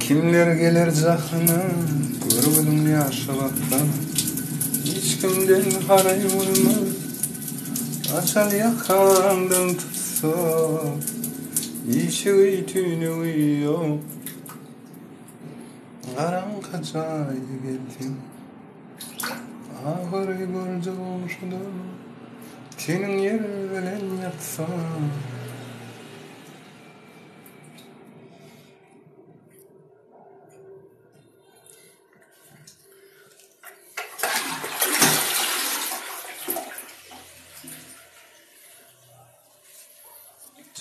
Kimler geler jahana, Görgüliň ýaşa baksa, Hiç kimden haraý bolmaz. Ajal ýakaňdan tutsa, Işigi tüýnügi ýok. Garaňky jaýa gelseň, Ahyry görje goňşuda, Teniň ýer bilen ýatsa.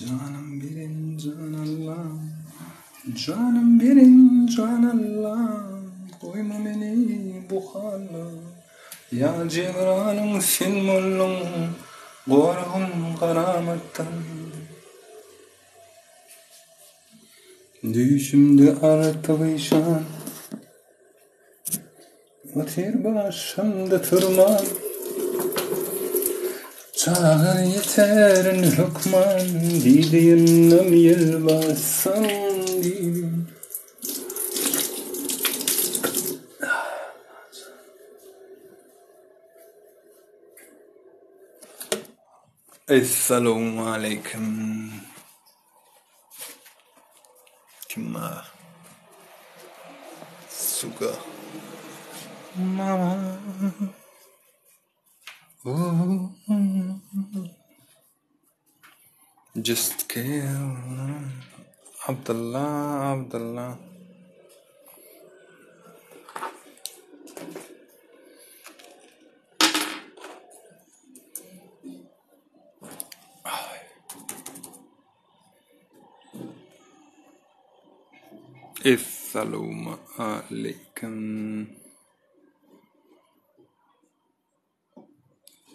Janym beren jan Alla, Janym beren jan Alla, Goýma meni bu hala. Ýa Jebralyň sen bolduň, Goragym garamatdan. Düýşümde Artyk işan, Otyr başymda turman. Çagyr ýeterin hökman, Diýdi ýyndam ýel bassan diýdi. Essalawmaleýkim. Kim bar? Suga. Mama. Just kill. Abdullah, Abdullah. Essalawmaleýkim.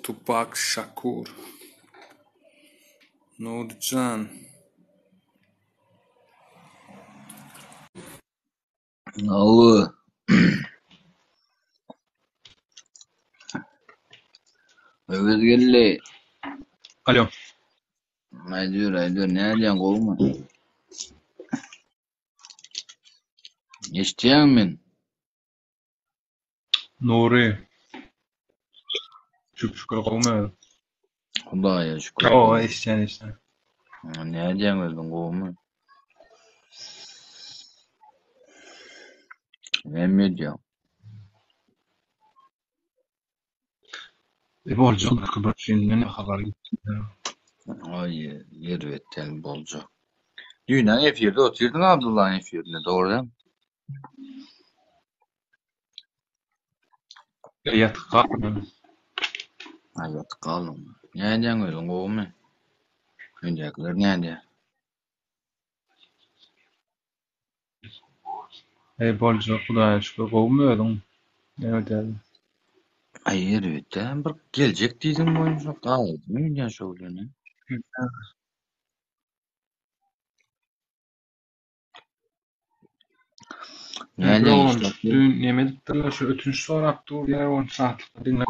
Tupak Şakur. Nurjan. Allo. Öwez geldi. Alo. Aýdyber, aýdyber, nädýäň, gowumy? Eşitýäňmi men? Nury. Şükür şükür gowumy özüň? Hudaýa şükür. Hawa, eşitýän, eşitýän. Nädýäň özüň, gowumy? Näme edýäň? E boljak bir senden habar gitdi. Aý, erbetden boljak. Düýn-ä efirde otyrdyň Abdyllaň efirinde, dogry dälmi? E ýatyp galdym. Aý, ýatyp galdyň. Nädýäň özüň, gowumy? Öýdäkiler nädýär? Eý boljak Hudaýa şükür gowumy özüň näme edýäň? Aý erbetdä bir geljek diýdiň boýunça gaýdym öýdýän şo bilen. Näme Düýn neme edipdirler şu ötünç sorap dur diýýär ony şatlykda diňläp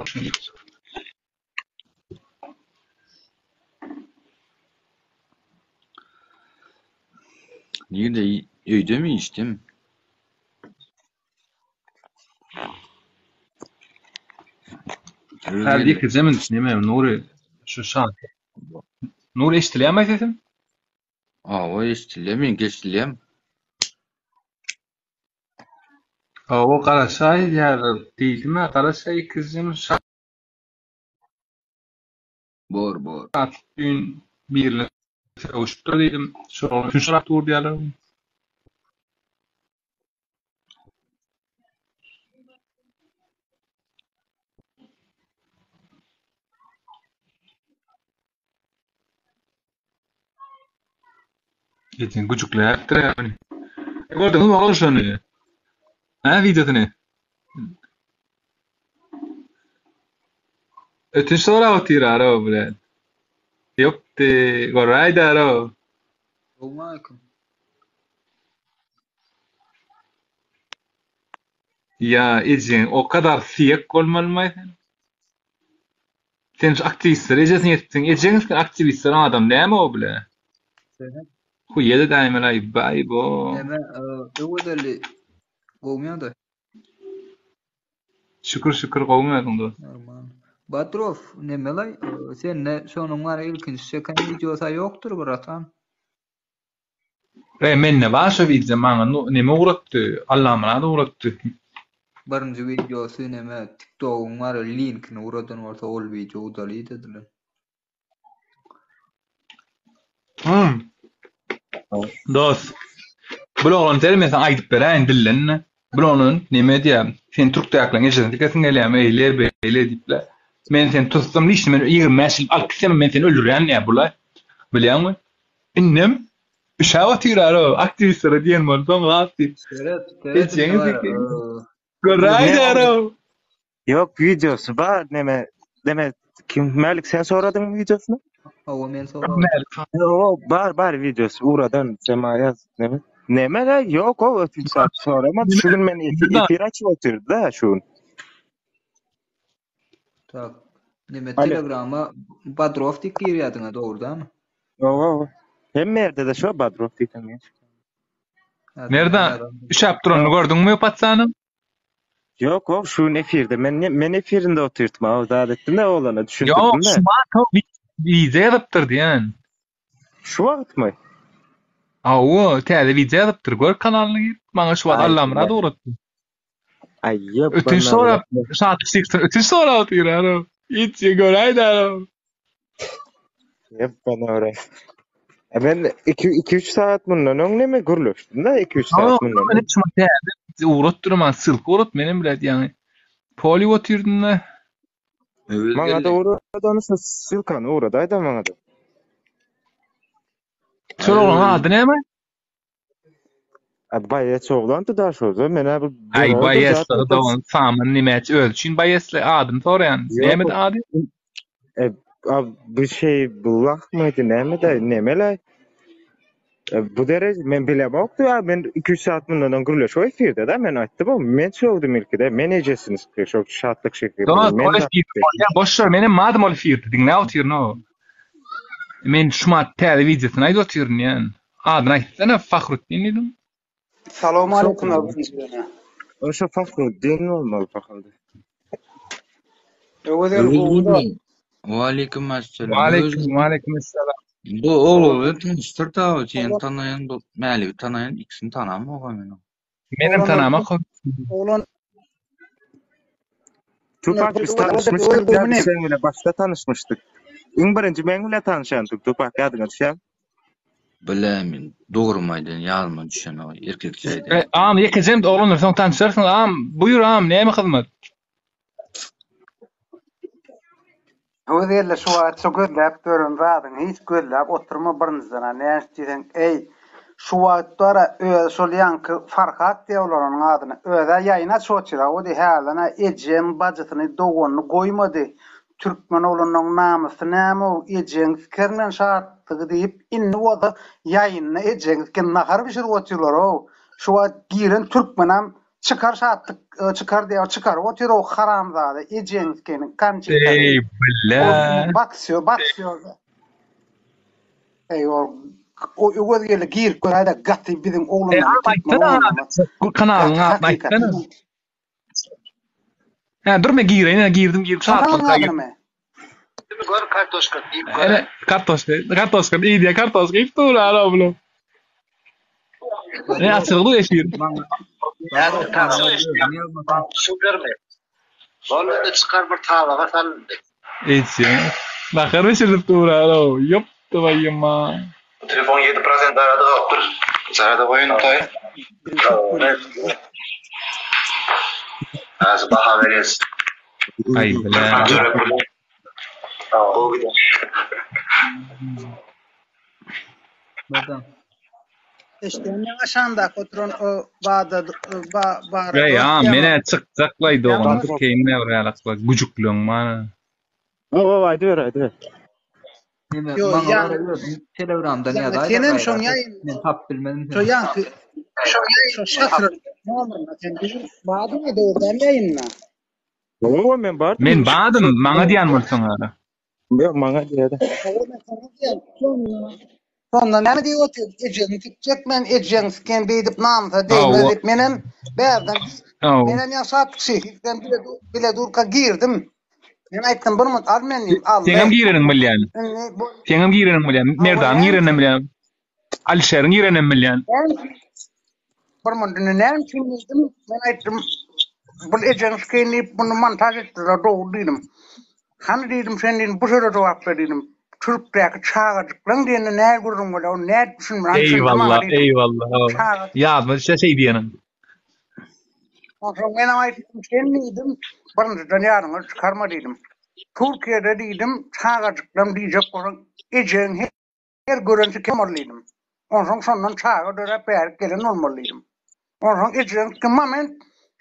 Nirde öýdemi işdemi? Her ýekeje minut neme Nury şu şat. Nury eşdilýärmi sesim? Hawa eşdilýär, meňki eşdilýärmi? Hawa garaşaý diýýärler diýdim-ä garaşaý ýekeje minut şat. Bor bor. Düýn birine sögüşipdir diýdim. Şol sorap dur diýýärler. Etin güjükläpdir ýa. Gördüňizmi oglan şony? Hä wideosyny? Ötünç sorap otyr ara bilen. Ýokdy, göräýdi ara. Salowmaleýkim. Ýa ejeň o kadar syýak bolmalymaý sen? Sen şu aktiwistler ejesini ýetipsiň. Ejeň sen aktiwistler adam näme o bile? Huýýa-da däýmeli-aý, baý-bo. Neme, Öwezelli gowmy ýagdaý? Şükür, şükür, gowumy özüň dost? Normal. Batyrow, nemelaý, sende şonuň bar ilkinji çeken wideosy-a ýokdur bratan? E, mende bar şo wideo, maňa neme ugratdy, Allamyrat ugratdy. Birinji wideosy neme, tiktogyň bar linkini ugradan bolsa ol wideo udalit edilen. Hmm. Dost. Bul oglan seni men saňa aýdyp beräýin dillenme. Bul oglan neme edýär? Sen türkdäkileriň ejesini sikesiň gelýärmi? Eýle beýle diýipler. Men seni tutsam liçni men 25 ýyl alyp gitsem men seni öldürýän diýýär bula. Bilýäňmi? Indem üşäp otyrar o aktiwistlere diýen bolsaň zat diýip. Seret, seret Ejeňi sikeyim. Göräýdär o. Ýok wideosy bar neme neme kim Mälik sen soradyňmy wideosyny? Hawa men soradym. Mälik. Ýok bar bar wideosy ugradan sema ýaz neme. Neme de ýok o ötünç saat soramady şu gün men efir açyp otyrdy da şu gün. Tak. Neme telegrama Badrow diýip girýärdiňä dogrudanmy? Hawa. Hemme ýerde de şo Badrow diýseň. Merdan üşäp duranyny gördüňmi patsanyň? Ýok ow şu gün efirde men men efirinde otyrtym aw zat etdim de oglana Ýok düşündirdim de. şu wagt wideo ýazypdyr diýen. Şu wagtmy? Hawa täze wideo ýazypdyr gör kanalyna girip maňa şu wagt Aý Allamyrat ugratdy. Aý ýok Ötünç sorap Şatlyk çyksa ötünç sorap otyr aro. Hiç göräýdä aro. Ýepbana E men 2 2-3 saat mundan öň neme gürleşdim da 2-3 saat mundan öň. Şu täze ugratdyr maňa ssylka ugrat menem bilet ýaňy. Poli otyrdym da. Öwez Maňa da geldi. ugrad ony şu ssylkany ugradaýda maňa da. Şol oglan ady näme? A baýeç oglandy da şo da men bu Aý baýeç dogan saman nimäç öz üçin baýeçli adyny soraýan. Nämedi ady? E, a bu şey bu wagtmydy nämedi nemele? E, bu dereje men bilemokdy ya men 2-3 saat mundan öň gürleşip efirde da men aýtdym o men sögdüm ilki de men ejesini sikdi şo şatlyk şekli Dost, men ol efirde bolýar. Boş ver, menem madym ol efirde diňläp otyryn o. Men şumat täze wideosyny aýdyp otyryn ýan. Adyny aýtsana Fahrutdin diýdiň. Salam aleyküm birinjiden. Oşa Fahruddin bolmaly pahaldy. Öwez gel gowy. Waleýkim assalam. Waleýkim, waleýkim assalam. Bu ogly tanyşdyr da, seni tanaýan, bu Mäligi tanaýan, ikisini tanamok men. Menem tanamak. Oglan Tupak biz tanyşmyşdyk ya biz sen bilen başda tanyşmyşdyk. Iň birinji men bilen tanyşandyk Tupak ýadyňa düşýärmi? Bilemin, dogrymy aýdan ýadyma düşenok, erkekçe aýdaýyn. E, am ýekejem oglanlar soň tanyşarsyňyz. Am buýur am näme hyzmat? Öwez geldi şu wagt şu gözläp ýören zadyňy hiç gözläp oturma birinjiden-ä näme diýseň eý şu wagt bara özi şol ýaňky Farhat diýýär olar onuň adyna özä ýaýyn açyp otyr-a o diý hälden-ä ejem bajysyny doganyny goýmady türkmen oglanyň namysy näme-ow ejeň sikerim men şatlygy diýip indi bolsa ýaýynda ejeň siken nahar bişirip otyrlar-ow şu wagt giren türkmenem Çykar şatlyk çykar diýýär çykaryp otyr o haramzada ejeň sikeni kançitany. Eý bile. Baksýo baksýo. Eý o o Öwez geldi girip göräýdä gaty biziň oglanlar aýtsana kanalyň adyny aýtsana. Hä dur men gireýin girdim girdim şatlyk. Gör kartoşka diýip gör. Ene kartoşka kartoşka iýdi kartoşka iýip dur ara bular. Ne açyldy efir. Supermi? Boldy çykar bir tabaga sal indi. Eýtse. Nahar bişirip dur ara. Ýop twaýma. Telefon 7 prosent zarýady galypdyr. Zarýada goýun taý. Az baha berýäs. Aý bile. Gowy gider. Merdan. Eşden aşandaky oturan o bada ba bara. Ey a menä çykjaklaý dogan keýin näbir ýalakla güjükleň mana. Hawa aýdyber aýdyber. Neme Yo, maňa ýa- bara özüň Telegramdan Ýa- ýazaý. senem şoň ýaýyn- Men tapyp bilmedim Şo seni. ýaňky şo şatyr nomerine sen bizim badyňa dogrudan ýaýynda. Hawa men bardym. Men badym maňa diýen bolsaň ara. Ýok maňa diýýär. Hawa men saňa diýýän. Şonda näme diýip otyr? Ejeňi sikjek men, ejeňi siken beýdip namysa degmez Hawa. diýip menem bärden Hawa. menem ýa şatlyk bilen bile, bile durka girdim. Men aýtdym bir minut al men diýdim, aldy. Seňem gireniňi bilýän. Indi bu Seňem gireniňi bilýän. Hawa, Merdanyň näme gireninem üçin? bilýän. Alişeriň gireninem bilýän. Näme üçin? Bir minut indi näme üçin diýdim. Men aýtdym bu ejeňi sikeýin diýip muny montaž etdiler dogry diýdim. Hany diýdim sen diýdim bu söze jogap ber diýdim. Türkdäki çagajyklaň diýende näl gürrüň bolýar ony nädip düşünmeli hany düşündir maňa Eýwalla, diýdim. eýwalla. Hawa. Çaga Ýadyma düşýär şeý diýeniň. Onsoň menem aýtdym sen diýdim birinjiden ýadyňa çykarma diýdim. Türkiýede diýdim çagajyklam diýjek bolsaň ejeň her gören siken bolmaly diýdim. Onsoň şondan çaga döräp bärik gelen bolmaly diýdim. Onsoň ejeň siken moment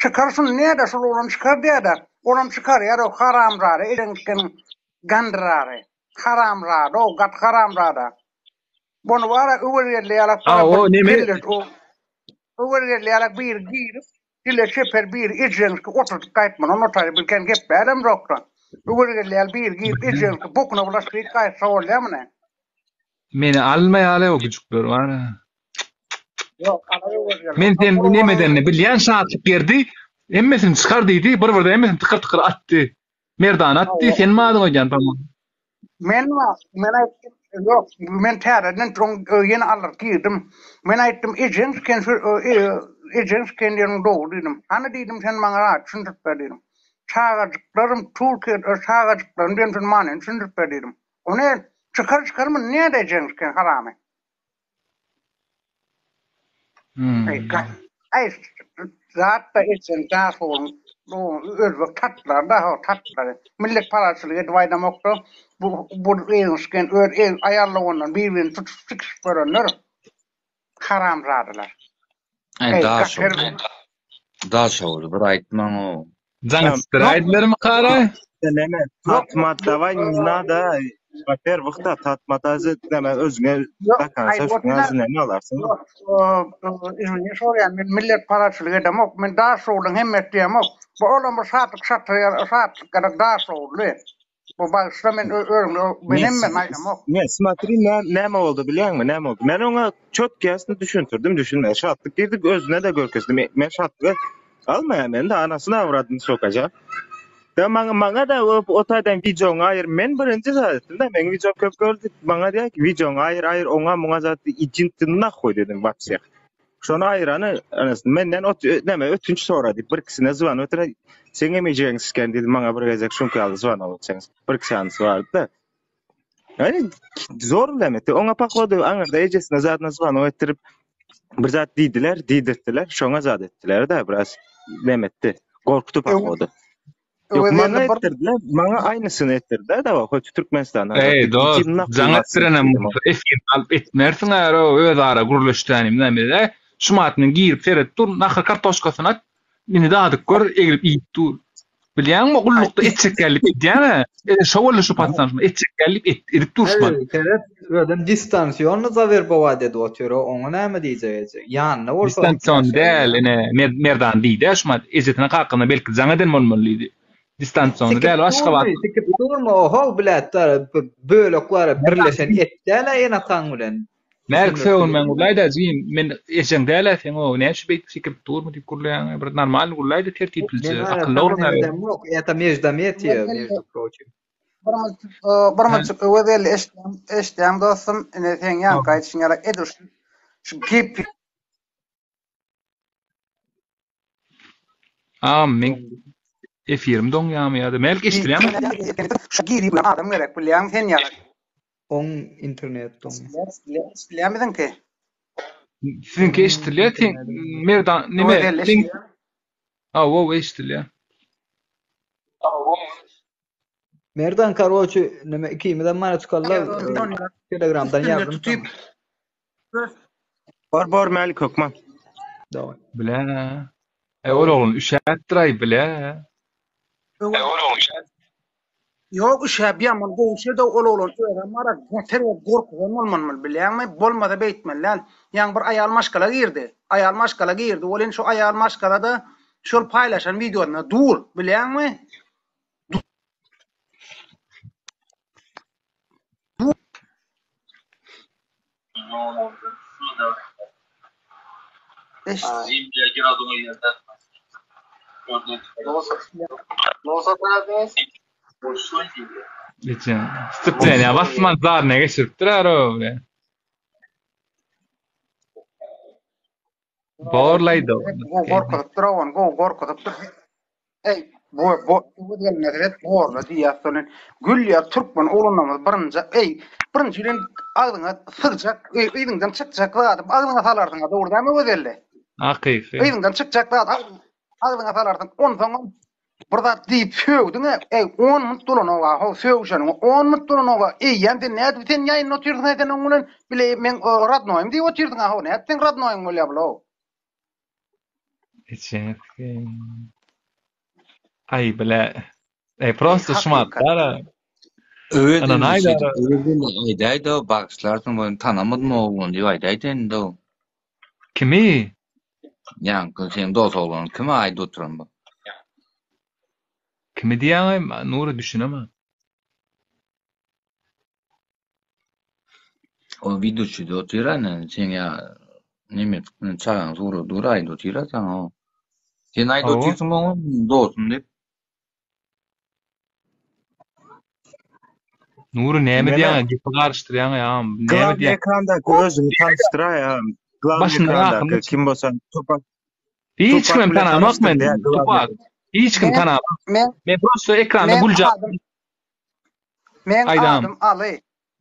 çykar şuny näde şul oglan çykar diýädä. Olam çykarýar o haramzada ejeň sikeniň gandyrary. Haramzada o gaty haramzada. Bony bara Öwezgeldi ýalak A bara o bir neme kelle o Öwezgeldi ýalak biri girip dile çeper biri ejeňki oturdyp gaýtmaly onu taý bir kän geplädem ýokda. Öwezgeldi ýaly biri girip ejeňki bokuna bulaşdyryp gaýtsa bolýamy ne? Meni almaýaly o güjükler bar. Ýok, ala Öwezgeldi. Men sen Ol oglan nemedenini bilýän Şatlyk gerdi. Hemmesini çykar diýdi, bir birden hemmesini tykyr tykyr atdy. Merdany atdy, Hawa. sen madyň öýdýän tamam. Men men aýtdym, ýok, men täzeden soň ýene aldyryp girdim. Men aýtdym, ejeň siken şu ejeň siken diýeniň dogry diýdim. Hany diýdim, sen maňa rahat düşündirip ber diýdim. Çagajyklarym Türkiýede çagajyklarym diýen şuny manyny düşündirip ber diýdim. Ony çykar çykar muny näde ejeň siken haramy. Aý, zat-da etseň daşogruň özbek tatlary-da ho tatlary. Milletparazçylyk edip aýdamok-da, bu bu gygynyşgan öz aýallowandan bir-birini tutup sikişip görenler haramzadalar. Aý, Eý, daşoguz. Daşoguz bir aýtmaň-ow. Jaň etdiräýdilermi kara? Neme, tatma daway ne nada. Во-первых, da tatma da neme özüňe dakansa üstüňe özüne neme alarsyň? Izini soraýan, men milletparazçylyk edemok, men daşogluň hemmesi diýemok. Bu olam bir şatlyk şatyr, şatlyk gerek daşogly. Bu bagyşla men özüňe, men hemmesini aýdamok. Ne, смотри, näme boldy bilýäňmi, näme boldy? Men oňa çötkesini düşündirdim, düşünmedi. Şatlyk girdik, özüne-de görkezdim. Men şatlyga almaýan, men-de anasyny awradyny sokajak. Da maňa maňa da o, o taýdan wideoňy aýyr. Men birinji zat etdim da, meň wideom köp gördi. Maňa diýýär ki, wideoňy aýyr, aýyr, oňa muňa zat idin ty nahhuý dedim wapşe. Şony aýyrany anasyny menden ot näme ötünç sorady. Bir ikisine zwan ötüne seň hem ejeň siken dedi maňa bir gezek şuňky ýaly zwan etseňiz. Bir iki sanysy bardy da. Ýani zor bilen etdi. Oňa pohodu aňyrda ejesine zadyna zwan etdirip bir zat diýdiler, diýdirtdiler. Şoňa zat etdiler da biraz näme etdi. Gorkutdy pohodu. Ýok, maňa etdirdiler, maňa aýnysyny etdirdiler da, hoç Türkmenistanda. Eý, dost, jaň etdirenem bolsa efirde alyp etmersiň äro, özara gürleşdänim näme-dä. Şu mat men girip seret dur, nahar kartoşkasyny at, indi dadyp gör, eglip iýip dur. Bilýäňmi, gullukda etjekgällik edýäň-ä. Ene şo boldy şu pasdan şuma etjekgällik et, edip dur şumat. Eý, seret, özem distansionny zawerbować edip otyr, oňa näme diýjek eje? Ýanynda bolsa Distansion däl, ene, Merdan diýdi-ä şumat, ejesine kakasyna belki jaň eden bolmaly diýdi. Distansiony däl, Aşgabat. Sikip durmy, ohow, bilätler, bir bölek bar, birleşen et däl-ä ene-ataň bilen. Mälik sögünmäň gürläýdä jigim, men ejeň däl-ä seň o, näme üçin beýdip sikip durmy diýip gürleýäň, bir normal gürläýdä tertiplije, akylly oglan-a. Это междометие, между прочим. Bir munçuk, bir munçuk Öwezgeldi eşitýäň, eşitýäň dostum, ine seň ýaňky aýdyşyň ýaly edil şu şu gepi Agam meň efirim doňýamy ýa-da Mälik eşidilýärmi? Şu girip adam gerek bilýäňmi sen ýaly. Oň internet doňýar. Eşidilýärmi siziňki? Siziňki eşidilýär, sen Merdan neme? Öwezgeldi Sen Hawa, eşidilýär. Merdan karoçi neme ikimizem mana çykarlar telegramdan ýazdym Tutup. Bor bor Mälik hökman. Daway. Bile. E ol oglan üşäpdir-aý bile. Ýok üşäp ýaman gowşady ol oglan özem bara beter bolup gorkudan bolmanmyl bilýäňmi bolmasa beýtmeli däl ýaňy bir aýal maşgala girdi aýal maşgala girdi welin şo aýal maşgalada şol paýlaşan wideosynda dur bilýäňmi dur. Geçen. Stseplenýa basman zaryna geçiripdir aro bre. Borlaýdy. Gowy gorkuzypdyr ony, gowy gorkuzypdyr. Eý, bu bu bu gelmez et borla diýýär soň. Gülýär türkmen oglanlarymyz birinji, eý, birinji bilen agzyňa sygjak, eý, yzyňdan çykjak zady agzyňa salarsyň, dogry dälmi Öwezgeldi? Hakyky. Yzyňdan çykjak zady agzyňa salarsyň. Onsoňam bir zat diýip sögdüň-ä, eý, on minut dolanok-a, how, sögüşeniňe on minut dolanok-a, eýýäm sen nädip sen ýaýynda otyrsyň-a sen oň bilen bile meň rodnoýym diýip otyrsyň-a, how, nädip seň rodnoýyň bolýar bul-ow? Aý bile. Ey prosta şumatlara. Öwez aýdaýda bagyşlarsyň boýun tanamadym oglan diýip aýdaýda indi. Kimi? Ýaňky seň dos oglan kim aýda oturan bu? Kimi diýýäň Nury düşünemok. O widuçide otyr ana seň ýa neme çagaň suraty dur aýda otyr a saňa o. Sen aýda otyrsyň oňa dostum diýip. Nury näme diýýäň gepi garyşdyrýaň ýa näme Glavny diýýäň? ekrandaky özüňi tanyşdyraý a. Glavny Başyndan ekrandaky ahyryna kim bolsa Tupak Hiç Tupak kimem bilen tanamok men. tanyşdyr diýä glavny. Tupak. Hiç kim Men tanamok. men Men prosta ekranda men güljap adym Meň Aýdam. adym Aly.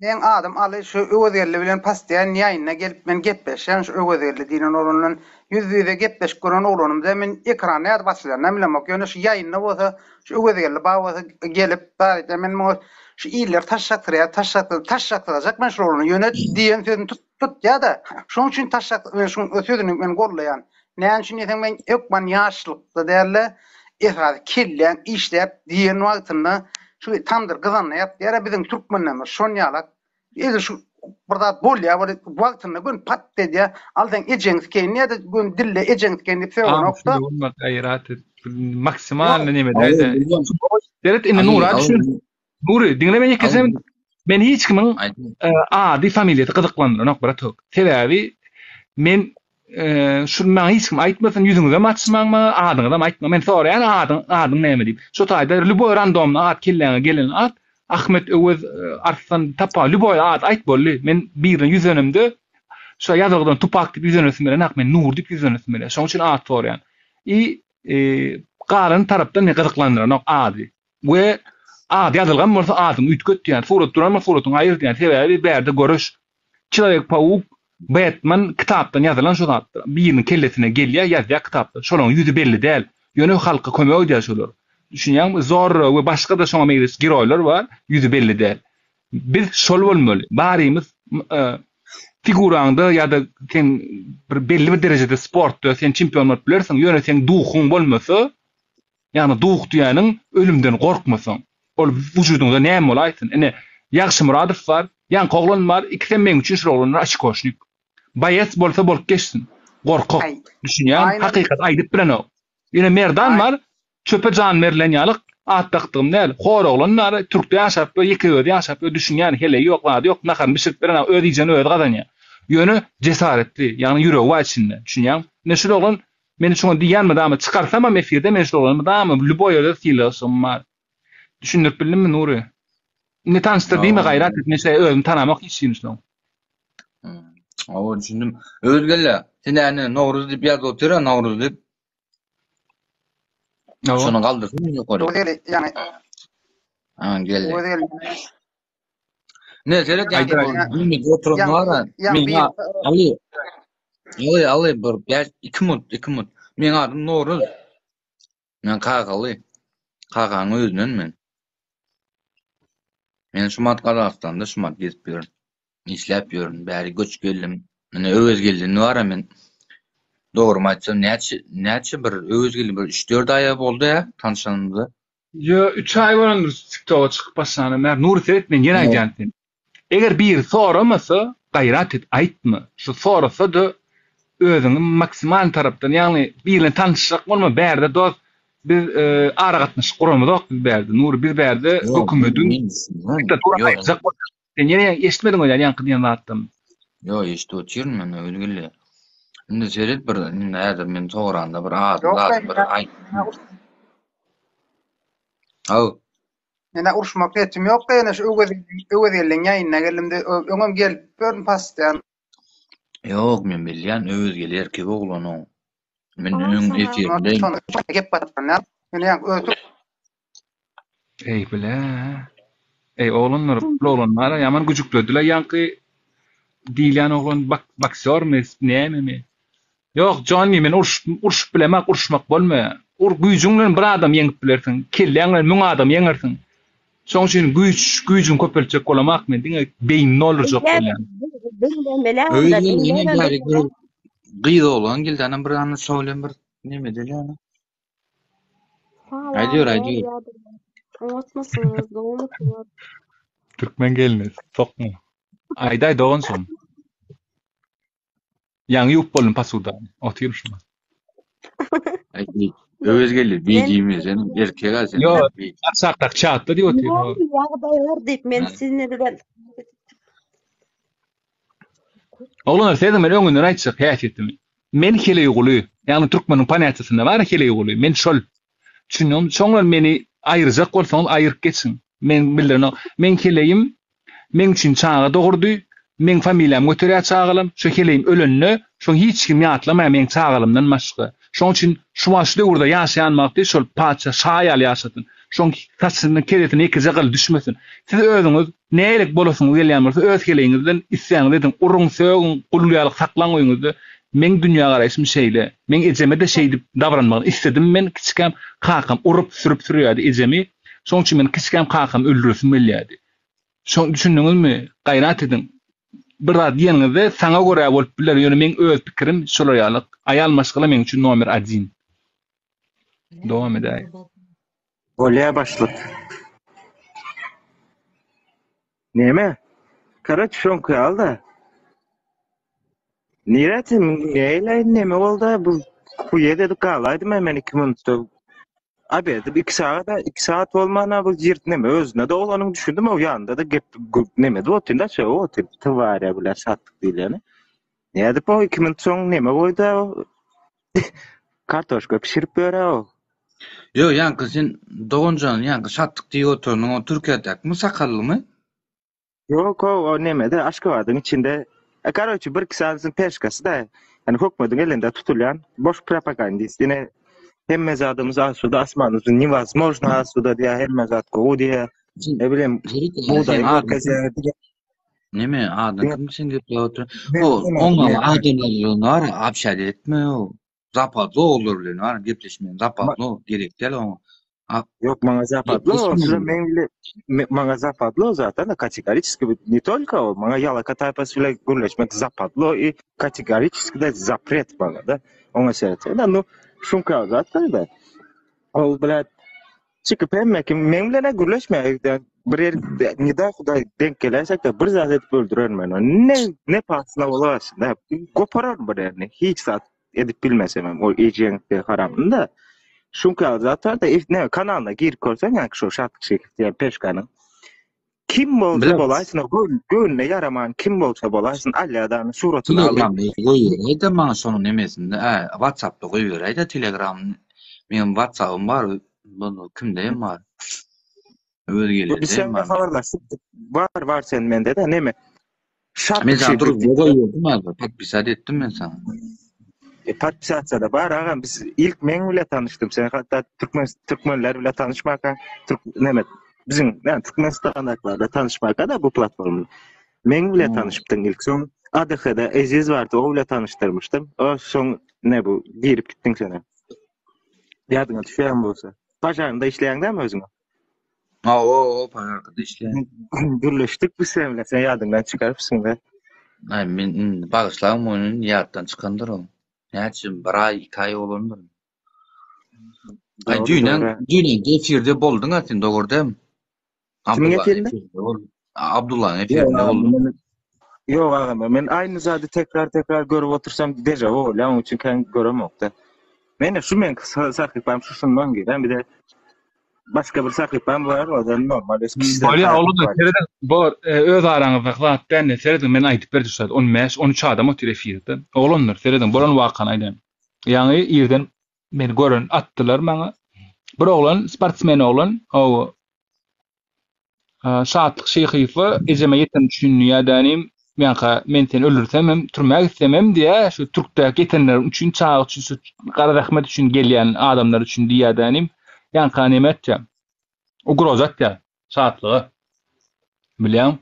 Meň adym Aly şu Öwezgeldi bilen postoýan ýaýynda gelip men gepleşýän şu Öwezgeldi diýlen oglan bilen ýüz-ýüze gepleşip gören oglanym däl men ekrany nädip açylýanyny bilemok ýöne şu ýaýynda bolsa şu Öwezgeldi bar bolsa gelip zat edýär men muňa şu iller taş şakdyrýar taş şakdyr taş şakdyrajak men şul oglany ýöne diýen sözüni tut tutýada şoň üçin taş şak men şuň sözüni men gollaýan näme üçin diýseň men hökman ýaşlykda dälde esasy kelläň işläp diýen wagtynda şu tamdyr gyzanda ýap diýýär biziň türkmenlerimiz şon ýalak edil şu bir zat bolýar bir wagtynda gün pat edýär al sen ejeňi sikeýin diýýär-de gün dille ejeňi sikeýin diýip sögenok-da. Bolmaz gaýrat et. Maksimalny neme däl-de. Seret indi Nura düşün. Nury diňle men ýekeje men hiç kimiň ady familiýasy gyzyklandyranok bratok. Sebäbi men şu maňa hiç kim aýtmasyn ýüzüňizem açmaň maňa adyňyzam aýtmaň. Men soraýan adyň adyň näme diýip. Şo taýda lýuboý randomny at kelläňe gelen at Ahmet Öwez Arslan tapa lýuboý at aýt boldy. Men birine ýüzlenemde şo ýazylgydan Tupak diýip ýüzlenesim gelenok men Nury diýip ýüzlenesim gelýär. Şoň üçin at soraýan. I galan tarapdan meni gyzyklandyranok ady. We ady ýazylgan bolsa adyňy üýtget diýýän, surat duran bolsa suratyňy aýyr diýýän. Sebäbi bärde göreş Çelowek Pauk, Betman kitapdan ýazylan şu zatlar. Biriniň kellesine gelýär, ýazýar kitapda. Şolaryň ýüzi belli däl. Ýöne halka kömek edýär şolar. Düşünýäňmi? Zorro we başga-da şoňa meňzeş geroýlar bar, ýüzi belli däl. Biz şol bolmaly. Barymyz figuraňda ýa-da sen bir belli bir derejede sportda sen çempion bolup bilersiň, ýöne seň duhuň bolmasa, Ýagny duh diýýäniň ölümden gorkmasaň, ol wujudyňda näme bolaýsyn. Ine, Ýagşymyradow bar, ýaňky oglan bar, ikisem meň üçin şul oglanlar oçkoşnik. Boýes bolsa bolup geçsin. Gorkak. Düşünýäňmi? Hakykaty aýdyp bilenok. Ine Merdan bar, çöpe jan berlen ýalyk, at dakdygym däl. Hor oglan bar, türkde ýaşap ýör, ýeke özi ýaşap ýör, düşünýän, heleýi ýok, zady ýok, naharyny bişirip berenok, öz iýjegini özi gazanýar. Ýöne jesaretli, ýagny ýüregi bar içinde, düşünýäňmi? Ine şul oglan Men şoňa diýýän mydama çykarsamam efirde men şol oglany mydama lýuboý ýerde sylagyşygym bar. Düşündirip bildimmi Nury? Indi tanyşdyr diýme gaýrat et men şeýle özüm tanamok hiç kimi şoň. Hawa düşündim. Özgelle sen ýani Nowruz diýip ýazyp otyr-a Nowruz diýip. Şony galdyrsana ýokary. Özgelle ýani. Ha geldi. Özgelle. Ne seret ýa oturan bar. Men Ali. Ali Ali bir 5 2 minut 2 minut. Meň adym Nowruz. Men kakaly. Kakaň özünden men. Men şumat Gazagystanda şumat gezip ýörün. Işläp ýörün. Bäri göç geldim. Mine Öwezgeldini bar men. Dogrymy aýtsam näçe näçe bir Öwezgeldi bir 3-4 aýa boldy ýa tanşanymyza. Ýö, üç aý bolandyr TikToka çykyp başlanyna bäri. Nury seret men ýene aýdýan sen. Eger biri soramasa gaýrat et aýtma. Şu sorasa-da özüňi maksimal tarapdan ýagny birine tanyşjak bolma bärde dost biz aragatnaşyk guramyzok biz bärde Nury biz bärde hökümediň diktatura aýyrjak bolýas. Sen ýene eşitmediň öýdýän ýaňky diýen zatlarymy. Ýok, eşidip otyryn men Öwezgeldi. Indi seret bir, indi häzir men soranda bir adyny Ýok, zadyny bir aýt. Haw. Menä uruşmak niýetim ýok ýöne şu Öwez Öwezgeldiň ýaýynyna geldim-de öňem gelip ýörün postoýan. Ýok, men bilýän Öwezgeldi erkek oglan oň. Men öň efirinde Şony gep gatyp Ýöne ýaňky özi Eý bile. Eý oglanlar, bul oglan bar ýaman güjüklediler ýaňky diýilýän oglan bak boksýormy, nämemi. Ýok, Johnny men uruş urşup bilemak, uruşmak bolmaýar. Ur güýjüň bilen bir adam ýeňip bilersiň, kelläň bilen 1000 adam ýeňersiň. Şoň üçin güýç, güýjüňi köpeltjek bolamak men, diňe beýnini doldurjak bolýan. Öýden ýene bäri bir gyz oglan geldi, anam bir any şo bilen bir neme edeli Salam, Aýdýar, aýdýar. Oňatmysyňyz, gowumysyňyz? Türkmen gelni, sokma. Aýdaý dogan şony. Ýaňy ýuwup boldum posudany. Otyryn şuna. Aý, Öwez geldi, wideomy sen erkek a sen. Ýok, aşakdaky çatda diýip otyr. Näme ýagdaýlar diýip men sizinle bilen Oglanlar siziň men öňünden aýtjak häsiýetimi. Men heleýguly, ýagny türkmeniň ponýatiýasynda bar heleýguly, men şol. Düşündiňmi? Şoň bilen meni aýyrjak bolsaňyz aýyryp geçiň. Men bildirenok. Meň heleýim meň üçin çaga dogurdy, meň familiýamy göterýär çagalam. Şo heleýim ölende, şoň hiç kim ýatlamaýar meň çagalamdan başga. Şoň üçin şu wagt şu döwürde ýaşaýan wagty şol patyşa şa ýaly ýaşasyn. Şoň saçynyň kellesine ýekeje gyl düşmesin. Siz özüňiz Nähili bolasyňyz gelýän bolsa öz heleýiňiz bilen isläňizi ediň, uruň, sögüň, gul ýaly saklaň öýüňizde. Meň dünýägaraýşym şeýle. Meň ejeme-de şeýdip dabranmagyny isledim men kiçikäm kakam urup sürüp sürýärdi ejemi. Şoň üçin men kiçikäm kakamy öldüresim gelýärdi. Şo düşündiňizmi? Gaýrat ediň. Bir zat diýeniňizde saňa görä bolup biler ýöne meň öz pikirim şolar ýaly. Aýal maşgala meň üçin nomer odin. Dowam edäý. Bolýa başlyk. Neme? Karoç şoňky ýaly-da. Nirä sen neýläýin neme boldy bu huýet edip galaýdym men 2 minutda. Abi 2 sagat 2 saat bolmana bu ýyrt neme özüne de oglanyň düşündim o ýanynda da gep neme edip otyryn da sögüp otyr. Twarýa bilen satdyk diýileni. Nädip o 2 minut soň neme goýdy o? Kartoşka pişirip ber o. Ýok, ýaňky sen doganjan, ýaňky şatlyk diýip oturanyň o Türkiýedäkimi sakallymy? Ýok, o, o nemede Aşgabadyň içinde. E, karoçi, bir iki sanysyny peşkasy da. Ýani hökmediň elinde tutulýan boş propagandist. Ine hemme zadymyz asuda, asmanymyz newozможно asuda diýýär, hemme zat gowy diýýär. Ne bileyim, bugdaý görkezýär. Neme, adyň kim sen gepläp otur? O, oňa adamlar bilen bar, общаться etme o. Zapadlo olar bilen bar, gepleşme. Zapadlo gerek däl oňa. Ýok, maňa zapadlo, onsuzam meň bile maňa zapadlo zaten kategoriçeski ne только o, maňa ýalaka taýpasy bilen gürleşmek zapadlo i kategoriçeski da zapret maňa da. Oňa seretse, da, nu, şunka zatlar da. Ol bilen çykyp hemme kim meň bilen gürleşme. Bir ýer nida hudaý denk geläýsek-de bir zat edip öldürerin men ony. Ne ne pahasyna bolar da. Gopararyn bir ýerini. Hiç zat edip bilmesem hem o ejeň haramyny da. Şunka zat bar da ne kanalyna girip görseň ýa şu Şatlyk Şeýh diýen peşkanyň. Kim bolsa Bilen. bolaýsyn, o göwn, göwnüne ýaraman kim bolsa bolaýsyn, alýadany suratyny alyp. Telegramda goýberäýdä maňa şonuň nemesini, ä, WhatsAppda goýberäýdä Telegram. Meň WhatsAppym bar, bu kimde hem bar. Öz gelende Biz hem bar. habarlaşyp, bar, bar sen mende-de neme. Şart Men sana durup goýberdim hozir, podpisat etdim men sana. E, podpisasiýada bar agam, biz ilk meň bile tanyşdym. Sen hatda türkmen türkmenler bile tanyşmaka, türk neme biziň ýa Türkmenistandakylar bile tanyşmaka da bu platformada. Meň bile hmm. tanyşypdyň ilk. Soň ADH-da Eziz bardy, o bile tanyşdyrmyşdym. O soň ne bu girip gitdiň sen. Ýadyňa düşýän bolsa. Pažarynda işleýäň dämi özüň? Hawa, pažarkada işleýän. Gürleşdik biz sen bilen, sen ýadyňdan çykarypsyň da. Aý, men indi bagyşlaň muny ýatdan çykandyr o. Näçe bir aý, iki aý bolandyr. Aý, düýnen, düýnen efirde bolduň-a sen, dogry dämi? Kimiň efirinde? Abdullanyň efirinde boldum. Ýok agam, men aýny zady tekrar-tekrar görüp otursam dejawu bolýar, onuň üçin kän göremok-da. Meni şu meň sahypam şu şundan girýän, bir de. Başga bir sahypam bar, o da normal öz kişisel Bolýar, sahypam oglanlar bar. serediň. Bor, e, öz araňyzda zat dälde serediň, men aýdyp berjek şu zat. 15, 13 adam otyr efirde. Oglanlar, serediň, bolan wakany aýdaýyn. Ýaňy irden meni gören atdylar maňa. Bir oglan, sportsmen oglan, o Şatlyk Şyhyýewe ejeme ýeten üçin diýýä dänim, ýaňka men seni öldürsemem, türmä gitsemem diýýä, şu türkdäki ýetenler üçin, çaga üçin, şu gara zähmet üçin gelýän adamlar üçin diýýä dänim, ýaňka neme etýä, ugroza atýa Şatlyga. Bilýäň.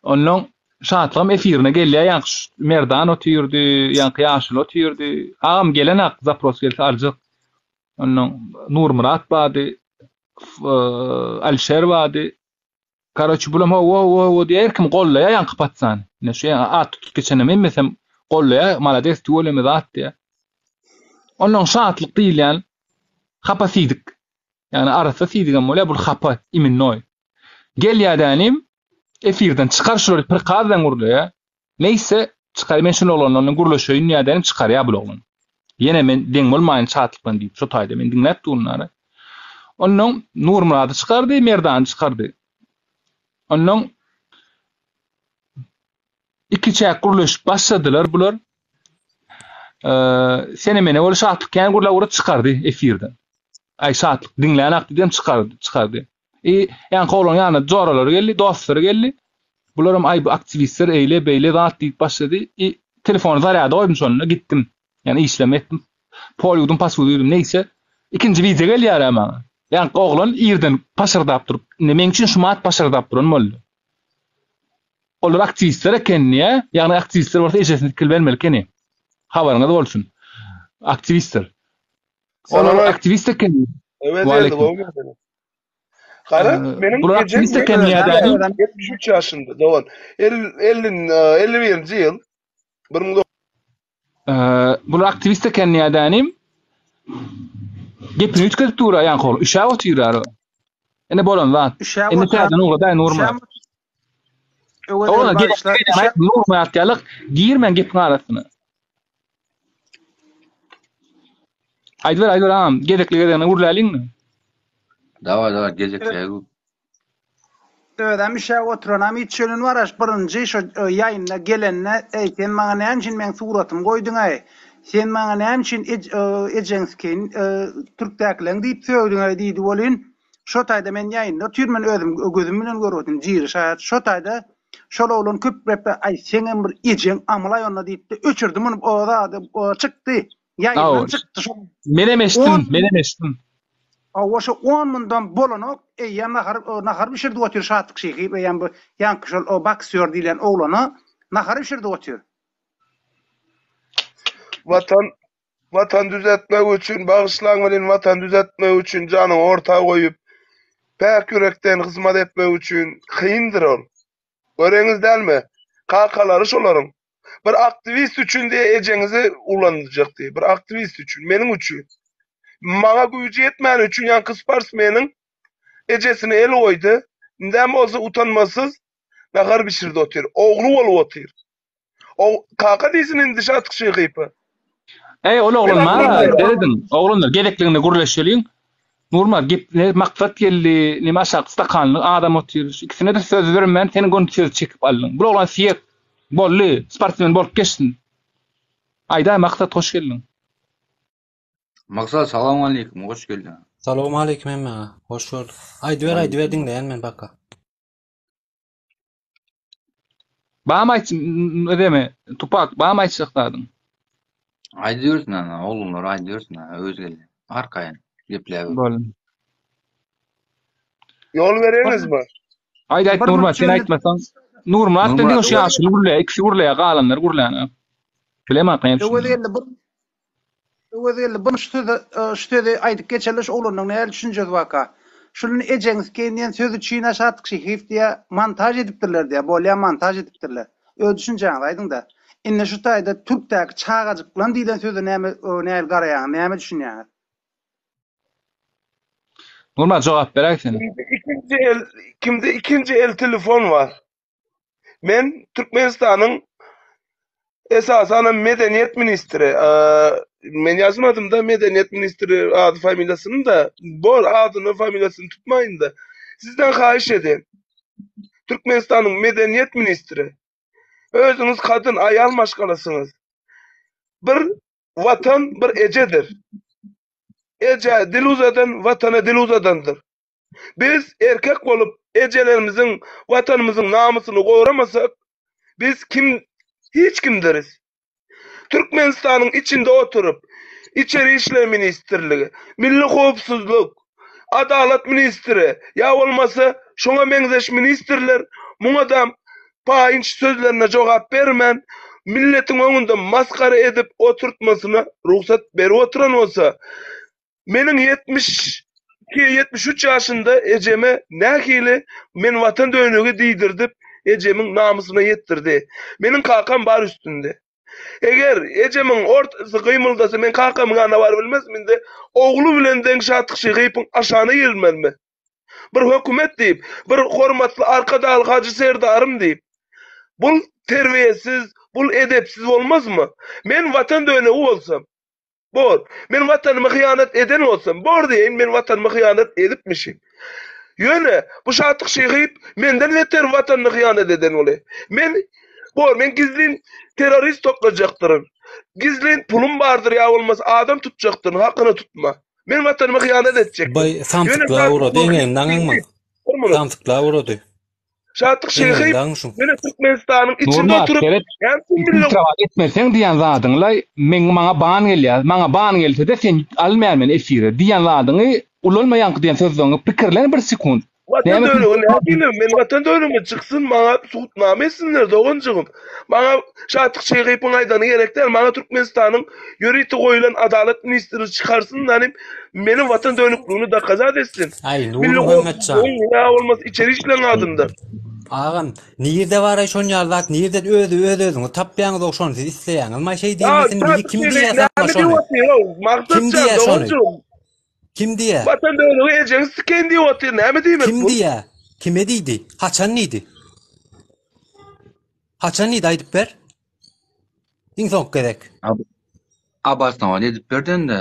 Onnoň Şatlygam efirine gelýä, ýaňky Merdan otyrdy, ýaňky ýaşuly otyrdy. Agam gelenak, zapros gelse aljak. Ondan Nurmyrat bardy, Alişer bardy. Karoçi bulam hawa hawa hawa diýýär, her kim gollaýar ýaňky patsany. Ine şu ýa at tutup geçenem hemmesem gollaýar, malades tüweleme zat diýýär. Ondan şatlyk diýilýän hapa siýdik. Ýagny arassa siýdigem bolýar, bul hapa, iminnoý. Gelýär dänim, efirden çykar şulary prikaz bilen gürleýär. Neýse, çykar, men şul oglan bilen gürleşeýin diýýär dänim, çykarýar bul oglan. Ýene men deň bolmaýyn Şatlyk bilen diýip, şo taýda men diňläp durun ara. Onnoň Nurmyrady çykardy, Merdany çykardy. Onnoň ikiçäk gürleşip başladylar bular. Sene-mene bolup Şatlyk kän gürläp ugrady, çykardy efirden. Aý Şatlyk diňlänak diýdim, çykardy, çykardy. I ýaňky oglan ýanyna joralary geldi, dostlary geldi. Bularam aý bu aktiwistler eýle beýle zat diýip başlady. I telefony zarýada goýdum şonda gitdim. Ýani işleme etdim. Pol ýuwdum, pasuda ýuwdum neýse. Ikinji wideo gelýär-ä maňa. Ýaňky oglan irden paşyrdap durup, indi meň üçin şumat paşyrdap duran boldy. Olar aktiwistler eken diýä. Ýagny aktiwistler bolsa ejesini sikil bermeli ekeni. Habaryňyz bolsun. Aktiwistler. Olar aktiwist eken. Evet, evet, Gara, meniň Bular ejem aktiwist eken diýä 73 ýaşynda dogan. 50 51-nji ýyl 19 Bular aktiwist eken diýä dänim. Gepini üýtgedip dur ýaňky oglan. Üşäp otyr. Ine bolan zat. Indi täzeden ugradaý Nurmyrat. Oglan Nurmyrat ýalyk girmäň gepiň arasyna. Aýdyber, aýdyber agam, gezekli gezegine gürläliňmi? Daway daway gezekli. Özem üşäp oturanam hiç çölün baraş birinji şo ýaýynda gelende eý sen maňa näme üçin meň suratymy goýduňaý sen maňa näme üçin ejeň sikeýin türkdäkileň diýip sögdüňaý diýdi welin şo taýda men ýaýynda otyryn men özüm gözüm bilen görüp otyryn jiri şaýat şo taýda şol oglan köp repbe aý seňem bir ejeň amylaý onda diýipdi öçürdi muny o zady çykdy Ýaýyndan çykdy şol. Menem eşitdim, menem eşitdim. Hawa şo on mundan bolanok, eýýäm nahar nahar bişirdi otyr Şatlyk Şyhyýew eýýäm bu ýaňky şol o boksýor diýlen oglana nahar bişirdi otyr. Watan Watan düzetmek üçin bagyşlaň welin Watan düzetmek üçin janyňy orta goýup päk ýürekden hyzmat etmek üçin kyndyr ol. Göreňiz dälmi? Kakalary şolaryň. Bir aktiwist üçin diýe ejeňizi ulandyjak diýe. Bir aktiwist üçin, meniň üçin. Maňa güýji ýetmäni üçin ýaňky sportsmeniň ejesine el goýdy. Indem bolsa utanmasyz nahar bişirdi otyr. Ogly bolup otyr. O kaka diýsin indi Şatyk Şyhypa. Eý ol oglan mara serediň oglanlar gezekliginde gürleşeliň. Nurmyrat gep ne maksat geldi neme aşak stakanly adam otyr şu ikisine-de söz bermän sen göni söz çekip aldyň. Bul oglan siýek boldy sportsmen bolup geçsin. Aýdaý Maksat hoş geldiň. Maksat salowmaleýkim hoş geldiň. Salowmaleýkim hemmäňe. Hoş gördük. Aýdyber aýdyber diňleýän men baka. Bamy aýt özemi Tupak bamy aýtjak zadyň. Aýdybersin ana oglanlar aýdybersin ana öz geldi. Arkaýyn gepläber. Boldy. Ýol bereňizmi? Aýt aýt Nurmyrat sen aýtmasaň. Nurmyrat bilen diňe şu ýaşuly gürleýär, ikisi gürleýär, galanlar gürlänok. Bilemok näme üçin. Öwezgeldi bir Öwezgeldi bir şu sözi şu sözi aýdyp geçeli şu oglanyň nähili düşünjesi barka. Şuny ejeňi sikeýin diýen söz üçin-ä Şatlyk Şyhyýew diýä montaž edipdirler diýä. Bolýa montaž edipdirler. Öz düşünjäňizi aýdyňda. Indi şu taýda türkdäki çagajyklan diýlen söze näme nähili garaýaňyz, näme düşünýäňiz? Nurmyrat jogap beräý sen. Kimde ikinji el kimde ikinji el telefon bar? Men Türkmenistanyň esasanam medeniýet ministri. Men ýazmadym-da medeniýet ministri ady familiýasyny-da. Bor adyny familiýasyny tutmaýyn-da. Sizden haýyş edýän. Türkmenistanyň medeniýet ministri. Özüňiz kadyn aýal maşgalasyňyz. Bir Watan bir ejedir. Ejä dil uzadan Watana dil uzadandyr. Biz erkek bolup ejelerimiziň, Watanymyzyň namysyny goramasak, biz kim hiç kimdiris. Türkmenistanyň içinde oturyp, Içeri işler ministrligi, Milli howpsuzlyk, Adalat ministri ýa bolmasa şoňa meňzeş ministrler muňadam paýynç sözlerine jogap bermän, milletiň öňünde masgara edip oturtmasyna rugsat berip oturan bolsa, meniň 72, 73 ýaşynda ejeme nähili men watan dönügi diýdirdip, ejemiň namysyna ýetdirdi. Meniň kakam bar üstünde. Eger ejemiň ortasy gymyldasa men kakamyň ýanyna baryp bilmezmi indi ogly bilen deň şatykşy gypyň aşagyna girmezmi? Bir hökümet diýip, bir hormatly Arkadagly Hajy Serdarym diýip. Bul terbiýesiz, bul edepsiz bolmazmy? Men watan dönügi bolsam. Bor. Men Watanyma hyýanat eden bolsam, bor diýeýin, men Watanyma hyýanat edipmişim. Ýöne, bu Şatlyk Şyhyýew menden beter Watanyna hyýanat eden bolýar. Men, bor, men gizlin terrorist toplajakdyryn. Gizlin pulum bardyr ýa bolmasa adam tutjakdyryn, hakyna tutma. Men Watanyma hyýanat etjekdim. Baý, Ýöne samsyklap Şatlyk urady, eňegini daňaňma. Bir minut. Samsyklap urady. Şatlyk Eňegini Şyhyýew daňyň şuň. ýöne Türkmenistanyň içinde Nurmyrat oturyp, seret näme üçin milli filtrawat etmeseň diýen zadyňlaý meň maňa ban gelýär maňa ban gelsede sen almaýan meni efire diýen zadyňy ulanma ýaňky diýen sözleriňi pikirlen bir sekunt Watan näme dönügi nähili men watan dönügi çyksyn maňa subutnama etsinler doganjygym maňa Şatlyk Şyhyýewiň aýdany gerek däl maňa Türkmenistanyň ýörite goýulan adalat ministri çykarsyn danym meniň watan dönükligini dokazat etsin Aý milli Nurmuhammetjan. howpsuzlygyň ýa bolmasa içeri işleriň adyndan. Agam nirde baraý şon ýaly zat nirde özi öz özüňiz tapýaňyzok şony siz isleýäňizmaý şeý Ýa diýmesin niýe Şatlyk kim Şyhyýew diýýä saňa näme şony diýip otyr-ow kim Maksatjan diýýä şony doganjygym kim diýýä watan dönügi ejeňi sikeýin diýip otyr näme diýmek kim bu diýýä kime diýdi haçan diýdi haçan diýdi aýdyp ber iň soňky gezek Abbasnowa edip berdi indi.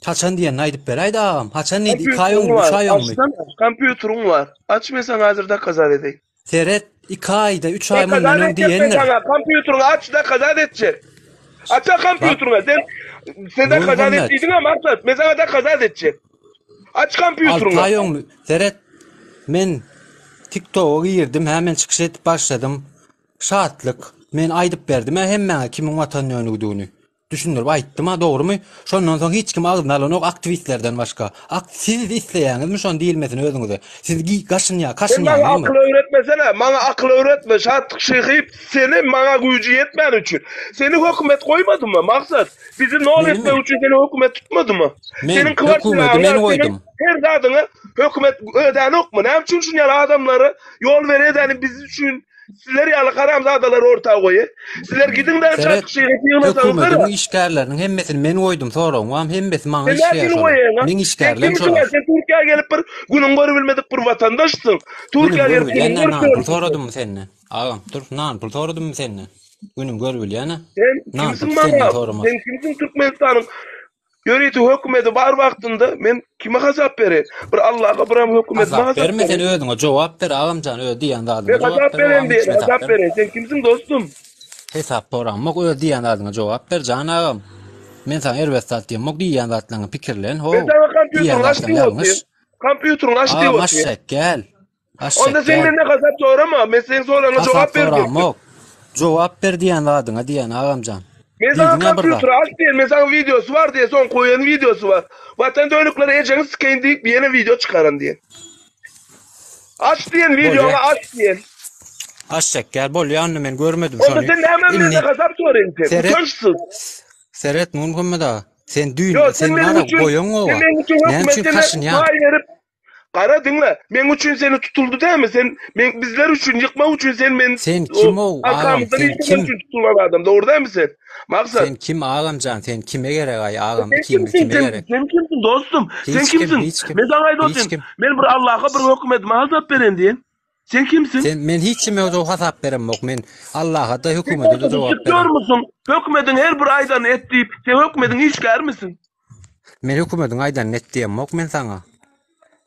Haçan diýenini aýdyp beräýdä agam. Haçan diýdi? 2 aý Kompýuteriň öňmi, 3 bar. aý öňmi? Açsana. Kompýuteriň bar. Aç men saňa häzir dokazat edeýin. Seret, 2 aýda, 3 aý mundan Dokazat öň etjek men diýendir. saňa. Kompýuteriňi aç dokazat etjek. Açar Bak, kompýuteriňi. Sen sen dokazat et Nurmuhammet, diýdiň-ä Maksat. Men saňa dokazat etjek. Aç 6 kompýuteriňi. aý öňmi? Seret, men TikToka girdim, hä men çykyş edip başladym. Şatlyk, men aýdyp berdim-ä hemmäňe kimiň watan dönügidigini. Düşündirip aýtdym-a, dogrumy? Şondan soň hiç kim agzyna alanok aktiwistlerden başga. Ak siz isleýäňizmi şony diýilmesini özüňize? Siz gi gaşynýa, Sen maňa kaşynýaňyzmy? akyl öwretmesene, maňa akyl öwretme, Şatlyk Şyhyýew, seni maňa güýji ýetmäni üçin. Seni hökümet goýmadymy, Maksat? Bizi nol Menimi? etmek üçin seni hökümet tutmadymy? Men, Seniň hökümedi men kwartiraňa, seniň goýdum. her zadyňa hökümet ödänokmy? Näme üçin şuny ýaly adamlara ýol berýädäni biz üçin Sizler ýaly haramzadalary orta goýy. Sizler gidiň de Seret, çatyk ýygnasaňyzlar. hökümediň işgärleriniň hemmesini men goýdum, soragyň barmy? Hemmesi maňa Sen işleýär nähili şolar. goýaýyň ha? Meň Sen işgärlerim kimsiň şolar. ha? Sen Türkiýä gelip bir günüň görübilmedik bir watandaşsyň. Günüm Türkiýä gelip günüň görübilýän görüp nan pul ýörsüň. soradymmy senden? Agam, dur, nan pul soradymmy senden? Günüm görübilýän-ä. Sen Nan pul kimsiň senden maňa? soramaz. Sen kimsiň Türkmenistanyň Ýörite hökümedi bar wagtynda men kime hasap bereýin? Bir Allaha biram hökümetime Hasap hasap berme sen bereýin. özüňe jogap ber agamjan öz diýen zadyňa Men jogap hasap ber bereýin agam diýen, hiç hesap hasap berme. bereýin. Sen kimsiň dostum? Hesap soramok öz diýen zadyňa jogap ber jan agam. Men saňa erbet zat diýemok diýýän zatlaryňa pikirlen how. Men saňa Diýýän kompýuteriňi aç zatlaryň diýip ýalňyş. otyryn. Kompýuteriňi aç diýip Agam otyryn. aşşek gel. Onda Aşşek sen gel. menden hasap sorama. Men seň soragyňa Hasap jogap berjekdim. soramok. Jogap ber diýen zadyňa diýen agamjan. Men saňa Diýdiň-ä bir zat. kompýuteri aç diýen, men saňa wideosy bar diýen, soň goýan wideosy bar. Watan dönükleri ejeňi sikeýin diýip ýene wideo çykaran diýen. Aç diýen wideoňy Bolýa. aç diýen. Aşşek gel bolýa onda men görmedim Onda şony. sen näme Indi menden hasap soraýyn sen? seret Utançsyz. seret Nurmuhammet aga. Sen düýn Ýok, sen sen meniň bara üçin, goýaň sen oba. meniň üçin Näme üçin hökümetden kaşynýaň? paý berip Gara diňle, meň üçin seni tutuldy dämi? Sen men bizler üçin ýykmak üçin sen men Sen kim ow agam arkamyzdan sen işlemek kim? üçin tutulan adam, dogry dämi sen? Maksat. Sen kim agamjan sen kime gerek aý agam Sen ikimiz kimsin kime sen? gerek? Sen kimsin dostum? Sen Hiç kim kimsin? hiç kim Men saňa aýdyp hiç otyryn. kim. Men bir Allaha bir hökümetime hasap beren diýen. Sen kimsiň? Sen men hiç kime jogap hasap beremok. Men Allaha-da, hökümete-de jogap berem. Çykýarmysyň? Hökümediň her bir aýdanyny et diýip, sen hökümediň işgärmisiň? Men hökümediň aýdanyny et diýemok men saňa.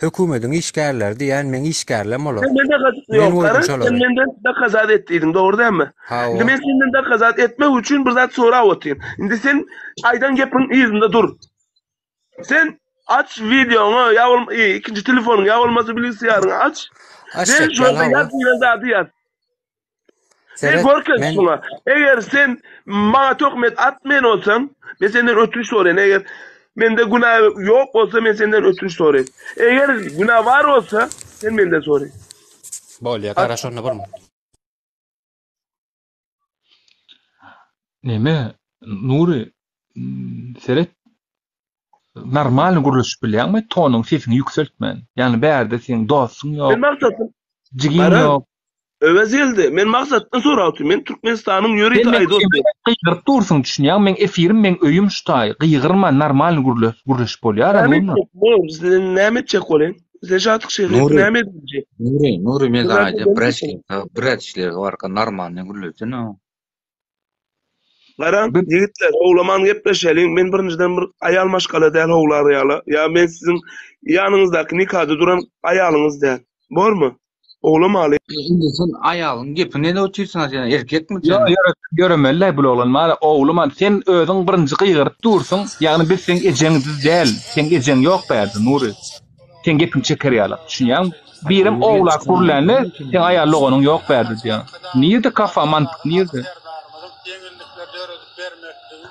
Hökümediň işgärleri diýýän meň işgärlem olar. Sen menden Men ýok, goýdum gara, sen şolary. menden dokazat et diýdiň, dogry dälmi? Hawa. Indi men senden dokazat etmek üçin bir zat sorap otyryn. Indi sen aýdan gepiň yzynda dur. Sen aç wideoňy ýa bolma ikinji telefonyňy ýa bolmasa bilgisýaryňy aç. Aç Sen çekýän şonda hawa. ýaz diýlen zady ýaz. Sen Seret, görkez men şuňa. Eger sen maňa töhmet atmaýan bolsaň, men senden ötünç soraýyn. Eger mende günä ýok bolsa, men senden ötünç soraýyn. Eger günä bar bolsa, sen menden soraý. Bolýa, garaş onda bir. Neme, Nury, seret, normalny gürleşip bilýäňmi, tonuň sesiňi ýükseltmän? Ýagny bärde seň dostuň Men ýok, maksatym jigiň Gara, ýok. Öwez geldi. Men maksatdan sorap otyryn. Men Türkmenistanyň Sen ýörite meň aýdosy. efirime gygyryp dursuň, düşünýäňmi? Meň efirim, meň öýüm şu taý. Gygyrman, normalny gürle, gürleşip bolýar-a, Näme Nurmyrat. etjek bol? Sen näme etjek bolýaň? Sen Şatlyk şyhy Nury, näme edinjek? Nury, Nury men Bu saňa zaten aýdýan, benim biraz fikrim. biraz işler barka normalny gürlesene. Garaň, Bir ýigitler, howlaman gepleşeliň. Men birinjiden bir aýal maşgala däl howlar ýaly. Ýa men siziň ýanyňyzdaky nikada duran aýalyňyz däl. Bormy? Howlamaly. Indi sen aýalyň gepini edip otyrsyň sen erkekmi Ýo, sen? ýöre, ýöremeli-läý bul oglan. Mara ogluman, sen özüň birinji gygyryp dursuň. Ýagny biz seň ejeňiz däl. Seň ejeň ýok bärde, Nury. Seň gepiňi çeker ýalak. Düşünýäňmi? Birem owlak gürlände, seň aýal doganyň ýok bärde diýýär. Nirde kafa, mantyk nirde?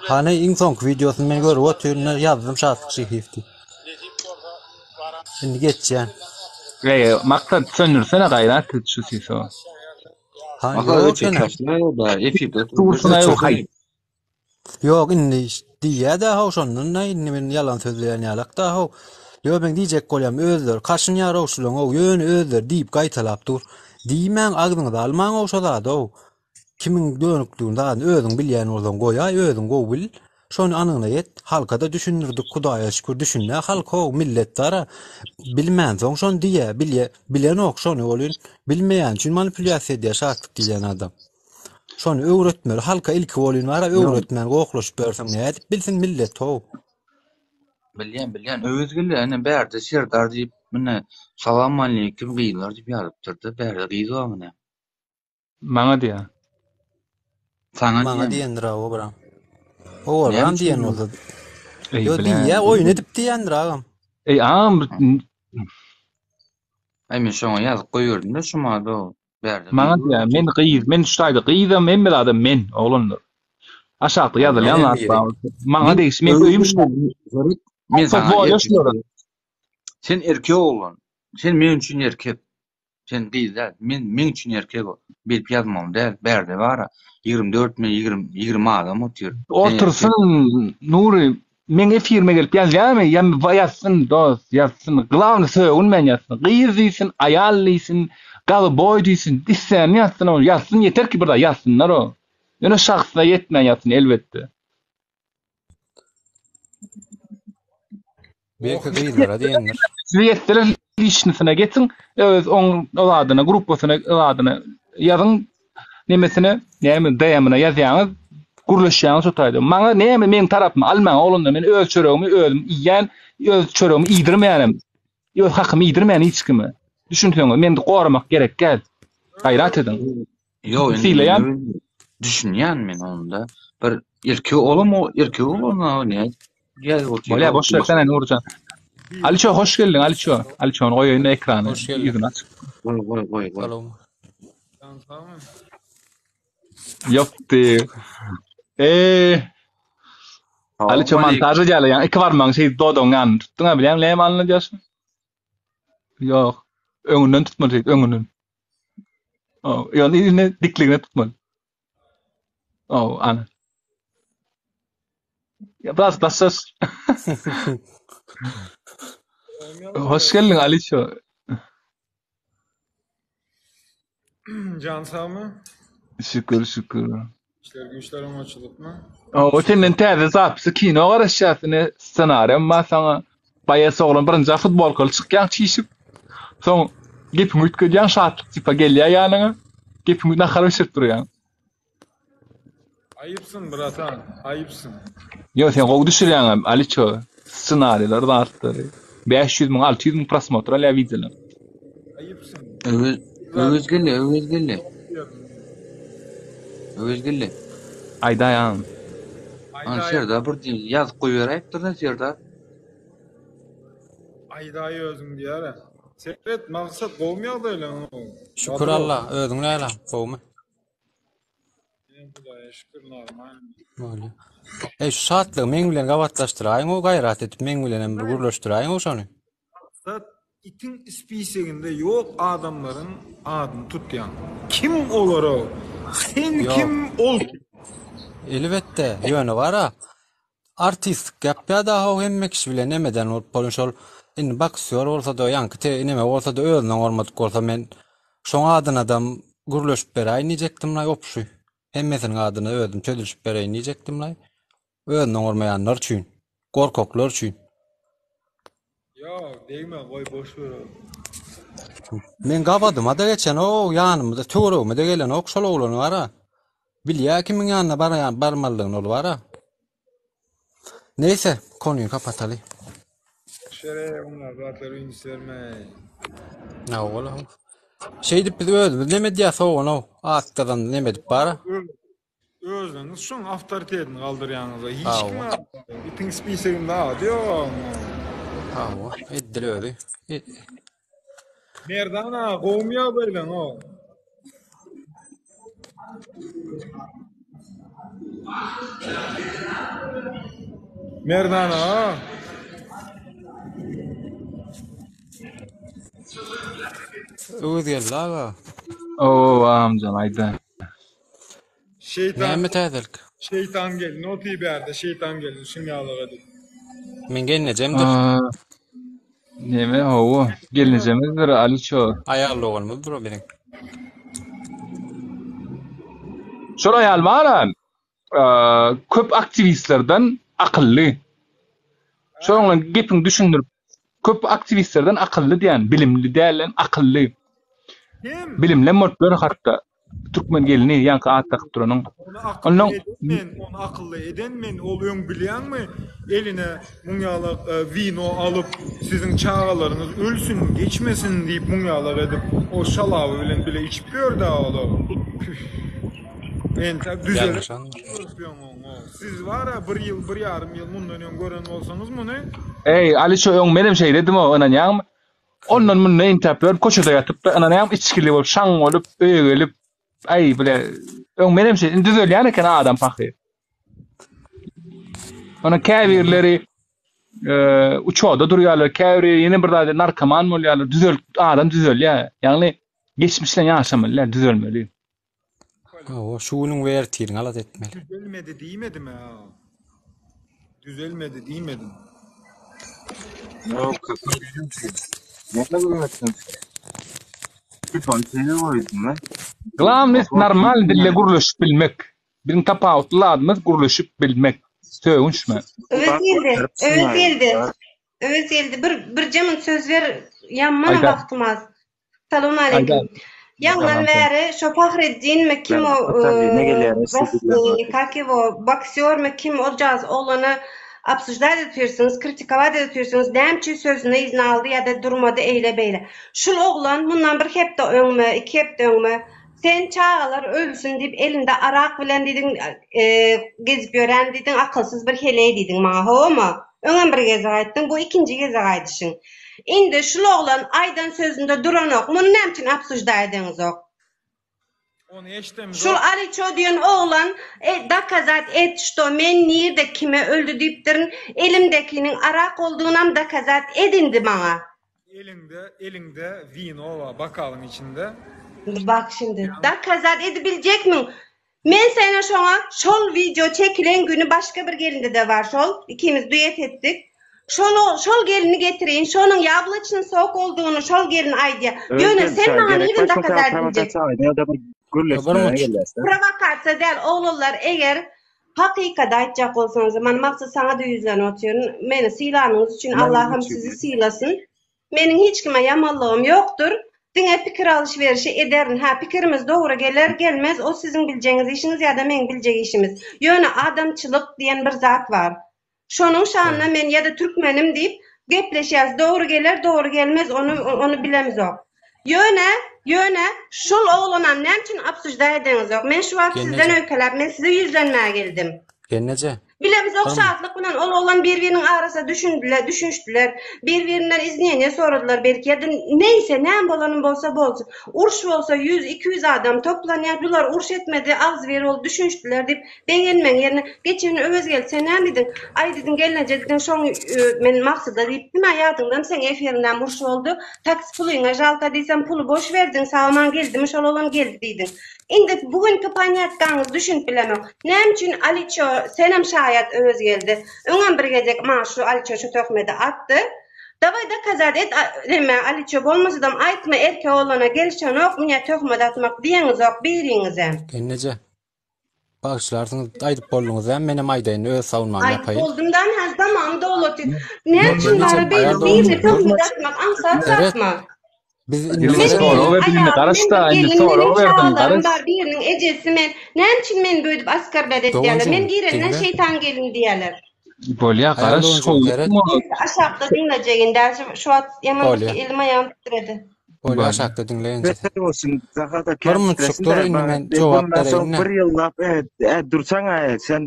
Hany iň soňky wideosyny men görüp otyryn, ýazdym Şatlyk Şyhyýew diýip. Indi geçýän. Eý, maksat söndürsene gaýrat et şu sesi. Ha, Maksat ýok öçür ene. taşla da efirde Dursun aý haý. Ýok indi diýýä-dä how şondan da indi men ýalan sözleýän ýalak-da how. Ýok men diýjek bolýam özleri kaşynýar how şulaň how ýöne özleri diýip gaýtalap dur. Diýmäň agzyňyza almaň how şo zady how. Kimiň dönükligini zadyny özüň bilýän bolsaň goýaý özüň gowy bil. Şony anygyna ýet. Halkada düşündirdik Hudaýa şükür düşündä halk how millet dara. Bilmänsoň şony diýýä bilýä bilenok şony welin bilmeýäni üçin manipulýasiýa edýä Şatlyk diýýän adam. Şony öwretmeli halka ilki bolyn bara öwretmän gohlaşyp ýörseň nädip bilsin millet how. Bilýän bilýän Öwez geldi ene bärde Serdar diýip mine salam aleýkum gyzlar diýip ýazypdyrda bärde gyz bar mine. Maňa diýýär. Saňa Maňa diýen. diýendir aw obram. Näme Owalam üçin diýen bolsa. Eý Ýo bilen. diýýä oýun edip diýendir agam. Eý agam Aý men şoňa ýazyp goýberdim-de şu mada bärde maňa gyz diýýär. bar. Men gyz, men şu taýda gyzam, hemme zadam men, oglanlar. Aşakda ýazylýan Menem zat biri. bar. Maňa Men degişli, men Öwez öýüm şu. geldi. Men Maksat saňa bolýa erkek. şulara. Sen erkek oglan. Sen meň üçin erkek. Sen gyz däl. Men meň üçin erkek ol. Bilip ýazmaly däl. Bärde bara 24 mi 20 20 adam otyr. Sen erkek. Otursyn Nury, meň efirime gelip ýazýarmy? Ýa ýazsyn dost, ýazsyn. Glawny sögünmän ýazsyn. Gyz diýsin, aýal diýsin, galoboý diýsin, islänini ýazsyn ol. Ýazsyn ýeter ki bir zat ýazsynlar o. Ýöne şahsyna ýetmän ýazsyn elbetde. Belki gyzlara diýendir. Size ýetseler liçnisine geçiň, öz oň adyna, gruppasyna adyna ýazyň, nemesine, näme DM-ine ýazýaňyz, gürleşýäňiz şo taýda. Maňa näme meň tarapymy almaň oglanlar, men öz çöregimi özüm iýýän, öz çöregimi iýdirmeýänem, öz hakymy iýdirmeýän hiç kime. Düşünseňiz, meni goramak gerek däl. Gaýrat ediň. Ýok, indi Sylaýan. men düşünýän men onda. Bir erkek olam o erkek olam ne? Ýazyp otyr. Bolýa, boş bersene Nurjan. Aliço hoş geldiň Aliço. Aliçony goýaýyn ekrany. Hoş geldiň. Ýüzüni aç. Goý goý goý goý. Salam. Ýokdy. Eee. Aliço montaž edýärler, ýa iki barmagyň şeýdip dodagyň ýanyny tutduň-a bilýäňmi näme alynýar? Ýok. Öňünden tutmaly şeýdip, öňünden. O, ýöne indi dikligine tutmaly. O, ana. Ya biraz daşaş. Hoş geldiň Aliço. Can sagmy? Şükür, şükür. İşler güýçler oňaçylykmy? O senden täze zapisi kino garaşýas ine ssenariýam bar saňa. Baýas oglan birinji futbolkaly çykýaň çişip. Soň. Gepiňi üýtgedýäň Şatlyk tipa gelýär ýanyňa. Gepiňi nahar bişirip durýaň. Aýypsyň bratan, aýypsyň. Ýok sen gowy düşürýäňem Aliço ssenariler zatlary. 500 müň 600 müň prosmotr alýar wideolar. Aýypsyň. Öwez Öwez geldi, Öwez geldi. Öwez geldi. Aýdaý agam. Ana Serdar bir diýen ýazyp goýberäýipdir-de Serdar. Aýdaý özüň diýer-ä. Seret Maksat gowumy ýagdaýlaň? Şükür Alla, özüň näle, gowumy? Men Hudaýa şükür normal. Bolýa. Eý şu şatlygy meň bilen gabatlaşdyraýyň-ow gaýrat edip meň bilenem bir gürleşdiräýiň-ow şony. Maksat itiň spiseginde ýok adamlaryň adyny tutýaň. Kim olar-ow? Sen Ýok. kim ol kim? Elbetde, ýöne bara artistlik ýapýada how hemme kişi bilen nemeden bolup bolun şol indi boksýor bolsada ýaňky te neme bolsada özüne oňarmadyk bolsa men şoň adynadam gürleşip beräýin diýjekdimlaý opşy hemmesiniň adyna özüm çözülişip bereýin diýjekdimlaý özüne oňarmaýanlar üçin gorkaklar üçin. Ýok degme goý boş ber ol. Meň gabadymada geçenok ýanymda töweregime-de gelenok şol oglan bara. Bilýä kimiň ýanyna baraýan barmalydygyny ol bara. Neýse, konuyu kapataly. Şere oňa zatlar üns berme. Hawa. Şeýdip biz özümiz neme edýäs ow at gazandy neme edip bara. Özüňiz şoň awtoritetini galdyrýaňyz. Hiç kim itiň spiseginde ady ýok. Hawa, edil özi. Merdan aga gowumy ýagdaýlaň o? Merdan aga. Öwezgeldi aga. Oo agamjan aýda. Şeýtan Näme täzelik? Şeýtan gelin otyr bärde şeýtan gelin şuň ýalyk edip. Meň gelnejemdir. Neme hawa gelnejemizdir Aliço. Aýal doganymyzdyr o biziň. Şol aýal bara köp aktiwistlerden akylly. Şoň bilen gepiň düşündirip köp aktiwistlerden akylly diýen, bilimli däl, akylly. Kim? Bilimlem bolup ýör hatda. Türkmen gelni ýaňky at dakyp duranyň. Ony akylly eden men, ony akylly eden men, ol öň bilýäňmi, eline muň ýalak wino alyp, siziň çagalaryňyz ölsün, geçmesin diýip muň ýalak edip, o şalaby bilen bile içip ýördi-ä ol. Püh. Entäk düzelip Siz bar-a bir ýyl, bir ýarym ýyl mundan öň gören bolsaňyz muny. Eý, Alyşo öň menem şeýledim-ow, ynanýaňmy? Ondan munda entäp ýörüp köçede ýatyp-da, ynanýaňmy, içgili bolup, şaň bolup, öýe gelip, aý, bile, öň menem şeý, indi düzelýän eken adam pahyr. Onuň käbirleri e, uçoda durýarlar, käbiri ýene bir zat narkoman bolýarlar, düzel, adam düzelýär. Ýagny geçmiş bilen ýaşamaly däl, düzelmeli. Hawa, şu günüň we ertiriň alada etmeli. Düzelmedi diýmedim-ä. Düzelmedi diýmedim. Ýok, Näme görýärsiň? Telefony şeýle goýdum men. Glawnyý normal dilde gürleşip bilmek. Biziň tapawutly zadymyz gürleşip bilmek. Sögünçme. Öwez geldi. Öwez geldi. Öwez geldi. Bir birje mun söz ber. Ýaman Aýda. wagtym az. Salam aleýkum. Ýaňdan bäri şo Fahreddinmi kim o kak ýewo boksýormy kim ol jaz oglany obsuždat edip otyrsyňyz, kritikowat edip otyrsyňyz, näme üçin sözüni yzyna aldy ýa-da durmady eýle beýle. Şul oglan mundan bir hepde öňmi, iki hepde öňmi sen çagalar ölsün diýip elinde arak bilen diýdiň gezip ýören diýdiň akylsyz bir heleý diýdiň maňa howamy? Öňem bir gezek aýtdyň, bu ikinji gezek aýdyşyň. Indi şul oglan aýdan sözünde duranok, muny näme üçin obsužda edeňizok? Ony eşdemizok. Şul Aliço diýen oglan dokazat et şto men nirde kime öldi diýipdirin, elimdekiniň arak boldugynam dokazat et indi maňa. Eliňde eliňde wino bar bokalyň içinde. Bak şindi dokazat edibiljekmiň? Men sene şoňa şol wideo çekilen güni başga bir gelindede bar şol ikimiz duet etdik. Şol şol gelini getireýin şonuň ýabloçnyý sok boldugyny şol gelin aýdýa. Ýöne sen maňa nirden dokazat biljek. Prowokasiýa däl oglanlar eger hakykady aýtjak bolsaňyz mana Maksat saňada ýüzlenip otyryn meni sylanyňyz üçin Allahym sizi sylasyn. Meniň hiç kime ýamanlygym ýokdur. Diňe pikir alyş-berişi ederin. Hä, pikirimiz dogry geler, gelmez, o siziň biljegiňiz işiňiz ýa-da meň biljek işimiz. Ýöne adamçylyk diýen bir zat bar. Şonuň şanyna men ýa-da türkmenim diýip gepleşýäs. Dogry geler, dogry gelmez, ony ony bilemzok. Ýöne, ýöne şol oglanam näme üçin obsuždaý edeňizok? Men şu wagt sizden öýkeläp, men size ýüzlenmäge geldim. Gelneje. Bilemzok şatlyk bilen ol oglan bir-biriniň arasyna düşündiler, düşünişdiler. Bir-birinden izneniýe soradylar belki ýa-da neýse näme bolanam bolsa bolsun. Uruş bolsa ýüz, 200 adam toplanýar. Bular uruş etmedi, agzybir bolup düşünişdiler diýip begenmegiň ýerine geçen gün Öwezgeldi sen näme diýdiň? Aý diýdiň gelneje diýdiň şoň men Maksyda diýipdim-ä ýadyňdamy seň efiriňdäm uruş boldy. Taksi pulyňa žalka diýsem puly boş berdiň sag-aman geldimi şol oglan geldi diýdiň. Indi bu günki panýatkaňyzy düşünip bilemok. Näme üçin Aliço senem şaýat Öwezgeldi. Öňem bir gezek maňa şu Aliço şu töhmedi atdy. Daway dokazat et neme Aliço bolmasadam aýtma erkek oglana gelişenok mnýa töhmet atmak diýeňizok biriňizem. Gelneje. Bagyşlarsyňyz aýdyp bolduňyz dämi menem aýdaýyn öz sawnmamy Aýdyp ýapaýyn. boldum da hä zamam doly otyr. Näme üçin Gelneje bara beýle aýal birine doganjyk töhmet atmak aňsat seret zatmy? biz indi Indi Men seret sorag biriniň berdiň indi aýaly, garaş men da bir indi gelin, sorag meniň berdiň çagalarym garaş. bar, biriniň ejesi men. Näme üçin meni beýdip oskarblat edýärler? Men doganjygym girenden diňle şeýtan gelin diýýärler. Bolýa aýal garaş doganjygym seret howlukma. Neyse aşakda diňlejek indi şu şu wagt ýaman bir bolýa elim aýagym titredi. bolýa Bolýa. aşakda diňle injesi. Beter bolsun, daha da Bir munçuk kätdiresin dur de indi ba men jogap bundan soň bereýin-de. bir ýyllap e, e dursaň e, sen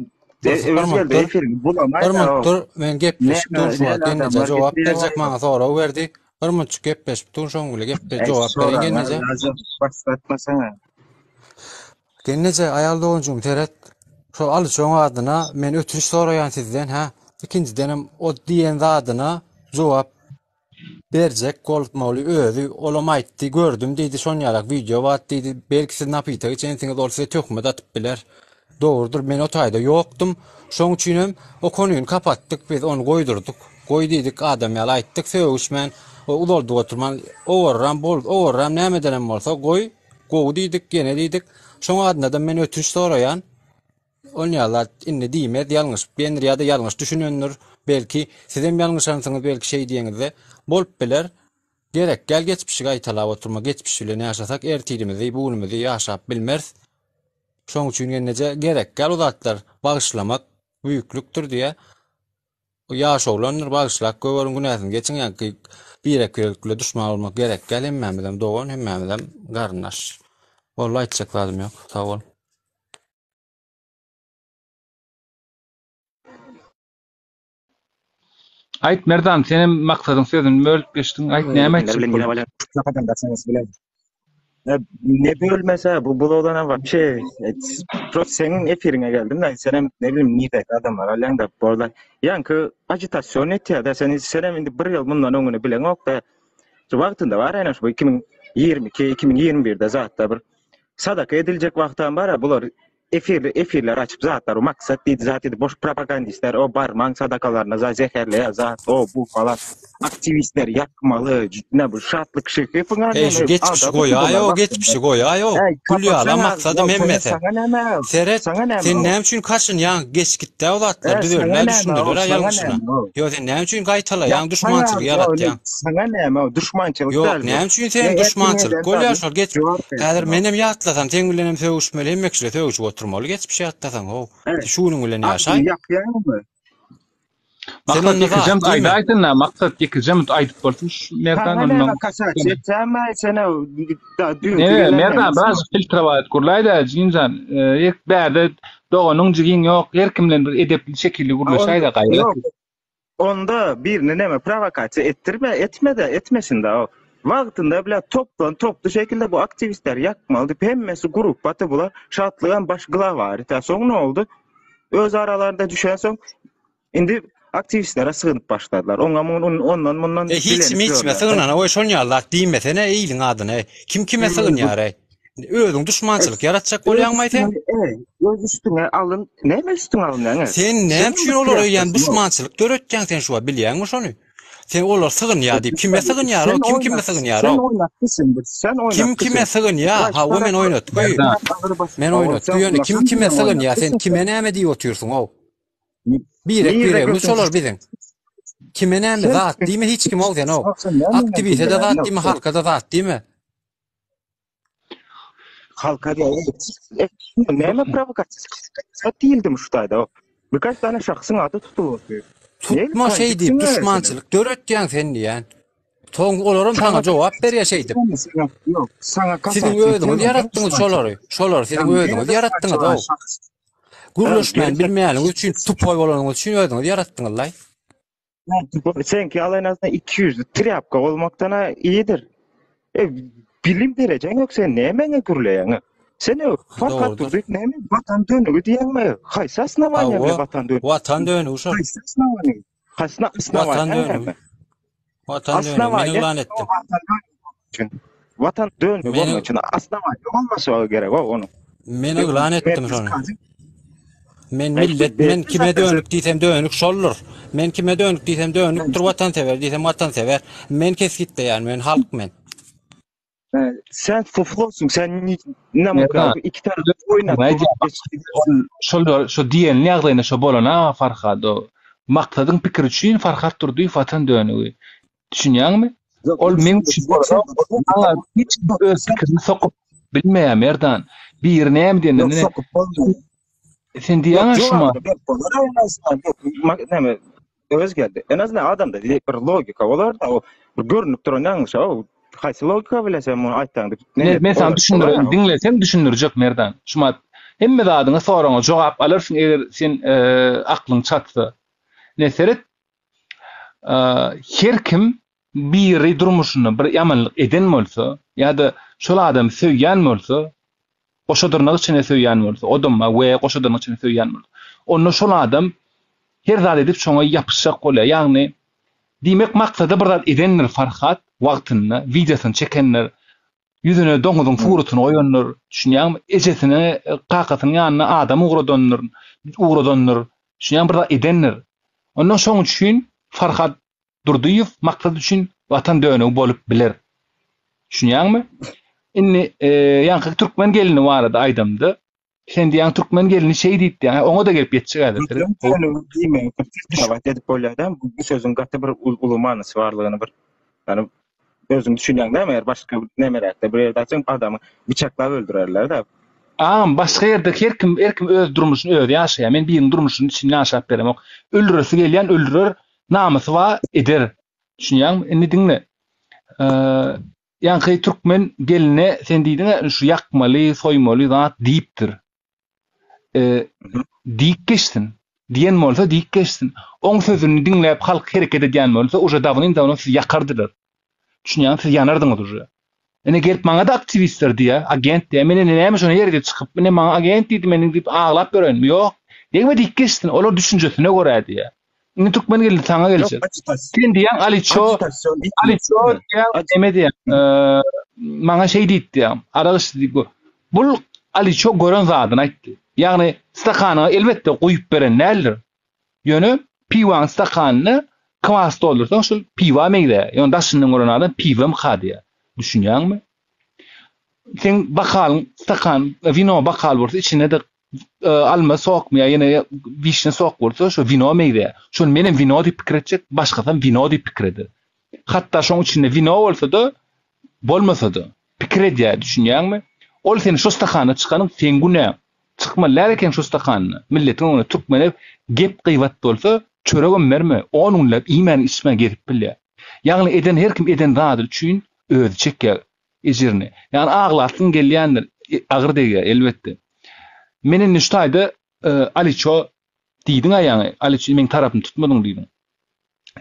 Bir e, bir öz munt geldi dur. efiriňi Bir bulamaý da munt o. dur. Men gepleşip Näme dur şu wagt näme gelneje adamlar jogap getirýär berjek maňa sorag berdi. Bir munçuk gepleşip dur şoň bile geple Ey jogap bereýin soraňa gelneje. razı başlatmasana. Gelneje aýal doganjygym seret. Şo alyçoň adyna men ötünç soraýan sizden hä. Ikinjidenem o diýen zadyna jogap Berjek bolmaly özi olam aýtdy gördüm diýdi şonýalak wideo bar diýdi belki siz napitak içensiňiz ol size töhmet atyp biler dogrudyr men o taýda ýokdum şoň üçinem o konyny kapatdyk biz ony goýdurdyk goý diýdik adam ýaly aýtdyk sögüşmän uzaldyp oturman owarram bol owarram nämedenem bolsa goý gowy diýdik ýene diýdik şoň adynadam men ötünç soraýan Onýalar indi diýmez ýalňyşyp diýendir ýa-da ýalňyş düşünendir. Belki, sizem ýalňyşansyňyz belki şeý diýeňizde. Bolup biler. Gerek däl geçmişi gaýtalap oturma geçmiş bilen ýaşasak ertirimizi bu günümizi ýaşap bilmeris. Şoň üçin gelneje gerek däl o zatlar bagyşlamak büýüklükdir diýä. O ýaş oglandyr bagyşlap göweriň günäsini geçiň ýaňky birek birek bile duşman bolmak gerek däl hemmämizem dogan hemmämizem garyndaş. Boldy aýtjak zadym ýok sag bol. Aýt Merdan senem Maksadyň sözüni bölüp geçdiň aýt näme aýtjak bolýaň. Ne bölmese bu bulogdan wapşe prosto seň efiriňe geldim da senem ne bileyim nirek adamlar alýaň da bolda ýaňky agitasyon etýär-de sen senem indi bir ýyl mundan öňüni bileňok da şu wagtynda bar ene şu 2022 2021-de zatda bir sadaka ediljek wagtam bar bular efir efirler açyp zatlar maksat diýdi zat diýdi boş propagandistler o barmaň sadakalaryna za zäherleýär zat o bu falan aktiwistler ýakmaly ne bu şatlyk şehifiň Eý şu geçmişi goýaý o geçmişi goýaý o gül ýala maksadym hemmesi. Seret sen näme üçin kaşynýaň geç gitdä o zatlar düzelmä düşündiler ýalňyşyna. Ýo sen näme üçin gaýtalaýaň duşmançylyk ýaratýaň. Saňa näme o duşmançylyk Ýok däl bu. näme üçin sen duşmançylyk bolýar şol geç häzir menem ýatlasam seň bilenem sögüşmeli hemme kişile sögüşip oturmaly geçmişi ýatlasaň how şu günüň bilen ýaşaý. Ýakýaňmy? Sen Maksat onda ýekejem zat diýme. aýdaýsyn-da Maksat ýekejem aýdyp bolsun şu Merdan Saňa ondan. näme kasat etsäm-aý sen-ä da düýnki Ne gelen Merdan biraz filtrowaýt gurlaý-da jigimjan. Ýek bärde doganyň jigiň ýok her kim bilen bir edepli şekilli gürleşäý-de gaýrat. Ýok Onda birini neme prowokasiýa etdirme, etme-de, etmesin-de o. Wagtynda bile toplan toply şekilde bu aktiwistler ýakmaly diýip hemmesi gruppaty bular Şatlygam baş glawary tä soň ne oldy? Öz aralarynda düşensoň indi aktiwistlere sygynyp başladylar. Oňa mun ondan mundan E hiç kim dilenip hiç kime ýörler. sygynana goý şon ýaly zat diýmesene iliň adyna e. Kim kime sygynýar e? Özüň duşmançylyk ýaratjak Öz bolýaňmaý sen? üstüňe, e, öz üstüňe alyn, näme üstüňe alynýaň e? Sen näme Sen üçin olara öýen ýok. duşmançylyk döretýäň sen şu wagt bilýäňmi şony? Sen olar sygynýar diýip kime sygynýar o? Sen Kim kime oýnat, sygynýar sen o? oýnatdysyň bir, sen Kim kime oýnatdysyň. sygynýar? Hawa men oýnatgy. Men oýnatgy ýöne kim kime sygynýar? Sen kime näme diýip otyrsyň o? Birek Nirde biregimiz götüň şolar biziň. Kime näme zat diýme hiç kim o sen o. Aktiwise de zat diýme, halka da zat diýme. Halka diýýär. Näme prowokasiýa diýildimi şu taýda? Birkaç tane şahsyň ady tutulypdy. Tutma şeý diýip duşmançylyk döretýäň sen diýýän. Soň olaram saňa jogap berýär şeýdip. Ýok, saňa Siziň özüňiz ýaratdyňyz şolary. Şolary siziň özüňiz ýaratdyňyz ow. Gürleşmän bilmeýäniňiz üçin tupoý bolanyňyz üçin özüňiz ýaratdyňyzlaý. Seňki ýaly en azyndan 200 trýapka bolmakdan iyidir. E, bilim derejeň ýok sen nämeňe gürleýäň? Sen e, Farhat Durdyýew näme watan dönügi diýýäňmi? Haýsy osnowaniýa bilen watan dönügi? Watan dönügi şol. Haýsy osnowaniýa? Haýsy osnowaniýa? Watan dönügi. Watan dönügi men yglan etdim. Watan dönügi bolmak üçin osnowaniýa bolmasa gerek o onuň. Men yglan etdim şony. Men millet, men kime dönük diýsem dönük şoldur. Men kime dönük diýsem dönükdir, watansewer diýsem watansewer. Men kesgitleýän, men halk men. Sen fuflosyň, sen näme iki tarap oýnap. Şol şo diýen ýagdaýynda şo bolan a Farhad o. Maksadyň pikiri üçin Farhat Durdyýew watan dönügi. Düşünýäňmi? Ol meň üçin bolanok. Hiç kim öz pikirini sokup bilmeýär Merdan. Biri näme diýende Ýok, sokup bolmaýar. Sen diýýäň şuma. Näme öz geldi. En azyndan adamda bir logika bolar da o bir görünip duran ýalňyş o haýsy logika bilen sen muny aýtsaň diýip. Men, men sana düşündireýin, diňleseň düşündirjek Merdan. Şumat hemme zadyňa soragyňa jogap alarsyň eger sen aklyň çatsa. Ne seret her kim biri durmuşynda bir ýamanlyk eden bolsa ýa-da şol adamy söýýän bolsa, goşa dyrnak içinde söýýän bolsa, odam bar we goşa dyrnak içinde söýýän bolsa, onda şol adam her zat edip şoňa ýapyşjak bolýar. Ýagny, diýmek maksada bir zat edendir Farhat wagtynda, wideosyny çekendir, ýüzüne doňuzyň suratyny goýandyr, düşünýäňmi? Ejesine, kakasynyň ýanyna adam ugradandyr, ugradandyr, düşünýäňmi? Bir zat edendir. Onda şoň üçin Farhat Durdyýew maksat üçin watan dönügi bolup biler. Düşünýäňmi? Indi ýaňky türkmen gelini barada aýdamda, sen diýýäň türkmen gelini şeý diýip diýýäň, oňa-da gelip ýetjek häzir. Türkmen dönügi diýmegi bir tawat edip bolýar-da, bu sözüň gaty bir uly manysy barlygyny bir ýani özüň düşünýäň dämi, eger başga bir nemeräkde bir ýerde aýtsaň adamy bıçaklap öldürerler-de. Agam başga ýerde her kim her kim öz durmuşyny özi ýaşaýar. Men biriniň durmuşyny içinde ýaşap beremok. Öldüresi gelýän öldürer, namysy bar eder. Düşünýäňmi? Indi diňle. Ýaňky türkmen geline sen diýdiň-ä şu ýakmaly, soýmaly zat diýipdir. Diýip geçsin. Diýen bolsa diýip geçsin. Oň sözüni diňläp halk hereket edýän bolsa uje dawnym-dawno sizi ýakardylar. Düşünýäňmi? Siz ýanardyňyz uje. Ine gelip maňa-da aktiwistler diýýär, agent diýýär. Men indi näme şony her ýerde çykyp, ine maňa agent diýdi meniň diýip aglap ýörenmi? Ýok. Degme diýip geçsin. Olar düşünjesine görä diýýär. Indi türkmen geldi saňa geljek. Sen diýýäň Aliço, Aliço diýýäň, neme diýýäň? Maňa şeý diýdi diýýäň. Arak içdi diýip. Bul Aliço gören zadyny aýtdy. Ýagny stakanyňa elbetde guýup beren däldir. Ýöne piwaň stakanyna kwas doldursaň şol piwa meňzeýär. Ýöne daşyndan gören adam piwamyka diýýär. Düşünýäňmi? Seň bakalyň stakan wino bakal bolsa içinde-de alma sokmy ýa ýene wişne sok bolsa şo wino meňzeýär. Şony menem wino diýip pikir etjek, başgasam wino diýip pikir eder. Hatda şoň içinde wino bolsa-da, bolmasa-da pikir edýär, düşünýäňmi? Ol seni şo stakanda çykanyň seň günäň. Çykmaly däl ekeniň şo stakanda. Milletiň öňünde türkmene gep gybat bolsa, çöregem berme, on günläp iýmän içmän gezip bilýär. Ýagny eden her kim eden zady üçin özi çekýär ejirini. Ýagny aglasyň gelýändir, agyr degýär elbetde. Men indi şu taýda Aliço diýdiň-ä ýaňy, Aliço meň tarapymy tutmadyň diýdiň.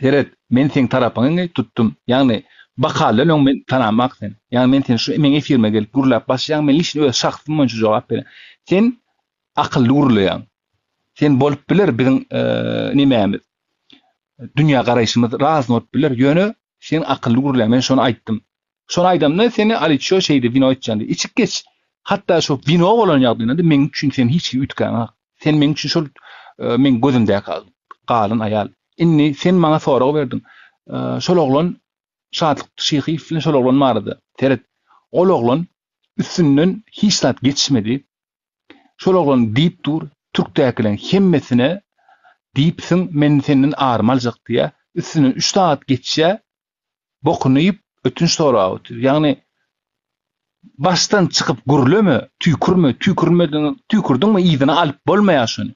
Seret, men seň tarapyňy tutdum. Ýagny bakaldan öň men tanamak seni. Ýagny men seni şu meň efirime gelip gürläp başlaýaň, men lişni öz şahsym boýunça jogap berýän. Sen akylly gürleýäň. Sen bolup biler biziň nemämiz. Dünýä garaýşymyz razny bolup biler, ýöne sen akylly gürleýäň. Men şony aýtdym. Şony aýdamda seni Aliço şeýdi wino içýän diýip. Içip geç. Hatda şo wino bolan ýagdaýynda-da meň üçin sen hiç hili üýtgäňok. Sen meň üçin şol meň gözümdäki galan aýal. Indi sen maňa sorag berdiň. Şol oglan Şatlyk Şyhyýew bilen şol oglan barada. Seret, ol oglan üstünden hiç zat geçmedi. Şol oglan diýip dur, türkdäkileriň hemmesine diýipsiň, men senden arymy aljak diýýär. Üstünden üç sagat geçýär, bokuny iýip, ötünç sorap otyr. Ýagny. Başdan çykyp gürleme, tüýkürme, tüýkürmediň, tüýkürdiňmi yzyna alyp bolmaýar şony.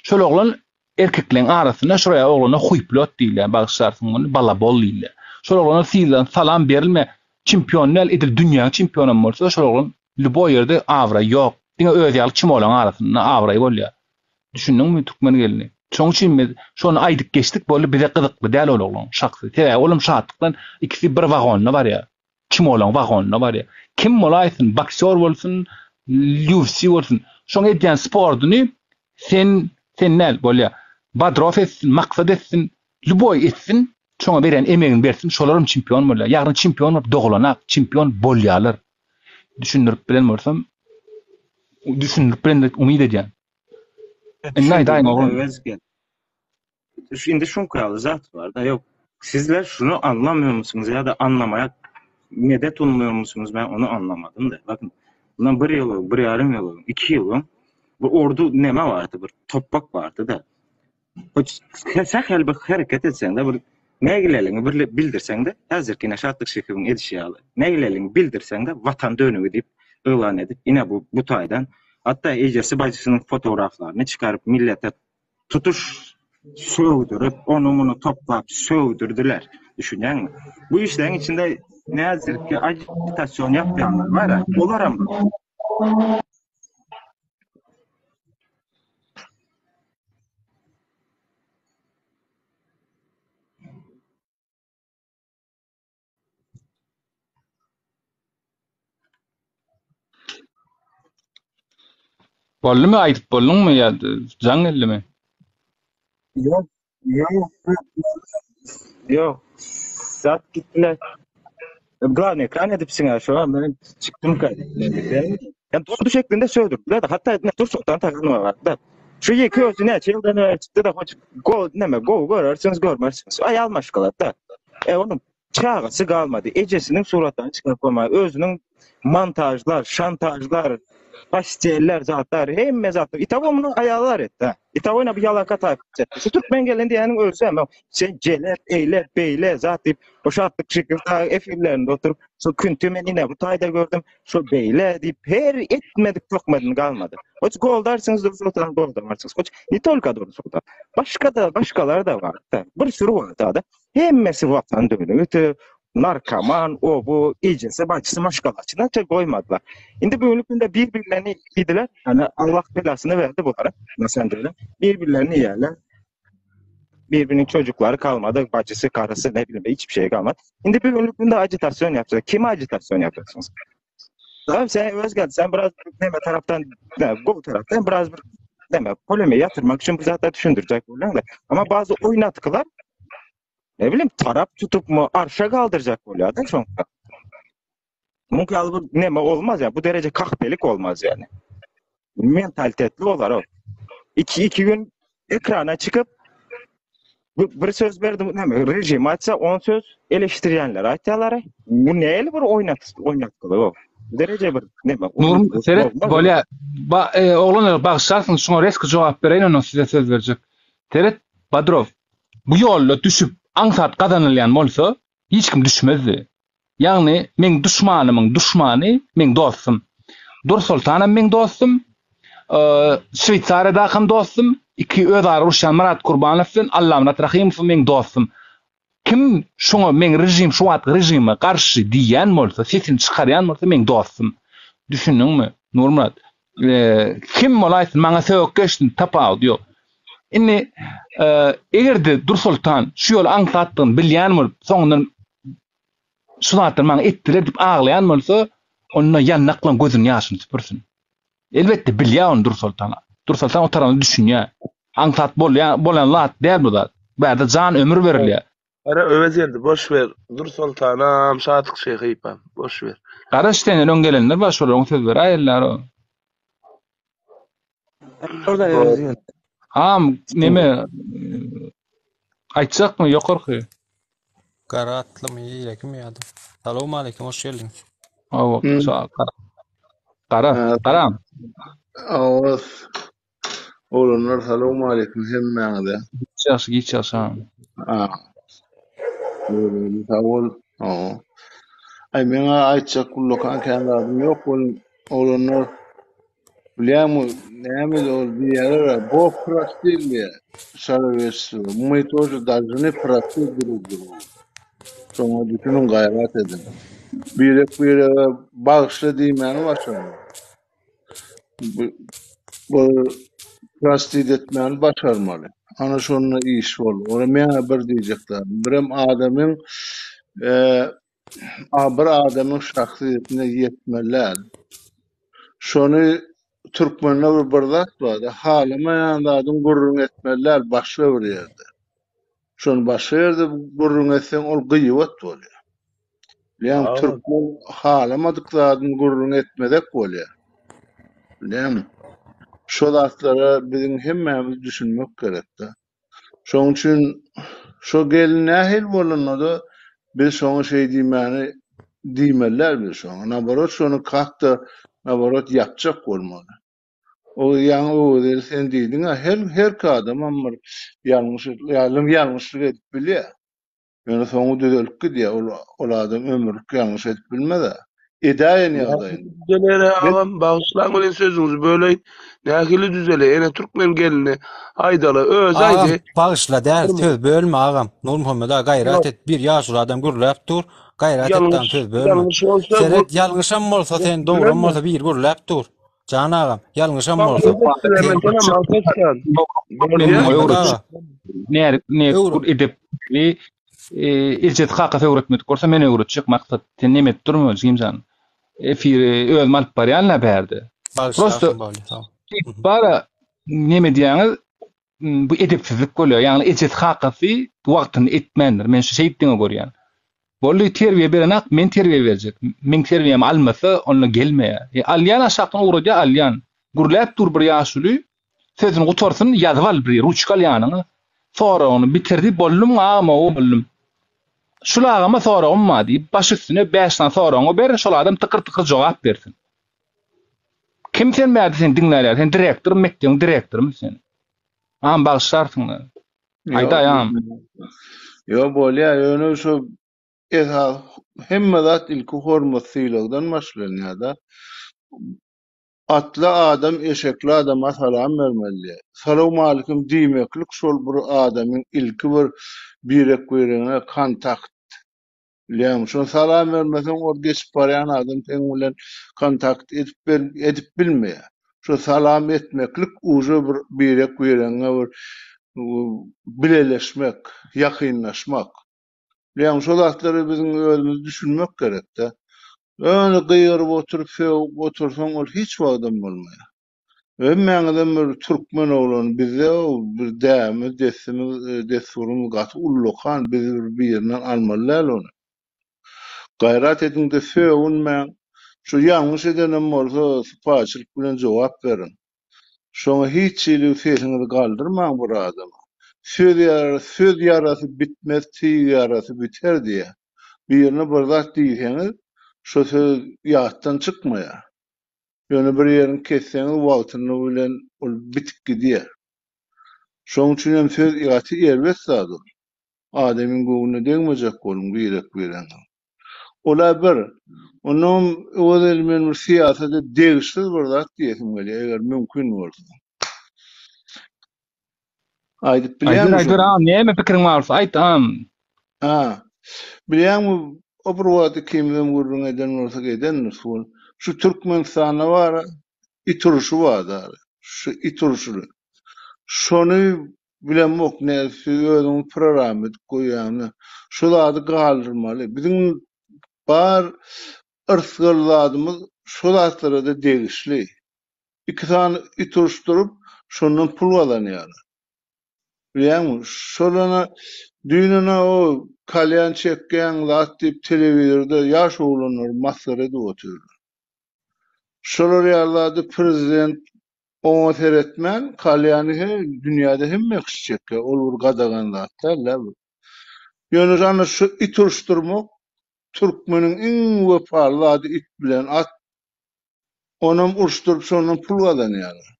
Şol oglan erkekleň arasynda şuraýa oglana huýplot diýilýär, bagyşlarsyň muny, balabol diýilýär. Şol oglana syzdan salam berilme, çempion däl, edil dünýäň çempionam bolsa şol oglan lýuboý ýerde abraý ýok. Diňe özi ýaly çmolaň arasynda abraý bolýar. Düşündiňmi türkmen gelni? Şoň üçin biz şony aýdyp geçdik boldy bize gyzykly däl ol oglan şahsy. Sebäbi olam Şatlyk bilen ikisi bir wagonda barýar. Çmolaň wagonynda barýar. Kim bolaýsyn boksýor bolsun UFC bolsun şoň edýän sportuny sen sen däl bolýar. Bodrow etsin Maksat etsin lýuboý etsin şoňa berýän emegini bersin şolaram çempion bolýar. Ýagny çempion bolup dogulanak çempion bolýarlar. Düşündirip bilen bolsam, düşündirip bilen diýip umyt edýän. Indi aýdaýyň oglan. Indi şuňky ýaly zat bar da, ýok. Sizler şuny anlamıyormusunuz ýa-da anlamaya medet ummuyormusunuz men ony anlamadym da. Bakın, bundan bir ýyl öň, bir ýarym ýyl öň, iki ýyl öň bu ordu neme bardy, bir topbak bardy da. Sähel bir hereket etseň-de, bir nägileligiňi bir bildirseň-de, häzirki ine Şatlyk Şehibiň edişi ýaly, nägileligiňi bildirseň-de, Watan dönügi diýip yglan edip, ine bu bu taýdan, hatda ejesi bajysynyň fotograflaryny çykaryp, millete tutuş sögdürip, ony-muny toplap sögdürdiler. Düşünýäňmi? Bu işleriň içinde näzirki agitasyon ýapýanlar bar-a, olaram Boldumy aýdyp bolduňmy ýa jaň geldimi? Ýok, ýok, ýok. Zat gitdiler. Glawny ekran edipsiň-ä şo, men çykdym Yani durdu şeklinde sögdürdüler de hatta ne Dursundan takılma var da. Şu iki özü näçe ýyldan bäri çykdy da hoç go neme go görersiňiz görmersiňiz. Aýal maşgala da. E onuň çagasy galmady. Ejesiniň suratlaryny çykaryp goýmagy, özüniň montažlar, şantažlar, posteller, zatlar, hemme zatlar. Itago muny aýallar etdi. Itago ine bu ýalaka taýpa etdi. Şu türkmen gelin diýeniň özü hem sen jelep, eýle, beýle zat diýip, o şatlyk şekil efirlerinde oturyp, şu künti men ine bu taýda gördüm, şu beýle diýip her etmedik töhmetini galmady. Hoç goldarsyňyz Dursultan goldamarsyňyz. Hoç ne tolka Dursultan. Başga da başgalar da bar. Da. Bir sürü bar da. Hemmesi watan dönügi, narkoman, o bu, ejesi, bacysy, maşgalasyna te goýmadylar. Indi bugünki günde bir-birlerini iýdiler. Yani Allah belasyny verdi bulara. Nasıl diyelim? Bir-birlerini yerler. Birbirinin çocukları kalmadı, bacısı, karısı ne bileyim hiçbir şey kalmadı. Şimdi bir günlük günde ajitasyon yapacak. Kime ajitasyon yapacaksınız? Tamam sen Özgen sen biraz neme taraftan ne, bu taraftan biraz bir neme polemiğe yatırmak için bu zaten düşündürecek da. Ama bazı oynatkılar ne bileyim taraf tutup mu arşa kaldıracak oluyor da şoňka. Mümkin ýaly bir neme olmaz yani. Bu derece kahpelik olmaz yani. Mentalitetli olar o. İki, iki gün ekrana çıkıp bu, bir söz berdim neme rejim açsa on söz eleştirýänler aýtýarlar. Bu näli bir oýnat oýnatgylyk o. Bu derece bir neme. Nur seret bolýa. Ba, e, oglanlar bagyşlarsyňyz şuňa reski jogap bereýin ondan size söz berjek. Seret Badrow bu ýolda düşüp aňsat gazanylýan bolsa hiç kim düşmezdi. Ýagny meň duşmanymyň duşmany meň dostum. Dursoltanam meň dostum, Şweýsariýadakam dostum, iki özara uruşýan Myrat Kurbanow bilen Allamyrat Rahymow meň dostum. Kim şoňa meň režim şu wagtky režime garşy diýýän bolsa, sesini çykarýan bolsa meň dostum. Düşündiňmi, Nurmyrat? Kim bolaýsyn maňa sögüp geçsin tapawudy ýok. Indi eger-de Dursoltan şu ýoly aňsatdygyny bilýän bolup, soňundan şu zatlary maňa etdiler diýip aglaýan bolsa, onda ýannaklaň gözüniň ýaşyny süpürsin. Elbetde bilýär ony Dursoltan. Dursoltan o tarapyna düşünýär. Aňsat bolýan bolan zat däl bu zat. Bu ýerde jan ömür berilýär. Gara Öwez geldi boş ber Dursoltanam Şatlyk Şehypam boş ber. Garaş senden öň gelenler bar şolaryň söz beräýerler o. Orada Öwez geldi. Ham neme aýtjakmy ýokarky? Gara atlymy eýlekimi ýa-da. Salowmaleýkim hoş geldiňiz. Hawa, gara, garam. Awaz. Oglanlar salowmaleýkim hemmäňize. Giç ýagşy, giç ýagşy. Ha. Sag bol. Aý meňä aýtjak ullakan kän zadym ýok ol oglanlar bilýäňmi näme ol diýýärler Bog prostil diýýär человечество мы тоже должны простить друг друга şoňa düşüniň gaýrat ediň birek birege bagyşla diýmäni başaryň bu prostit etmäni başarmaly ana şonda iş bol ora meňä bir diýjek zadym birem adamyň bir adamyň şahsyýetine ýetmeli däl. Şony türkmende bir bir zat bar-da, halamaýan zadyň gürrüň etmeli däl başga bir ýerde. Şony başga ýerde gürrüň etseň ol gyýbat bolýar. Bilýäňmi, türkmen halamadyk zadyny gürrüň etmezek bolýar. Bilýäňmi? Şo zatlara biziň hemmämiz düşünmek gerek-de. Şoň üçin şo gelin nähili bolanda-da biz şoňa şeý diýmäni diýmeli däl biz şoňa. Naborot şony kak-da naborot ýapjak bolmaly. O ýaňy Öwezeli sen diýdiň-ä her herki adamam bir ýalňyş ýalňyşlyk edip bilýär. Ýöne soňy düzelip gidýär. Ol ol adam ömürlik ýalňyş edip bilmez-ä. Edäýen ýagdaýynda. Düzeler agam, bagyşlaň welin sözüňizi böleýin. Nähili düzeler? Ene türkmen gelini aýdaly, özi Agam, aýdy. bagyşla däl, söz bölme agam. Nurmuhammet aga gaýrat et, bir ýaşuly adam gürläp dur. Gaýrat et dam Ýalňyş, söz bölme. ýalňyş bolsa Seret, ýalňyşam bolsa sen, dogram bolsa bir gürläp dur. Jan agam, ýalňyşam bolsa. Närik ne edep li ejesi kakasy öwretmedik bolsa men öwretjek maksat sen neme edip durma jigimjan. Efiri özüm alyp barýan la bärde. Prosta bara neme diýýäňiz bu edepsizlik bolýar. Ýagny ejesi kakasy wagtynda etmändir. Men şu şeýdip diňe görýän. Boldy terbiýe berenak men terbiýe berjek. Meň terbiýämi almasa onda gelmeýär. E, alýan aşakdan ugradýar alýan. Gürläp dur bir ýaşuly sözüni gutarsyn ýazyp al bir ruçka al ýanyňa. Soragyny bitirdi boldum agam ow boldum. Şul agama soragym bar diýip baş üstüne bäş sany soragyňy ber şol adam tykyr tykyr jogap bersin. Kim sen bärde seni diňlär ýaly sen direktormy mekdebiň direktorymy sen. Agam bagyşlarsyň. Aýdaý agam. Ýok bolýa ýöne şo esasy hemme zat ilki hormat sylagdan başlanýada. Atly adam eşekli adama salam bermeli diýýär. Salowmalikim diýmeklik şol bir adamyň ilki bir birek biregine kontakt Bilýäňmi, şony salam bermeseň, ol geçip barýan adam seň bilen kontakt edip edip bilmeýär. Şo salam etmeklik uje bir birek-biregiňe bir bileleşmek, ýakynlaşmak. Bilýäňmi, şo zatlara biziň özümiz düşünmek gerek-de. Ýöne gygyryp oturyp, sögüp otursaň, ol hiç wagtam bolmaýar. Hemmäňizem bir türkmen oglany bizde bir däbimiz dessimiz dessurymyz gaty ullakan biz bir birinden almaly däl ony. Gaýrat ediňde sögünmäň şu ýalňyş edenem bolsa sypaýyçylyk bilen jogap beriň. Şoňa hiç hili sesiňizi galdyrmaň bir adama. Söz söz ýarasy bitmez tyg ýarasy biter diýýär. Birine bir zat diýseňiz şo söz ýatdan çykmaýar. Ýöne bir ýerini kesseňiz wagtynda bilen ol bitip gidýär. Şonuň üçin hem söz gaty erbet zat ol. Adamyň göwnüne degmejek boluň birek-biregiňiziň. Ol-a bir. Onnoňam Öwezeli men bir syýasata degişsiz bir zat diýesim gelýär, eger mümkin bolsa. Aýdyp bilýäňmi Aýdyber, aýdyber, agam, näme pikiriň bar bolsa aýt, agam. Ha. Bilýäňmi, o bir wagt ikimizem gürrüň eden bolsak edendiris ol. Şu Türkmenistanda bar it urşy bar da. Şu it urşuny. Şony bilemok ne siz özüňiz program edip goýýaňyz. Şu zady galdyrmaly. Biziň bar yrsgal zadymyz şo zatlara-da degişli. Iki sany it uruşdyryp, şondan pul gazanýarlar. Bilýäňmi, şol ana, düýn ana o kalýan çekýäň zat diýip telewizorda ýaş oglanlary masgara edip otyrlar. Şolar ýaly zady prezident oňa seretmän, kalýany he dünýäde hemme kişi çekýär, ol bir gadagan zat däl-dä bu. Ýöne ana şu it uruşdyrmak türkmeniň iň wepaly zady it bilen at. Onam uruşdyryp şondan pul gazanýarlar.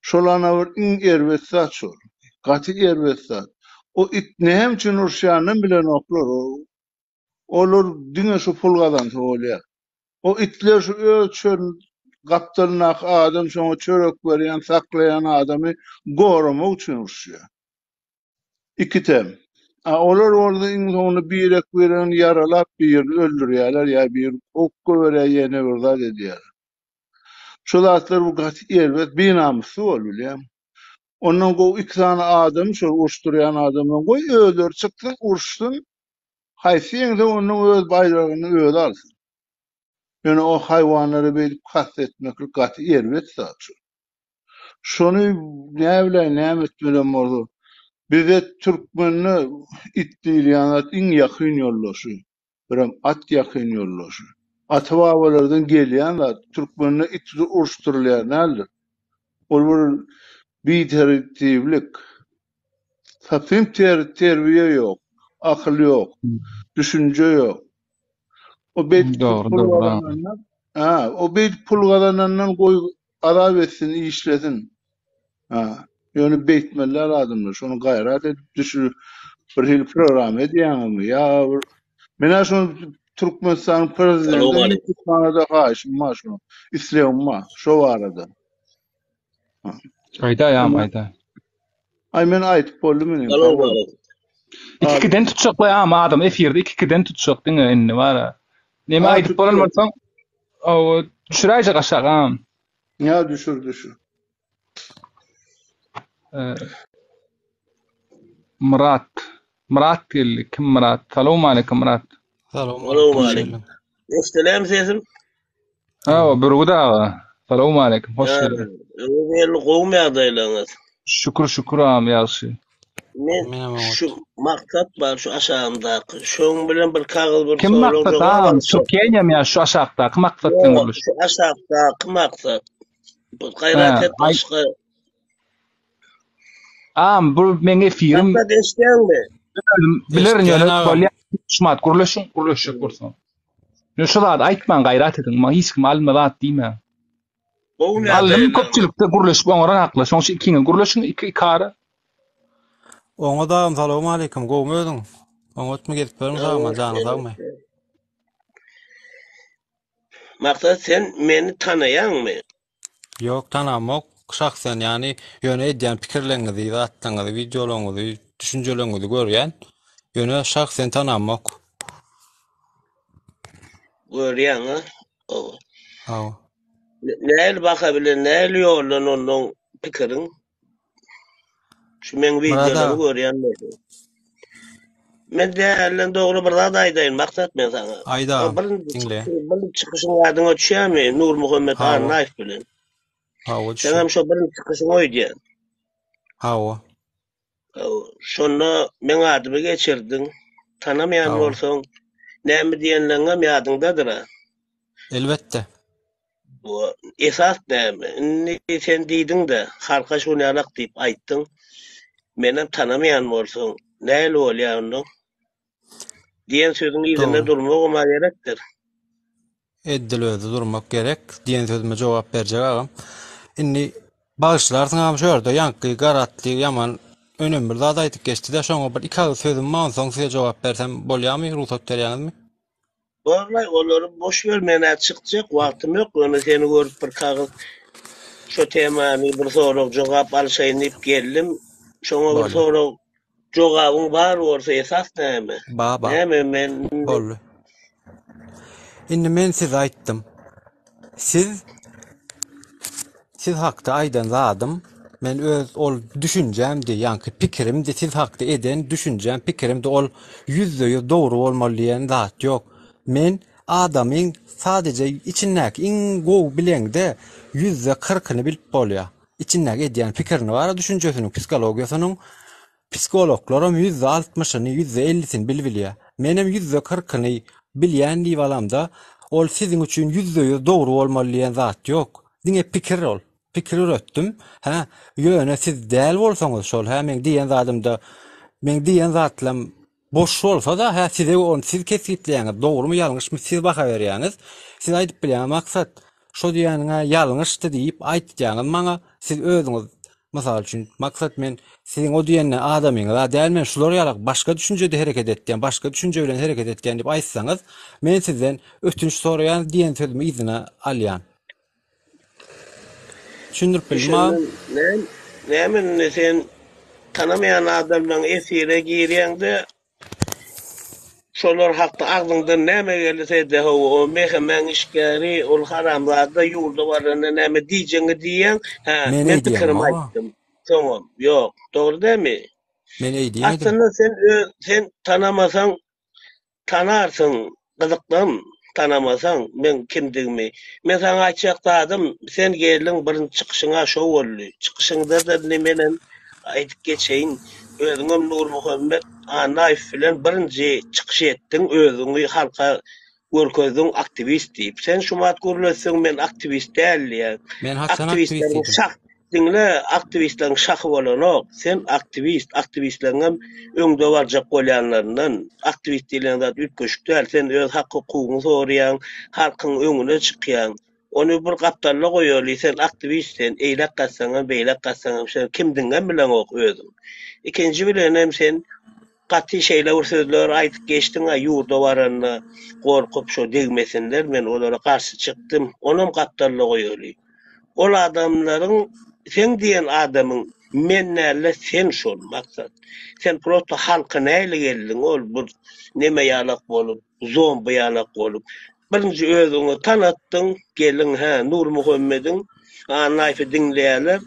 Şol ana bir iň erbet zat şol. Gaty erbet zat. O it näme üçin uruşýanynam bilenoklar. Olar diňe şu pul gazansa bolýar. O itler şu öz çölün gapdalyndaky adam şoňa çörek berýän, saklaýan adamy goramak üçin uruşýar. Ikitem. A olar bolsa iň soňunda birek-biregini ýaralap birini öldürýärler ýa birini kowup goýberýär ýene bir zat edýärler. Şu zatlar bu gaty erbet binamysly bol bilýäňmi. Ondan gowy iki sany adamy şol uruşdyrýan adamdan goý özleri çyksyn uruşsyn haýsy ýeňse ondan öz baýragyny özi alsyn. Ýöne o haýwanlara beýdip kast etmeklik gaty erbet zat şol. Şony näbileýin näme etmelem bolsa. Bize türkmende it diýilýän zat iň ýakyn ýoldaşy. Birem at ýakyn ýoldaşy. Ata-babalardan gelýän zat. Türkmende it uruşdyrylýan däldir. Ol bir bitertiplik. Satyn terbiýe ýok, akyl ýok, düşünje ýok. O beýdip Dogry, pul dogry. gazanandan, ha, o beýdip pul gazanandan goý azap etsin, işlesin. Ha, ýöne beýtmeliler adamlar, şony gaýrat edip düşür, bir hili program edýäňizmi ýa bir Men-ä şony Türkmenistanyň prezidentine Salowmaleýkim. ýüz tutmana-da haýyşym bar şo, islegim bar şo barada. Ha. Aýdaý agam, aýdaý. Aý men aýdyp boldum inim, sag bol. Salowmaleýkim. Iki-ikiden tutjak we agam adam efirde iki-ikiden tutjak diňe indi bara. Neme Ha, aýdyp bolan tutýar. bolsaň, o düşüräýjek aşak agam. Ýa düşür, düşür. Myrat. Myrat geldi. Kim Myrat? Salowmaleýkim Myrat. Salowmaleýkim. Eşdilämi sesim? Hawa, Bürgüt aga. Salowmaleýkim. Hoş geldiň. Öwez gowumy ýagdaýlaryňyz? Şükür, şükür agam, ýagşy. Men şu maksat bar şu aşagymdaky. Şoň bilen bir kagyz bir Kim sorag maksat jogap agam? alyşjak. Şu Keniýamy ýa şu aşakdaky maksat bilen Ýok, gürleş. şu aşakdaky maksat. Bu gaýrat Hä, et aý başga. Agam bu meň efirim. Maksat eşidýäňmi? Özüm bilerin Eşidýän ýöne agam. bolýa. Şumat gürleşiň, gürleşjek bolsaň. Ýöne şu zady aýtmaň gaýrat ediň. Maňa hiç kim alma zat diýmäň. Gowy Aldym ýagdaýlaryňyz. köpçülikde gürleşip oňaran hakly. Şoň üçin ikiňiz gürleşiň, iki iki ara. Oňat agam salowmaleýkim gowmy özüň? Oňatmy gezip ýörüň sagman janyň sagmy? Maksat sen meni tanaýaňmy? Ýok tanamok şahsen ýany ýöne edýän pikirleriňizi zatlaryňyzy wideolaryňyzy düşünjeleriňizi görýän ýöne şahsen tanamok. Görýäň a? Ow. Hawa. Nähili baha bilen nähili ýoldan onnoň pikiriň? Şu meň Myrat wideolary aga. görýän bolsaň. Men dälden dogry bir zat aýdaýyn Maksat men saňa. Aýt O agam, birinji diňle. birinji çykyşyň ýadyňa düşýärmi Nurmuhammet Hawa. Annaýew bilen? Hawa düşýär. Seňem şo birinji çykyşyň öýdýän. Hawa. Şonda meň adymy geçirdiň. Tanamaýan Hawa. bolsaň, näme diýenleňem ýadyňdadyr-a. Elbetde. Bu esas näme? Indi sen diýdiň-de, halka şuny ýalak diýip aýtdyň. Menem tanamaýan bolsaň, nähili bolýar onda? Diýen sözüň yzynda Dogry. durmagam-a gerekdir. Edil özi durmak gerek diýen sözüme jogap berjek agam. Indi bagyşlarsyň agam şu ýerde ýaňky garatly ýaman önem bir zat aýdyp geçdide şoňa bir iki agyz sözüm bar onsoň size jogap bersem bolýamy rugsat berýäňizmi? Borlaý olary boş ber menä çykjak wagtym ýok ýöne seni görüp bir kagyz şo temany bir sorag jogap alşaýyn diýip geldim şoňa bir Boldy. sorag Jogabyň bar bolsa esas näme? Ba ba. Näme men indi Boldy. Indi men size aýtdym. Siz siz hakda aýdan zadym men öz ol düşünjämdi, ýaňky pikirimdi, siz hakda eden düşünjäm, pikirimdi ol 100% dogry bolmaly diýen zat ýok. Men adamyň sadeje içindäki iň gowy bileňde 40%-yny bilip bolýar. Içindäki edýän pikirini bara düşünjesiniň, psikologiýasynyň psikologlaram ýüzde altmyşyny, ýüzde ellisini bilbilýär. Menem ýüzde kyrkyny bilýän diýip alamda, ol siziň üçin 100% dogry bolmaly diýen zat ýok. Diňe pikir ol. Pikir üretdim. Hä, ýöne siz däl bolsaňyz şol, hä, meň diýen zadymda, meň diýen zatlam Boş bolsa-da, hä size ony siz kesgitleýäňiz, dogrumy ýalňyşmy siz baha berýäňiz. Siz aýdyp bilýäňiz Maksat, şo diýýäniň-ä ýalňyşdy diýip aýtýaňyz maňa, siz özüňiz, mysal üçin, Maksat men Siziň o diýen adamyňyz-a däl men şular ýalak başga düşünjede hereket etýän, başga düşünje bilen hereket etýän diýip aýtsaňyz, men sizden ötünç soraýan diýen sözümi yzyna alýan. Düşündirip bildim agam. Düşündim. Näme indi sen tanamaýan adamlaň efire girýäňde Şolar hakda agzyňdan näme gelse-de, hawa, o MHM-iň işgäri, ol haramzada ýurda baranda näme diýjegiňi diýýäň, hä, Men men eý diýemok. pikirimi aýtdym. Soňam, ýok, dogry dälmi? Men eý diýmedim. Aslynda sen öz, sen tanamasaň, tanarsyň, gyzykdan tanamasaň meň kimdigimi. Men saňa aýtjak zadym, sen geldiň, birinji çykyşyň-a şo boldy. Çykyşyňda-da indi menem Aýdyp geçeýin, özüňem Nurmuhammet Annaýew bilen birinji çykyş etdiň, özüňi halka görkezdiň aktiwist diýip. Sen şumat gürletseň men aktiwist däl diýýäň. Men haçan aktiwist Aktiwistleriň diýdim? şah diňle, aktiwistleriň şahy bolanok. Sen aktiwist, aktiwistleriňem öňde barjak bolýanlaryndan. Aktiwist diýlen zat üýtgeşik däl. Sen öz hak-hukugyňy soraýaň, halkyň öňüne çykýaň. Ony bir gapdalda goýaly, sen aktiwist sen, eýläk gaçsaňam, beýläk gaçsaňam sen kimdigiňem bileňok özüň. Ikinji bilenem sen gaty şeýle bir sözler aýdyp geçdiň-ä ýurda baranda gorkup şo degmesinler men olara garşy çykdym, onam gapdalda goýaly. Ol adamlaryň seň diýen adamyň men dälde sen şol maksat. Sen prosto halka näli geldiň ol bir neme ýalak bolup, zombi ýalak bolup. Birinji özüňi tanatdyň, gelin hä Nurmuhammediň Annaýewi diňleýärler,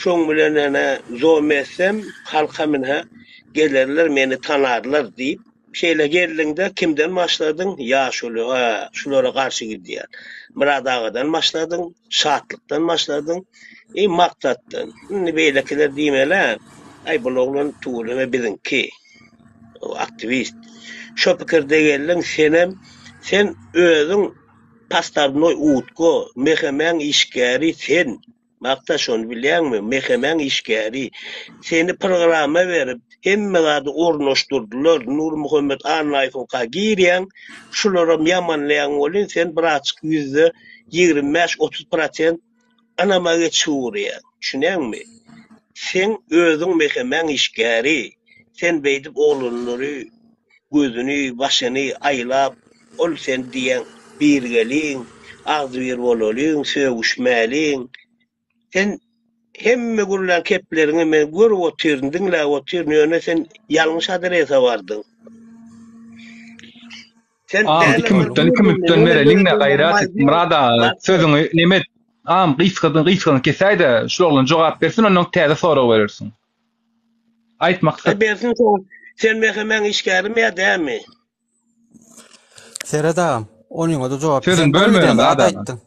şoň bilen ene zom etsem halkam ine gelerler meni tanarlar diýip şeýle geldiňde kimden başladyň ýaşuly hä şulara garşy gidýär Myrat agadan başladyň Şatlykdan başladyň i Maksatdan indi beýlekiler diýmeli aý bul oglan tüweleme biziňki. Aktiwist. Şo pikirde geldiň senem sen özüň postawnoý utko MHM-iň işgäri sen Makda şony bilýäňmi MHM-iň işgäri seni programma berip hemme zady ornaşdyrdylar Nurmuhammet Annaýewiňka girýäň şularam ýamanlaýaň welin sen birazjyk ýüzde 25 30 prosent Ynama geçip urýaň. Düşünýäňmi? Seň özüň MHM-iň işgäri. Sen beýdip oglanlary gözüni, başyny aýlap, ol sen diýýäň birigeliň, agzybir bolalyň, sögüşmäliň. Sen hemme gürlän kepleriňi men görüp otyryn, diňläp otyryn, ýöne sen ýalňyş adrese bardyň. Sen Agam iki mütden iki mütden bereliňde gaýrat et Myrat aga sözüňi neme et agam gysgadan gysgadan kesäýde şul oglan jogap bersin ondan täze sorag berersiň. Aýt maksat. Bersin soň sen MHM-iň işgärimi ýa dälmi? Seret agam, onyňada jogap Sözüni sen bir bölme giden zat Myrat aga. aýtdyň.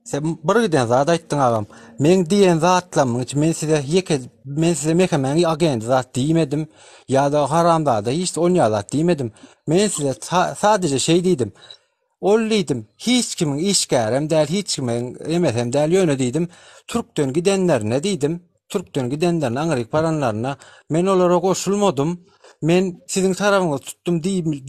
Sen bir giden zat aýtdyň agam. Meň diýen zatlamyň içi men size ýeke men size MHM-iň agenti zat diýmedim ýa-da haramzada hiç onýa zat diýmedim. Men size sadeje şeý diýdim. Ol diýdim, hiç kimiň işgärem däl, hiç kimiň emesem däl, ýöne diýdim, türkden gidenlerine diýdim, türkden gidenlerine, aňryk baranlaryna men olara goşulmadym. Men siziň tarabyňyzy tutdum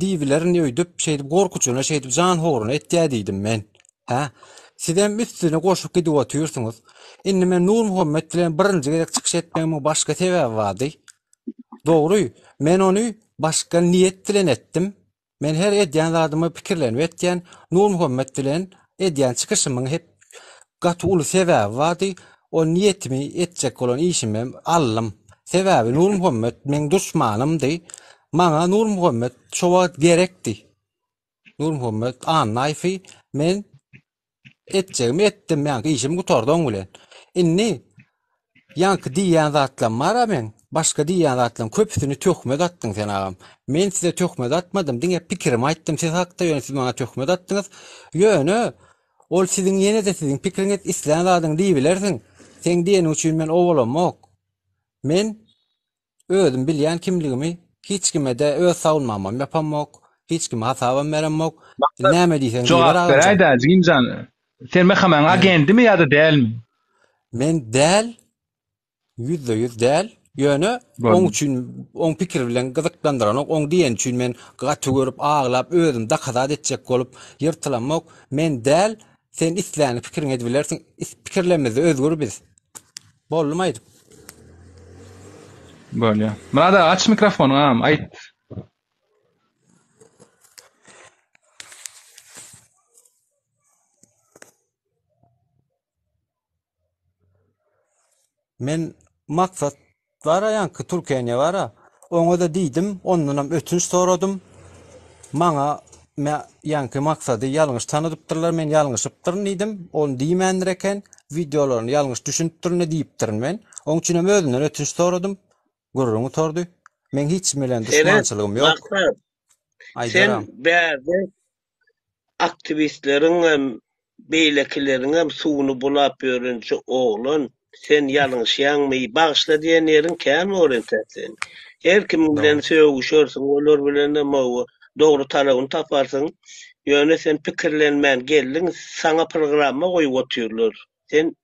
diýibilerin öýdüp, şeýdip gorkuçyna, şeýdip jan howruna etýä diýdim men. Hä? Sizem üstüne goşup gidip otyrsyňyz. Indi men Nurmuhammet bilen birinji gezek çykyş etmegimiň başga sebäbi bardy. Dogry, men ony başga niýet bilen etdim. Men her edýän zadymy pikirlenip etýän. Nurmuhammet bilen edýän çykyşymyň hep gaty uly sebäbi bardy. Ol niýetimi etjek bolan işimem aldym. Sebäbi Nurmuhammet meň duşmanymdy. Maňa Nurmuhammet şo wagt gerekdi. Nurmuhammet Annaýewi men etjegimi etdim, ýaňky işim gutardy oň bilen. Indi ýaňky diýýän zatlam bar-a meň, başga diýýän zatlam köpüsini töhmet atdyň sen agam. Men size töhmet atmadym, diňe pikirimi aýtdym siz hakda, ýöne siz maňa töhmet atdyňyz. Ýöne ol siziň ýene-de siziň pikiriňiz, islän zadyňy diýibilersiň. Seň diýeniň üçin men owalamok. Men Özüm bilýän kimligimi, hiç kime-de öz sawnmamam ýapamok, hiç kime hasabam beremok. Maksat, Näme diýseň diýiber jogap agamjan. beräý-dä, jigimjan. Sen MHM-iň agendimi ýa-da dälmi? Men däl, 100% däl. Ýöne oň Boldy. üçin, oň pikiri bilen gyzyklandyranok, oň diýeni üçin men gaty görüp, aglap, özüm dokazat etjek bolup ýyrtylamok. Men däl, sen islän pikiriňi edibilersiň, pikirlemizde özgür biz. Boldum aýdyp. Bolýar. Myrat aga aç mikrofonyňy agam, aýt. Men maksat bara ýaňky Türkiýä bara. Oňa-da diýdim, ondanam ötünç soradym. Maňa me ýaňky maksady ýalňyş tanydypdyrlar, men ýalňyşypdyryn diýdim. Ony diýmändir eken, wideolaryny ýalňyş düşünipdirin-de diýipdirin men. Oň üçinem özünden ötünç soradym. Gürrüň gutardy. Meň hiç kim bilen Seret, duşmançylygym ýok. Maksat, sen Aýdaram. bärde Aktiwistleriňem, beýlekileriňem suwuny bulap ýörenje oglan, sen ýalňyşýaňmy, bagyşla diýen ýeriň kän bor entäk seň. Her kimiň bilen Dogry. sögüşersiň, olar bilenem hawa, dogry talabyny taparsyň. Ýöne sen pikirlenmän geldiň, saňa programma goýup otyrlar. Sen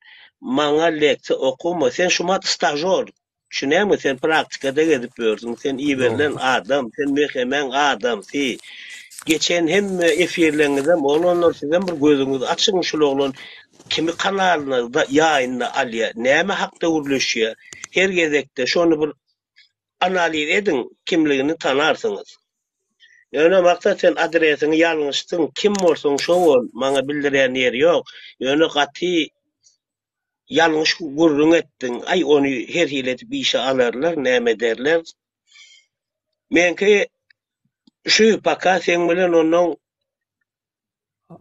maňa leksiýa okama, sen şumat stažor. Düşünýäňmi, sen praktikada gezip ýörsüň, sen iberilen adam, sen MHM-iň adamsy. Geçen hemme efirleriňizem oglanlar sizem bir gözüňizi açyň şul oglan kimi kanalyna ýaýynyna alýa, näme hakda gürleşýä, her gezekde şony bir analiz ediň kimligini tanarsyňyz. Ýöne Maksat sen adresiňi ýalňyşdyň, kim bolsaň şo bol, maňa bildirýän ýeri ýok, ýöne gaty Ýalňyş gürrüň etdiň. Aý ony her hili edip işe alarlar, näme ederler. Meňki şu paka seň bilen onnoň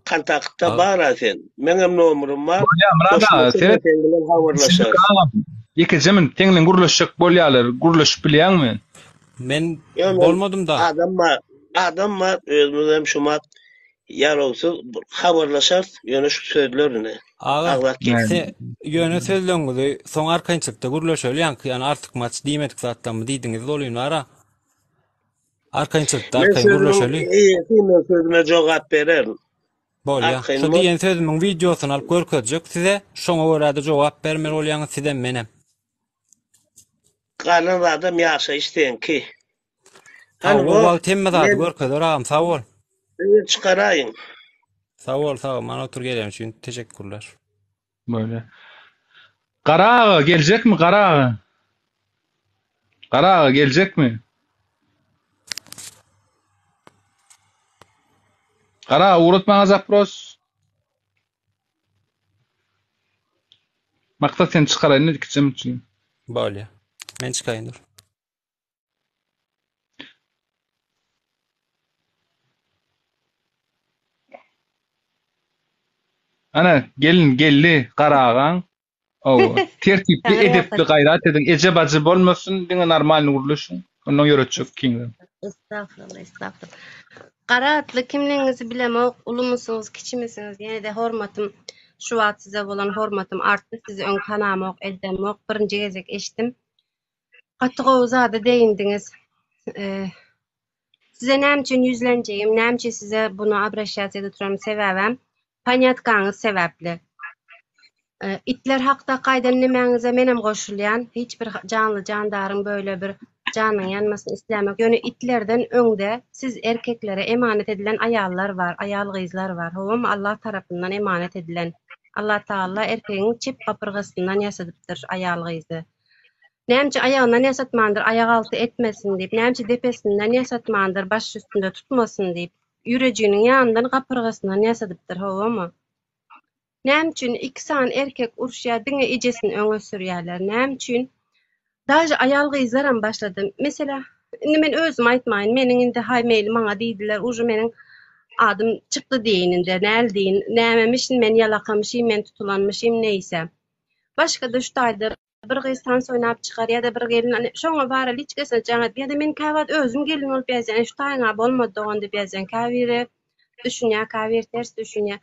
kontaktda bar-a sen. Meňem nomerym bar. Bolýar Myrat aga, Goşmaça men seret. seň bilen habarlaşarys. Agam, ýekeje minut seň bilen gürleşjek bolýarlar. Gürleşip bilýäňmi? Men Ýok, men bolmadym-da. adam bar, adam bar, özümizem şumat Ýarawsyz habarlaşarys ýöne şu sözler ine. Aga, Agzak gep. se ýöne sözleňizi soň arkaýynçylykda gürleşeli ýaňky ýany artykmaç diýmedik zatlarymy diýdiňiz bolýyn bara. Arkaýynçylykda Men arkaýyn sözümiň gürleşeli. eýesi men sözüme jogap bererin. Bolýa. Arkaýyn Şo bol. diýen sözümiň wideosyny alyp görkezjek size, şoňa görä-de jogap bermeli bolýaňyz sizem menem. Galan zadam ýaşaýyş seňki. Sag Hany bol bor, wagt hemme zady men görkezer agam sag bol. öýe çykaraýyn. Sag bol sag bol mana otur geleni üçin teşekkürler. Böyle. Gara aga geljekmi Gara aga? Gara aga geljekmi? Gara aga ugrat maňa zapros. Maksat seni çykaraýyn ikijem üçin. Bolýa. Men çykaýyn dur. Ana gelin geldi Gara agaň. Hawa. Tertipli, edepli gaýrat ediň. Eje bajy bolmasyn, diňe normalny gürleşiň. Ondan ýöretjek ikiňizem. Estagfurullah, estagfurullah. Gara atly kimligiňizi bilemok, ulumysyňyz, kiçimisiňiz, ýene-de hormatym, şu wagt size bolan hormatym artdy, sizi öň tanamok, eddemok, birinji gezek eşitdim. Gaty gowy zada degindiňiz. Size näme üçin ýüzlenjegim, näme üçin size bunu obraşýat edip duranym sebäbem ponýatkaňyz sebäpli. Itler hakdaky aýdan nemäňize menem goşulýan. Hiç bir janly jandaryň böyle bir janynyň ýanmasyny islämok. Ýöne itlerden öňde siz erkeklere emanet edilen aýallar bar, aýal-gyzlar bar. Howamy Allah tarapyndan emanet edilen. Allah Tagala erkegiň çep gapyrgasyndan ýasadypdyr aýal-gyzy. Näme üçin aýagyndan ýasatmandyr, aýak alty etmesin diýip, näme üçin depesinden ýasatmandyr, baş üstünde tutmasyn diýip, ýürejiginiň ýanyndan gapyrgasyndan ýasadypdyr, howamy? Näme üçin iki sany erkek uruşýar, diňe ejesini öňe sürýärler, näme üçin? Daže aýal-gyzlaram başlady. Meselä, indi men özüm aýtmaýyn, meniň indi haý meýli maňa diýdiler, uje meniň adym çykdy diýeýin indi, näl diýin, nämemişin men ýalakamyşym, men tutulanmyşym, neýse. Başga-da şu taýda bir gyz tans oýnap çykar ýa-da bir gelin ine şoňa bara liçkasyna jaň edip ýa-da men käwagt özüm gelin bolup ýazýan ine şu taýyňa bolmady dogan diýip ýazýan käbiri düşünýär käbiri ters düşünýär.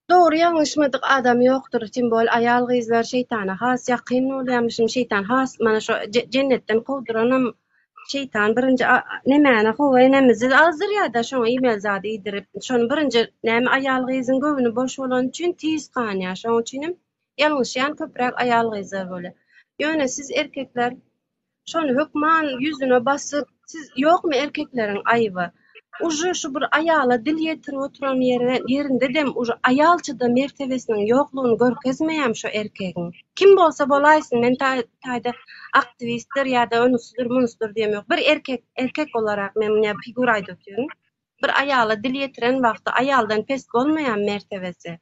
Dogry ýalňyşmadyk adam ýokdur tim bol aýal gyzlar şeýtana has ýakyn bolýarmyşyn şeýtan has mana şo jennetden kowduranam şeýtan birinji nemäni Howa enemizi azdyrýada şoňa iýmeli zady iýdirip şony birinji näme aýal gyzyň göwni boş bolany üçin tiz ganýar şoň üçinem ýalňyşýan köpräk aýal gyzlar bolýar ýöne siz erkekler şony hökman ýüzüne basyp siz ýokmy erkekleriň aýyby. Uje şu bir aýala dil ýetirip oturan ýeri ýerindedem uje aýalçada mertebesiniň ýoklugyny görkezmeýämi şo erkegiň. Kim bolsa bolaýsyn men taýda aktiwistdir ýa-da onusydyr munusydyr diýemok. Bir erkek erkek olarak men muny figur aýdyp otyryn. Bir aýala dil ýetiren wagty aýaldan pes bolmaýamy mertebesi.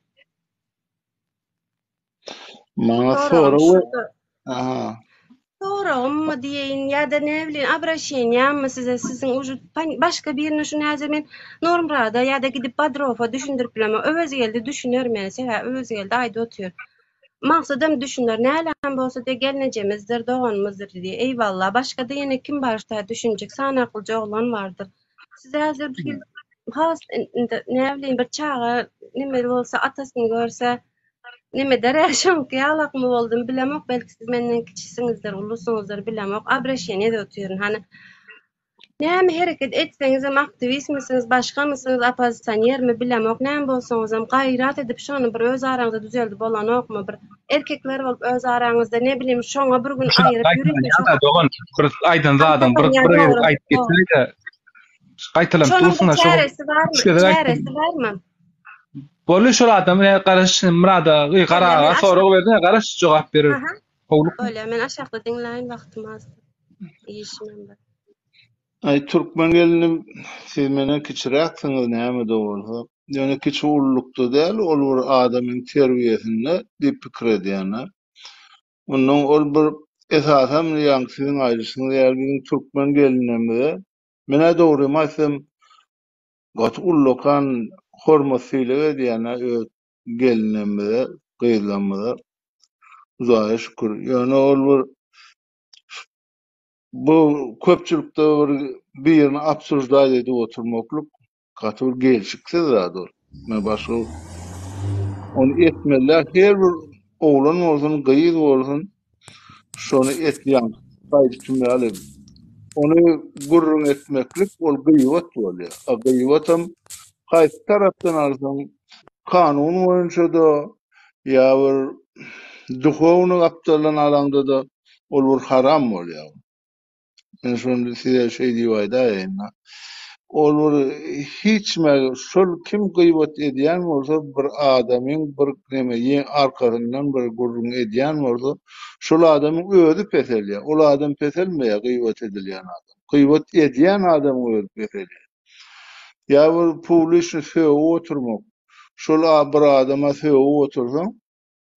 Maňa Soragym sorag we şudur. Aha. Soragymmy diýeýin ýa-da näbileýin obraşeniýammy size siziň uje başga birine şuny häzir men Nurmyrada ýa-da gidip Badrowa düşündirip bilemok. Öwezgeldi düşüner meni sebäbi Öwezgeldi aýdyp otyr. Magsadam düşüner näläm bolsa-da gelnejemizdir, doganymyzdyr diýdi. Eýwalla başga-da ýene kim bar şuta düşünjek sanaklyja oglan bardyr. Size häzir bir hili has indi näbileýin bir çaga neme bolsa atasyny görse Neme-de şoňky ýalakmy boldum bilemok, belki siz menden kiçisiňizdir, ulusyňyzdyr bilemok, obraşeniýe edip otyryn. Hany näme hereket etseňizem aktiwistmisiňiz, başgamysyňyz, oppozisionermi bilemok, näme bolsaňyzam gaýrat edip şony bir öz araňyzda düzeldip bolanokmy bir erkekler bolup öz araňyzda ne bilim şoňa bir gün aýryp ýörite şo Dogan, bir aýdan zadyň bir bir gezek aýdyp geçsene-de. Gaýtalanyp Şonuň bir dursuň-a şo. çäresi barmy? Çäresi barmy? Boldy şol adam ine garaş Myrada y Bolýa men Garaga aşak sorag berdi garaş jogap berer. Aha. Howlukma. Bolýa men aşakda diňläýin wagtym az. Işimem bar. Aý türkmen gelnim siz menden kiçiräksiňiz nämede bolsa. Ýöne kiçi ululykda däl ol bir adamyň terbiýesinde diýip pikir edýän-ä. Ondan ol bir esasam ýaňky siziň aýdyşyňyz ýaly biziň türkmen gelinlerimize men-ä dogrymy aýtsam Gaty ullakan hormat sylag edýänä öz gelinlerimize, gyzlarymyza Hudaýa şükür. Ýöne ol bir bu köpçülikde bir birini obsuždaýt edip oturmaklyk gaty bir gelşiksiz zat ol. Men başga ony etmeli däl. Her bir oglan bolsun, gyz bolsun Şony etýän gaýdyşym ýaly. Ony gürrüň etmeklik ol gyýbat bolýar. A gyýbatam haýsy tarapdan alsaň kanun boýunça-da ýa bir duhowny gapdaldan alaňda-da ol bir haram bolýar. Men şony size şeý diýip aýdaýaýyn-da. Ol bir hiç şol kim gyýbat edýän bolsa bir adamyň bir neme arkasyndan bir gürrüň edýän bolsa şol adamyň özi peselýär. Ol adam peselmeýär gyýbat edilýän adam. Gyýbat edýän adamyň özi peselýär. Ýa bir publiçny sögüp oturmak. Şol bir adama sögüp otursaň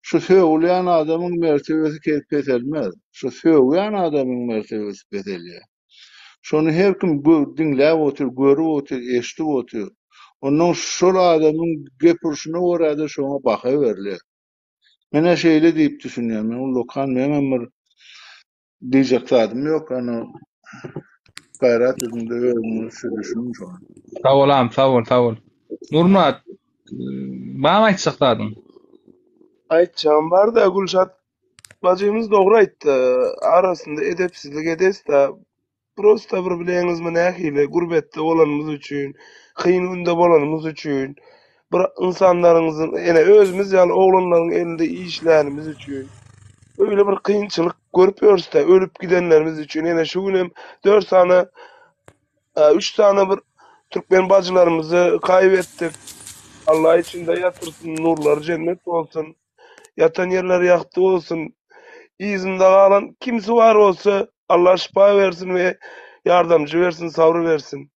Şu sögülýän adamyň mertebesi peselmez. Şu sögýän adamyň mertebesi peselýär. Şony her kim diňläp otyr, görüp otyr, eşidip otyr. Onnoň şol adamyň gep urşuna görä-de şoňa baha berilýär. Men-ä şeýle diýip düşünýän. Men ullakan meňem bir diýjek zadym ýok. Ýöne gaýrat ediň-de özüňiz şu düşüniň şony. Sag bol agam, sag bol, sag bol. Nurmyrat, barmy aýtjak zadyň? Aýtjagym bar-da, Gülşat bajymyz dogry aýtdy. Arasynda edepsizlik edes-de, Prosta bir bileňizmi nähili gurbetde bolanymyz üçin, kyn günde bolanymyz üçin, bir ynsanlaryňyzyň ene özümiz ýaly oglanlaryň elinde işlänimiz üçin öýle bir kynçylyk görüp ýörüsdä ölüp gidenlerimiz üçin ene şu günem dört sany üç sany bir türkmen bajylarymyzy kaýbetdik. Allah içinde ýatyrsyn nurlary jennet bolsun. Ýatan ýerleri ýagty bolsun. Yzynda galan kimsi bar bolsa Allah şypa bersin we ýardamjy bersin, sabr bersin.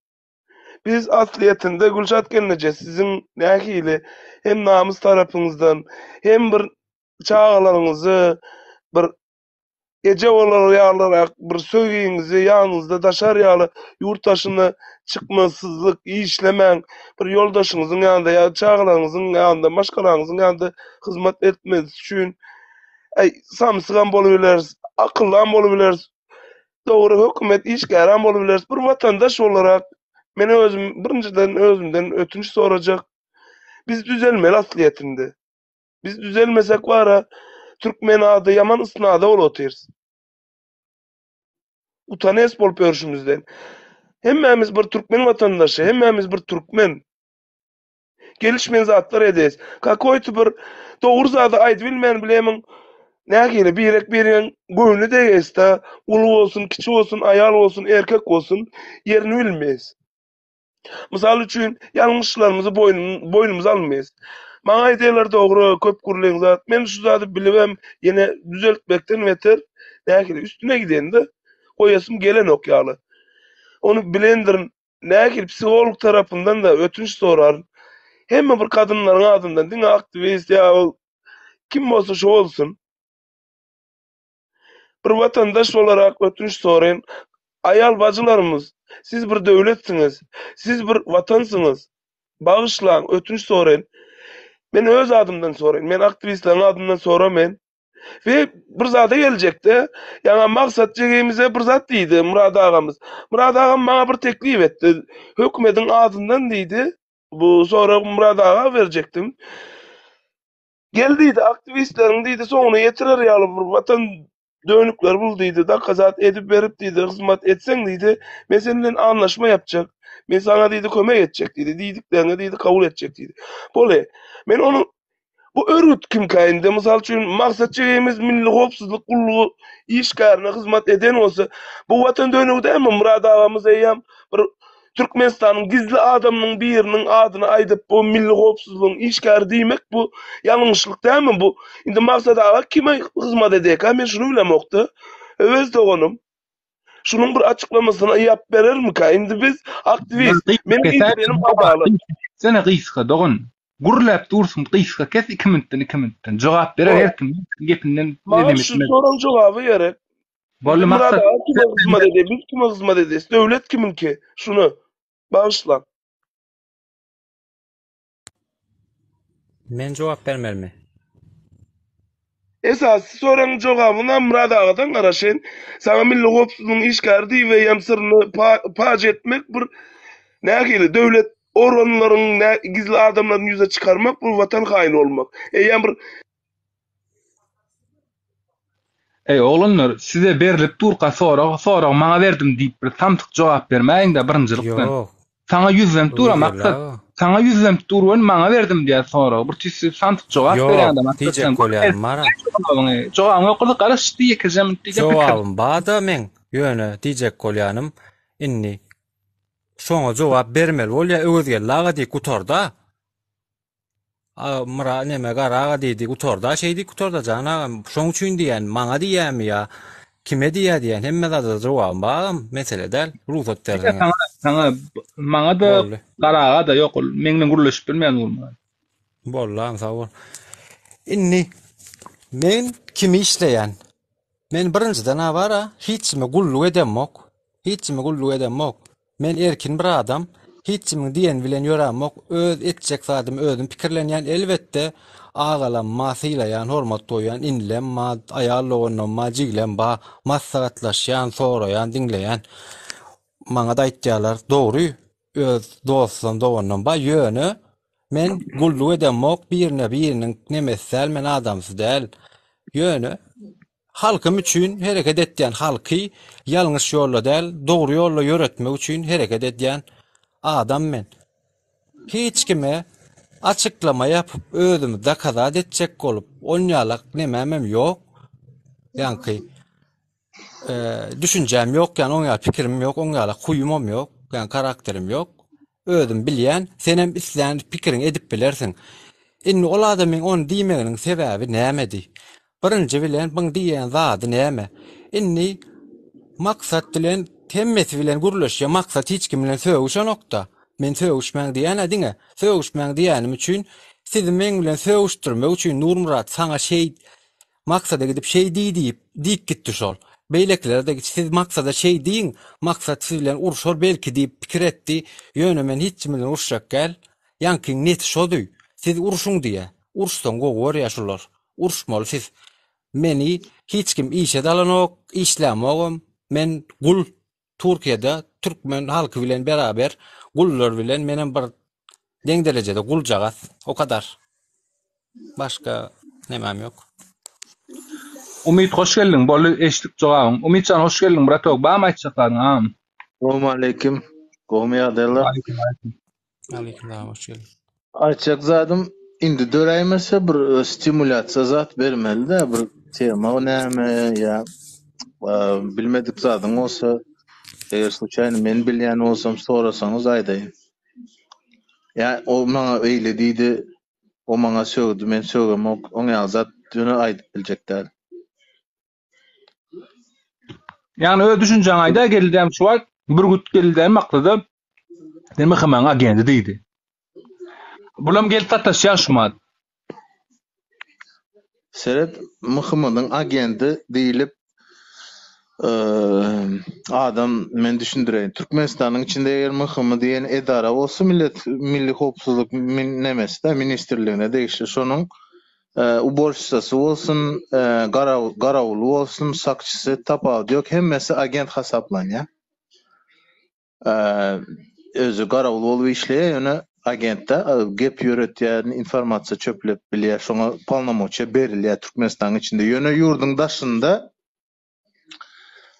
Biz aslyýetinde Gülşat gelneje siziň nähili hem namys tarapyňyzdan hem bir çagalaryňyzy bir Eje bolar ýalyrak bir söýgiňizi ýanyňyzda daşar ýaly ýurt daşyna çykmasyzlyk, işlemäň, bir ýoldaşyňyzyň ýanynda ýa çagalaryňyzyň ýanynda, maşgalaňyzyň ýanynda hyzmat etmesi üçin äý samsygam bolubileris, akyllam bolubileris, dogry hökümet işgärem bolubileris. Bir watandaş bolarak men özüm birinjiden özümden ötünç sorajak. Biz düzelmeli aslyýetinde. Biz düzelmesek bara türkmen ady ýaman ysnada bolup otyrys. Utanes bolup ýörşümizden. Hemmämiz bir türkmen watandaşy, hemmämiz bir türkmen. Gelişmeýän zatlar edeýs. Kakoýty bir dogry zady aýdybilmän bilemiň nähili birek biriň göwnüne degeýsda, uly bolsun, kiçi bolsun, aýal bolsun, erkek bolsun ýerini bilmeýs. Mysal üçin, ýalňyşlarymyzy boýnumyza almaýas. Maňa aýdýarlar dogry, köp gürleň zat. Men şu zady bilibem ýene düzeltmekden beter nähili üstüne gidende goýasym gelenok ýaly. Ony bilendirin. Nähili psiholog tarapyndan-da ötünç soraryn. Hemme bir kadynlaryň adyndan diňe aktiwist ýa ol kim bolsa şo bolsun. Bir watandaş bolarak ötünç soraýyn. Aýal bajylarymyz, siz bir döwletsiňiz. Siz bir watansyňyz. Bagyşlaň, ötünç soraýyn. Men öz adymdan soraýyn. Men aktiwistleriň adyndan soramen. We bir zada geljekde, ýaňa Maksat jigimize bir zat diýdi Myrat agamyz. Myrat agam maňa bir teklip etdi. Hökümediň adyndan diýdi. Bu soragy Myrat aga berjekdim. Gel diýdi, aktiwistleriň diýdi, soňuna ýetirer ýaly bir watan dönükleri bul diýdi, dokazat edip berip diýdi, hyzmat etseň diýdi, men sen bilen anlaşma ýapjak, men saňa diýdi kömek etjek diýdi, diýdikleriňi diýdi kabul etjek diýdi. Bolýa. Men ony bu örgüt kimkä indi, mysal üçin Maksat jigimiz Milli howpsuzlyk gullugy işgärine hyzmat eden bolsa, bu watan dönügi dälmi? Myrat agamyz eýýäm bir Türkmenistanyň gizli adamynyň biriniň adyny aýdyp bu milli howpsuzlygyň işgäri diýmek bu ýalňyşlyk dälmi bu indi Maksat aga kime hyzmat edeka men şuny bilemokda Öwez doganym şunuň bir açyklamasyny ýap berermika indi biz aktiwist meniň işlerim adalat. Sene gysga dogan gürläp dursuň gysga kes iki minutdan iki minutdan jogap berer her kim gepinden Maňa şu soragyň jogaby gerek. Boldy Myrat maksat. aga kime hyzmat edýär? Biz kime hyzmat edýäs? Döwlet kimiňki? Şuny bagyşlaň. Men jogap bermelimi? Esasy soragyň jogabyna Myrat agadan garaşyn. Saňa milli howpsuzlygyň işgäri diýip eýýäm syryny paş etmek bir nähili döwlet organlaryň gizli adamlaryny ýüze çykarmak bu watan haýyny bolmak. Eýýäm bir Eý oglanlar size berlip durka sorag sorag maňa berdim diýip bir samsyk jogap bermäýiňdä birinjilikden. Ýok. Saňa ýüzlenip dura Öwezgeldi maksat. aga. Saňa ýüzlenip dur welin maňa berdim diýýär soragy. Bir tüýsli samsyk jogap Ýok, berýäňdä maksat diýjek sen. bolýanym bar-a. Jogabyňy. Jogabyň ýok bolsa garaş diý ýekeje minut diýjek pikir. Jogabym bar-da meň, ýöne diýjek bolýanym indi şoňa jogap bermeli bolýa Öwezgeldi aga diýip gutarda. A Myra neme Gara aga diýdi gutarda şeý diýip gutarda jan agam şoň üçin diýýän maňa diýýämi ýa kime diýýä diýýän hemme zada jogabym bar agam mesele däl rugsat Diňe berseňiz. saňa saňa maňa-da Boldy. Gara aga-da ýok ol meň bilen gürleşip bilmeýän Nurmyrat. Boldy agam sag bol. Indi men kimi işleýän? Men birinjiden a bar-a hiç kime gulluk edemok. Hiç kime gulluk edemok. Men erkin bir adam, hiç kimiň diýeni bilen ýörämok, öz etjek zadymy özüm pikirlenýän, elbetde, agalamma sylaýan, hormat goýýan, inilemma, aýal doganlamma, jiglem ba, maslahatlaşýan, soraýan, diňleýän. Maňa-da aýtýarlar, dogry, öz dostlam, doganlam ba, ýöne men gulluk edemok, birine biriniň nemesi däl, men adamsy däl. Ýöne Halkym üçin hereket etýän halky ýalňyş ýolda däl dogry ýolda ýöretmek üçin hereket edýän adam men. Hiç kime açyklama ýapyp özümi dokazat etjek bolup onýalak nemämem ýok. Ýaňky düşünjäm ýok ýani oň ýaly pikirim ýok oň ýaly huýumam ýok ýani karakterim ýok. Özüm bilýän senem islän pikiriňi edip bilersiň. Indi ol adamyň ony diýmeginiň sebäbi nämedi? Birinji bilen byň diýýän zady näme? Indi Maksat bilen hemmesi bilen gürleşýä Maksat hiç kim bilen sögüşenokda. Men sögüşmäň diýýänä diňe. Sögüşmäň diýýänim üçin sizi meň bilen sögüşdirmek üçin Nurmyrat saňa şeý Maksada gidip şeý diý diýip diýip gitdi şol. Beýlekilere-de siz Maksada şeý diýiň Maksat siz bilen urşar belki diýip pikir etdi. Ýöne men hiç kim bilen uruşjak däl. Ýaňkyň neti şody. Siz urşuň diýýä. Uruşsaň gowy görýä şular. Uruşmaly siz. Meni hiç kim işe-de alanok, işlämogam. Men gul. Türkiýede türkmen halky bilen beraber gullar bilen menem bir deň derejede guljagaz. O kadar. Başga nemem ýok. Umyt hoş geldiň boldy eşitdik jogabyň. Umytjan hoş geldiň bratok barmy aýtjak zadyň agam. Salowmaleýkim. Gowmy ýagdaýlar? Aleýkum aleýkum. Aleýkum salam hoş geldiň. Aýtjak zadym indi döräýmese bir stimulýasiýa zat bermelidä bir tema näme ýa bilmedik zadyň bolsa eger sluçaýno men bilýän bolsam sorasaňyz aýdaýyn. Ýa o maňa eýle diýdi, o maňa sögdi, men sögemok, oň ýaly zat ýöne aýdyp biljek däl. Ýagny öz düşünjäňi aýda geldi şu wagt Bürgüt geldi maksada sen MHM-iň agenti diýdi. Bulam gelip sataşýar şu mat. Seret, MHM-niň agenti diýlip adam men düşündireýin. Türkmenistanyň içinde eger MHM diýen edara bolsa millet milli howpsuzlyk nemesi-de ministrligine degişli şonuň uborşitsasy bolsun, garawuly bolsun, sakçysy tapawudy ýok hemmesi agent hasaplanýar. Özi garawul bolup işleýär, ýöne agentde gep ýöretýär, informasiýa çöplep bilýär, şoňa polnomoçiýa berilýär Türkmenistanyň içinde. Ýöne ýurduň daşynda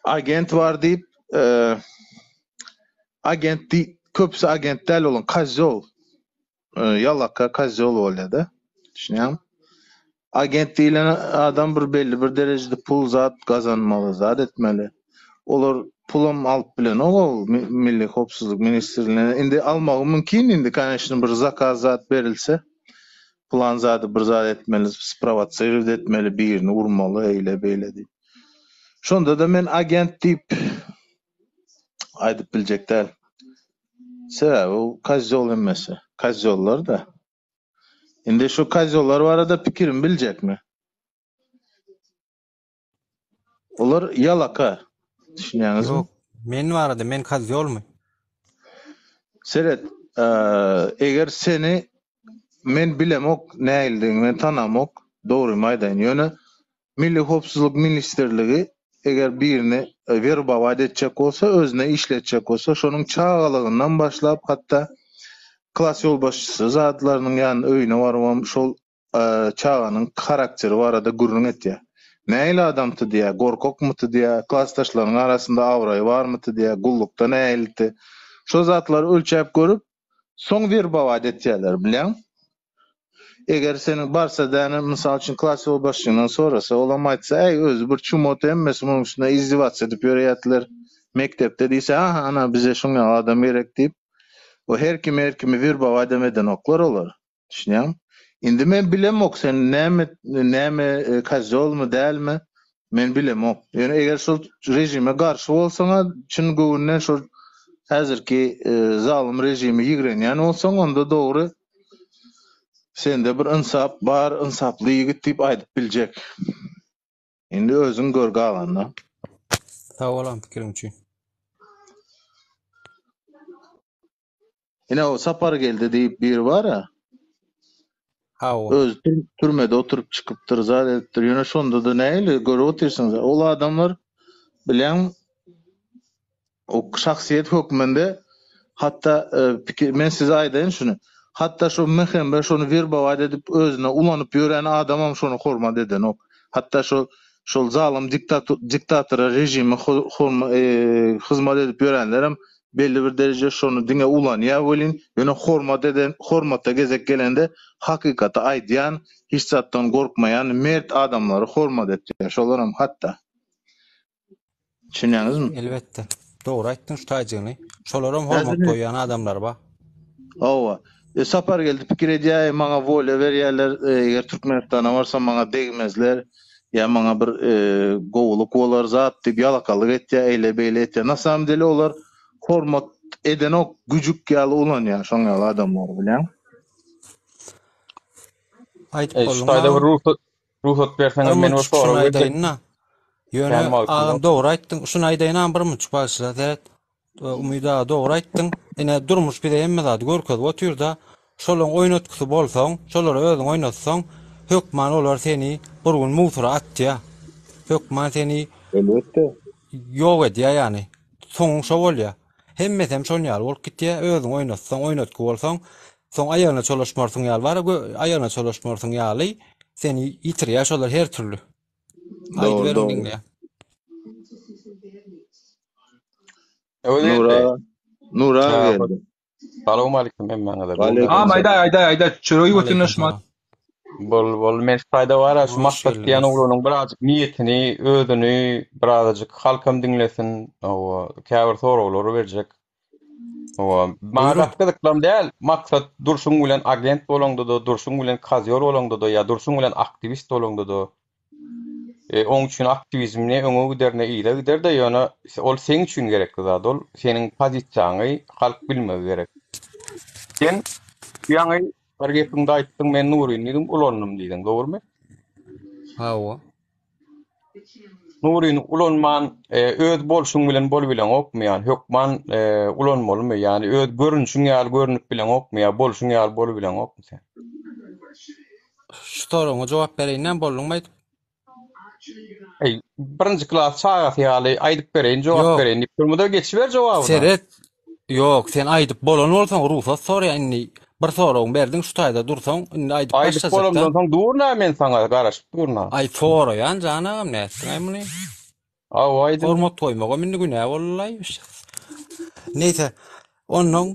agent bar diýip, agent diý, köpüsi agent däl olaň, kozýol. Ýalaka kozýol bolýar-da. Düşünýäňmi? Agent diýlen adam bir belli bir derejede pul zat gazanmaly, zat etmeli. Olar pulam alyp bilenok ol Milli howpsuzlyk ministrliginden. Indi almagy mümkin indi koneçno bir zakaz zat berilse. Plan zady bir zat etmeli, sprowosirowat etmeli, birini urmaly eýle beýle diýip. Şonda-da men agent diýip aýdyp biljek däl. Sebäbi ol kozýol hemmesi. Kozýollar-da. Indi şu kozýollar barada pikirimi biljekmi? Olar ýalaka. Düşünýäňizmi? Ýok, men barada, men kozýolmy? Seret, eger seni men bilemok nähilidigini, men tanamok, dogrymy aýdaýyn. Ýöne Milli howpsuzlyk ministrligi eger birini werbowat etjek bolsa, özüne işletjek bolsa, şonuň çagalygyndan başlap, hatda klas ýolbaşçysy zatlarynyň ýanyna öýüne barybam şol çaganyň harakteri barada gürrüň etýär. Nähili adamty diýýär, gorkakmyty diýýär, klasdaşlarynyň arasynda abraýy barmyty diýýär, gullukda nähiliti. Şo zatlary ölçäp görüp, soň werbowat etýärler, bilýäňmi? Eger seniň barsa däne, mysal üçin, klas ýolbaşçyňdan sorasa, olam aýtsa, äý, özi bir çumot, hemmesi munuň üstünde izdiwatsa edip ýöreýärdiler mekdepde diýse, aha, ana, bize şuň ýaly adam gerek diýip, o her kim her kimi werbowadam edenoklar olar. Düşünýäňmi? Indi men bilemok, sen näme, näme, kozýolmy, dälmi, Men bilemok. Ýöne eger şol režime garşy bolsaň-a, çyn göwünden şol häzirki zalym režimi ýigrenýän bolsaň, onda dogry sende bir ynsap bar, ynsaply ýigit diýip aýdyp biljek. Indi özüň gör galanyny. Sag bol agam pikiriň üçin. Ine o Sapargeldi diýip biri bar-a. Hawa. Özi türmede oturyp çykypdyr, zat edipdir. Ýöne şonda-da nähili görüp otyrsyňyz. Ol adamlar bilýäň o şahsyýet hökmünde hatda e, pikir men size aýdaýyn şuny. Hatda şo MHM şony werbować edip özüne ulanyp ýören adamam şony hormat edenok. Hatda şo şol zalym diktatora režime hyzmat edip ýörenlerem belli bir dereje şony diňe ulanýar welin, ýöne hormat eden, hormata gezek gelende hakykaty aýdýan, hiç zatdan gorkmaýan mert adamlary hormat etýär. Şolaram hatda. Düşünýäňizmi? Elbetde. Dogry aýtdyň şu taýjygyny. Şolaram hormat goýýan adamlar bar. Hawa. E, Sapargeldi pikir edýär, e, maňa wolýa berýärler, e, eger Türkmenistana barsam maňa degmezler, ýa maňa bir e, gowulyk bolar zat diýip ýalakalyk etýär, eýle-beýle etýär. Na samom dele olar hormat edenok, güjük ýaly ulanýar şoň ýaly adamlary bilýäň. Aýdyp Eý, şu bolduň taýda bir agam. rugsat rugsat berseňiz Bir men bir munçuk şuny sorag berjek. aýdaýyn-da. Ýöne Kän wagtym agam ýok. dogry aýtdyň. Şuny aýdaýyn agam bir munçuk bagyşla seret. Umyt aga dogry aýtdyň. Ine durmuş bize hemme zady görkezip otyrda. Şolaň oýnatgysy bolsaň, şolara özüň oýnatsaň, hökman olar seni bir gün mugtura atýa. Hökman seni Elbetde. ýok edýä ýany. Soňuň şo bolýa. Hemmesem şon ýaly bolup gitýä. Özüň oýnatsaň, oýnatgy bolsaň, soň aýagyna çolaşmarsyň ýaly bar, aýagyna çolaşmarsyň ýaly seni ýitirýä şolar her türli. Dogry, Aýdyberiň dogry. diňleýän. Nura, Nura Ha, geldi. Salowmalikim hemmäňize. Waleýkim Am aýdaý aýdaý aýdaý çöregi Aleýkum götürne şumat. salam. Bol bol men şu taýda bar-a şu Hoş maksat diýen geldiňiz. oglanyň birazjyk niýetini, özüni birazajyk halkam diňlesin, hawa, käbir soraglary berjek. Hawa, maňa Buýruň. gaty gyzyklam däl. Maksat durşuň bilen agent bolaňda-da, durşuň bilen kozýol bolaňda-da ýa durşuň bilen aktiwist bolaňda-da, e, oň üçin aktiwizm ne öňe gider, ne yza gider-de, ýöne ol seň üçin gerekli zat, ol seniň pozisiýaňy halk bilmegi gerek. Sen ýaňy bir gepiňde aýtdyň, men Nuryny diýdiň, ulandym diýdiň, dogrumy? Hawa. Nuryny ulanman, öz bolşuň bilen bolubileňokmy ýany hökman ulanmalymy ýany öz görünşiň ýaly görünip bileňokmy ýa bolşuň ýaly bolubileňokmy sen? Şu soragyňa jogap bereýin näme bolduňmy aýdyp? Eý, birinji klas çagasy ýaly aýdyp bereýin, jogap Ýok. bereýin diýip durma-da geçiber jogabyna. Seret, Ýok, sen aýdyp bolan bolsaň rugsat soraýan indi bir soragyňy berdiň şu taýda dursaň indi aýdyp Aýdyp başlajakda. bolamdan soň durna men saňa garaşyp durna. Aý soraýan jan agam nätdiňaý muny. Hawa aýdym. Hormat goýmagam indi günä boldylaý. Neýse onnoň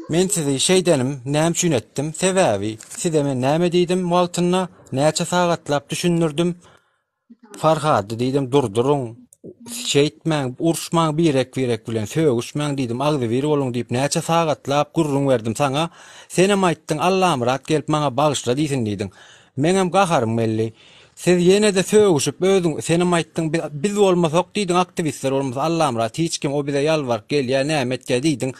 men sizi şeýdenim näme üçin etdim sebäbi size men näme diýdim wagtynda näçe sagatlap düşündirdim Farhady diýdim, durduryň, şeýtmäň, uruşmaň birek-birek bilen, sögüşmäň diýdim, agzybir boluň diýip näçe sagatlap gürrüň berdim saňa. Senem aýtdyň, Allamyrat gelip maňa bagyşla diýsin diýdiň. Meňem gaharym geldi. Siz ýene-de sögüşip özüň, senem aýtdyň, biz bolmasak diýdiň, aktiwistler bolmasa Allamyrat hiç kim, o bize ýalbaryp gelýär, näme etýär diýdiň.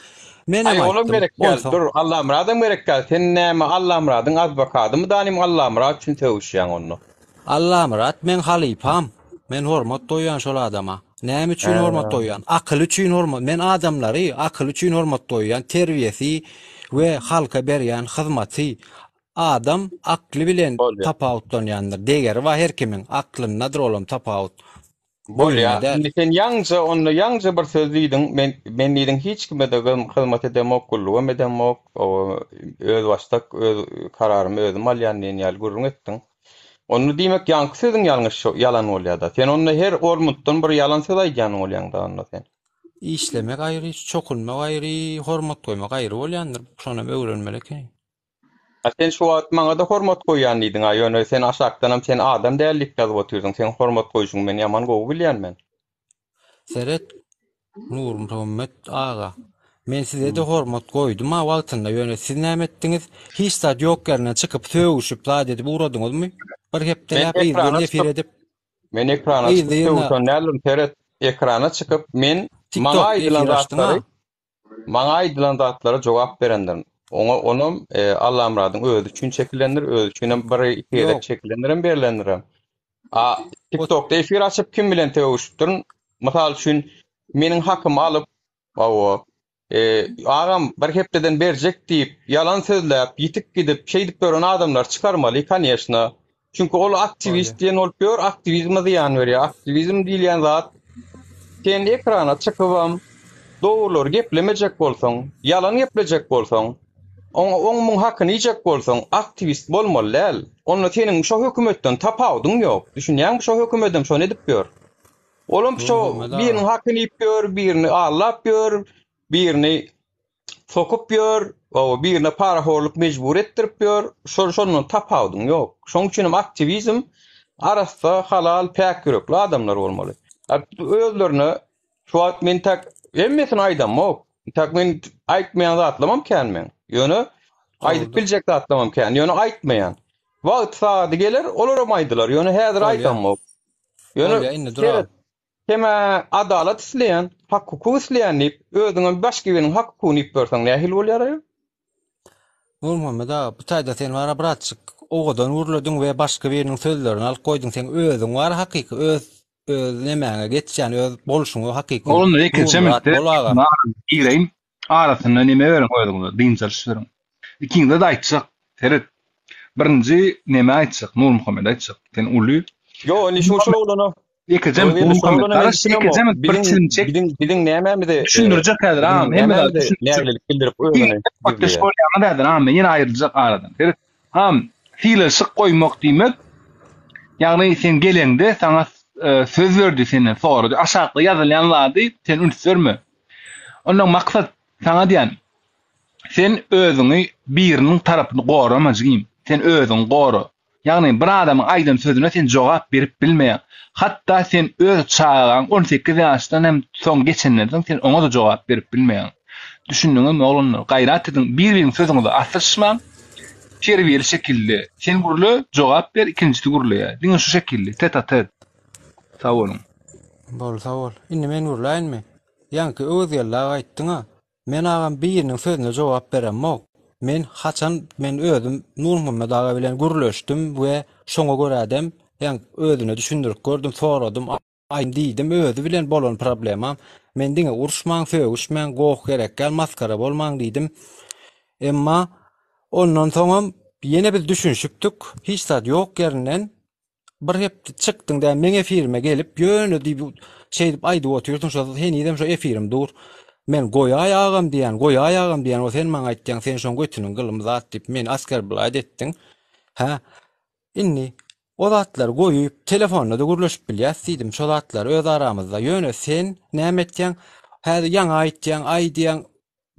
Menem Aý olam aýtdym, gerek däl, onsoň. dur, Allamyradam gerek däl, sen näme Allamyradyň adwokadymy danym Allamyrat üçin sögüşýäň onda. Allamyrat meň halypam. Men hormat goýýan şol adama. Näme üçin hormat goýýan? Akyly üçin hormat. Men adamlary akyly üçin hormat goýýan, terbiýesi we halka berýän hyzmaty. Adam akly bilen tapawutlanýandyr. Degeri bar her kimiň, aklyndadyr olam tapawut. Bolýa. Boýunda däl. Indi sen ýaňja onda ýaňja bir söz diýdiň. Men men diýdiň hiç kime-de hyzmat edemok, gullugam edemok. Özbaşdak öz kararymy özüm alýan diýen ýaly gürrüň etdiň. Onda diýmek ýaňky sözüň ýalňyş ýalan bolýa-da. Sen onda her ormutdan bir ýalan söz aýdýan bolýaň-da onda sen. Işlemek aýry, çokunmak aýry, hormat goýmak aýry bolýandyr. Şonam öwrenmeli ekeniň. A sen şu wagt maňada hormat goýýan diýdiňa ýöne sen aşakdanam sen adam däl diýip ýazyp otyrdyň seň hormat goýşuňy men ýaman gowy bilýän men. Seret Nurmuhammet aga men sizede hormat goýduma wagtynda ýöne siz näme etdiňiz hiç zat ýok ýerinden çykyp sögüşip zat edip ugradyňyzmy bir Men hepdeläp yzly ekrana efir çykyp edip men ekrana çykyp yzly ýyna sögüşen däldim seret ekrana çykyp men maňa tiktokda aýdylan efir açdyňa zatlary Maňa aýdylan zatlara jogap berendirin. Oňa onam Allamyradyň özi üçin çekilendir, özi üçinem bir iki gezek Ýok. çekilendirem berlendirem. A TikTokda efir açyp kim bilen sögüşipdirin? Mysal üçin meniň hakymy alyp, hawa, agam bir hepdeden berjek diýip, ýalan sözläp, ýitip gidip, şeýdip ýören adamlary çykarmaly, koneşna. Çünki ol aktiwist diýen bolup ýör, aktiwizme zyýan berýär. Aktiwizm diýilýän zat sen ekrana çykybam dogrulary geplemejek bolsaň, ýalan geplejek bolsaň, oň oň muň hakyny iýjek bolsaň, aktiwist bolmaly däl. Onda seniň şo hökümetden tapawudyň ýok. Düşünýäňmi, şo hökümedem şony edip ýör. Olam şo biriniň hakyny iýip ýör, birini aldap ýör, birini sokup ýör, hawa, birine parahorluk mejbur etdirip ýör, şol şondan tapawudyň ýok. Şonuň üçin hem aktiwizm arassa, halal, päk ýürekli adamlar bolmaly. Özlerine şu wagt men tak hemmesini aýdamok. Tak men aýtmaýan zatlamam kän meň. Ýöne aýdyp biljek zatlamam kän. Ýöne aýtmaýan. Wagt sagady geler, olaram aýdylar. Ýöne häzir aýdamok. Ýöne seret, Hem-ä adalat isleýän, hak-hukuk isleýän diýip, özüňem başga biriniň hak-hukugyny iýip ýörseň nähili bolýar-aý? Nurmuhammet aga, bu taýda sen bara birazjyk owadan gürlediň we başga biriniň sözlerini alyp goýduň. Seň özüň bar hakyky öz öz nemäňe geçýän, öz bolşuňa hakyky Oglanlar ýekeje Nurmyrat minutda bol aga. gireýin. Arasynda neme beriň özüňize, dynç alyş beriň. Ikiňize-de aýtjak. Seret. Birinji neme aýtjak, Nurmuhammet aýtjak. Sen uly. Ýok, indi şu şul oglana Ýekeje Ýok, indi şol Nurmuhammet oglana men garaş, düşünemok. ýekeje bir Biziň çilim çek. biziň biziň nämämizi e, Düşündirjek häzir biziň agam, hemme zady nämämizi düşündirjek. nägilelik bildirip özüni Bakdaş gizleýär. bolýaňyz häzir agam, men ýene aýryljak aradan. Seret, agam, sylaşyk goýmak diýmek, ýagny sen geleňde saňa e, söz berdi senden sorady. Aşakda ýazylýan zady sen üns berme. Ondan maksat saňa diýen, sen özüňi biriniň tarapyny gorama jigim. Sen özüňi gora. Ýagny bir adamyň aýdan sözüne sen jogap berip bilmeýäň. Hatda sen öz çagaň 18 ýaşdan hem soň geçenden soň sen oňa-da jogap berip bilmeýäň. Düşündiňizmi oglanlar? Gaýrat ediň, bir-biriň sözüňize asylyşmaň. Terbiýeli şekilde. Sen gürle, jogap ber, ikinjisi gürleýär. Diňe şu şekilde, tet-a-tet. Sag boluň. Bol, sag bol. Indi men gürläýinmi? Ýaňky Öwezgeldi aga aýtdyň-a. Men agam biriniň sözüne jogap beremok. Men haçan men özüm Nurmuhammet aga bilen gürleşdim we şoňa görädem ýaňky özüne düşündirip gördüm, soradym, aýdym diýdim özi bilen bolan problemam. Men diňe uruşmaň, sögüşmäň, goh gerek däl, masgara bolmaň diýdim. Emma ondan soňam ýene biz düşünişipdik. Hiç zat ýok ýerinden Bir hepde çykdyň dä meň efirime gelip ýöne diýip şeýdip aýdyp otyrsyň şo henizem şo efirim dur. Men goýaý agam diýýän, goýaý agam diýýän o sen maňa aýtýaň sen şoň götüniň gylymy zat diýip meni askerblaýt etdiň. Hä? Indi o zatlary goýup telefonda-da gürleşip bilýäs diýdim şo zatlary öz aramyzda. Ýöne sen näme etýäň? Häzir ýaňy aýtýaň, aýdýaň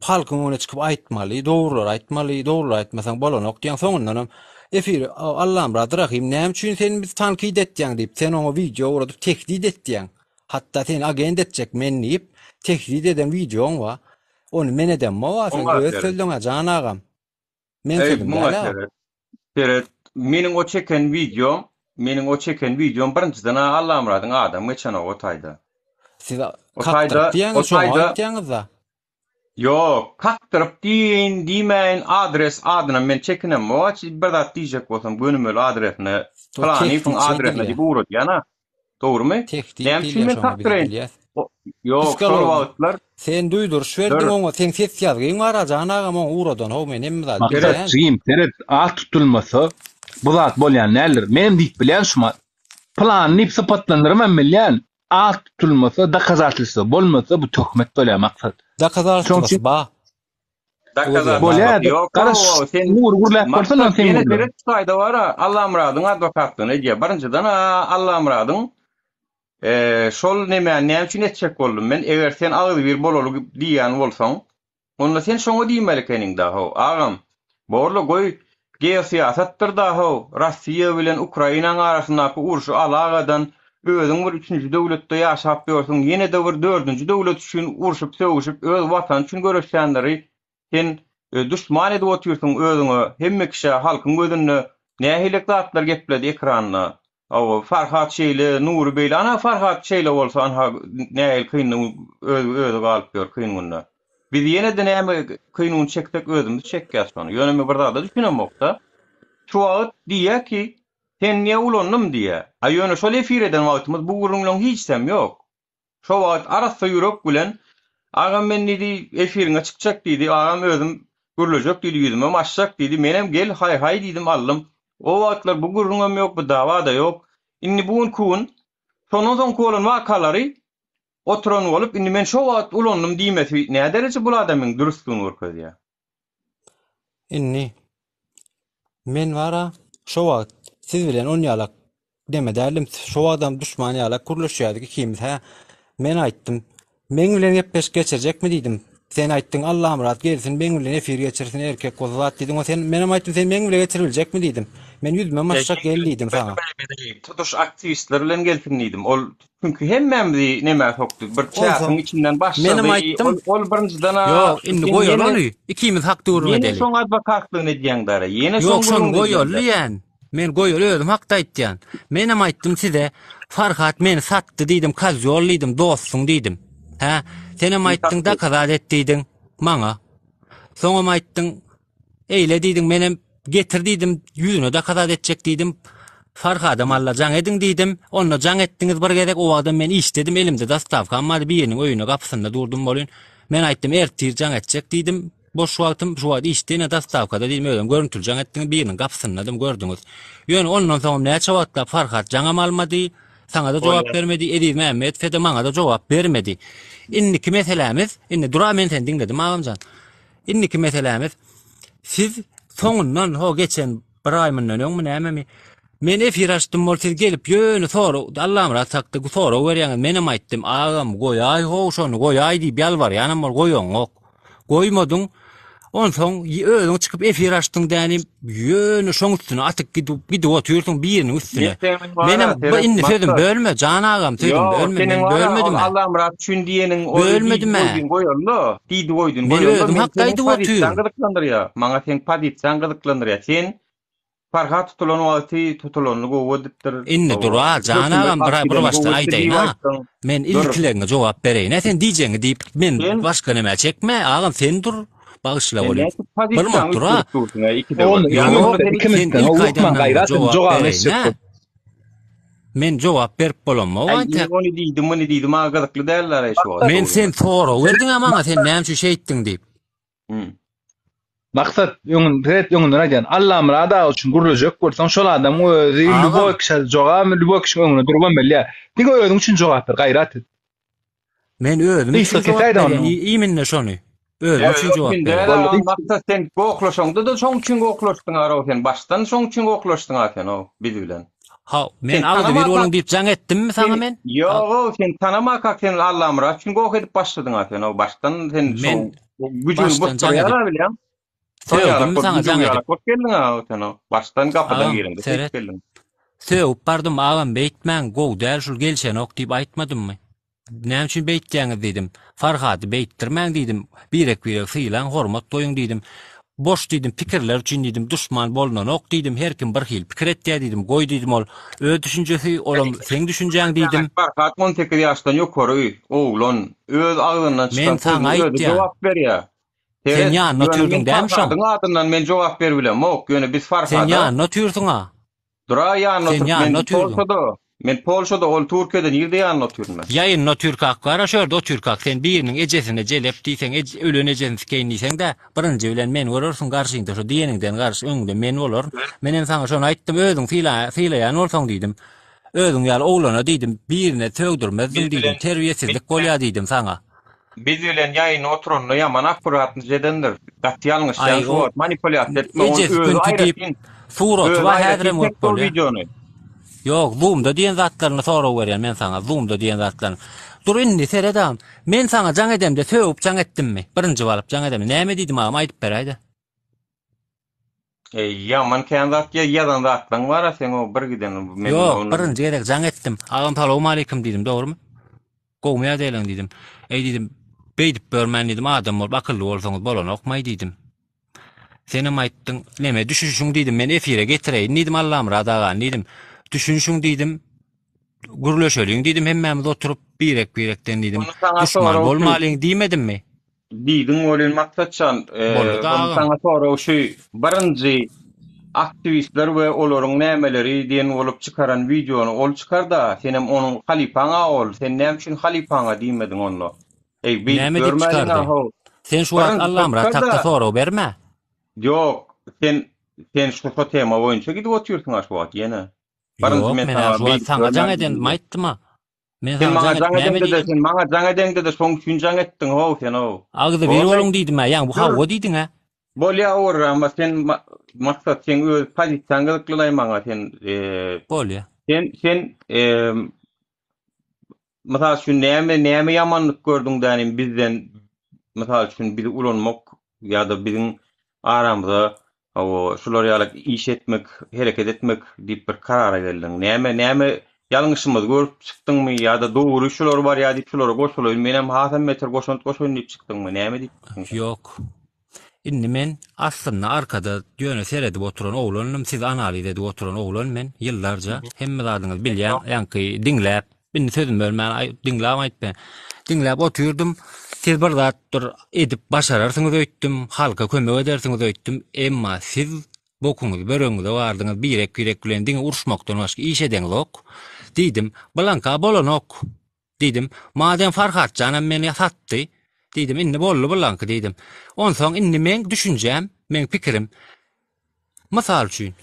Halkyň öňüne çykyp aýtmaly, dogrulary aýtmaly, dogrulary aýtmasaň bolanok diýýäň, soňundanam efiri Allamyrat Rahym näme üçin sen bizi tankyt etýäň diýip, sen oňa wideo ugradyp tehdit etýäň. Hatda seni agent etjek men diýip, tehdit eden wideoň bar. Ony men edemok-a, sen Oňa öz seret. sözleňä jan agam. Men Eý, sözüm muňa däl-ä. seret. Seret, meniň o çeken wideom, meniň o çeken wideom birinjiden-ä Allamyradyň adam geçenok o taýda. Siz O kakdyryp taýda, o diýýäňiz, şoňa taýda aýtýaňyz-da. Ýok, kakdyryp diýeýin, diýmäýin, adres adyna men çekinemok, bir zat diýjek bolsam gönümel adresine, O Pylanyýewiň tehdit şeý adresine diýilýär. diýip ugradýan-a. Dogrumy? Tehdit Näme üçin diýilýär men şoňa biz kakdyraýyn? bilýäs. O, ýok, şol Psiholog wagtlar sen duýduryş berdiň Dur. oňa, seň ses ýazgyň bar-a jan agam oňa ugradan how men hemme zady Maksat bilýän. jigim seret at tutulmasa bu zat bolýan däldir. Menem diýip bilýän şumat. Pylany diýip sypatlandyrybam bilýän. At tutulmasa, dokazatelstwo bolmasa bu töhmet bolýar Maksat. Şoň Dokazatelstwosy üçin ba. Dokazatelstwosy Bolýar, ýok. garaş, Sen Nury gürläp bolsun, Maksat sen ýene gürle. seret şu taýda bar-a, Allamyradyň adwokatlygyny edýär. Birinjiden-ä Allamyradyň şol nemäni näme üçin etjek boldum men? Eger sen agzybir bolaly diýýän bolsaň, onda sen şoňa diýmeli ekeniň-dä how, agam. Borla goý, geosyýasatdyr-da how, Rossiýa bilen Ukrainaň arasyndaky urşy alagadan özüň bir üçünji döwletde ýaşap ýörsüň, ýene-de bir dördünji döwlet üçin urşup-sögüşip öz watany üçin göreşýänleri Sen duşman edip otyrsyň özüňe hemme kişä halkyň gözünde nähilek zatlar gepledi ekranda hawa Farhat şeýle Nury beýle ana Farhat şeýle bolsa anha nähili kyn özi özi galyp ýör kyn günde biz ýenede näme kyn gün çeksek özümiz çekýäs şony ýöne men bir zada düşünemokda şu wagt diýýä ki sen niýe ulandym diýýä a ýöne şol efir eden wagtymyz bu gürrüňleň hiçsem ýok Şo wagt arassa ýürek bilen, Agam men diýdi, efiriňe çykjak diýdi, agam özüm gürlejek diýdi, ýüzümem açjak diýdi, menem gel haý-haý diýdim aldym. O wagtlar bu gürrüňem ýok, bu dawa-da ýok. Indi bu günki gün, şondan soňky bolan wakalary oturan bolup, indi men şo wagt ulandym diýmesi nädereje bul adamyň dürüstligini görkezýär. Indi men bara şo wagt siz bilen onýalak deme däldim. Şo wagtam duşman ýalak gürleşýärdik ikimiz hä. Men aýtdym. Meň bilen gepleşik geçirjekmi diýdim. Sen aýtdyň Allamyrat gelsin meň bilen efir geçirsin erkek bolsa zat diýdiň. O sen menem aýtdym sen meň bilen geçiribiljekmi diýdim. Men ýüzüme maşjak gel diýdim saňa. Tutuş aktiwistler bilen gelsin diýdim. Ol Çünki hemmämizi nämä sokdy. Bir çäkiň içinden başlady. Menem aýtdym. Ol, ol birinjiden Ýok, indi goýaly ony. Ikimiz hakda gürrüň edeli. Ýene edeli. şoň adwokatlygyny edýäň dara. Ýene şoň Ýok, şony gürrüňini goýaly edýäň. diýýän. Men goýaly özüm hakda aýtýan. Menem aýtdym size, Farhat meni satdy diýdim, kozýol diýdim, dostuň diýdim. Hä? Senem aýtdyň, dokazat et diýdiň maňa. Soňam aýtdyň, Eýle diýdiň, menem getir diýdim, ýüzüne dokazat etjek diýdim. Farhadam Alla jaň ediň diýdim. Onda jaň etdiňiz bir gezek, o wagtam men işdedim, elimde dostawkam bardy, biriniň öýüne gapysynda durdum bolyn. Men aýtdym, ertir jaň etjek diýdim. Boş wagtym, şu wagt işde ine dostawkada diýdim, özem görüntüli jaň etdiňiz, biriniň gapysyndadym, gördüňiz. Ýöne ondan soňam näçe wagtlap Farhat jaňam almady, saňa-da jogap bermedi, Eziz Mämmedow-de maňa-da jogap bermedi. Indiki meselämiz, indi dur-a men seni diňledim agamjan. Indiki meselämiz, siz soňundan, ho geçen bir aý mundan öňmi nämemi, men efir açdym bol siz gelip ýöne sorag, Allamyrat hakda sorag berýäňiz, menem aýtdym, agam goýaý how şony goýaý diýip ýalbarýanam bol goýaňok. Goýmadyň. Onsoň özüň çykyp efir açdyň dänim, ýöne şoň üstüne atyp gidip gidip otyrsyň biriniň üstüne. Menem bu indi sözüm bölme jan agam sözüm bölme men bölmedim. Allamyrat üçin diýeniň ol bölmedim-ä. Goýalda, diýdi goýdun. Men özüm hakda aýdyp otyryn. Gyzyklandyrýar. Maňa seň pozisiýaň gyzyklandyrýar. Sen Farhat tutulan wagty tutulanyny gowy edipdir. Indi dur-a, jan agam, bir bir başdan aýdaýyn-a. Men ilkileňe jogap bereýin-ä, sen diýjegiňi diýip, men başga nämä çekme, agam sen dur, bagyşla welin. Bir minut dur-a. Ýok, sen ilk aýdanlaryňa jogap bereýin-ä. Men jogap berip bolamok entek. Ony diýdim, muny diýdim, maňa gyzykly däl-ä şu wagt. Men sen sorag berdiň-ä maňa, sen näme üçin şeýtdiň diýip. Maksat, öňün seret öňünden aýdýan. Allamyrat aga üçin gürlejek bolsaň, şol adamyň özi lýuboý kişä jogap, lýuboý kişiň öňünde durubam bilýär. Diňe özüň üçin jogap ber, gaýrat et. Men özüm üçin jogap berýän, iýminde şony. Özüm üçin jogap berýän. Maksat sen gohlaşaňda-da şoň üçin gohlaşdyň arow sen başdan şoň üçin gohlaşdyň a sen ow biz bilen. Haw, men agzybir boluň diýip jaň etdimmi saňa men? Ýog-ow, sen tanamakak sen Allamyrat üçin goh edip başladyň a sen ow başdan sen şoň Güjügi butdurýar bilýän. Sögdüm saňa jaň edip. Bolup geldiň ha sen o. Başdan gapydan giriňde seret. Geldiň. Sögüp bardym agam beýtmäň gowy däl şul gelşenok diýip aýtmadymmy? Näme üçin beýtýäňiz diýdim. Farhady beýtdirmäň diýdim. Birek birek sylaň hormat goýuň diýdim. Boş diýdim pikirler üçin diýdim duşman bolnanok diýdim her kim bir hil pikir etýä diýdim goý diýdim ol öz düşünjesi olam seň düşünjäň diýdim. Farhat 18 ýaşdan ýokary oglan Öz agzyndan çykan Men saňa sözüne özi aýtýan. jogap berýär. Sen Seret, ýanynda ýöne otyrdyň men dämi şoň? Farhadyň adyndan men jogap beribilemok. Ýöne biz Sen Farhada ýanynda otyrsyň-a. Dura ýanynda Sen oturyp men ýanynda otyrdyň. Polşada. Men Polşada, ol Türkiýede nirde ýanynda otyryn men? Ýaýynda otyrkak bar-a şu ýerde otyrkak sen biriniň ejesine jelep diýseň, ej, ölen ejesini sikeýin diýseň-dä, birinji bilen meni görersiň garşyňda şo diýeniňden garşy öňüňde men bolaryn. Menem saňa şony aýtdym, özüň syla, sylaýan bolsaň diýdim. Özüň ýaly oglana diýdim, birine sögdürmezdiň Biz diýdim, bilen terbiýesizlik bolýa diýdim saňa. Biz bilen ýaýynda oturanda ýaman akkuratnyj edendir. Gaty ýalňyşýaň Aý şu o wagt manipulýasiýa etme ony ejesi özi künti diýip aýratyn suraty özi bar aýratyn häzirem görüp çekdi ol bolýa. wideony. Ýok zoomda diýen zatlaryny sorag berýän men saňa zoomda diýen zatlaryny. Dur indi seret agam men saňa jaň edemde sögüp jaň etdimmi birinji balyp jaň edemde näme diýdim agam aýdyp beräýdä. Eý ýaman kän zat ýa ýazan zatlaň bara seň o bir giden men Ýok, ony birinji gezek jaň etdim. Agam salowmaleýkim diýdim, dogrymy? Gowmy ýagdaýlaň diýdim. Eý diýdim, beýdip börmän diýdim, adam bolup akylly bolsaňyz bolanokmaý diýdim. Senem aýtdyň, neme düşünşiň diýdim, men efire getireýin diýdim Allamyrat agany diýdim. Düşünşiň diýdim, gürleşeliň diýdim hemmämiz oturyp birek-birekden diýdim. Ony saňa Duşman sorag şu bolmalyň diýmedimmi? Diýdiň welin Maksatjan, Boldy-da ony agam. saňa sorag şu birinji aktiwistler we olaryň nämeleri diýen bolup çykaran wideony ol çykarda senem onuň halypaň-a ol, sen näme üçin halypaňa diýmediň onda? Eý beýdip Näme diýip ýörmäliň-a çykardy? how. Sen şu wagt Birinji şol Allamyrat hakda çykarda. sorag berme. Ýok, sen sen şu şo tema boýunça gidip otyrsyň-a şu wagt ýene. Birinji Ýok, men men-ä saňa şu wagt beýdip saňa jaň ýörmäliň edendim diýdim. aýtdym-a. Men Sen saňa maňa jaň jaň edip näme edeňde-de, diýdim? sen maňa jaň edeňde-de şoň üçin jaň etdiň how sen how. Agzybir Boldy. boluň diýdim-ä, ýaňy bu Dur. hawa diýdiň-ä. Bolýa Ogurrama sen Maksat seň öz pozisiýaň gyzyklylaý maňa sen Bolýa. Sen sen mysal üçin näme näme ýamanlyk gördüň dänim bizden mysal üçin bizi ulanmak ýa-da biziň aramyza Hawa, şular ýaly iş etmek, hereket etmek diýip bir karara geldiň. Näme, näme ýalňyşymyzy görüp çykdyňmy ýa-da dogry şular barýar diýip şulara goşulaýyn, menem hasam beter goşant goşaýyn diýip çykdyňmy? Näme diýip çykdyň sen? Ýok. Indi men aslynda arkada ýöne seredip oturan oglandym, sizi analiz edip oturan oglan men, ýyllarja hemme zadyňyzy bilýän, ýaňky diňläp, Indi sözümi bölmän aý, diňläp aýtma. Diňläp otyrdym. Siz bir zatdyr edip başararsyňyz öýtdüm, halka kömek edersiňiz öýtdüm. Emma siz bokuňyzy böregiňize bardyňyz, birek-birek bilen diňe uruşmakdan başga iş edeňzok. Diýdim, Blanka bolanok. Diýdim, madem Farhatjanam meni satdy. Diýdim, indi boldy Blanka diýdim. Onsoň indi meň düşünjäm, meň pikirim, Mysal üçin,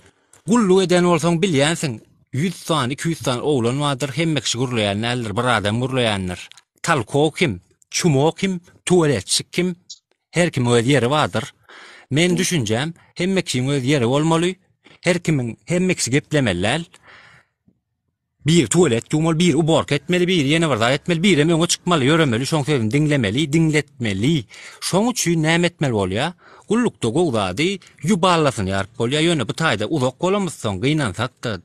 gulluk eden bolsaň bilýänsiň, ýüz sany, 200 sany oglan bardyr, hemme kişi gürleýän däldir, bir adam gürleýändir. Talko kim, çumo kim, tuwaletçik kim, her kimiň öz ýeri bardyr. Men düşünjäm, hemme kişiň öz ýeri bolmaly, her kimiň, hemme kişi geplemeli däl. Biri tuwalet ýuwmaly, biri uborka etmeli, biri ýene bir zat etmeli, birem öňe çykmaly, ýöremeli, şoň sözüni diňlemeli, diňletmeli. Şoň üçin näme etmeli bolýa? Gullukda gowy zady ýuballasyny ýaryp bolýa, ýöne bu taýda uzak bolamyzsoň, gynansak-da,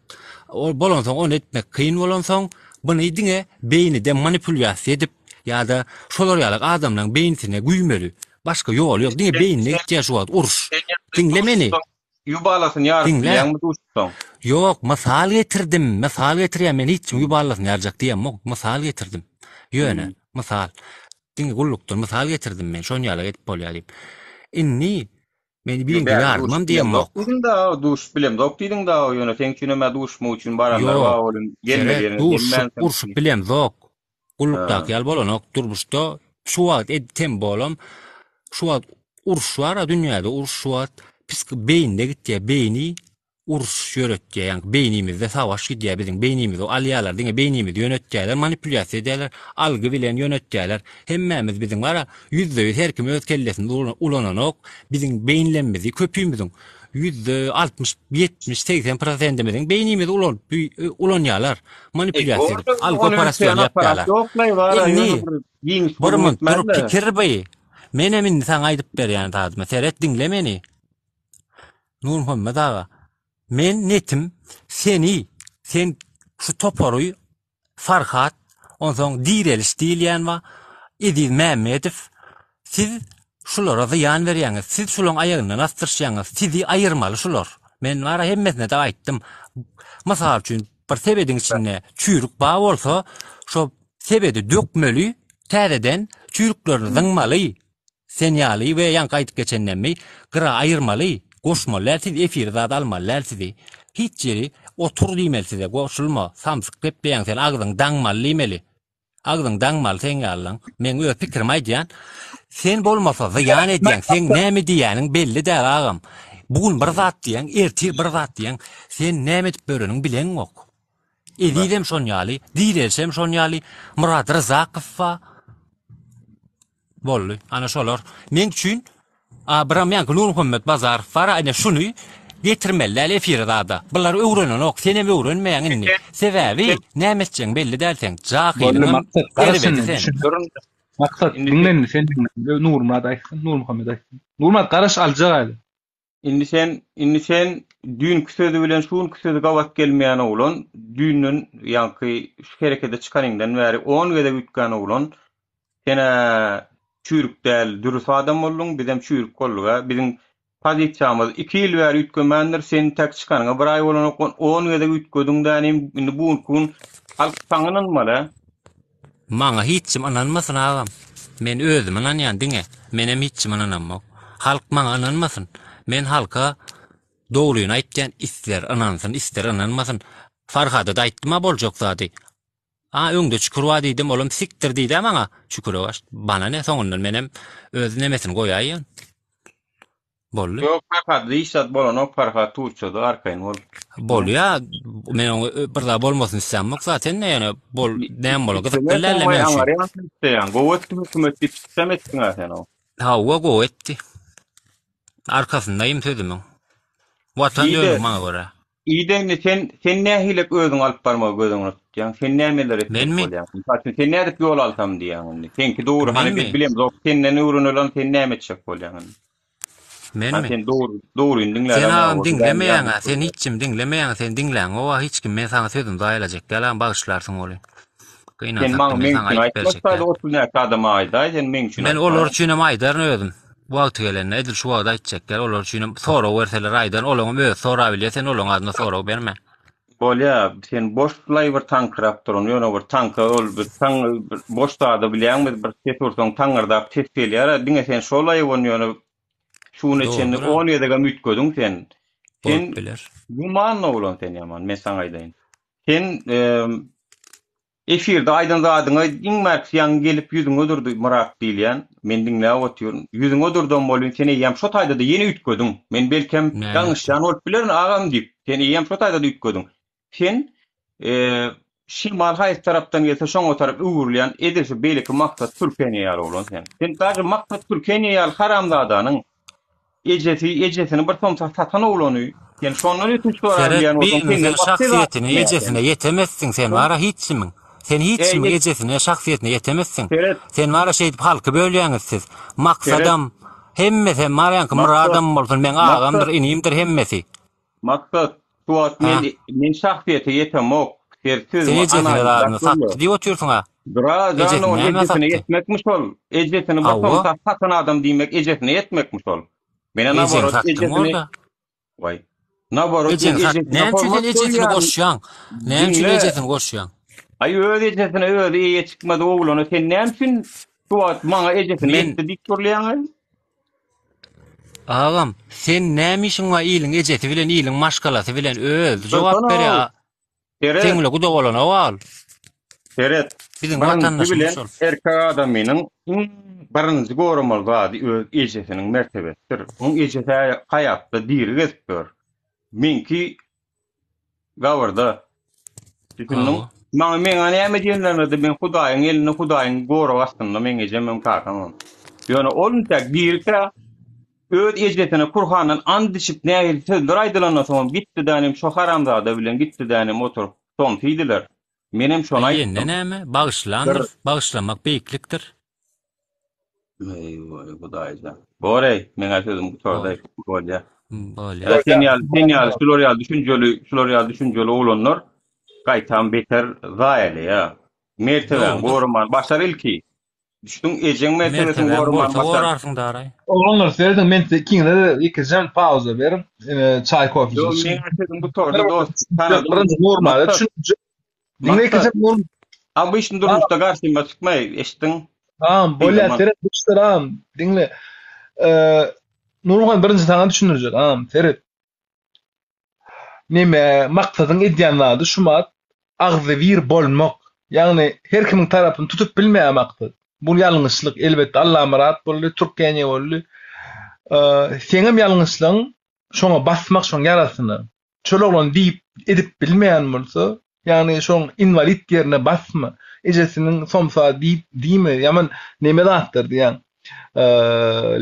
ol bolansoň ony etmek kyn bolansoň, buny diňe beýnide manipulýasiýa edip ýa-da şolar ýaly adamlaň beýnisine güýmeli. Başga ýoly ýok, diňe beýnine gitýär şu wagt uruş. Diňle meni. Ýubalasyny ýaryp Diňle. bilýäňmi duşsaň? Ýok, mysal getirdim, mysal getirýän, men hiç kimiň ýuballasyny ýarjak diýemok, mysal getirdim. Ýöne, mysal. Diňe gullukdan mysal getirdim men, şon ýaly edip bolýar diýip. Indi men Ýo biriňki bärde ýardymam duşup diýemok. bilemzok diýdiň-dä, duşup bilemzok diýdiň-dä, ýöne seň üçinem-ä duşmak üçin baranlar Ýok, bar welin, gelmeli seret, ýeriňe duşup, gelmänsiň. urşup bilemzok. Ha. Gullukdaky ýaly bolanok. Durmuşda şu wagt ed tembolam şu wagt uruş bar-a dünýäde uruş şu wagt pis beýnide gitýär. Beýni uruş ýöretýär. Ýaňky beýnimizde savaş gidýär biziň beýnimizi alýarlar diňe beýnimizi ýönetýärler manipulýasiýa edýärler algy bilen ýönetýärler. Hemmämiz biziň bar-a 100% her kim öz kellesini ulananok. Biziň beýinlemmizi köpümiziň 60%, 70, 80 prosentimiziň beýnimizi ulanyp ulanýarlar. Manipulýasiýa edip, algy operasyony ýapýarlar. Indi bir munt dur pikir bi. Menem indi saňa aýdyp berýän zadymy. Seret diňle meni. Nurmuhammet aga, men netim seni, sen şu topary Farhat, onsoň Direliş diýilýän bar, Eziz Mämmedow, siz şulara zyýan berýäňiz, siz şulaň aýagyndan asdyryşýaňyz, sizi aýyrmaly şular. Men bara hemmesine-de aýtdym. Mysal üçin, bir sebediň içinde çüýrük bar bolsa, şo sebedi dökmeli, täzeden çüýrüklerini zyňmaly. Sen ýaly we ýaňky aýdyp geçenlemmi gyra aýyrmaly, goşmaly däl siz efiri zat almaly däl sizi. Hiç ýeri otur diýmeli size goşulma, samsyk gepleýäň sen agzyňy daňmaly diýmeli. Agzyňy daňmaly seň ýalylaň. Meň öz pikirimi aýdýan. Sen bolmasa zyýan edýäň, seň näme diýýäniň belli däl agam. Bu gün bir zat diýýäň, ertir bir zat diýýäň. Sen näme edip ýöreniňi bileňok. Ezizem şon ýaly, Direlşem şon ýaly, Myrat Ryzakow bar. Boldy. Ana şolar. Meň üçin a biram ýaňky Nurmuhammet Bazarow bar, ine şuny getirmeli däl efire zada. Bular öwrenenok, senem öwrenmeýäň indi. Sebäbi näme etjegiň belli däl seň. Boldy Jahylyňam Maksat garaş erbedi indi sen. düşündirin. Maksat diňle indi sen diňle. Nurmyrat aýtsyn, Nurmuhammet aýtsyn. Nurmyrat garaş aljak häli. Indi sen, indi sen düýnki sözi bilen şu günki sözi gabat gelmeýän oglan, düýnden ýaňky şu herekete çykanyňdan bäri on gezek üýtgän oglan, sen-ä çüýrük däl, dürüs adam bolduň, bizem çüýrük bolduk-a. Biziň pozisiýamyz iki ýyl bäri üýtgemändir, sen täk çykanyňa bir aý bolanok, on gezek üýtgediň dänim, indi bu günki gün halk saňa ynanmaly-ä. Maňa hiç kim ynanmasyn agam. Men özüme ynanýan diňe. Menem hiç kime ynanamok. Halk maňa ynanmasyn. Men halka dogryny aýtýan ister ynansyn ister ynanmasyn. Farhada-da aýtdym-a boljak zady. A öňde çükür bar diýdim olam sikdir diýdä maňa. Çüküre baş. Bana ne soňundan menem öz nemesini goýaýýan. Boldy. Ýok Farhat hiç zat bolanok Farhat Turçada arkaýyn bol. Bolýa men oňa bir zat bolmasyny islämok zaten ýöne bol näme bolar gyzyk dälä men üçin. Aňarýaň isleýäň gowy etdi hökümet diýip çykyşam etdiň-ä sen o. Hawa gowy etdi. Arkasyndaýym sözümiň. Watan dönügi maňa görä. Ide indi sen sen nähilek özüňi alyp barmagy göz öňüne tutýaň? Sen nämeler etjek Menmi? bolýaň? Mysal üçin sen nädip ýol alsam diýýäň indi? Seňki dogry hany biz Menmi? bilemzok senden öwreneli sen näme etjek bolýaň indi? Hany Menmi? sen dogry dogryny Sen diňlälim agam ýa diňlemeýäň-ä, sen hiç kim diňlemeýäň, sen diňläňoga hiç kim men saňa sözümi zaýalajak däl agam bagyşlarsyň welin. Sen Gynansak-da maňa men meň saňa üçin aýdyp berjek aýtmasaýdy däl. 30 näçe adama aýdaý sen meň üçin Men aýtmaý. olar üçinem aýdaryn özüm. Wagty gelende edil şu wagt aýtjak däl, olar üçinem sorag berseler aýdaryn, olaňam özi sorabilýär, sen olaň adyna sorag berme. Bolýa, sen boşlaý bir taňkyrap duran, ýöne bir taňka ol bir taň bir boş zada bilýäňmi bir ses ursaň taňňyrdap ses gelýär-ä, diňe sen şolaý ony ýöne şu güne çenli Dogrudyr-a. on gezegem üýtgediň sen. Sen Bolup biler. gümanly oglan sen ýaman, men saňa aýdaýyn. Sen Efirde aýdan zadyňa iň bärkisi ýaňy gelip ýüzüňe durdy Myrat diýilýän, men diňläp otyryn. Ýüzüňe durdam bolýn sen eýýäm şo taýdada ýene üýtgediň. Men belkem Näme etdim? ýalňyşýan bolup bilerin agam diýip, sen eýýäm şo taýdada üýtgediň. Sen şemal haýsy tarapdan gelse şoňa tarap öwrülýän edil şu beýleki Maksat Türkeniýe ýaly oglan sen. Sen daže Maksat Türkeniýe ýaly haramzadanyň ejesi ejesini bir somsa satan oglany. Sen şondan ötünç soraryn Seret, diýen bolsaň, biriniň senden sen başga zat şahsyýetine, islemeýär ejesine sen. ýetemezsiň, sen bara hiç kimiň. Sen hiç Eý, kimiň ýet. ejesine, şahsyýetine ýetemezsiň. Seret. Sen bara şeýdip halky bölýäňiz siz. Seret. Maksadam, hemmesem bar ýaňky Maksat. Myradam bolsun, meň agamdyr, Maksat. inimdir hemmesi. Maksat, şu wagt Ha. men men şahsyýete ýetemok. Ser Sen sözüňi ejesine analizläp zadyny satdy durma. diýip otyrsyň-a. Dura, jan Ejesini ol nämä ejesine satdy? ýetmekmiş ol. Ejesini bir Hawa. somsa satan adam diýmek ejesine ýetmekmiş ol. Menä Ejeňi naborot satdyň ejesini orda. Waý. Naborot men Ejeňi sat. ejesine Näme üçin sen hormat ejesini goýýan. goşýaň? Näme üçin Diňle. ejesini goşýaň? Aý öz ejesine özi eýe çykmady oglana sen näme üçin şu wagt maňa ejesine Men ýetdi diýip durlaýaň-aý? Agam, sen näme işiň bar iliň ejesi bilen, iliň maşgalasy bilen öz jogap Dursana. berýä. Seret. Seň bile guda bolanok al. Seret. Biziň Birinji watandaşymyz bilen şol. erkek adamynyň iň birinji goramaly zady öz ejesiniň mertebesidir. Oň ejesi haýatda diri gezip ýör. Meňki gabyrda. Düşündiň? Hawa. Maňa meňa näme diýenlerinde men Hudaýyň elinde, Hudaýyň goragy astynda meň ejemem, kakamam. Ýöne ol intäk dirikä öz ejesine Kurhandan and içip nähili sözler aýdylandan soňam gitdi dänim şo haramzada bilen gitdi dänim oturyp somsy iýdiler. Menem şony Aý ýende aýtdym. näme? Bir Bagyşlandyr. Bagyşlamak beýiklikdir. Eý waý Hudaýjan. Bor-eý, meň-ä sözüm gutardy. Bor. Bolýa. Bolýa. Ýa sen ýaly, sen ýaly, şular ýaly düşünjeli, şular ýaly düşünjeli oglanlar gaýtam beter zaýalaýa. Mertebäňi Dogrudyr. goraman başar ilki. Düşdüň, ejeň mertebesini Mertebäň goraman bolsa başar. gorarsyň daraý. Oglanlar serediň men size ikiňize-de ýekeje pauza beriň. Çaý kofe Ýok, içiň. meň sözüm gutardy dost. Tanadym. Birinji Nurmana Maksat. düşünjek. Diňle Maksat. ýekeje Nur. Obычny durmuşda garşyma çykma, eşitdiň? Tamam, bolýar, Gyýylman. seret, düşdür agam, diňle. Eee, Nurmuhammet birinji saňa düşündirjek, agam, seret. Neme, maksadyň edýän zady şumat, agzybir bolmak. Ýagny her kimiň tarapyny tutup bilmeýär maksat. Bu ýalňyşlyk, elbetde, Allamyrat boldy, Türkgeniýe boldy. Eee, seňem ýalňyşlygyň şoňa basmak, şoň ýarasyna. Şol oglan diýip edip bilmeýän bolsa, ýagny şoň inwalid ýerine basma, ejesiniň somsa diýip diýme, ýaman neme zatlar diýýäň,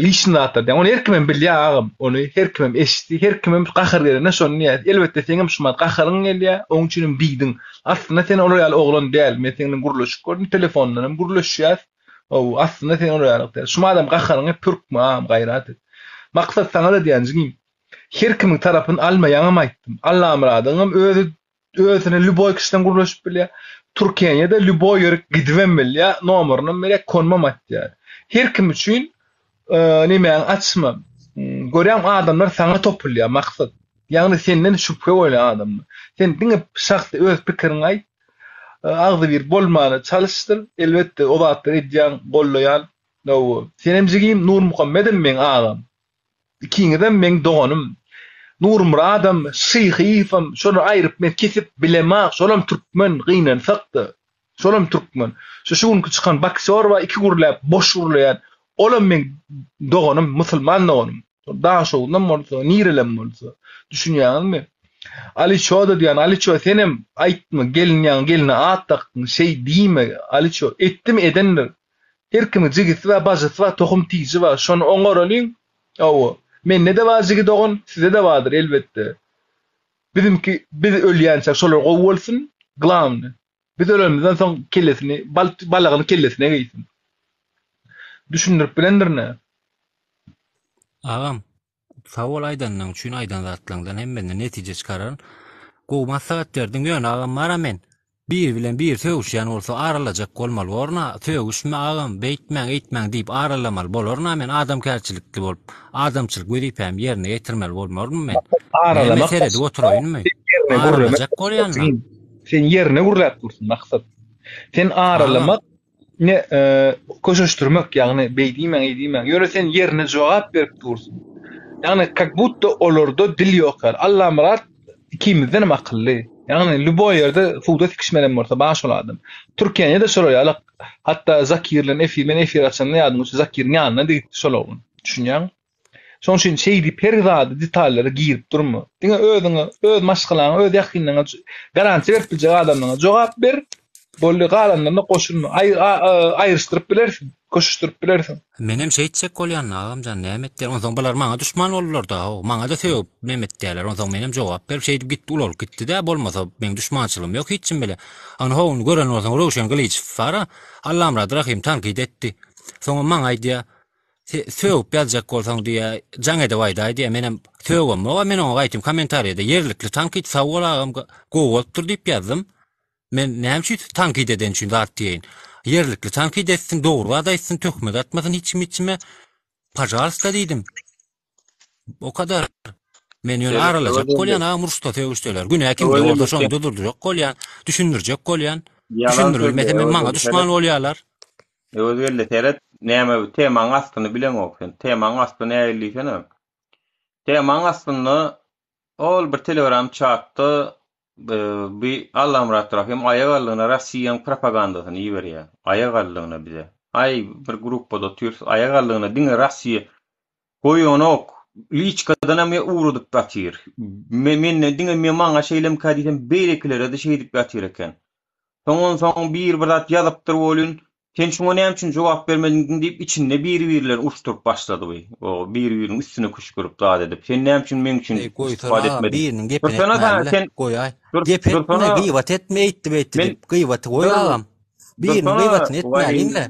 lişni zatlar diýýäň. Ony her kimem bilýär agam, ony her kimem eşitdi, her kimem gahar gelende şony diýýär. Elbetde seňem şumat gaharyň gelýär, oň üçinem diýdiň. Aslynda sen olar ýaly oglan däl, men seň bilen gürleşip gördüm, telefondan hem gürleşýäs. Hawa, aslynda sen olar ýaly däl. Şumadam gaharyňy pürkme agam, gaýrat et. Maksat saňa-da diýýän jigim, Her kimiň tarapyny alma ýaňam aýtdym. Allamyradyňam özi özüne lýuboý kişiden gürleşip bilýär. Türkiýede lýuboý ýere gidibem bilýär, nomerynam berýär, konumam aýtýar. Her kim üçin nemäňi açma. Görýäňmi adamlar saňa topulýar maksat. Ýagny senden şübhe bolýar adamlar. Sen diňe şahsy öz pikiriňi aýt. Agzybir bolmana çalyşdyr. Elbetde o zatlary edýäň, gollaýan. Senem jigim Nurmuhammedem meň agam. Ikiňizem meň doganym. Nurmyradam, Şyhyýewem şony aýryp men kesip bilemok, şolam türkmen, gynansakda, şolam türkmen. Şu şu günki çykan boksýor bar, iki gürläp, boş gürleýän, olam meň doganym, musulman doganym. Daşoguzdan bolsa, nirelem bolsa. Düşünýäňizmi? Aliço-da diýýän, Aliço senem aýtma, gelin ýaňy gelne at dakdyň, şeý diýme, Aliço, etdimi edendir. Her kimiň jigisi bar, bajysy bar, tohum tiji bar. Şony oňaralyň. Hawa. Mende-de bar jigi dogan, size-de bardyr elbetde. Bizimki biz ölýänçäk şolar gowy bolsun, glawny. Biz ölenimizden soň kellesini, balagyny kellesine geýsin. Düşündirip bilendirin-ä. Agam, sag bol aýdanyň üçin aýdan zatlaňdan hemmesinden netije çykararyn. Gowy maslahat berdiň ýöne agam bara men biri bilen biri sögüşýän bolsa aralajak bolmaly borna sögüşme agam beýtmäň eýtmäň diýip aralamaly bolarna men adamkärçilikli bolup adamçylyk wezipämi ýerine ýetirmeli bolmarynmy men näme Aralamak seredip oturaýynmy Sen ýerine gürlemek aralajak bolýanla. Sen ýerine gürläp dursuň maksat. Sen Agam aralamak Ne köşeşdirmek, ýagny beý diýmäň, eý diýmäň. Ýöne sen ýerine jogap berip dursuň. Ýagny kak budda olarda dil ýok ýaly. Allamyrat ikimizdenem akylly. Ýagny lýuboý ýerde suwda sikişmelem bolsa bar şol adam. Türkiýede şolar ýaly. Hatda Zakir bilen efir, men efir açanda ýadyma düşdi, Zakiriň ýanyna-da gitdi şol oglan. Düşünýäňmi? Şonuň üçin şeýdip her zada detallara girip durma. Diňe özüňe, öz maşgalaňa, öz ýakynlaryňa garantiýa berip biljek adamlaryňa jogap ber. Boldy, galanlaryna goşulma. Aý, aýryşdyryp bilersiň, köşeşdirip bilersiň. Menem şeýtjek bolýan agamjan näme etýär onsoň bular maňa duşman boldularda how maňada sögüp neme etýärler onsoň menem jogap berip şeýdip gitdi ulalyp gitdidä bolmasa meň duşmançylygym ýok hiç kim bile ony how ony gören bolsaň Röwşen Gylyjow bara Allamyrat Rahym tankyt etdi soňam maňa aýdýa sögüp ýazjak bolsaň diýýä jaň edip aýdaý diýýä menem sögemok men oňa gaýtym kommentariýada ýerlikli tankyt sag bol agam gowy bolupdyr diýip ýazdym Men näme üçin tankyt eden üçin zat diýeýin. Ýerlikli tankyt etsin, dogry zat aýtsyn, töhmet atmasyn hiç kim içime. Pažalsta diýdim. O kadar. Men ýöne aralajak bolýan agam uruşda sögüşdeler. Günä kimde bolsa şony durdurjak bolýan, düşündirjek bolýan. Düşündirilmese men maňa duşman bolýarlar. Öwezgeldi seret, näme bu temaň aslyny bileňok sen. Temaň asly nähili diýsene. Temaň aslynda Ol bir telegram çatda bi Allamyrat Rahym aýak aldygyna Rossiýaň propagandasyny iberýär. Aýak aldygyna bize. Aý bir gruppada otyrys aýak aldygyna diňe Rossiýa goýanok. Liçkadanam ugradyp ýatyr. Menden diňe men maňa şeýlemika diýsem beýlekilere-de şeýdip ýatyr eken. Soň onsoň biri bir zat ýazypdyr welin, sen şuňa näme üçin jogap bermediň diýip içinde biri-birlerini uruşdyryp başlady bu. O biri-biriniň üstüne küşgürip zat edip. Sen näme üçin meň üçin Eý goýsana istifade agam etmediň? biriniň gepini Dursana sen etmäli-le. sen Goýaý. dur Gep etme, dursana gybat etme eýtdi beýtdi men diýip. Gybaty goý dur agam. Biriniň dursana gybatyny waý etmäliň-le.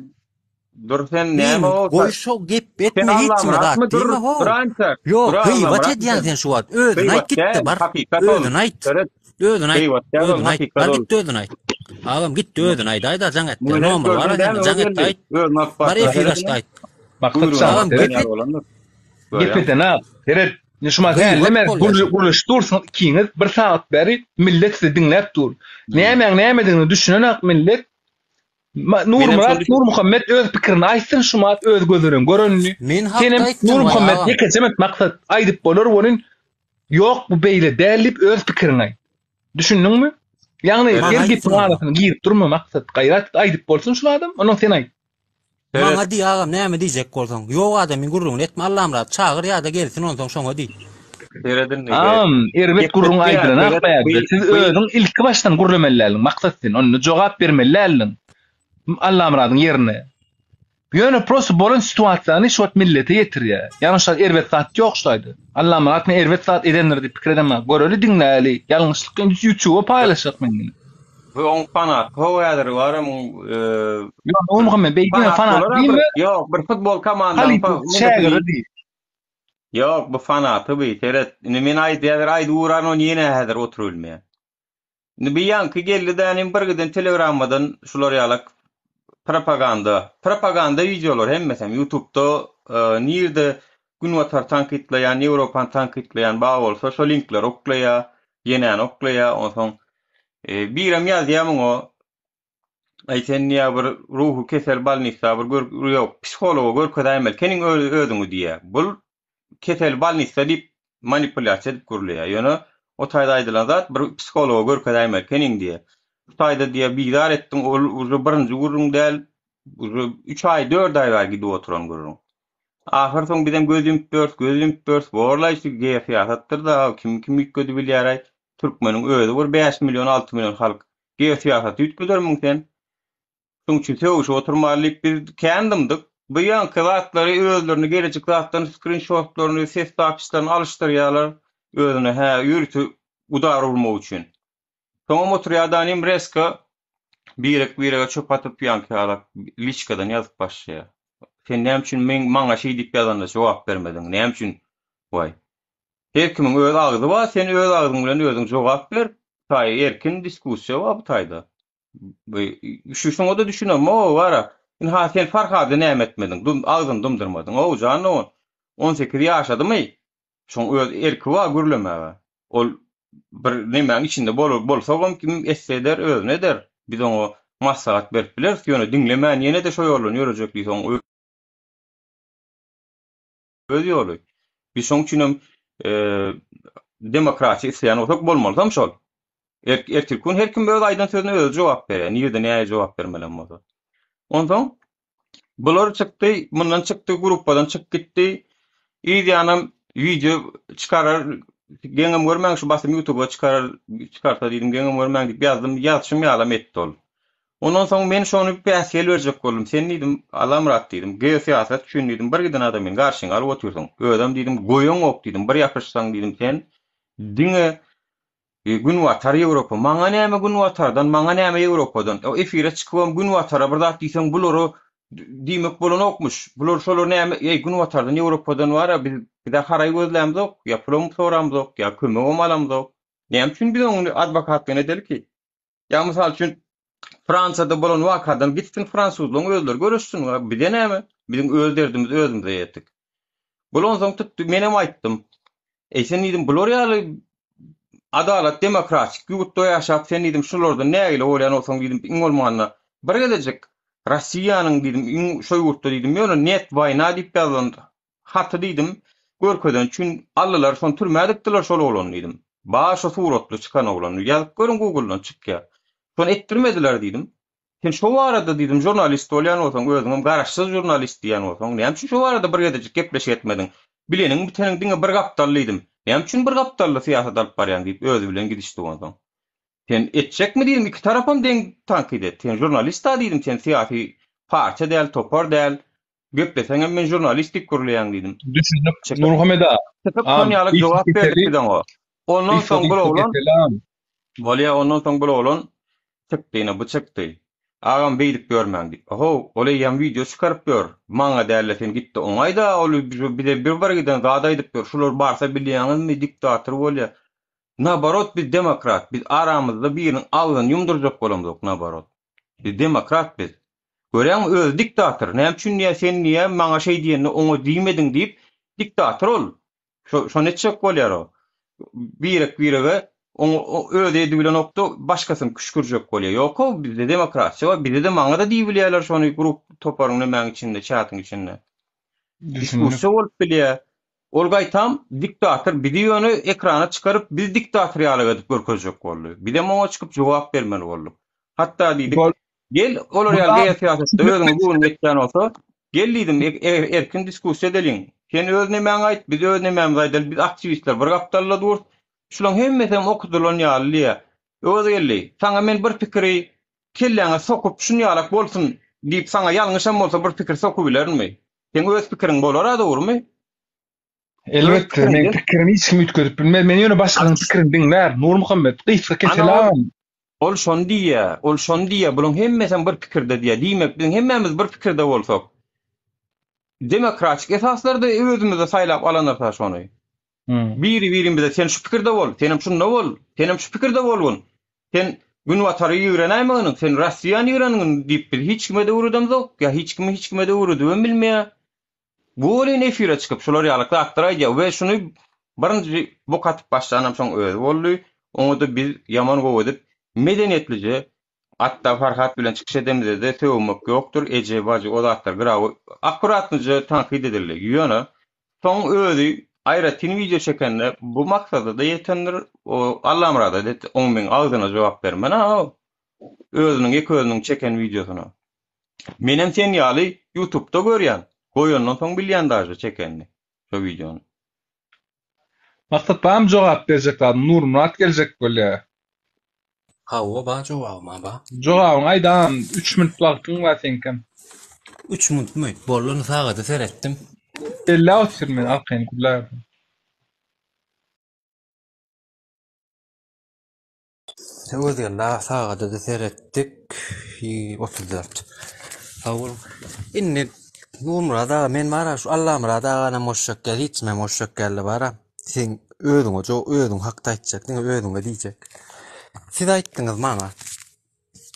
dur sen näme Biriniň o goý şo gep sen etme hiç kime zat Allamyratmy dur diýme how. dur ança Ýok dur gybat Allamyratmy edýäň sen sen şu wagt. Özüni aýt gybat gitde däl bar. hakykat ol Özüni aýt. seret Özüni aýt. gybat däl ol Özüni aýt. hakykat Bar ol gitde özüni aýt. Agam gitde özüni aýt aýda jaň et. Muny Nomer bar gördüň sende dämi jaň et Öwezgeldi aýt. özüni alyp Bar barşyna efir seret açda aýt. Maksat buýrugyny jan, Agam seret. gep et. bolandyr Gep görýäň eden ak. Seret. Indi şu maňa Gybat hälem bolýar. gürleşip dursuňyz ikiňiz bir sagat bäri millet sizi diňläp dur. Nämäň nämedigine düşünenak millet. Nurmyrat Nurmuhammet öz pikirini aýtsyn şumat öz gözi bilen görenini. Men hakda Senem aýtdym Nurmuhammet ýekeje met maksat aýdyp bolar welin ýok bu beýle däl diýip öz pikiriňi aýt. Düşündiňmi? Ýagny her gepiň arasyna girip durma maksat gaýrat et aýdyp bolsun şul adam ondan sen aýt. Maňa diý agam näme diýjek bolsaň. Ýok adamyň gürrüňini etme Allamyrat çagyr ýa-da gelsin onsoň şoňa diý. Seret indi. Agam erbet gürrüň aýdylanok bärde siz özüň ilki başdan gürlemeli däldiň maksat sen onda jogap bermeli däldiň Allamyradyň ýerine. Ýöne prosto bolan situasiýany şu wagt millete ýetirýär. Ýagny şu erbet zat ýok şu taýda. Allamyrat men erbet zat edendir diýip pikir edemok. Göreli diňläli. Ýalňyşlyk indi ýutuba paýlaşjak men ýene. Bu oň fanat how häzir bar muň Ýok Nurmuhammet beýdime fanat diýme. Ýok bir futbol komandaň şägirdi diý. Ýok bu fanaty bu seret. Indi men aýt häzir aýdyp uran ony ýene häzir oturybilmeýän. Indi bir ýaňky geldi dänim bir giden telegrammadan şular ýalak propaganda propaganda wideolar hemmesem ýutubda nirde günbatar tankytlaýan ýewropany tankytlaýan bar bolsa şo linkleri oklaýa ýenäni oklaýa onsoň birem ýazýa muňa aý sen diýä bir ruhy kesel balnisa bir gör ýok psihologa görkezäýmeli keniň özüňi diýä bul kesel bolnisda diýip manipulýasiýa edip gürleýär. Ýöne o taýda aýdylan zat bir psihologa görkezäýmeli ekeniň diýýär. Şu taýda diýýär bizar etdiň ol uje birinji gürrüň däl, uje üç aý, dört aý bäri gidip oturan gürrüň. Ahyr soň bizem göz ýumup ýörüs, göz ýumup ýörüs, borlaý şu geosyýasatdyr-da, kim kim üýtgedip bilýäraý. Türkmeniň özi bir 5 million, 6 million halk. Geosyýasaty üýtgedermiň sen? Şoň üçin sögüşip oturmaly diýip biz kän dymdyk. Bu ýaňky zatlary özlerine gelejek zatlaryny skrinşotlaryny, ses zapislerini alyşdyrýarlar özüne hä ýörite udar urmak üçin. Soňam oturýar danym reska birek birege çöp atyp ýaňky ýalak liçkadan ýazyp başlaýar. Sen näme üçin meň maňa şeý diýip ýazanda jogap bermediň? Näme üçin waý. Her kimiň öz agzy bar, sen öz agzyň bilen özüň jogap ber. Taý erkin diskussiýa bar bu taýda. Şu şuňa-da düşünemok gara. Ynha sen Farhady näme etmediň? Dum agzyny dumdurmadyň. Ow jan dogan. 18 ýaşadymy? Şoň öz erki bar gürlemäge. Ol bir nemäň içinde bol bolsagam kim etse eder, özüne eder. Biz oňa maslahat berip bileris, ýöne diňlemän ýene-de şo ýoldan ýörejek diýse oň öz ýoly. Biz şoň üçinem demokratiýa isleýän bolsak bolmalysam şol. Ertirki gün her kim öz aýdan sözüne özi jogap berýär. Nirede nähili jogap bermelem bolsa. Onsoň bular çykdy, mundan çykdy, gruppadan çykyp gitdi. Yz ýanam wideo çykarar, geňem görmäň şu basym ýutuba çykarar, çykarsa diýdim, geňem görmäň diýip ýazdym. Ýazşym ýalam etdi ol. Ondan soň men şony päsgel berjek boldum. Sen diýdim, Allamyrat diýdim, geosyýasat üçin diýdim, bir giden adamyny garşyňa alyp otyrsyň. Özem diýdim, goýaňok diýdim, bir ýapyşsaň diýdim, sen diňe Günbatar Ýewropa. Maňa näme Günbatardan, maňa näme Ýewropadan. O efire çykybam Günbatara bir zat diýseň bulara diýmek bolanokmyş. Bular şolar näme, eý Günbatardan, Ýewropadan bar-a biz biz-ä haraý gözlämzok, ýa pulam soramzok, ýa kömegem alamzok. Näme üçin biz oň adwokatlygyny edeli ki? Ýa mysal üçin Fransiýada bolan wakadan gitsin fransuzlaryň özleri göreşsin, bize näme? Biziň öz derdimiz özümize ýetik. Bul onsoň tutdy, menem aýtdym. Eý sen diýdim, bular ýaly adalat demokratik ýurtda ýaşap sen diýdim şulardan nägile bolýan bolsaň diýdim iň bolmanda bir gezejik Rossiýanyň diýdim iň şo ýurtda diýdim ýöne net waýna diýip ýazylan haty diýdim görkezen üçin aldylar şony türmä dykdylar şol oglany diýdim. Bar şo suratly çykan oglany ýazyp görüň google-dan çykýar. Şony etdirmediler diýdim. Sen şo barada diýdim žurnalist bolýan bolsaň özüňem garaşsyz žurnalist diýýän bolsaň näme üçin şo barada bir gezejik gepleşik etmediň. Bileniň biteniň diňe bir gapdal diýdim. Näme üçin bir gapdally syýasat alyp barýaň diýip özi bilen gidişdik onsoň. Sen etjekmi diýdim iki tarapam deň tankyt et. Sen žurnalist-a diýdim sen syýasy partiýa däl topar däl. Gepleseňem men žurnalist diýip gürleýäň diýdim. Düşündik Nurmuhammet aga. Çykyp şon ýaly jogap berdik biz oňa. Ondan soň bir oglan Bolýa ondan soň bir oglan çykdy ine bu çykdy. Agam beýdip ýörmäň diýip. How ol eýýäm wideo çykaryp ýör. Maňa dälde sen gitde oňa aýda ol bize bir bir giden zat aýdyp ýör. Şular barsa bilýäňizmi diktator bolýa. Naborot biz demokrat biz aramyzda biriniň agzyny ýumdurjak bolamzok naborot. Biz demokrat biz. Görýäňmi özi diktator. Näme üçin diýýär sen diýýär maňa şeý diýende oňa diýmediň diýip diktator ol. Şo şony etjek bolýar o. Birek birege oňa özi edibilenokda başgasyny küşgürjek bolýar. Ýok-ow bizde demokratiýa bar. Bizede maňa-da diýibilýärler şony grup toparyň nemäň içinde çatyň içinde. Diskussiýa bolup bilýär. Ol gaýtam diktator bizi ýöne ekrana çykaryp bizi diktator ýaly edip görkezjek boldy. Bizem oňa çykyp jogap bermeli bolduk. Hatda diýdik Gel, olar ýaly geosyýasatda özüňe göwnüň ýetýän bolsa, gel diýdim, erkin diskussiýa edeliň. Sen öz nemäňi aýt, biz öz nemämizi aýdaly, biz aktiwistler bir gapdalda durus. Şulaň hemmesem okudylan ýaly diýýär. Öwezgeldi, saňa men bir pikiri kelläňe sokup, şun ýalak bolsun diýip saňa ýalňyşam bolsa bir pikir sokubilerinmi? Seň öz pikiriň bolar-a dogrumy? Elbetde, meň pikirimi hiç kim üýtgedip bilmez. Men ýöne başganyň pikirini diňlär. Nurmuhammet, gysga keseli agam. Ol şony diýýär, ol şony diýýär, bulaň hemmesem bir pikirde diýýär. Diýmek, biziň hemmämiz bir pikirde bolsak, demokratik esaslarda özümize saýlap alanarys-a şony. Biri-birimize sen şu pikirde bol, senem şunda bol, senem şu pikirde bolgun. Sen Günbatary ýigrenäýmeginiň, sen Rossiýany ýigrengin diýip biz hiç kime-de öwredemzok, ýa hiç kim hiç kime-de öwredibem bilmeýär. Bu welin efire çykyp şular ýaly zatlar aýdýar we şuny birinji bok atyp başlanam şoň özi boldy. Oňada biz ýaman gowy edip medeniýetlije Atda Farhat bilen çykyş edemizede sögünmek ýokdur eje bajy o zatlar gyra akkuratnyja tankyt edildi. Ýöne soň özi aýratyn wideo çekende bu maksadada ýetendir o Allamyrada oň meň agzyna jogap bermen a özüniň ýeke özüniň çeken wideosyna. Menem sen ýaly ýutubda görýän. Goýandan soň bilýän daže çekenini şo wideony. Maksat barmy jogap berjek zadyň Nurmyrat geljek bolýa. Hawa bar jogabym ba. Jogabyňy aýt agam üç minut wagtyň bar seňkem. Üç minutmy? Boldy indi sagada seretdim. Belläp otyryn men arkaýyn gürläberseň. Öwezgeldi aga sagada-da seretdik. 34. Sag boluň. Indi Nurmyrat aga men bara şu Allamyrat aganam goşjak gel, hiç kimem goşjak geldi bara. Sen özüňe jo özüň hakda aýtjak, diňe özüňe diýjek. Siz aýtdyňyz maňa.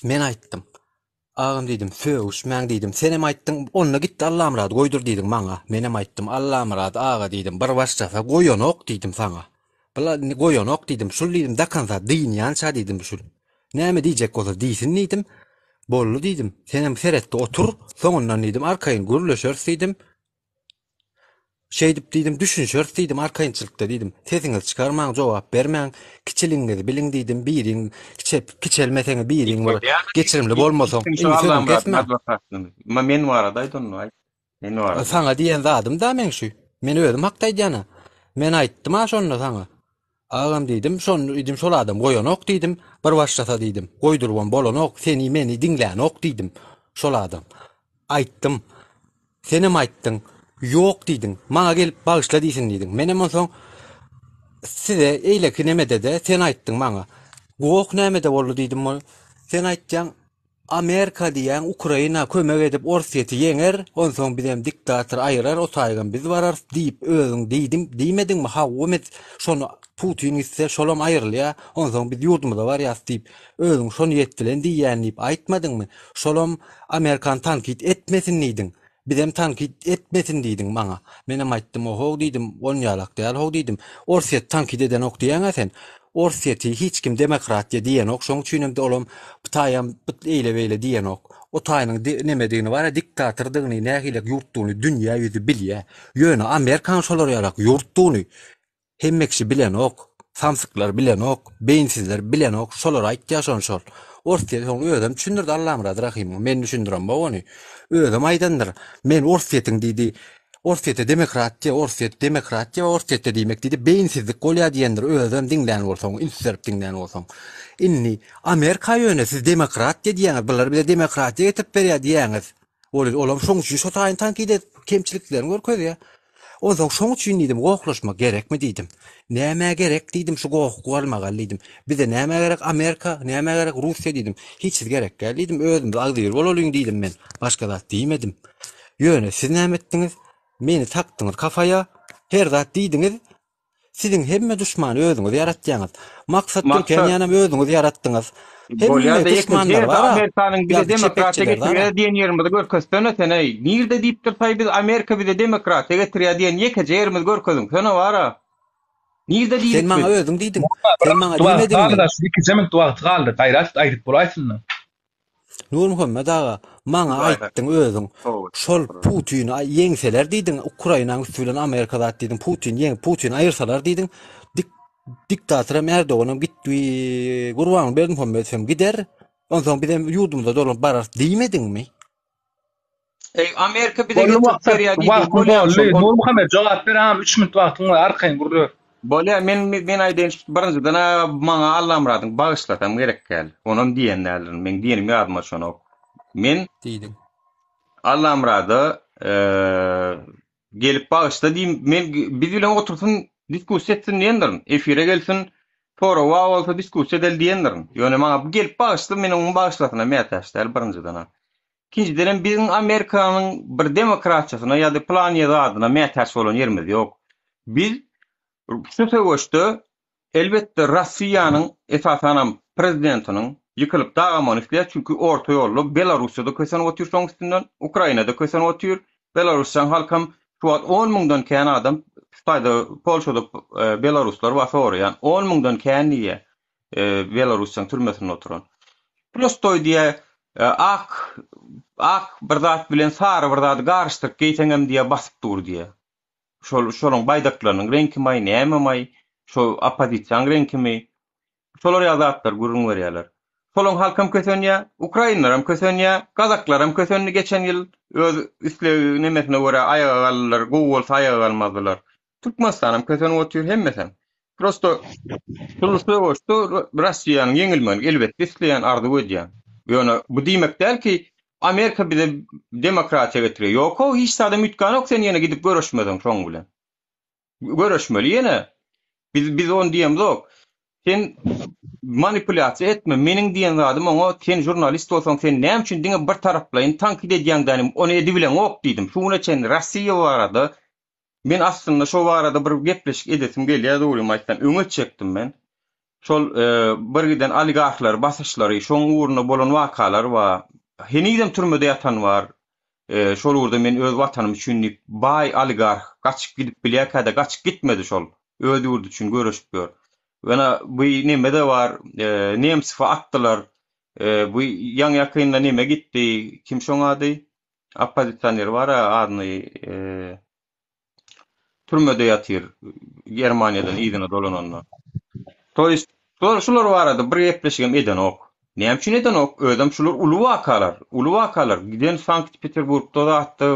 Men aýtdym. Agam diýdim, sögüşmäň diýdim. Senem aýtdyň, onda git Allamyrady goýdur diýdiň maňa. Menem aýtdym, Allamyrat aga diýdim, bir başlasa goýanok diýdim saňa. Bula indi goýanok diýdim, şul diýdim, dakansa dynýança diýdim şul. Näme diýjek bolsa diýsin diýdim. Boldy diýdim. Senem seretde otur, soňundan diýdim, arkaýyn gürleşeris diýdim. Şeýdip diýdim, düşünişeris diýdim, arkaýynçylykda diýdim. Sesiňizi çykarmaň, jogap bermäň, kiçiligiňizi biliň diýdim, biriň kiçe, kiçelmeseňiz biriň bir geçirimli bolmasaň, indi sözüňi kesme. Ma men barada aýt onda, aýt. Men barada. Saňa diýen zadym da meň şu. Men özüm hakda aýdýan-a. Men aýtdym-a şonda saňa. Agam diýdim, şony diýdim, şol adam goýanok diýdim, bir başlasa diýdim, goýdurybam bolanok, seni meni diňlänok diýdim, şol adam. Aýtdym. Senem aýtdyň. Ýok diýdiň. Maňa gelip bagyşla diýsin diýdiň. Menem onsoň size eýleki nemede-de sen aýtdyň maňa. Goh nämede boldy diýdim. Sen aýtýaň Amerika diýýäň Ukraina kömek edip Orsýeti ýeňer, onsoň bizem diktator aýyrar o taýgam biz bararys diýip özüň diýdiň diýmediňmi hawa met şony Putin gitse şolam aýrylýa onsoň biz ýurdumyza barýas diýip özüň şo niýet bilen diýýän diýip aýtmadyňmy şolam Amerikany tankyt etmesin diýdiň bizem tankyt etmesin diýdiň maňa menem aýtdym ohow diýdim onýalak däl how diýdim Orsýeti tankyt edenok diýýäňä sen Orsýeti hiç kim demokratiýa diýenok, şoň üçinem-de olam bu taýam eýle-beýle diýenok. O taýynyň nemedigini bar-a, diktatordygyny, nähilek ýurtdugyny dünýä ýüzi bilýä. Ýöne Amerikanyň şolar ýalak ýurtdugyny hemme kişi bilenok, samsyklar bilenok, beýinsizler bilenok, şolar aýtýa şony şol. Orsýet soň özem düşündirdi Allamyrat Rahymyň, men düşündiremok ony. Özem aýdandyr, men Orsýetiň diýdi, Orsýetde demokratiýa, Orsýet demokratiýa we Orsýetde diýmek diýdi, beýinsizlik bolýar diýendir, özem diňlän bolsaň, üns berip diňlän bolsaň. Indi Amerika ýöne siz demokratiýa diýýäňiz, bular bize demokratiýa getirip berýär diýýäňiz. Ol olam şoň üçin şo taýyn tankyt edip kemçiliklerini görkezýär. Onsoň şoň üçin diýdim, gohlaşmak gerekmi diýdim. Nämä gerek diýdim şu goh galmagal diýdim. Bize nämä gerek Amerika, nämä gerek Russiýa diýdim. Hiç gerek däl diýdim, özümiz agzybir bolalyň diýdim men. Başga zat diýmedim. Ýöne siz näme etdiňiz? Meni takdyňyz kafaýa, her zat diýdiňiz. Siziň hemme duşmany özüňiz ýaratýaňyz. Maksat Türkeniýänem özüňiz ýaratdyňyz. Hemme duşmanlar bar. Amerikanyň bize demokratiýa getirýär diýen ýerimizi görkezsene sen eý. Nirde diýipdir saý biz Amerika bize demokratiýa getirýär diýen ýekeje ýerimizi görkeziň. Sene bar-a. Nirde diýdik biz? Sen maňa özüň diýdiň. Sen maňa diýmediňmi? Ikije minut wagty galdy. Gaýrat et aýdyp bolaýsyn-da. Nurmuhammet aga, maňa aýtdyň özüň, şol Putini ýeňseler diýdiň, Ukrainanyň üsti bilen Amerika zat diýdiň, Putin ýeňip, Putini aýyrsalar diýdiň, dik diktatoram Erdoganam gitdi, Gurbanguly Berdimuhamedow hem gider, onsoň bizem ýurdumyza dolanyp bararys diýmediňmi? Eý, Amerika bize getirip berýär diýdiň, bolýar şol. Nurmuhammet jogap ber agam, 3 minut wagtyň bar, arkaýyn gürle. Bolýar, men men aýdaýyn, birinjiden-ä maňa Allamyradyň bagyşlasam gerek däl. Onam diýen däldirin, meň diýenim ýadyma düşenok. Men diýdiň. Allamyrada gelip bagyşla diýim, men biz bilen otursyn, diskussiýa etsin diýendirin. Efire gelsin, soragy bar bolsa diskussiýa edeli diýendirin. Ýöne maňa bu gelip bagyşla, men onuň bagyşlasyna mätäç däl birinjiden-ä. Ikinjidenem biziň Amerikanyň bir demokratiýasyna ýa-da pylany zadyna mätäç bolan ýerimiz ýok. Biz şu söweşde elbetde Russiýanyň esasanam prezidentiniň ýykylyp dagamagyny isleýäs, çünki orta ýolda Belarussiýada kösenip otyr şoň üstünden, Ukrainada kösenip otyr. Belarussiýanyň halkam şu wagt on müňden kän adam şu taýda Polşada belaruslar bar soraýan on müňden kän diýýär. Belarussiýanyň türmesinde oturan. Prostoý diýýär, ak ak bir zat bilen sary bir zady garyşdyryp geýseňem diýýär, basyp dur diýýär. Şol şolaň baýdaklarynyň reňkimi, nämemi, şo oppozisiýaň reňkimi? Şolar ýaly zatlar gürrüň berýärler. Şolaň halkam kösenýär, ukrainlaram kösenýär, gazaklaram kösendi geçen ýyl öz isleg nemesine görä aýaga galdylar, gowy bolsa aýaga galmazdylar. Türkmenistanam kösenip otyr hemmesem. Prosto şul söweşde Russiýanyň ýeňilmegini elbetde isleýän, arzuw edýän. Ýöne bu diýmek däl ki, Amerika bize demokratiýa getirýär. Ýok-ow, hiç zadam üýtgänok sen ýene gidip göreşmeseň şoň bilen. Göreşmeli ýene. Biz biz ony diýemzok. Sen manipulýasiýa etme. Meniň diýen zadym oňa sen žurnalist bolsaň sen näme üçin diňe bir taraplaýyn tankyt edýäň dänim ony edibileňok diýdim. Şu güne çenli Russiýa barada Men aslynda şo barada bir gepleşik edesim gelýär dogrymy aýtsam öňe çekdim men. Şol bir giden oligarhlary basyşlary şoň ugrunda bolan wakalar bar. Henizem türmede ýatan bar. Şol ugurda men öz watanym üçin diýip baý oligarh gaçyp gidip bilýärkä-de gaçyp gitmedi şol. Öz ýurdy üçin göreşip ýör. Ýöne bu neme-de bar Nemsowy atdylar. Bu ýaňy-ýakynda neme gitdi kim şoň ady? Oppozisioner bar-a adyny türmede ýatyr Germaniýadan yzyna dolananda. To ýest şular barada bir gepleşigem edenok. Näme üçin edenok? Özem şular uly wakalar, uly wakalar. Giden Sankt Peterburgda zatda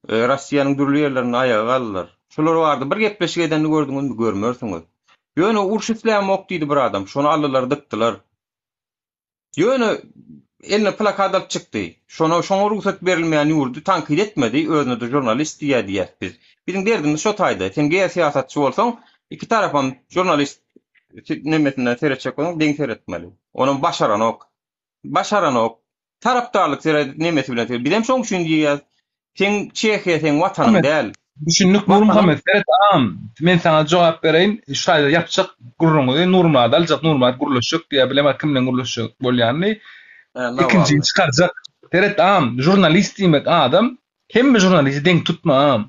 Rossiýanyň dürli ýerlerinde aýaga galdylar. Şular barada bir gepleşik edenini gördüňizmi? Görmersiňiz. Ýöne uruş islämok diýdi bir adam. Şony aldylar dykdylar. Ýöne eline plakat alyp çykdy. Şona şoňa rugsat berilmeýän ýurdy tankyt etmedi, özüne-de žurnalist diýýär diýýäs biz. Biziň derdimiz şo taýda. Sen geosyýasatçy bolsaň, iki tarapam žurnalist nemesinden seretjek bolsaň deň seretmeli. Onam başaranok. Başaranok. Tarapdarlyk seret nemesi bilen seret. Bizem şoň üçin diýýäs. Seň Çehiýa seň watanyň däl. Düşündik Nurmuhammet seret agam men saňa jogap bereýin şu taýda ýapjak gürrüňizi Nurmyrady aljak Nurmyrat gürleşjek diýýär bilemok kim bilen gürleşjek bolýanyny ikinjini çykarjak seret agam žurnalist diýmek adam hemme žurnalisti deň tutma agam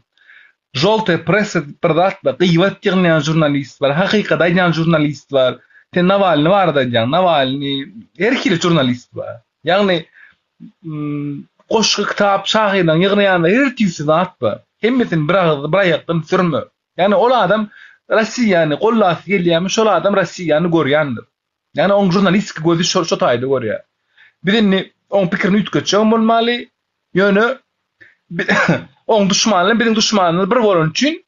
žoltaýa pressa diýip bir zat bar gyýbat ýygnaýan žurnalist bar hakykaty aýdýan žurnalist bar sen Nawalny barada aýdýaň Nawalny her hili žurnalist bar ýagny Goşgy, kitap, şahyrlaryň ýygnaýanda her tüýsli zat bar. Hemmesini bir agyzda, bir aýakdan sürme. Ýagny ol adam Rossiýany gollasy gelýärmi, şol adam Rossiýany görýändir. Ýagny oň žurnalistika gözi şo şo taýda görýär. Biz indi oň pikirini üýtgetjegem bolmaly, ýöne oň duşmany bilen biziň duşmanymyz bir bolany üçin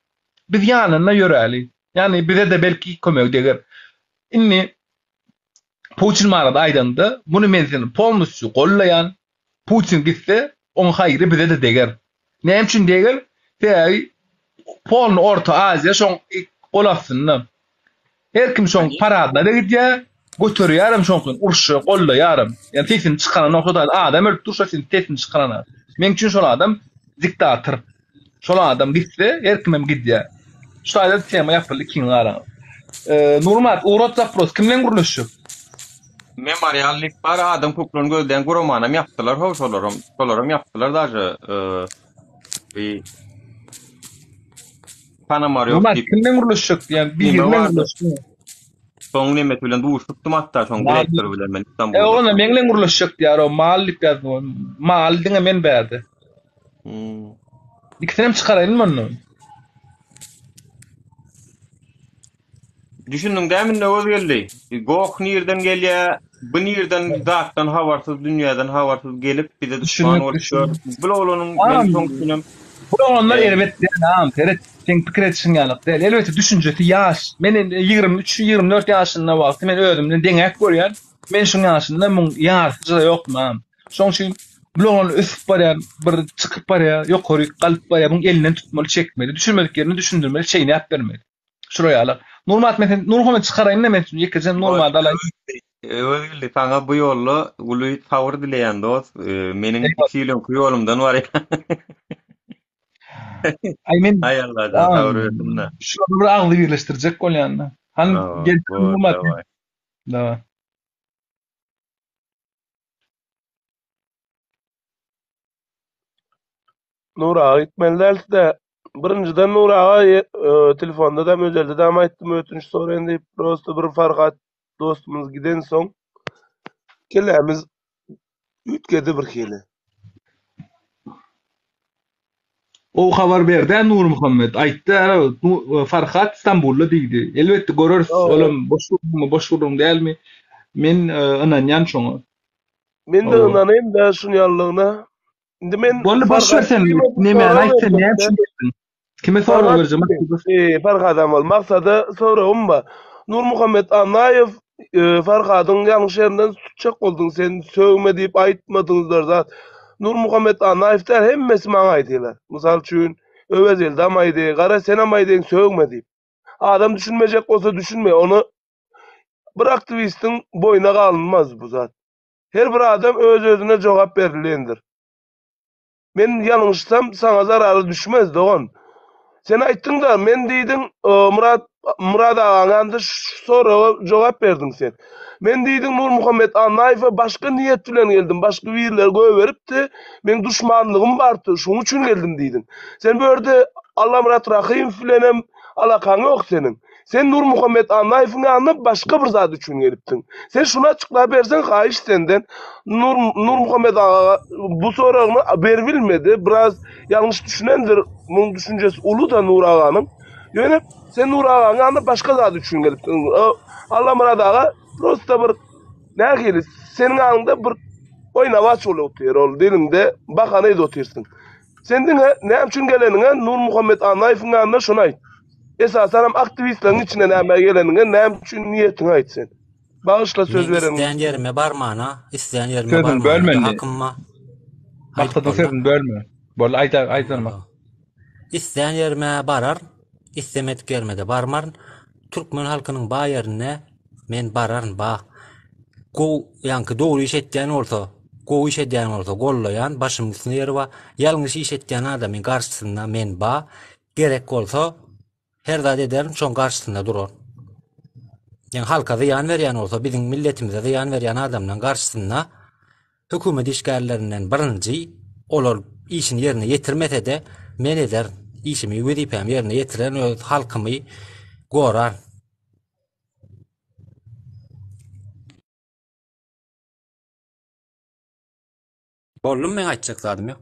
biz ýanynda ýöräli. Ýagny bize-de belki kömegi deger. Indi Putin barada aýdanda, muny men seni polnusýu gollaýan, Putin gitse, oň haýry bize-de deger. Näme üçin deger? Sebäbi polny Orta Aziýa şoň gol astynda. Her kim şoň paradyna-da gidýär, göterýärem şoňkyny, urşy gollaýaram. Ýani sesini çykaranok, şo taýda adam ölüp dur, şo sesini çykaranok. Meň üçin şol adam diktator. Şol adam gitse, her kimem gidýär. Şu taýda tema ýapyldy ikiňiziň araňyz. Nurmyrat, ugrat zapros, kim bilen gürleşjek? Memorial diýip bar adam hukuklaryny gözleýän guramanam ýapdylar how şolaram şolaram ýapdylar daže bi Panamar ýok Nurmyrat, kim bilen gürleşjek diýýän, biri bilen gürleşjek. Soň nemesi bilen duşupdym hatda şoň direktory bilen men Istanbulda. E onda meň bilen gürleşjek diýýär o mal diýip ýazdy. Mal diňe men bärde. Hmm. Ikisini hem çykaraýyn ondan. Düşündiň dämi indi Öwez geldi. Goh nirden gelýä, bu nirden zatdan habarsyz, dünýäden habarsyz gelip bize duşman Düşündik, bolup ýör. düşündik. Bu oglanyň men Agam, şoň üçinem bu oglanlar e, erbet däl agam, seret, seň pikir edişiň ýalyk däl. Elbetde düşünjesi ýaş. Men indi 23, 24 ýaşynda wagty men özümden deňäp görýän. Men şuň ýaşynda muň ýarysy-da ýokmy agam. Şoň üçin bu oglan ösüp barýar, bir çykyp barýar, ýokaryk galyp barýar. Muň elinden tutmaly, çekmeli, düşünmedik ýerini düşündirmeli, çeýnäp bermeli. Şular ýaly. Nurmat men sen Nurmuhammet çykaraýyn-da men ýekeje Nurmady alaýyn. Öwezgeldi saňa bu ýolda uly sabyr dileýän dost. Meniň iki ýyl öňki ýolumdan barýan. Aý men Aý Allajan sabyr bersin-de. Şulary bir agzy birleşdirjek bolýan-da. Hany gel Nurmat. Dawa. Nur aga gitmeli däldi-de. Birinjiden Nur aga e, telefonda-da özelde-de aýtdym ötünç soraýyn diýip, prosta bir Farhat dostumyz gidensoň kellämiz üýtgedi bir hili. Gowy habar berdi-ä Nurmuhammet. Aýtdy, ara, Farhat Stambulda diýdi. Elbetde göreris, olam boş gürrüňmi, boş gürrüň dälmi. Men ynanýan şoňa. Men-de ynanayyn-da şunýalygyna. Indi men Boldy boş ver sen. Nemäni aýt sen näme üçin geldiň? Kime sorag berjek maksada? Farhadam bol. Maksada soragym bar. Nurmuhammet Annaýew Farhadyň ýalňyş ýerinden tutjak bolduň sen sögme diýip aýtmadyňyzlar zat. Nurmuhammet Annaýew däl hemmesi maňa aýdýarlar. Mysal üçin Öwez Eldam aýdy, Gara senem aýdyň sögme diýip. Adam düşünmejek bolsa düşünme. Ony bir aktiwistiň boýuna galynmaz bu zat. Her bir adam öz-özüne jogap berlilendir. Men ýalňyşsam saňa zarary düşmez dogan. Sen aýtdyň-da, men diýdiň, Myrat Myrat agaň ýanynda şu soraga jogap berdiň sen. Men diýdiň Nurmuhammet Annaýewe başga niýet bilen geldim, başga birileri goýberipdi, meň duşmanlygym bardy, şoň üçin geldim diýdiň. Sen bu ýerde Allamyrat Rahymow bilenem alakaň ýok seniň. Sen Nurmuhammet Annaýewiň ýanyna başga bir zat üçin gelipdiň. Sen şuny açyklap berseň haýyş senden. Nur Nurmuhammet aga bu soragyny beribilmedi. Biraz ýalňyş düşünendir. Muň düşünjesi uly-da Nur aganyň. Ýöne sen Nur aganyň ýanyna başga zat üçin gelipdiň. Allamyrat aga prosta bir nähili seniň aňyňda bir oýnawaç bolup otyr ol diliňde bahana edip otyrsyň. Sen diňe näme üçin geleniňe Nurmuhammet Annaýewiň ýanyna şony aýt. Esasanam aktiwistleriň içine nämä geleniňe, näme üçin niýetiňi aýt sen. Bagyşla söz Men bereniň islän üçin. ýerime barmana, islän ýerime Sözüni barmana bölme da indi. hakym bar. Aýdyp Maksadyň bolda. sözüni bölme. Boldy aýda aýdan bak. Islän ýerime bararyn, islemedik ýerime-de barmaryn. Türkmen halkynyň ba ýerinde men bararyn ba. Gow ýaňky dogry iş etýän bolsa, gowy iş edýän bolsa gollaýan, başymyň üstünde ýeri bar. Ýalňyş iş etýän adamyň garşysynda men ba. Gerek bolsa her zat ederin, şoň garşysynda duraryn. Ýa halka zyýan berýän bolsa, biziň milletimize zyýan berýän adamlaryň garşysynda hökümet işgärlerinden birinji olar işini ýerine ýetirmese-de, men ederin. Işimi, wezipämi ýerine ýetirerin, öz halkymy goraryn. Boldumy meň aýtjak zadym ýok.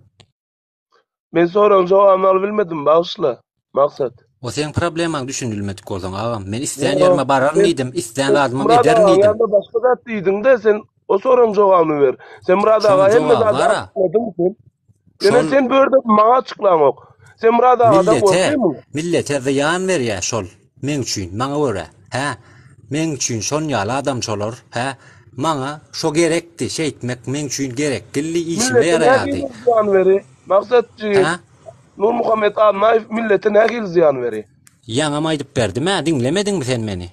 Men soragyň jogabyny alyp bilmedim, bagyşla, Maksat. O seň problemaň düşünilmedik bolsaň agam. Men islän Ýok, ýerime bararyn sen diýdim, islän sen zadymam Myrat ederin agaň diýdim. ýanynda başga zat diýdiň-de, sen o soragyň jogabyny ber. Sen Myrat Şoň aga hemme jogaby zady bar-a. açykladyň sen. Ýöne Şol sen bu ýerde maňa açyklaňok. Sen Myrat agadan millete, gorkýarmyň? millete zyýan berýä şol. Meň üçin, maňa görä. Hä? Meň üçin şon ýaly adam şolar, hä? Maňa şo gerekdi, şeýtmek meň üçin gerekgildi, işime Millete ýaraýardy. nähili zyýan beri? Maksat jigit, Hä? Nurmuhammet Annaýew millete nähili zyýan beri? Ýaňam aýdyp berdim-ä, diňlemediňmi sen meni?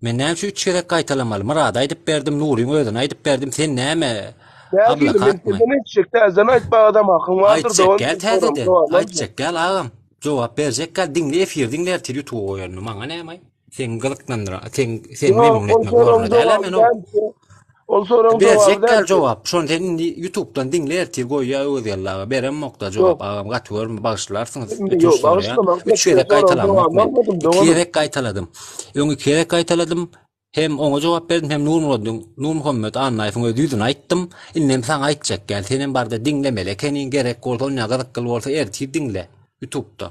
Men näme üçin üç gezek gaýtalamaly? Myrada aýdyp berdim, Nuryň özüne aýdyp berdim, sen näme, Nähili, men ablakatmy? senden eşitjek, täzeden aýtmagadam hakyň bardyr, Aýtjak dogan, gel sen soragyň täzeden, jogabyny aýtma. aýtjak gel agam. Jogap berjek gel, diňle efir diňle ertir ýutuba goýanyny, maňa näme-aý? Seň gyzyklandyra, seň seni Ýok, memnun ol etmek soragyň ugruna däl-ä jogaby men o. däldi. Ol soragyň jogaby Berjek gel däldi. jogap. Şony sen indi ýutubdan diňle ertir goýýa Öwezgeldi aga. Beremokda jogap Ýok. agam gaty görme bagyşlarsyňyz. Indi Ötünç ýok, soraýan. bagyşlamak Üç sen gezek soragyň gaýtalamok jogabyny men. almadym, Iki doganym. gezek gaýtaladym. Öň iki gezek gaýtaladym. Hem oňa jogap berdim hem Nurmuradyň Nurmuhammet Annaýewiň öz ýüzüne aýtdym. Indem saňa aýtjak gel. Senem barda diňlemeli ekeniň gerek bolsa onýa gyzykly bolsa ertir diňle ýutubda.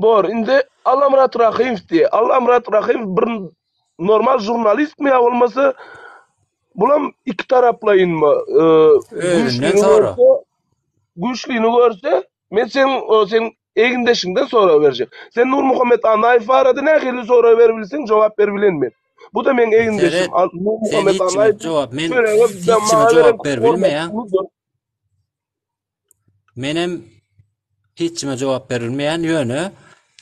Bor, indi Allamyrat Rahymow diýe. Allamyrat Rahymow bir normal žurnalistmi ýa bolmasa bulam iki taraplaýynmy? Özünden Güýçlini sora. görse, güýçlini görse, men seň seň egindeşiňden sorag berjek. Sen Nurmuhammet Annaýew barada nähili sorag beribilseň jogap beribilen men. Bu-da meň egindeşim. Seret, sen Nurmuhammet hiç kime Annaýew jogap, men çörege hiç kime maňa beren jogap beribilmeýäň. hormaty Menem hiç kime jogap berilmeýän ýöne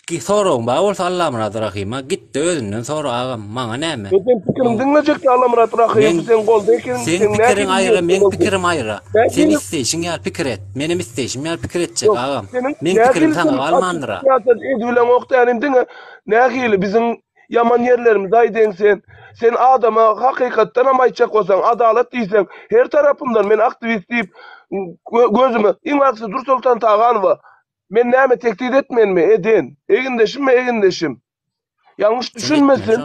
soragyň bar bolsa Allamyrat Rahyma gitde özünden sora agam maňa näme. Men seň pikiriňi diňlejekdi Allamyrat Rahym sen golda ekeniň Seň pikiriň aýra meň pikirim aýra. Sen isleýşiň ýaly pikir et. Menem isleýşim ýaly pikir etjek agam. Meň pikirim saňa galmandyra. Syýasat edibileňok dänim diňe nähili biziň Ýaman ýerlerimizi aýdyň sen. Sen adama hakykatdanam aýtjak bolsaň, adalat diýseň, her tarapyndan men aktiwist diýip gözüme, iň bagtysy Dursoltan Taganowa. Men näme tehdit etmenmi? Eden. Egindeşimmi? Egindeşim. Ýalňyş düşünmesin.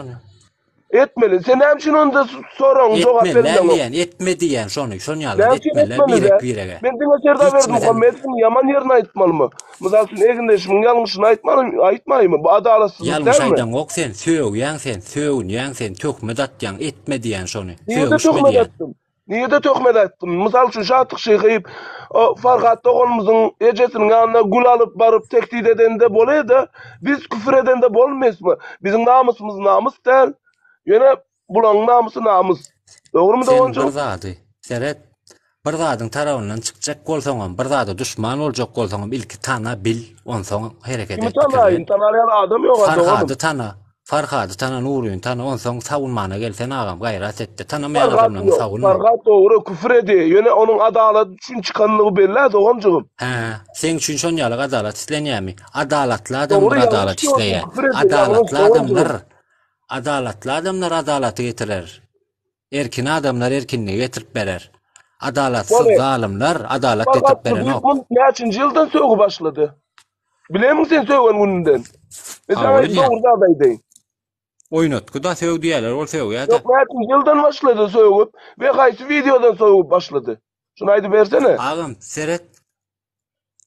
Etmeli. Sen näme üçin onda soragyň jogap Etmeli bermeňok? diýen, etme diýen şony, şon ýaly Näme üçin etmeli etmeli birek birege. Men diňe Serdar Berdimuhamedowyň ýaman ýerini aýtmalymy? Mysal üçin egindeşimiň ýalňyşyny aýtmalymy, aýtmaýmy? Bu adalatsyzlyk Ýalňyş dälmi? aýdaňok sen, sögýäň sen, sögünýäň sen, töhmet atýaň, etme diýen şony, Nirede sögüşme töhmet diýen. atdym? Nirede töhmet atdym? Mysal üçin Şatlyk Şyhyýew o Farhat doganymyzyň ejesiniň ýanyna gül alyp baryp tehdit edende bolýa-da, biz küfür edende bolmysmy? Biziň namysymyz namys däl. Ýöne Bulaň namysy namys. Dogrymy Sen bir doganjygym? zady, seret, bir zadyň tarabyndan çykjak bolsaňam, bir zada duşman boljak bolsaňam ilki tana, bil, onsoň hereket Kimi et, pikir tanaýyn? et. Tanar ýaly adam ýog-a doganym. Farhady tana, Farhady tana, Nuryny tana, onsoň sawunmana gel sen agam, gaýrat et-de, tanamaýan Farhat adamlaryňy ýok. sawunma. Farhat dogry küfür edýär. Ýöne onuň adalat üçin çykanlygy bellä doganjygym. Hä, seň üçin şon ýaly adalat islenýärmi? Adalatly adamlar Dogry ýalňyş adalat diýýärsiň, isleýär. küfür edýär, ýalňyş Adalatly doganjygym. adamlar Adalatly adamlar adalaty getirer. Erkin adamlar erkinligi getirip berer. Adalatsyz Bole. zalymlar adalat Farhat getirip berenok. Durdyýew muny näçinji ýyldan sögüp başlady? Bilermiň sen sögen gününden? Men saňa Hawa dogry bilýän. zat aýdaýyn. Oýnatgy-da sög diýýärler, ol sögýär-de. Ýok, näçinji ýyldan başlady sögüp we haýsy wideodan sögüp başlady? Şuny aýdybersene. Agam, seret,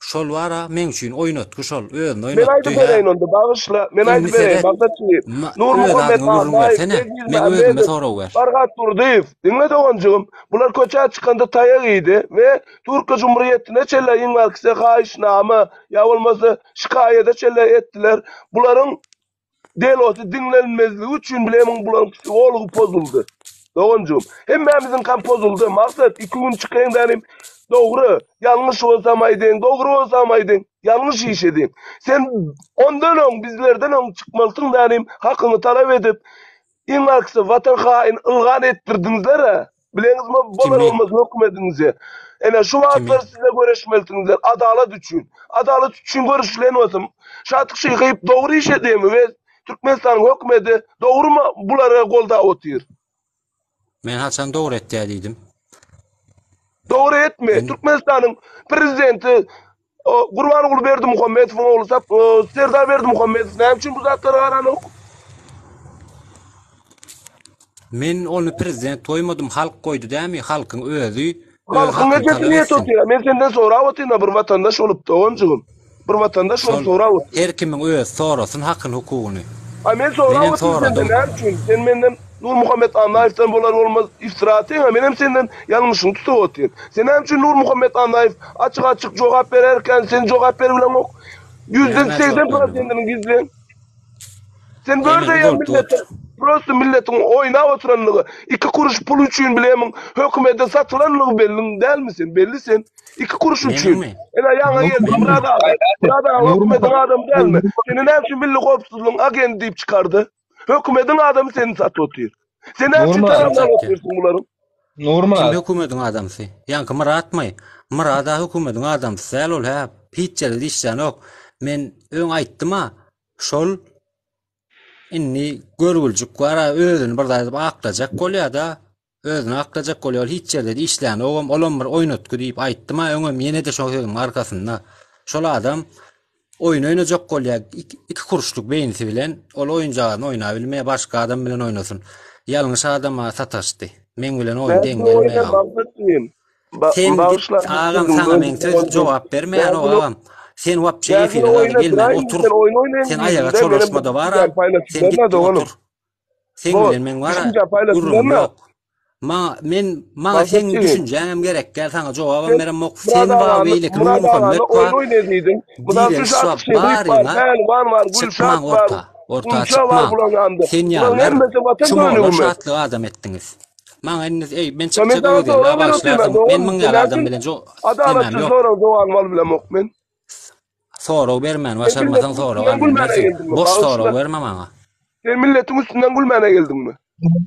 Şol bar-a, meň üçin oýnatgy şol, özüni Men oýnatdy, aýdyp hä. bereýin onda, bagyşla. Men Indi aýdyp bereýin, seret, Bagdatçy. ma, öz Nurmuhammet adyňa gürrüň Annaýew, bersene, Eziz meň özüme Mämmedow, sorag ber. Farhat Durdyýew, diňle doganjygym, bular köçä çykanda taýak iýdi we Türkiýe Jumhurýetine çenli iň bärkisi haýyşnama ýa bolmasa şikaýada çenli etdiler. Bularyň. Delosy diňlenmezligi üçin bilemiň bularyň psihology pozuldy. Doganjygym, hemmämiziňkam pozuldy. Maksat iki gün çykaýyň dänim dogry, ýalňyş bolsam aýdyň, dogry bolsam aýdyň, ýalňyş iş ediň. Sen ondan öň bizlerden öň çykmalysyň dänim hakyňy talap edip iň arksy watan hain ylgan etdirdiňizler-ä. Bileňizmi bolar Kimi? bolmaz hökümediňizi. Ene şu Kimi? wagtlar sizler göreşmelisiňizler adalat üçin. Adalat üçin göreşilen bolsa Şatyk Şyhyýew dogry iş edýärmi we Türkmenistanyň hökümedi dogrymy bulary goldap otyr? Men haçan dogry etýär diýdim. Dogry etme. Men Türkmenistanyň prezidenti Gurbanguly Berdimuhamedowyň ogly Serdar Berdimuhamedow näme üçin bu zatlara garanok? Men ony prezident goýmadym, halk goýdy dämi? Halkyň özi öz Halkyň hakyny ejesi talap niýet etsin. otyr. Men senden sorap otyryn bir watandaş bolup doganjygym. Bir watandaş bolup Şol sorap otyryn. her kimiň özi sorasyn hakyny hukugyny. A men sorap Menem otyryn senden soradym. näme üçin? Sen menden Nurmuhammet Annaýewden bolar bolmaz iftira atýaň-a, menem senden ýalňyşyňy tutup otyryn. Sen näme üçin Nurmuhammet Annaýew açyk-açyk jogap bererkän sen jogap beribileňok? Ýüzden Nämä 80 jogap bermeli? prosentini gizleň. Sen Sen gör meni deýän uzaltdy milletiň otur. prosto milletiň oýnap oturanlygy, iki kuruş pul üçin bilemiň hökümete satylanlygy belliň dälmi sen? Belli sen. Iki kuruş üçin. Meniňmi? Ene ýaňa geldi Myrat aga. Myrat aga hökümetiň adamy dälmi? Seni näme üçin milli howpsuzlygyň agenti diýip çykardy? Hökümetiň adamy seni satyp otyr. Sen näme üçin Nurmyrat. tarapdar otyrsyň bularyň? Kim Nurmyrat. hökümetiň adamsy? Ýaňky Myratmy? Myrad-a hökümetiň adamsy däl ol hä. Hiç ýerde işlänok. Men öň aýtdym-a, şol indi görgüljik bar-a özüni bir zat edip aklajak bolýar-da. Özüni aklajak bolýar, ol hiç ýerde-de işlänogam, olam bir oýnatgy diýip aýtdym-a öňem, ýene-de şo sözümiň arkasynda. Şol adam oýun oýnajak bolýar, iki kuruşlyk beýnisi bilen, ol oýunjagazyny oýnabilmeýär, başga adam bilen oýnasyn. Ýalňyş adama sataşdy. Meň bilen oýun deň gelmeýär. Sen git agam saňa meň söz jogap bermeýän o agam. Sen wapşe efire zada gelmän otur. Sen aýaga çolaşma-da bar-a, sen git otur. Seň bilen meň bar gürrüňim ýok. Maňa men maňa seň düşünjäňem gerek däl, saňa jogabam beremok. Sen bar beýleki Nurmuhammet bar. Direniş bar, baryňa çykmaň orta. Orta çykmaň. Sen ýalylar çuňňur şatlyk adam etdiňiz. Maňa indi eý men çykjak öwezella bagyşlarsyň. Men muň ýaly adam bilen jo Adalatsyz sorag jogabym alyp bilemok men. Sorag bermän başarmasaň sorag al bilmersiň. Boş sorag berme maňa. Sen milletiň üstünden gülmäne geldiňmi?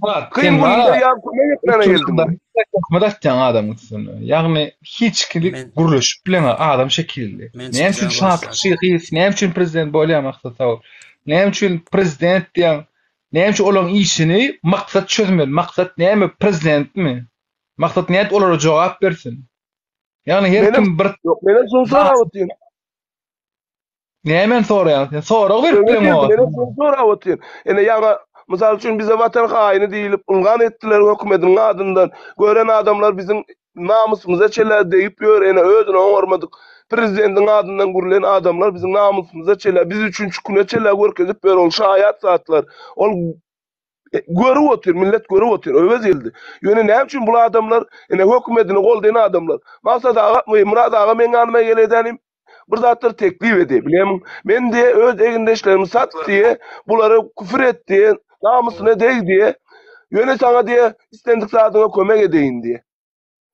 Murat, Kyn sen gününde bara ýa kömek etmäne geldiňmi? Töhmet atýaň adamyň üstüne. Ýagny hiç kili gürleşip bileňok adam şekilli. Näme üçin Şatlyk Şyhyýew, näme üçin prezident bolýar Maksat sag bol. Näme üçin prezident diýýäň? Näme üçin olaryň işini Maksat çözmeli? Maksat näme prezidentmi? Maksat nädip olara jogap bersin? Ýagny her kim bir Ýok, menem şuny sorap otyryn. Nämeni soraýaň sen? Sorag berip bileňok. Menem şuny sorap otyryn. Ine ýaňa mysal üçin bize watan haýyny diýlip ylgan etdiler hökümediň adyndan. Gören adamlar biziň namysymyza çenli degip ýör. Ine özüni oňarmadyk prezidentiň adyndan gürlen adamlar biziň namysymyza çenli biz üçin çüküne çenli görkezip ýör. Ol şaýat zatlar. Ol Görüp otyr, millet görüp otyr, Öwez geldi. Ýöne näme üçin bul adamlar, ine hökümedini goldaýan adamlar, Maksat aga, Myrat aga meň ýanyma geledänim bir zatlar teklip edýär, bilýärmiň? Men diýe öz egindeşlerimi sat diýe, bulary küfür et diýe, namysyna deg diýe, ýöne saňa diýe islendik zadyňa kömek edeýin diýe.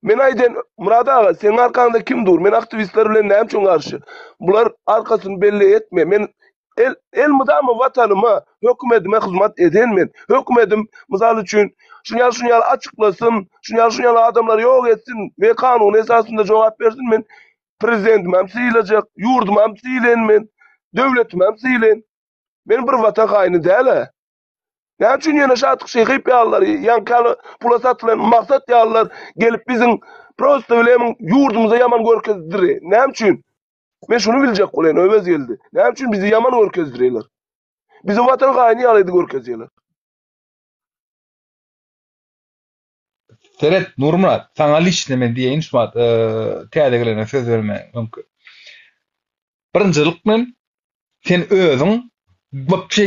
Men aýdyn, Myrat aga, seň arkaňda kim dur? Men aktiwistler bilen näme üçin garşy? Bular arkasyny belli etme. Men el, elmydama watanyma, hökümedime hyzmat eden men. Hökümedim, mysal üçin, şuny ýaly, şuny ýaly açyklasyn, şuny ýaly, şuny ýaly adamlary ýok etsin we kanun esasynda jogap bersin. Men prezidentimem sylajak, ýurdumam sylaýyn men, döwletimem sylaýyn. Men bir watan haýyny däl-ä. Näme üçin ýöne Şatyk Şyhyp ýalylar, ýaňky ýaly pula satylan Maksat ýalylar gelip biziň prosto bilemiň ýurdumyza ýaman görkezdiri? Näme üçin? Men şuny biljek bolýan Öwez geldi. Näme üçin bizi ýaman görkezdirýärler? Bizi watan haýyny ýaly edip görkezýärler. Seret Nurmyrat, saňa liçno men diýeýin şu wagt täze gelene söz bermäň öňki. Birinjilik bilen sen özüň wapşe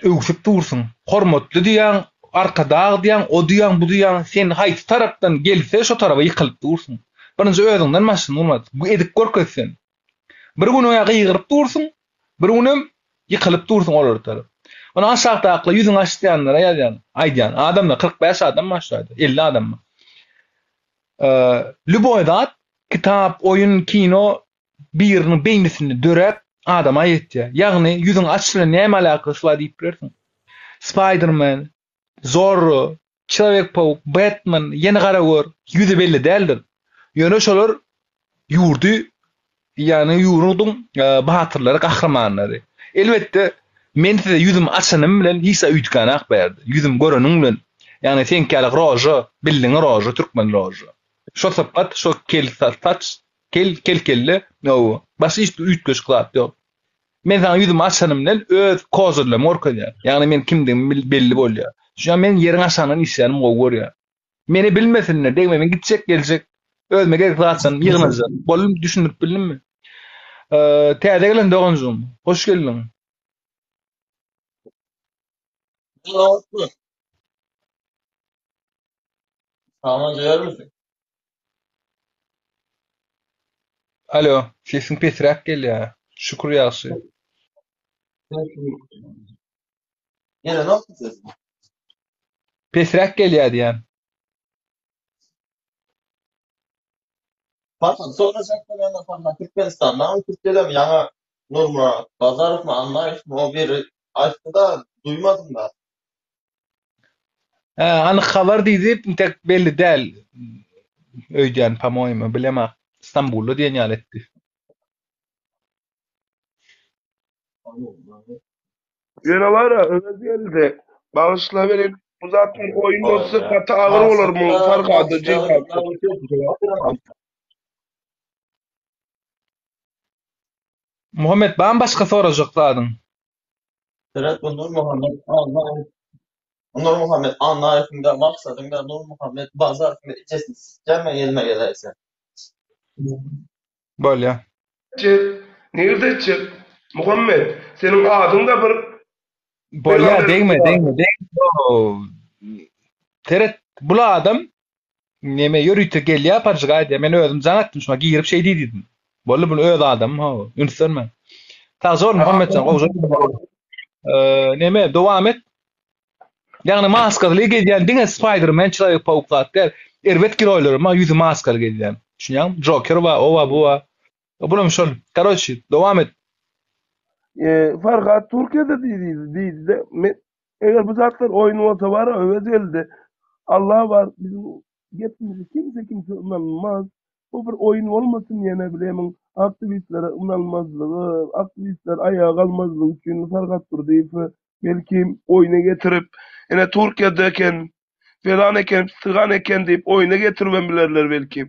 öwsüp dursuň. Hormatly diýýäň, arkadag diýýäň, o diýýäň, bu diýýäň, sen haýsy tarapdan gelse şo tarapa ýykylyp dursuň. Birinji özüňden başla Nurmyrat, edip görkez sen. Bir gün oňa gygyryp dursuň, bir günem ýykylyp dursuň olara tarap. Ony aşakdakylar ýüzüňi açýanlara ýazýan, aýdýan. Adamlar 45 adam bar şu ýerde, 50 adam bar. Lýuboý zat, kitap, oýun, kino biriniň beýnisinde döräp adama ýetýär. Ýagny ýüzüňi aç bilen näme alakasy bar diýip bilersiň. Spiderman, Zorro, Çelowek Pauk, Batman, ýene gara gör, ýüzi belli däldir. Ýöne şolar ýurdy, ýagny ýurduň batyrlary, gahrymanlary. Elbetde, men size ýüzümi açanym bilen hiç zat üýtgänak bu ýerde. Ýüzümi göreniň bilen, ýagny seňki ýaly roža, bildiňi roža, türkmen roža. Şo sypat, şo kel saç, kel, kel kelle, başga hiç üýtgeşik zat ýok. Men saňa ýüzümi açanym bilen öz kozyrlarymy görkezýän. Ýagny men kimdigim belli bolýar. Şuňa men ýeriň aşagyndan işleýänim gowy görýän. Meni bilmesinler, degme men gitjek geljek. Özüme gerek zatlarymy ýygnajak. Boldumy düşündirip bildimmi? Täze gelen doganjygym, hoş geldiň. Salam diýermisiň? Alo, sesiň pesräk gelýär. Şükür ýagşy. Gelenokmy sesim? Pesräk gelýär diýýän. Farhan sorajak bolýanlar Farhan Türkmenistandamy Türkiýedemi ýaňy Nurmyrat Bazarowmy Annaýewmi o biri aýtdyda duýmadym da. Hä, anyk habar diýdi, intek belli däl öýdýän, po-moýemu, bilemok. Stambulda diýen ýaly etdi. Ýöne bar-a, Öwez geldi. Bagyşla welin, bu zatlar oýun bolsa gaty agyr bolar muň Farhada jezasy. Muhammet, barmy başga sorajak zadyň? Seret bu Nurmuhammet Annaýew Nurmuhammet Annaýewiň-de Maksadyň-da Nurmuhammet Bazarowyň-da ejesini sikýän men elime geläýse. Bolýa. Etjek, nirde etjek? Muhammet, seniň adyň-da bir Bolýa, pygamberimiziň degme, ady. degme, degme. Seret, bul adam Neme ýörite gelýär pažga aýdýar. Men özüm jaň etdim şuňa girip şeý diý diýdim. Boldy bu öz adamym ha. Üns berme. Sagja bol Muhammetjan gowja. Eee neme dowam et. Ýagny maskaly gezýän diňe Spider-Man, Çyraýyk Pauk zat däl. Erbet giroýlar bar ýüzi maskaly gezýän. Düşünýäňmi? Joker bar, o bar, bu bar. Bulam şol. Karoçi, dowam et. Eee Farhat Türkiýede diýdi diýdi-de men Eger bu zatlar oýun bolsa bar Öwez geldi. Allah bar biziň gepimizi kimse kimse ynanmaz. Bu bir oýun bolmasyn ýene bilemiň aktiwistlere ynanmazlygy, aktiwistler aýaga galmazlygy üçin Farhat Durdyýewi belki oýuna getirip ine Türkiýede eken, felan eken, sygan eken diýip oýuna getiribem bilerler belki.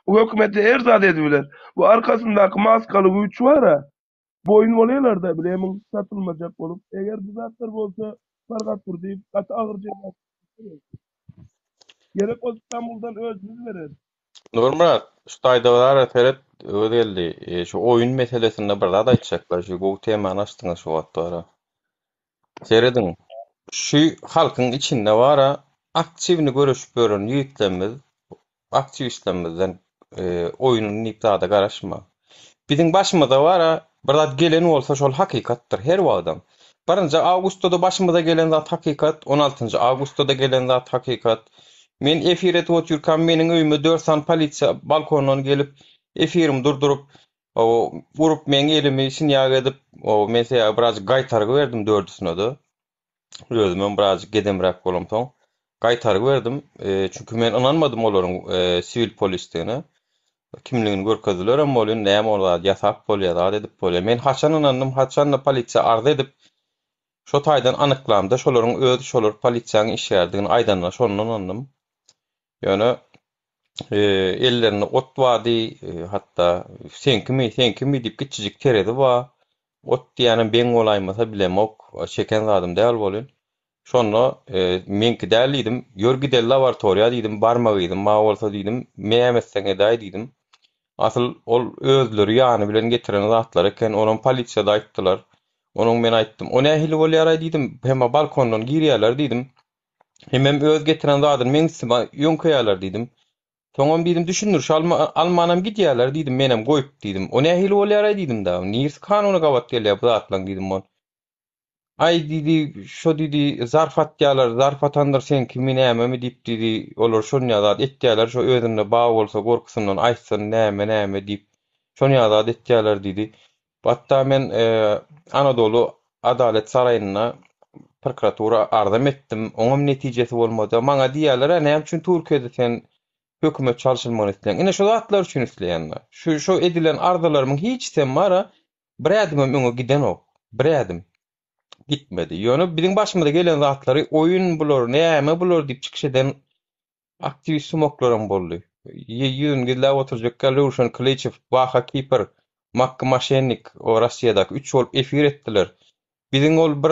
Bu hökümete her zat edibiler. Bu arkasyndaky maskaly güýç bara. Boýun bolýalarda bilemiň satylmajak bolup. Eger bu zatlar bolsa Farhat Durdyýew gaty agyr jeza çekmeli. Gerek bolsa Stambuldan özümiz bereris. Nurmyrat, şu taýda bara seret, Öwezgeldi, şu oýun meselesinde bir zat aýtjaklar, şu gowy temany açdyňyz şu wagt bara. Serediň, şu halkyň içinde bara aktiwny göreşip ýören ýigitlerimiz aktiwistlerimizden oýun diýip zada garaşma. Biziň başymyza bara bir zat gelen bolsa şol hakykatdyr her wagtam. Birinji awgustda-da başymyza gelen zat hakykat, on altynjy awgustda-da gelen zat hakykat. Men efir edip otyrkam meniň öýüme dört sany polisiýa balkondan gelip efirimi durduryp urup meň elimi sinýak edip men sebäbi birazjyk gaýtargy berdim dördüsine-de. Özümem birazjyk gedemräk bolamsoň, gaýtargy berdim. Çünki men ynanmadym olaryň siwil polisdigine. Kimligini görkezdilerem welin, näme ol zat ýasap bolýar, zat edip bolýar. Men haçan ynandym, haçan-da polisiýa arz edip, şo taýdan anyklamda şolaryň özi şolar polisiýanyň işgäridigini aýdanda şonda ynandym. Ýöne ellerinde ot bardy, hatda seňkimi, seňkimi diýip kiçijik terezi bar. Ot diýýänem beň bolaýmasa bilemok, çeken zadym däl welin. Şonda meňki däl diýdim, ýör gideli laboratoriýa diýdim, barma gyzym bar bolsa diýdim, näme etseň edäý diýdim. Asyl ol özleri ýany bilen getiren zatlary eken, onam polisiýada aýtdylar. Onuň men aýtdym, o nähili bolýaraý diýdim, hemma balkondan girýärler diýdim. Hemem öz getiren zadyny meň üstüme ýöňkeýärler diýdim. Soňam diýdim, düşündiriş alma, almanam gidýärler diýdim, menem goýup diýdim. O nähili bolýar-aý diýdim-de. Nirsi kanuna gabat gelýär bu zatlaň diýdim on. Aý diýdi, şo diýdi, zarf atýarlar, zarf atandyr seňkimi nämemi diýip diýdi, olar şonýa zat etýärler, şo özünde bar bolsa gorkusyndan aýtsyn näme näme diýip, şonýa zat etýärler diýdi. Hatda men Anadolu Adalet Saraýynda prokuratura arzam etdim, oňam netijesi bolmady. Maňa diýýärler-ä, näme üçin Türkiýede sen hökümet çalşylmagyny isleýäň? Ine şo zatlar üçin isleýän-dä. Şu şo edilen arzalarymyň hiçisem bar-a, Bir ädimem öňe gidenok. Bir ädim. Gitmedi. Ýöne biziň başymyza gelen zatlary oýun bular, näme bular diýip çykyş eden aktiwist sumaklaram boldy. Ýüzüni gizläp oturjak ýaly Röwşen Kylyçow, Baha Kipr, Makky Maşennik o Rossiýadaky üç bolup efir etdiler. Biziň ol bir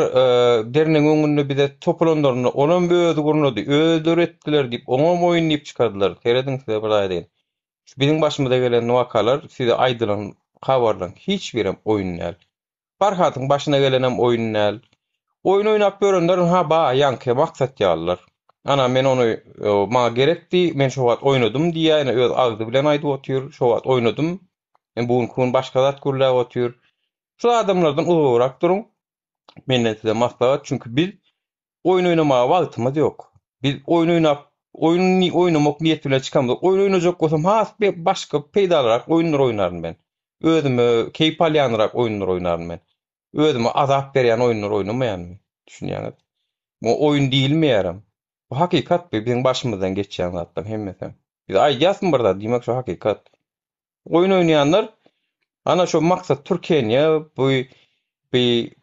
dernegiň öňünde bize topulanlarynda onam özi gurnady, özleri etdiler diýip, oňam oýun diýip çykardylar. Serediň size bir aýdaýyn. Şu biziň başymyza gelen wakalar size aýdylan habarlaryň hiç birem oýun däl. Farhatyň başyna gelenem oýun däl. Oýun oýnap ýörenler ynha ba ýaňky Maksat ýalylar. Ana men ony maňa gerekdi, men şo wagt oýnadym diýýär, ine öz agzy bilen aýdyp otyr, şo wagt oýnadym. Indi bu günki gün başga zat gürläp otyr. Şu adamlardan uzagrak duruň. Menden size maslahat, çünki biz Oýun oýnamaga wagtymyz ýok. Biz oýun oýnap, oýun oýnamak niýeti bilen çykamyzok. Oýun oýnajak bolsam has başga peýdalyrak oýunlar oýnaryn men. Özüme keýp alýanrak oýunlar oýnaryn men. Özüme azap berýän oýunlar oýnamaýan men. Düşünýäňiz? Muňa oýun diýilmeýärem. Bu hakykat bu biziň başymyzdan geçýän zatlaryň hemmesi. Biz aýdýasmy bir zat, diýmek şo hakykat. Oýun oýnaýanlar ana şo Maksat Türkeniýe bu bi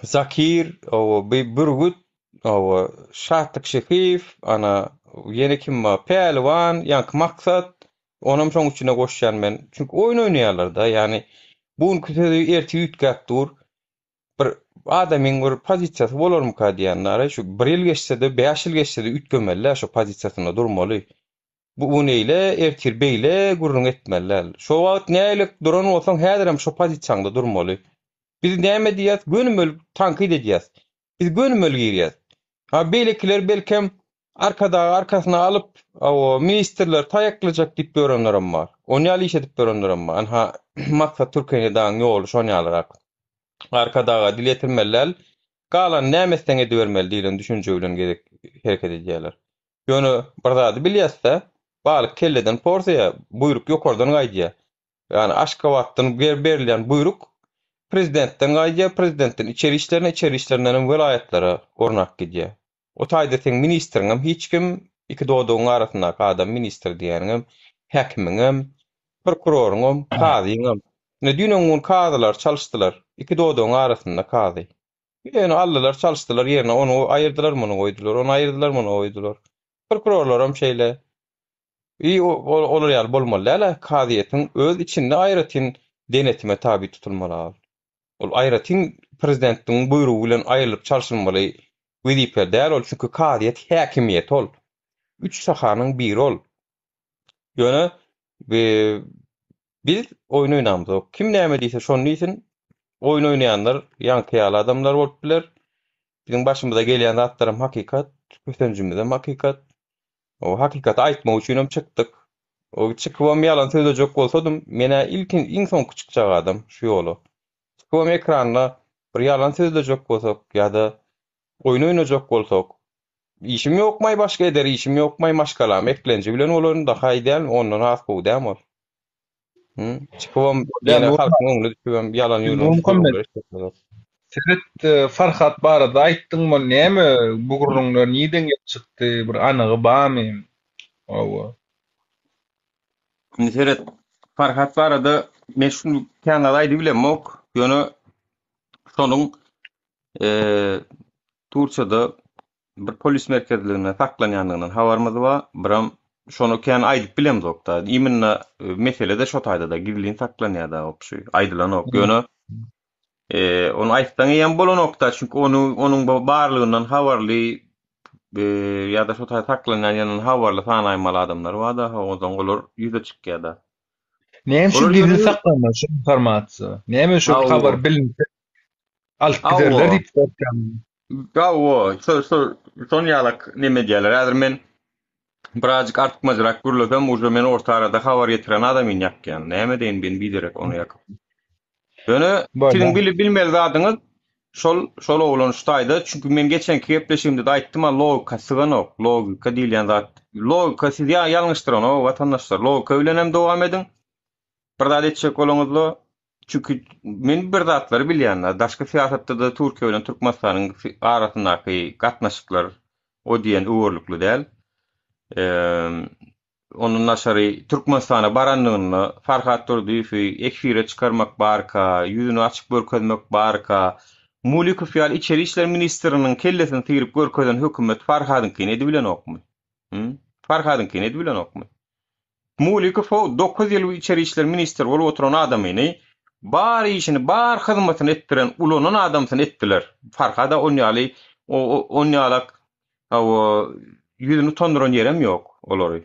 Zakir, owa, bi Bürgüt, owa, Şatlyk Şehiýew, ana, ýene kim bar, Päliwan, ýaňky Maksat, onam şoň içine goşýan men. Çünki oýun oýnaýarlar-da, ýagny bu günki sözi ertir üýtgäp dur. Bir adamyň bir pozisiýasy bolarmyka diýýän nara, şu bir ýyl geçse-de, bäş ýyl geçse-de üýtgemeli-dä, şo pozisiýasynda durmaly. Bu gün eýle, ertir beýle gürrüň etmeli däl. Şo wagt nähili duran bolsaň, häzirem şo pozisiýaňda durmaly. Biz näme diýýäs, gönümel tankyt edýäs. Biz gönümel girýäs. Ha beýlekiler belkem Arkadagy arkasyna alyp, hawa, ministrleri taýaklajak diýip ýörenlerem bar. On ýaly iş edip ýörenlerem bar. Ynha, Maksat Türkeniýadagyň ýoly şon ýalyrak. Arkadaga dil ýetirmeli däl, galany näme etseň edibermeli diýlen düşünje bilen gezek hereket edýärler. Ýöne bir zady bilýäs-dä, balyk kelleden porsaýar, buýruk ýokardan gaýdýar. Ýagny Aşgabatdan berilýän buýruk prezidentden gaýdýar, prezidentden içeri işlerine, içeri işlerindenem welaýatlara ornap gidýär. O taýda seň ministriňem hiç kim, iki dodagyň arasyndaky adam ministr diýýäniňem, häkimiňem, prokuroryňam, kazyňam. Ine düýn-öňňun kazylary çalyşdylar. Iki dodagyň arasynda kazy. Ýöne aldylar, çalyşdylar, ýerine ony aýyrdylar, muny goýdular, ony aýyrdylar, muny goýdular. Prokurorlaram şeýle. I olar ýaly bolmaly däl-ä, kazyýetiň öz içinde aýratyn denetime taby tutulmaly ol. Ol aýratyn prezidentiň buýrugy bilen aýrylyp çalşylmaly wezipe däl ol, çünki kazyýet häkimiýet ol. Üç şahanyň biri ol. Ýöne biz oýun oýnamzok. Kim näme diýse şony diýsin. Oýun oýnaýanlar ýaňky ýaly adamlar bolup biler. Biziň başymyza gelýän zatlaram hakykat, kösenjimizem hakykat. O hakykaty aýtmak üçinem çykdyk. O çykybam ýalan sözlejek bolsadym, men-ä ilkin iň soňky çykjak adam şu ýola. Çykybam ekranda bir ýalan sözlejek bolsak ýa-da oýun oýnajak bolsak, işim ýokmaý başga eder işim ýokmaý maşgalam eklenji bilen bolaryn dahaý dälmi ondan has gowy dämi ol. Hı? Çykybam ýene halkyň öňüne düşübem ýalan ýüzüň gürrüňler etmek. Seret Farhat barada aýtdyň ol näme bu gürrüňler nirden gelip çykdy bir anygy barmy hawa. Indi seret Farhat barada men şuny kän zat aýdyp bilemok ýöne şonuň Turkiýada bir polis merkezliginde saklanýandygyndan habarymyz bar. Biram şony kän aýdyp bilemzok-da. Iminna mesele-de şo taýda-da gizlin saklanýar-da opşy. Aýdylanok. Ýöne ony aýtsaň eýýäm bolanok-da, çünki ony onuň barlygyndan habarly ýa-da şo taýda saklanýan ýerinden habarly sanaýmaly adamlar bar-da, onsoň olar ýüze çykýar-da. Näme üçin gizlin saklanmaly şu informasiýa? Näme üçin habar bilinse alyp giderler diýip gorkýan. Hawa, şo şo şon ýalak neme edýärler. Häzir men birazjyk artykmajrak gürlesem, uje men orta arada habar ýetiren adamyny ýakýan. Näme edeýin men biderek ony ýakyp. Ýöne siziň bilip bilmeli zadyňyz. Şol şol oglan şu taýda çünki men geçenki gepleşigimde-de aýtdym-a logika syganok, logika diýilýän zat logika sizi ýa ýalňyşdyranok watandaşlar logika bilenem dowam ediň bir zat etjek bolaňyzda çünki men bir zatlary bilýän-de daşky syýasatda-da Türkiýe bilen Türkmenistanyň arasyndaky gatnaşyklar o diýen öwerlikli däl. Ondan daşary Türkmenistana baranlygynda Farhat Durdyýewi efire çykarmak barka, ýüzüni açyp görkezmek barka, Mulikow ýaly içeri işler ministriniň kellesini syryp görkezen hökümet Farhadyňkyny edibilenokmy? Hü? Farhadyňkyny edibilenokmy? Mulikow 9 ýyl içeri işler ministri bolup oturan adamyny bar işini, bar hyzmatyny etdiren, ulanan adamsyny etdiler. Farhada on ýaly, on ýalak Hawa, ýüzüni utandyran ýerem ýok olary.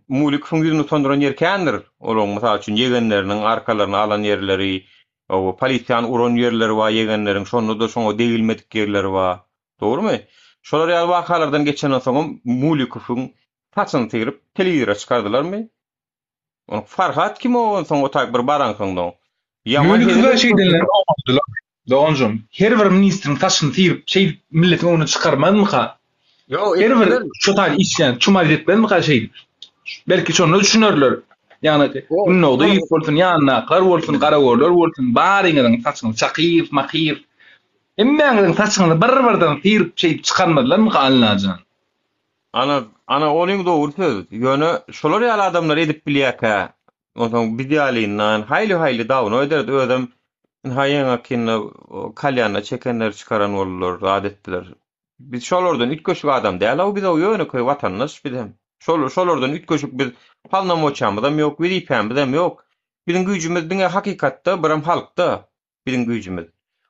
Mulikowyň ýüzüni utandyran ýeri kändir. Olaryň, mysal üçin, ýegenleriniň arkalaryny alan ýerleri, hawa, polisiýany uran ýerleri bar ýegenleriň, şonda-da şoňa degilmedik ýerleri bar. Dogrumy? Şolar ýaly wakalardan geçenden soňam Mulikowyň saçyny syryp, telewizora çykardylarmy? Onuň Farhat kim o onsoň o taýyk bir baraňsoňda. Ýaman hezil Ýöne şeýdenleri oňardylar. Doganjygym, her bir ministriň saçyny syryp şeýdip milletiň öňüne çykarmazmyka? Ýok, Her bir şo taýda işleýän çumalit etmezmika şeýdip? Belki şonda düşünerler. Ýagny Gündogdyýew bolsun, ýanyndakylar bolsun, garagörler bolsun, baryňyzyň saçyňyzy Çakyýew, Makyýew hemmäňiziň saçyňyzy bir-birden syryp şeýdip çykarmazlarmyka Allajan? Ana, ana olyň dogry söz. Ýöne şolar ýaly adamlar edip bilýärkä, onsoň biz ýalyndan haýly-haýly dawno ederdi. Özem ynha ýeňakynda kalýanda çekenleri çykaran boldular, zat etdiler. Biz şolardan üýtgeşik adam däl-ow, biz-ow ýönekeý watandaş bizem. Şol şolardan üýtgeşik biz polnomoçýamyzam ýok, wezipämizem ýok. Biziň güýjümiz diňe hakykatda, biram halkda. biziň güýjümiz.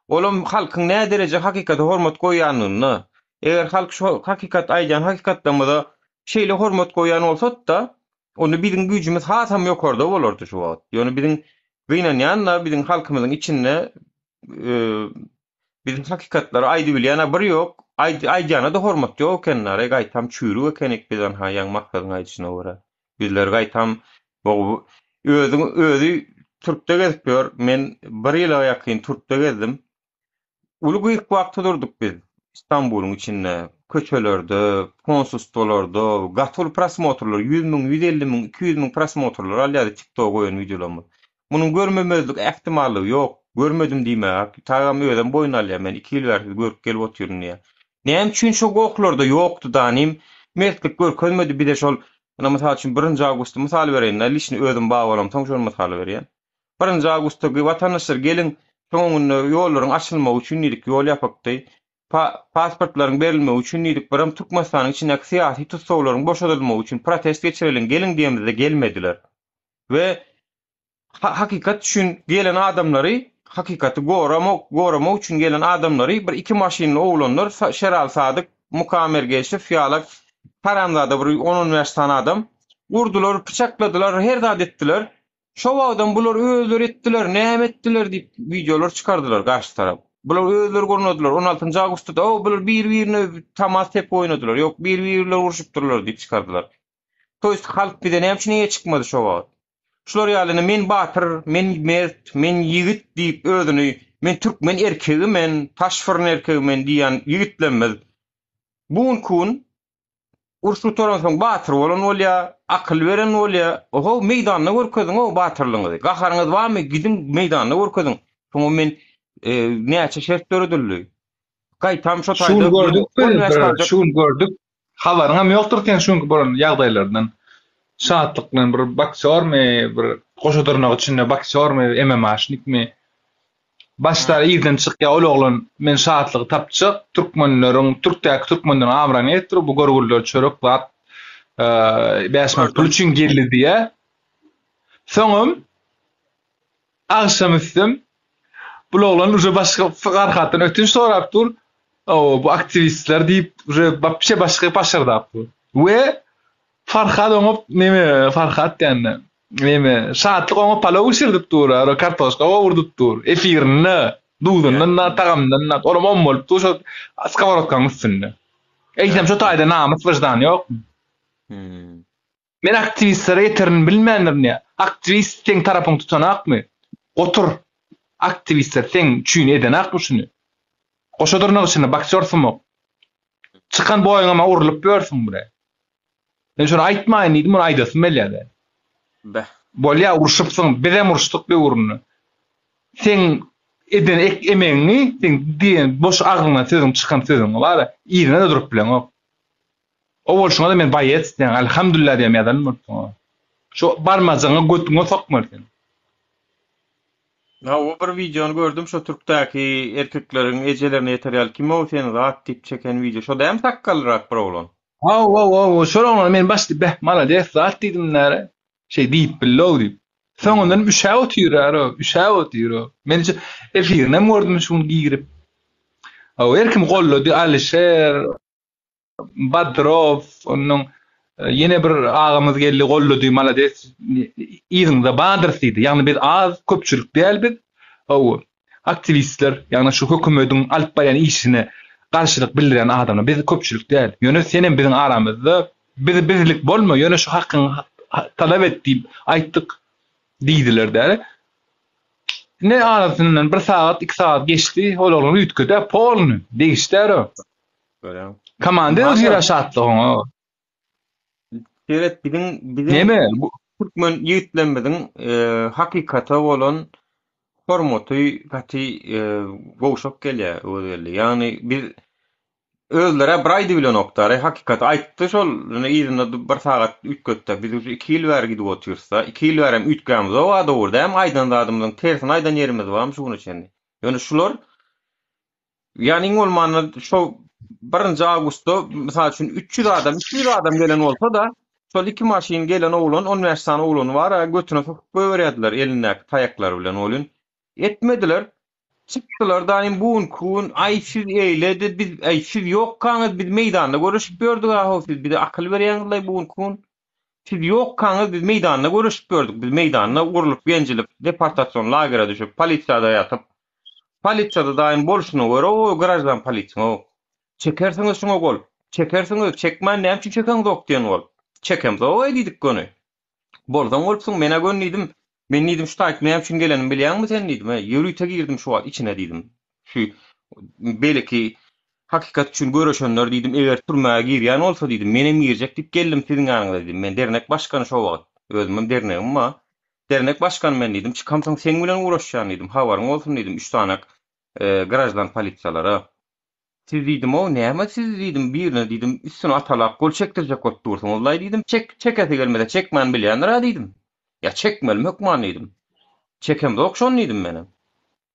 Olam halkyň nädereje hakykata hormat goýýanlygynda. Eger halk şo hakykat aýdýan hakykatlarymyza şeýle hormat goýýan bolsat-da, onda biziň güýjümiz hasam ýokarda bolardy şu wagt. Ýöne biziň gynanýan-da biziň halkymyzyň içinde biziň hakykatlary aýdybilýän-ä bir ýok, aýdýana-da hormat ýok eken-dä, gaýtam çüýrük ekenik biz anha ýaňy Maksadyň aýdyşyna görä. Bizler gaýtam bu özüň özi türkde gezip ýör. Men bir ýyla ýakyn türkde gezdim. Uly gyýyk wagty durduk biz Istanbulyň içinde, köçelerde, konsulstwalarda, gaty uly prosmotrlar, 100 müň, 150 müň, 200 müň prosmotrlar alýardy TikToka goýan wideolarymyz. Munuň görmemezlik ähtimallygy ýok. Görmedim diýmäge tagam özem boýun alýar, men iki ýyl bäri sizi görüp gelip otyryn diýýär. Näme üçin şo gohlarda ýokdy danym? Mertlik görkezmedi bize şol, ynha mysal üçin birinji awgusty mysal bereýin-dä, liçni özüm bar bolamsoň şony mysal berýän. Birinji awgustda watandaşlar geliň, şoň öňünde ýollaryň açylmagy üçin diýdik, ýol ýapykdy. Pa pasportlaryň berilmegi üçin diýdik, birem Türkmenistanyň içindäki syýasy tussaglaryň boşadylmagy üçin protest geçireliň, geliň diýemizde gelmediler. We hakykat üçin gelen adamlary, hakykaty goramak, goramak üçin gelen adamlary bir iki maşynly oglanlar Şeral Sadyk, Mukam Ergeşow ýalak haramzada bir on-on bäş sany adam urdular, pyçakladylar, her zat etdiler. Şo wagtam bular özleri etdiler, näme etdiler diýip wideolar çykardylar garşy tarap. Bular özleri gurnadylar. On altynjy awgustda-da, o bular bir-birine tamaz tepe oýnadylar, ýok bir-biri bilen urşupdyrlar diýip çykardylar. To ýest halk bize näme üçin eýe çykmady şo wagt? Şular ýaly ine men batyr, men mert, men ýigit diýip özüni men türkmen erkegi men, taş fyryn erkegi men diýýän ýigitlerimiz bu günki gün uruş gutaransoň batyr bolan bolýa, akyl beren bolýa. Ohow meýdanda görkeziň-ow batyrlygyňyzy. Gaharyňyz barmy gidiň meýdanda görkeziň. Şoňa men näçe şert döredildi. Gaýtam şo Şu gün taýda gördük biz 15 bir, sanyjak şu gün gördük. Habaryňam ýokdur seň şu günki bolan ýagdaýlardan. Şatlyk bilen bir boksýormy, bir goşa dyrnak içinde boksýormy, MMA-şnikmi? Başda irden çykýar ol oglan, men Şatlygy tapjak, türkmenleriň, türkdäki türkmenleriň abraýyny ýetdir, bu görgüliler çörek zat, bäş manat pul üçin geldi diýýär. Soňam Agşam üstüm bul oglan uje başga Farhatdan ötünç sorap dur. O bu aktiwistler diýip uje wapşe başga paşyrdap dur. We Farhat oňa neme Farhat diýende neme Şatlyk oňa palaw bişirdip dur, ara kartoşka gowurdyp dur. Efirinde duzundan da tagamyndan da olam om bolup dur şo skoworotkanyň üstünde. Eýsem şo taýda namys wyždan ýokmy? Hmm. Men aktiwistlere ýeterini bilmändirin ýa. Aktiwist seň tarapyňy tutanakmy? Gotur. Aktiwistler seň üçin edenakmy şuny? Goşa dyrnak içinde boksýor sumak. Çykan boýuňam urlup ýörsüň bre. Men şony aýtmaýyn diýdim, ony aýdasym gelýär-de. Beh. Bolýa urşupsyň, bizem uruşdyk döwründe. Seň eden ek emegiňi, seň diýen boş agzyňdan sözüň çykan sözüňi bar-a, yzyna-da durup bileňok. O bolşuňa-da men boýets diýen, alhamdulillah diýen ýazan bolupsyň. Şu barmajygyňy götüňe sokmaly sen. Hawa bir wideony gördüm şo türkdäki erkekleriň ejelerine ýeter ýaly kim o sen zat diýip çeken wideo şo dämi sakgallyrak bir oglan. Hawa hawa hawa şol oglan men başda beh malades zat diýdim näre şeý diýip billow diýip. Soňundan üşäp otyr-a üşäp otyr o. Men şu efirinem gördüm şu gün girip. Hawa her kim gollady Alişer Badrow, onnoň ýene bir agamyz geldi, gollady, malades, yzyňyzda badyrys diýdi. Ýagny biz az, köpçülik däl biz. Hawa, aktiwistler, ýagny şu hökümediň alyp barýan işine garşylyk bildirýän adamlar. Biz köpçülik däl. Ýöne senem biziň aramyzda, biz bizlik bolma, ýöne şu hakyňy talap et diýip aýtdyk diýdiler däl. Ine arasyndan bir sagat, iki sagat geçdi, ol oglan üýtgedi, polny, degişdi-ä o. Görýäň. Komanda özgere şatlyk oňa. Seret biziň biziň Neme? Türkmen ýigitlerimiziň e, hakykata bolan hormaty gaty e, gowşak gelýär Öwezgeldi. Ýagny biz özlere bir aýdy bilenokdar. Hakykaty aýtdy şol ýöne yzynda bir sagat üýtgetdi. Biz uje 2 ýyl bäri gidip otyrys-da. 2 ýyl bärem üýtgämizok a dogry dämi? Aýdan zadymyzyň tersini aýdan ýerimiz barmy şu güne çenli? Ýöne şular Ýagny iň bolmanda şo birinji awgustda mysal üçin 300 adam, 200 adam gelen bolsa-da, şol iki maşyn gelen oglan, 15 sany oglany bar-a, götüne sokup goýberýärdiler elindäki taýaklary bilen welin, etmediler. Çykdylar daýym bu günki gün, aý siz eýledi, biz, aý siz ýokkaňyz biz meýdanda göreşip ýördük-a-how, siz bize akyl berýäňiz-laý bu günki gün. Siz ýokkaňyz biz meýdanda göreşip ýördük, biz meýdanda urlup-ýenjilip, deportasion lagere düşüp, polisiýada ýatyp, polisiýada daýym bolşuna görä o graždan polisiýa o. Çekersiňiz şuňa gol, çekersiňiz, çekmän näme üçin çekeňzok diýen bolup. Çekemzog-aý diýdik göni. Bolsaň bolupsyň, men-ä göni diýdim, men diýdim şu taýyk näme üçin gelenimi bilýäňmi sen diýdim, he, ýörite girdim şu wagt içine diýdim. Şu belki hakykat üçin göreşenler diýdim, eger türmä girýän bolsa diýdim, menem girjek diýip geldim siziň ýanyňyza diýdim. Men dernek başgany şo wagt. Özümem dernegim bar. Dernek başgany men diýdim. Çykamsoň seň bilen ugraşýan diýdim. Habaryň bolsun diýdim. Üç sany graždan polisiýalara. Siz diýdim-ow, näme siz diýdim, birine diýdim, üstüne atalap gol çekdirjek bolup dursuňyz-laý diýdim. Çek, çekesi gelmese çekmän bilýändir-ä diýdim. Ýa çekmelimi hökman diýdim. Çekemzok şony diýdim menem.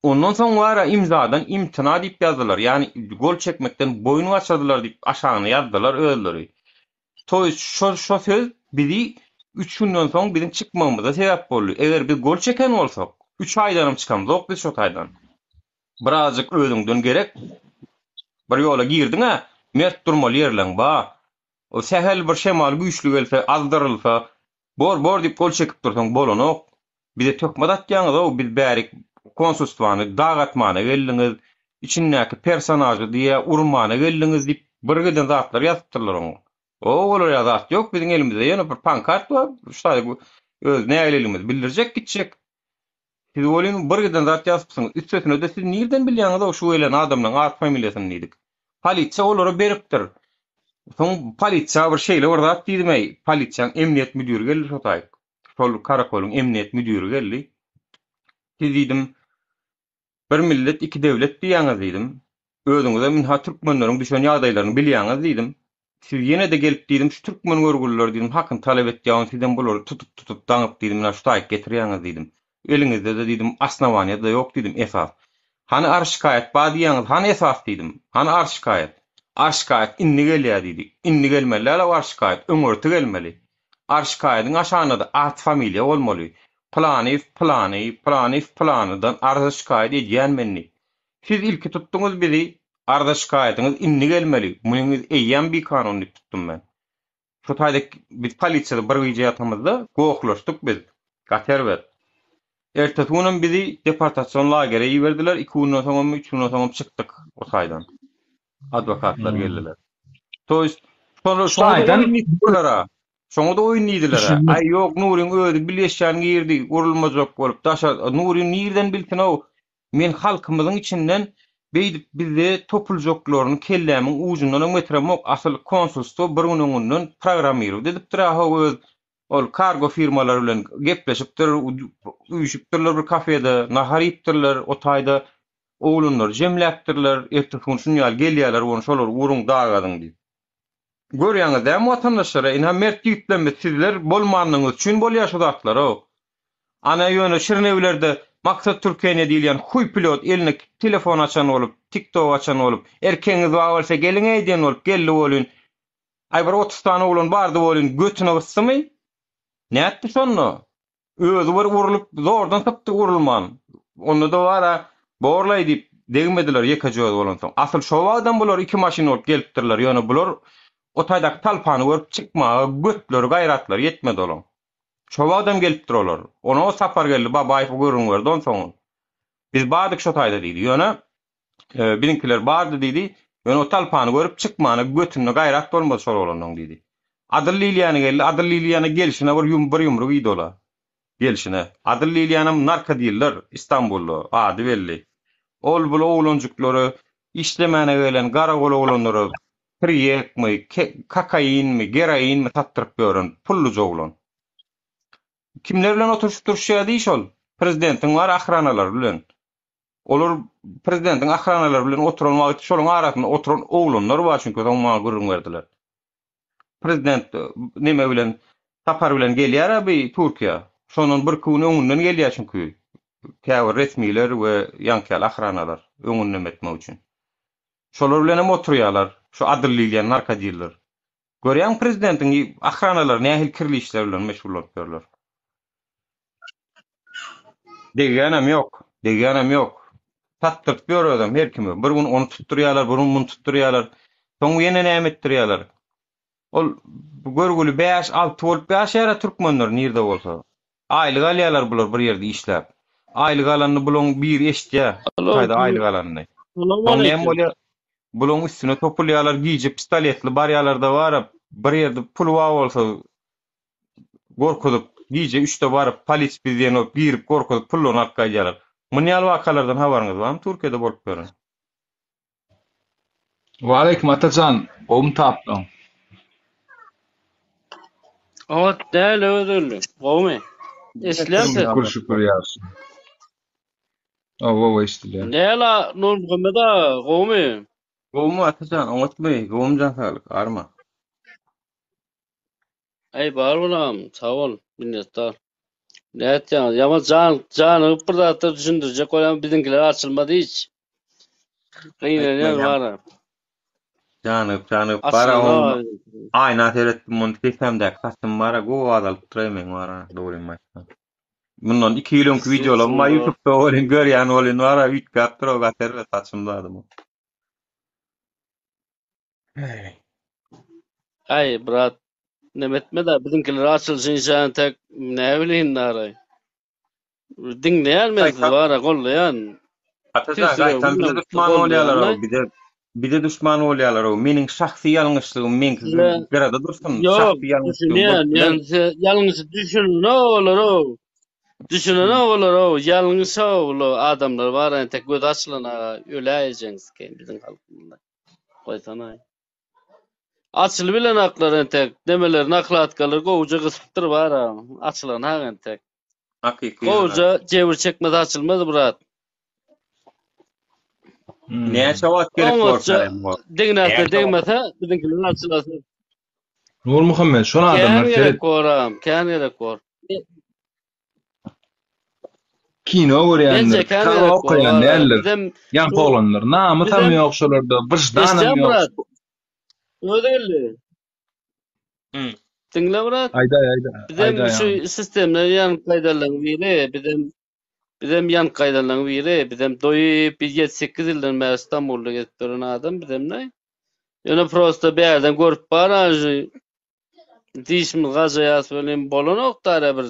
Ondan soň wara imzadan imtina diýip ýazdylar, ýagny gol çekmekden boýun gaçyrdylar diýip aşagyna ýazdylar özleri. To ýest şo şo söz bizi üç günden soň biziň çykmagymyza sebäp boldy. Eger biz gol çeken bolsak, üç aýdanam çykamzok biz şo taýdan. Birazjyk özüňden gerek. Bir ýola girdiň-ä, mert durmaly ýerleň ba. O sähel bir şemal güýçli gelse, azdyrylsa, bor, bor diýip gol çekip dursaň bolanok. Bize töhmet atýaňyz-ow, biz bärik konsulstwany dagatmana geldiňiz, içindäki personažy diýýä urmana geldiňiz diýip birgiden zatlar ýazypdyrlar oňa. O olar ýaly zat ýok, biziň elimizde ýöne bir pankart bar, şu taýda öz nägileligimizi bildirjek gitjek. Siz welin birgiden zat ýazypsyňyz. Üstesine-de siz nirden bilýäňiz-ow şu gelen adamlaryň at-familiýasyny diýdik. Polisiýa olara beripdir. Soň polisiýa bir şeýle bir zat diýdim-eý, polisiýaň emniýet müdiri geldi şo taýyk. Şol karakolyň emniýet müdiri geldi. Siz diýdim, bir millet, iki döwlet diýýäňiz diýdim. Özüňizem ynha türkmenleriň düşen ýagdaýlaryny bilýäňiz diýdim. Siz ýene-de gelip diýdim, şu türkmen görgüliler diýdim, hakyny talap etýäň, sizem bulary tutup-tutup daňyp diýdim, ynha şu taýyk getirýäňiz diýdim. Eliňizde-de diýdim, osnowaniýa-da ýok diýdim, esas. Hany arz-şikaýat bar diýýäňiz, hany esas diýdim. Hany arz-şikaýat? Arz-şikaýat indi gelýär diýdi. Indi gelmeli däl-ow arz-şikaýat, öňürti gelmeli. Arz-şikaýadyň aşagynda-da at-familiýa bolmaly. Pylanyýew pylany, pylanyýew pylanydan arza-şikaýat edýän men diýip. Siz ilki tutduňyz bizi, arza-şikaýatyňyz indi gelmeli, munyňyz eýýäm bikanun diýip tutdum men. Şo taýda biz polisiýada bir gije ýatamyzda gohlaşdyk biz. Gaty erbet. Ertesi günem bizi deportasion lagere iberdiler, iki günden soňam, üç günden soňam çykdyk o taýdan. Adwokatlar geldiler. To ýest, şonda Şu taýdan Şoňa-da oýun diýdiler-ä. Aý, ýok, Nuryň özi bilgeşlän girdi, urulmajak bolup, daşa, Nury nirden bilsin-ow, Men halkymyzyň içinden Beýdip bizde topuljaklaryny kellämiň ujundanam getiremok, asyl konsulstwo bir gün öňünden programmirowat edipdir-a-how öz ol kargo firmalary bilen gepleşipdir, üýşüpdirler bir kafede, nahar iýipdirler, o taýda oglanlary jemläpdirler, ertesi gün şuny ýaly gelýärler ony şolary uruň dagadyň diýip. Görýäňiz dämi watandaşlar-a, ynha mert ýigitlerimiz sizler bolmanlygyňyz üçin bolýar şu zatlar-ow. Ana ýöne Şirinewlerde Maksat Türkeniýe diýilýän huý pilot eline telefon açan bolup, tiktok açan bolup, erkegiňiz bar bolsa geliň-eý diýen bolup geldi welin, aý bir 30 sany oglan bardy welin götüne gysdymy? Nätdi şonda? Özi bir urlup zordan sypdy urulman. Onda-da bar-a borlaý diýip degmediler ýekeje özi bolansoň. Asyl şo wagtam bular iki maşyn bolup gelipdirler ýöne bular o taýdaky talpany görüp çykmaga götleri gaýratlary ýetmedi olaň. Şo wagtam gelipdir olar. Ony o Sapargeldi Babaýew gürrüň berdi onsoň. Biz bardyk şo taýda diýdi. Ýöne biziňkiler bardy diýdi. Ýöne o talpany görüp çykmana götünde gaýrat bolmady şol oglanyň diýdi. Adyl diýilýäni geldi. Adyl diýilýäne gelşine bir ýum bir ýumruk iýdi ola. Gelşine. Adyl diýilýänem narkodiller Istanbulda ady belli. Ol bul oglanjyklary işlemäne gelen garagol oglanlara Priýekmi, kokainmi, geroinmi satdyryp ýören pulluja oglan. Kimler bilen oturyşyp duruşýar diý şol. Prezidentiň bar ahranalary bilen. Olar prezidentiň ahranalary bilen oturan wagty şolaryň arasynda oturan oglanlar bar çünki soň maňa gürrüň berdiler. Prezident neme bilen sapar bilen gelýär-ä bi Türkiýä. Şondan birki gün öňünden gelýär çünki käbir resmiler we ýaňky ýaly ahranalar öňünden etmek üçin. Şolar bilenem oturýarlar, şu Adyl diýilýän narkodiller. Görýäňmi prezidentiň ahranalary nähili kirli işler bilen meşgullanyp ýörler. Degýänem ýok, degýänem ýok. Satdyryp ýör özem her kime. Bir gün ony tutdurýarlar, bir gün muny tutdurýarlar. Soň ýene näme etdirýärler? Ol görgüli bäş-alty bolup ýaşaýar-a türkmenler nirde bolsa. Aýlyk alýarlar bular bir ýerde işläp. Aýlyk alanyny bulaň biri eşitýär. Hytaýda aýlyk alanyny. Soň näme bolýar? Bulaň üstüne topulýarlar, gije pistoletli barýarlar-da baryp, bir ýerde puly bar bolsa gorkuzyp, gije üçde baryp, polis biz diýen bolup girip gorkuzyp pullaryny alyp gaýdýarlar. Muny ýaly wakalardan habaryňyz barmy Türkiýede bolup ýören? Waleýkim Atajan, gowmy tapdyň? Oňat däl Öwezgeldi. Gowmy? Eşidilýärmi ses? Şükür şükür ýagşy. Owa owa eşidilýär. Näla Nurmuhammet aga, gowmy? Gowmy Atajan, oňatmy? Gowmy jan saglyk, arma. Aý bar bolam, sag bol, minnetdar. Nätýäňiz? Ýaman jan janygyp bir zatlar düşündirjek bolýan biziňkiler açylmady hiç. Gynanýan bara. Janygyp janygyp bara Açylanok. Aýna seretdim muny depämdäki saçym bara gowy azalypdyr meň bara dogrymy aýtsam. Mundan 2 ýyl öňki wideolarym bar YouTube'da welin görýän welin bara üýtgäpdir o gaty erbet saçym zadym. Aý brat neme etme-de biziňkiler açylşyn tek näbileýin naraý. Diňleýän men sizi bara gollaýan. Atajan gaýtam bize duşman bolýalar-ow bize bize duşman bolýalar-ow meniň şahsy ýalňyşlygym meňki gyrada dursun şahsy ýalňyşlygym düşünýän ýalňyşy düşünenok olar-ow düşünenok olar-ow ýalňyş-ow bular adamlar bar entek gözi açylan aga öläýjeň sikeýin biziň halkymyzda. Goýsana. Açylyp bilenaklar entek. Demeler nakladkalar gowja gysypdyr bara. Açylanhak entek. Hakyky. Gowja jebir çekmese açylmaz brat. Näçe wagt gerek bolsa. Degnäse degmese biziňkiler açylasy. Nurmuhammet şol adamlar Kän gerek bor, kän gerek bor. Kino görýändir, kitap okaýan däldir. Ýaňky oglanlar. Namysam ýok şolarda, wyždanam ýok. Özi geldi. Diňle brat. Aýdaý, aýdaý. Bizem şu sistemden ýanyp gaýdanlaryň biri, bizem bizem ýanyp gaýdanlaryň biri, bizem doýup bir ýedi-sekiz ýyldan bäri Stambulda gezip ýören adam bizem ne. Ýöne prosta bärden görüp bar dişimiz gajaýas welin bolanok dara bir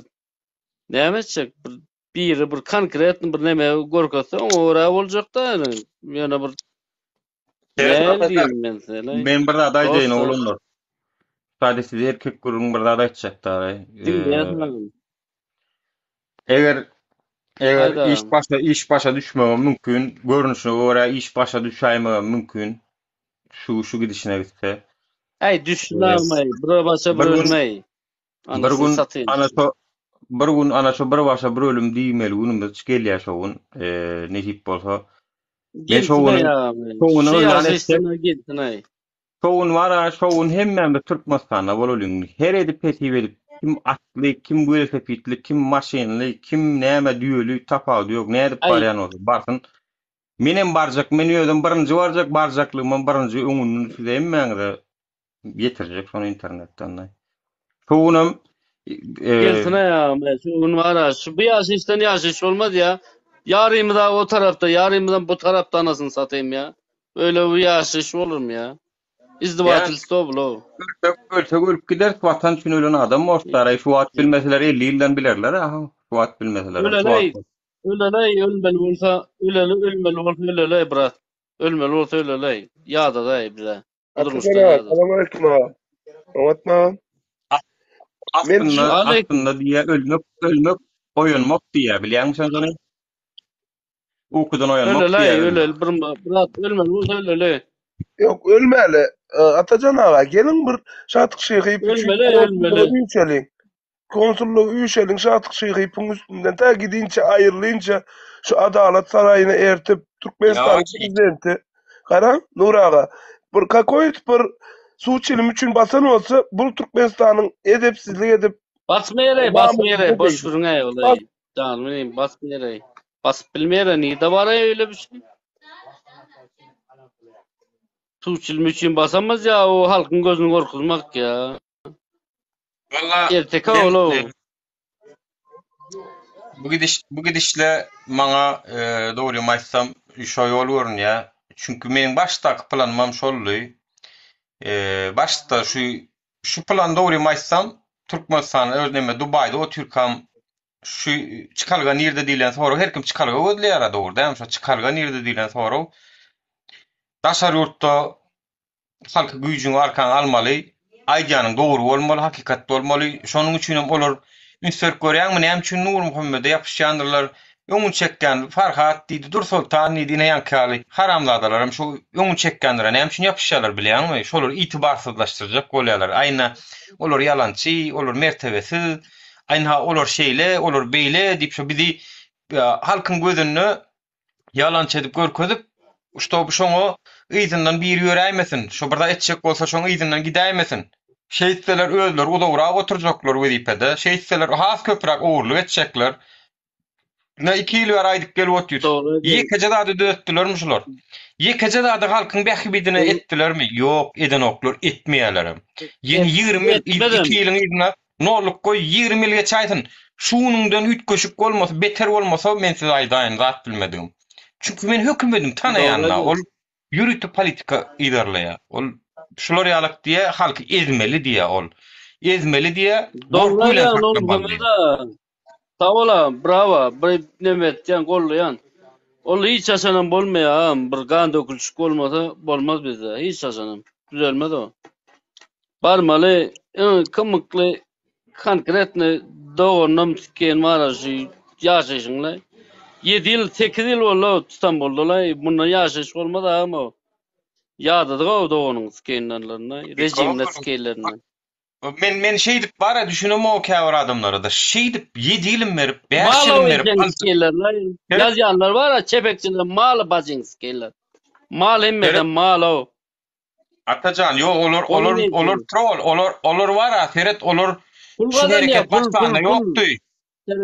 Näme etjek? Bir biri bir konkretny bir neme görkezse oňa görä boljakda ýöne. Ýöne bir näme diýeyim men size? Men bir zat aýdaýyn oglanlar. Sada size erkek gürrüň bir zat aýtjak da. Diňleýän Eger. Eger iş başa iş başa düşmegem mümkin, görnüşine görä iş başa düşäýmegem mümkin. Şu şu gidişine gitse. Äý düşsün agmaý, bir başa bir Bir gün ölmeý. bir Anasyny gün satyn. ana şo bir gün ana şo bir başa bir ölüm diýmeli günümiz gelýär şo gün. Eee nesip bolsa. Men şo Gelsin-aý günüň agam. şo günü Şu yglan etsek ýaşaýyşdan gelsin-aý. Şo gün bar-a, şo gün hemmämiz Türkmenistanda bolalyň. Her edip hesip edip, kim atly, kim welosipedli, kim maşynly, kim näme düýeli, tapawudy ýok, nädip Aý, barýan bolsa barsyn. Menem barjak, men özüm birinji barjak, barjaklygymam birinji öňünden size hemmäňize ýetirjek şony internetden. Şo günem e, Gelsin-aý agam, şu gün bar-a, şu bu ýaşaýyşdan ýaşaýyş bolmaz ýa. Ýarymyz-a o tarapda, ýarymyzam bu tarapda anasyny satayym ýa. Öýle bir ýaşaýyş bolurmy ýa? Izdewatelstwo bul-ow. Ölsek, ölsek ölüp gideris, watan üçin ölen adam borçdar-aý, şu wagt bilmeseler 50 ýyldan bilerler-ä, şu wagt bilmeseler, şu Öleleý, wagt. öleleý, ölmeli bolsa, öleli, ölmeli bolsa öleleý, brat. Ölmeli bolsa öleleý. Ýadadaý bize. Bu durmuşdan Atajan aga, ýadady. salam aleyküm aga. Oňatmy agam? Men Aslynda, şu Aleyküm. aslynda diýýär, ölmek, ölmek, oýanmak diýýär, bilýäňmi sen şony? Ukudan oýanmak Öleleý, diýýär ölmek. öleli, bir, brat, ölmeli bolsa öleli. Ýok, ölmäli. Atajan aga, geliň bir Şatyk Şyhyýew üçin Ölmeli, ölmeli. konsullyga üýşeliň. Konsullyga üýşeliň Şatyk Şyhyýewiň üstünden tä gidinçä, aýrylynça şu Adalat saraýyna ertip Türkmenistanyň Ýa, prezidenti Garaň, Nury aga, bir kakoýt bir suw çilim üçin basan bolsa, bul Türkmenistanyň edepsizlik edip Basmaýar-eý, basmaýar-eý, namysyna boş degdi. gürrüň-eý ol-eý. Janymy basmaýar-eý. Basyp bilmeýär-e, nirde bar-eý öýle bir şey? Suw çilimi üçin basamaz ýa, o halkyň gözüni gorkuzmak ýa. Walla Erteki men ol-ow. e, bu gidiş bu gidişle maňa e, dogrymy aýtsam şo ýol görünýär. Çünki meniň başdaky planymam şoldy. E, başda şu şu plan dogrymy aýtsam Türkmenistanda öz neme Dubaýda otyrkam şu çykalga nirde diýlen sorag her kim çykalga gözleýär-ä dogry dälmi? Şo çykalga nirde diýlen sorag daşary ýurtda Halky güýjüňi arkaňa almaly, aýdýanyň dogry bolmaly, hakykat bolmaly. Şonuň üçinem olar üns berip görýäňmi, näme üçin Nurmuhammede ýapyşýandyrlar? Öňüni çekýän Farhat diýdi, Dursoltan diýdi, ine ýaňky ýaly haramzadalaram şu öňüni çekýänlere näme üçin ýapyşýarlar bilýäňmi? Şolary itibarsyzlaşdyrjak bolýarlar. Aýna olar ýalançy, olar mertebesiz, aýna olar şeýle, olar beýle diýip şo bizi halkyň gözünde ýalançy edip görkezip, ştoby şoňa yzyndan biri ýöräýmesin, şo bir zat etjek bolsa şoň yzyndan gidäýmesin. Şeýtseler özleri uzagrak oturjaklar wezipede, şeýtseler has köpräk ogurlyk etjekler. Ine iki ýyl bäri aýdyp gelip otyrys. Dogry aýdýaň. Ýekeje zady düzetdilermi şular? Ýekeje zady halkyň bähbidine etdilermi? Ýok, edenoklar, etmeýärlerem. Ýene 20 ýyl, Etmezem. iki ýylyň yzyna Nolluk goý, 20 ýyl geçäýsin. Şu günüňden üýtgeşik bolmasa, beter bolmasa, men size aýdaýyn, zat bilmedigim. Çünki men hökümedim tanaýan-da, ol ýörite politika yzarlaýar. Ol şular ýalak diýýär, halky ezmeli diýýär ol. Ezmeli diýýär, gorky bilen saklamaly diýýär. Sag bol agam, brawo, bir neme etýän, gollaýan. Ol hiç haçanam bolmaýar agam, bir gan dökülişik bolmasa bolmaz bizde, hiç haçanam. Düzelmez o. Barmaly iň kymykly konkretny doganynam sikgeýin bara şu ýaşaýşyňla. Ýedi ýyl, sekiz ýyl boldy Stambulda-laý, mundan ýaşaýyş bolmaz agam o. Ýadadyk-ow doganyň sikeýinlerine, rejimine sikeýinlerinden. Men men şeýdip bara düşünemok käbir adamlara-da. Şeýdip ýedi ýylym berip, bäş Mal ýylym o berip ejeň sikeýinlerine. Ýazýanlar bar-a çepekçiler maly bajyň sikeýinler. Mal hemmesem mal-ow. Atajan ýok olar olar olar troll olar olar bar a seret olar Pul şu gazanýar hereket pul pul başlanda pul. ýokdy.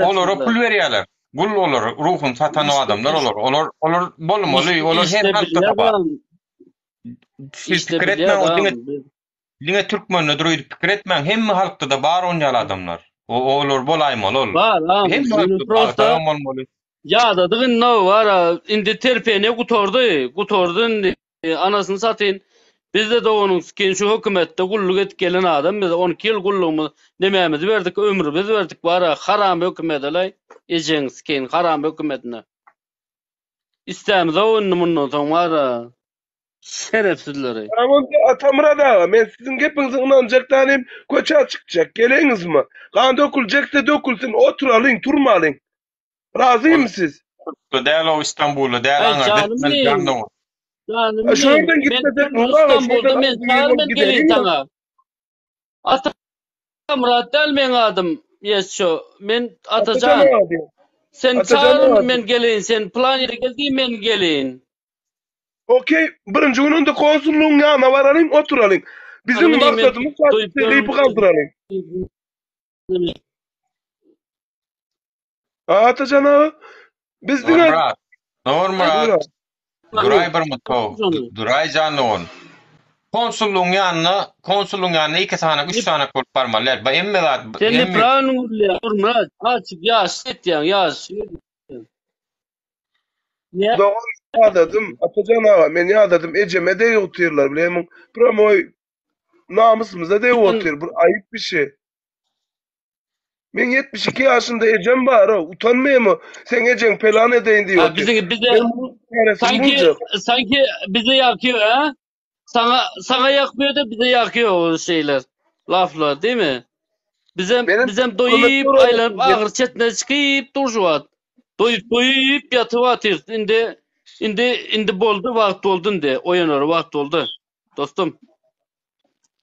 Olara pul berýärler. Gul olar ruhuny satan o adamlar olar. Olar olar bolmaly olar her Işde halkda bilýär bar. adam. Siz Işde pikir bilýär etmäň o diňe adam. diňe türkmende öýdüp pikir etmäň hemme halkda-da bar onýaly adamlar. O olar bolaýmaly ol. Bar agam. Hemme Ýöne halkda prosta agzagam bolmaly. ýadadyk indi bar indi terpeniýe gutardy. Gutardy indi. Anasyny satyn. Bizde doganyň sikin şu hökümetde gulluk edip gelen adam biz 12 ýyl gullugymyz nemämizi berdik ömrümizi berdik bara haram hökümedelaý ejeň sikin haram hökümedine. Istämizok indi mundan soň bara şerefsizleri. Onda Atamyrat aga, men siziň gepiňize ynanjak dälim, köçä çykjak, geleňizmi? Gan döküljekse dökülsin, oturalyň, turmalyň. Razymy siz? Türkde däl o Istanbulda däl Aý aňyrda janym etmeli inim. jan dogan. Janym E, Şu inim. ýerden Men gitmesek sen Nur aga, şu Istanbulda ýerden men agzybir çagyr bolup men geleýin gideliň. saňa. Atamyrat däl meň adym. Ýeşşo. Men Atajan Atajan. aga diýen. Sen Atajan çagyr aga men diýen. geleýin. Sen plan ýere gel diý men geleýin. Okey, birinji gün onda konsullygyň ýanyna baralyň, oturalyň. Biziň Janym inim men maksadymyz doýup Şeýpi galdyralyň. Atajan aga, biz diňe Nurmyrat. Nurmyrat. Duraý bir mutog. Duraý jan dogan. Konsullygyň ýanyna, konsullygyň ýanyna iki sanak, üç sanak bolup barmaly däl. Bu hemme zat, Sen hemme nepravilno gürleýäň Nurmyrat. Açyk ýaş etýäň ýaş. Ne? Dogan ýadadym, Atajan aga, men ýadadym, ejeme degip otyrlar, bilemiň, pramoý namysymyza degip otyr, bir aýyp bir şey. Meň 72 ýaşymda ejem bar, utanmaýamy, seň ejeň pelan edeýin diýip Ha, otyr. biziň bize Men munuň çäresini sanki boljak. sanki bize ýakýar ha? Saňa saňa ýakmıyor da bize ýakýar o şeyler. Laflar değil mi? Bizem Menem bizem kömek doýup soraýan aýlanyp agyr çetine çykyp dur şu wagt. Doýup doýup ýatyp atyrys. Indi indi indi boldy wagt boldy indi. Oýanar wagt boldy. Dostum.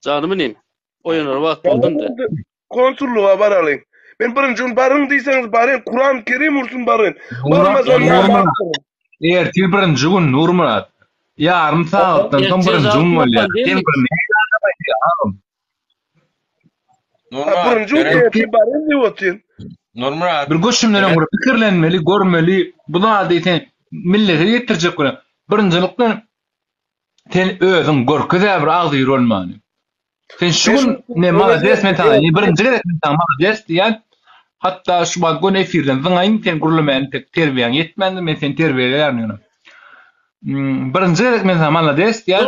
Janym inim. Oýanar wagt boldy indi. Konsullyga baralyň. Men birinji gün baryň diýseňiz baryn, Kuran Kerim ursun baryn. Barmasam Nurmyrat, ertir birinji gün Nurmyrat. Ýarym sagatdan soň birinji gün bolýar. Sen bir näme Nurmyrat, birinji gün ertir baryn diýip otyryn. Nurmyrat. Bir göçümden öň bir pikirlenmeli, görmeli. Bu zady sen millete ýetirjek bilen. Birinjilikden sen özüň görkez-ä bir agzybir bolmany. Sen şu gün ne malades men saňa ne birinji gezek men saňa malades diýýän. Hatda şu wagt göni efirden zyňaýyn sen gürlemäni pek terbiýäň ýetmändir men seni terbiýeleýärin ýöne. Hmm, birinji gezek men saňa malades diýýän.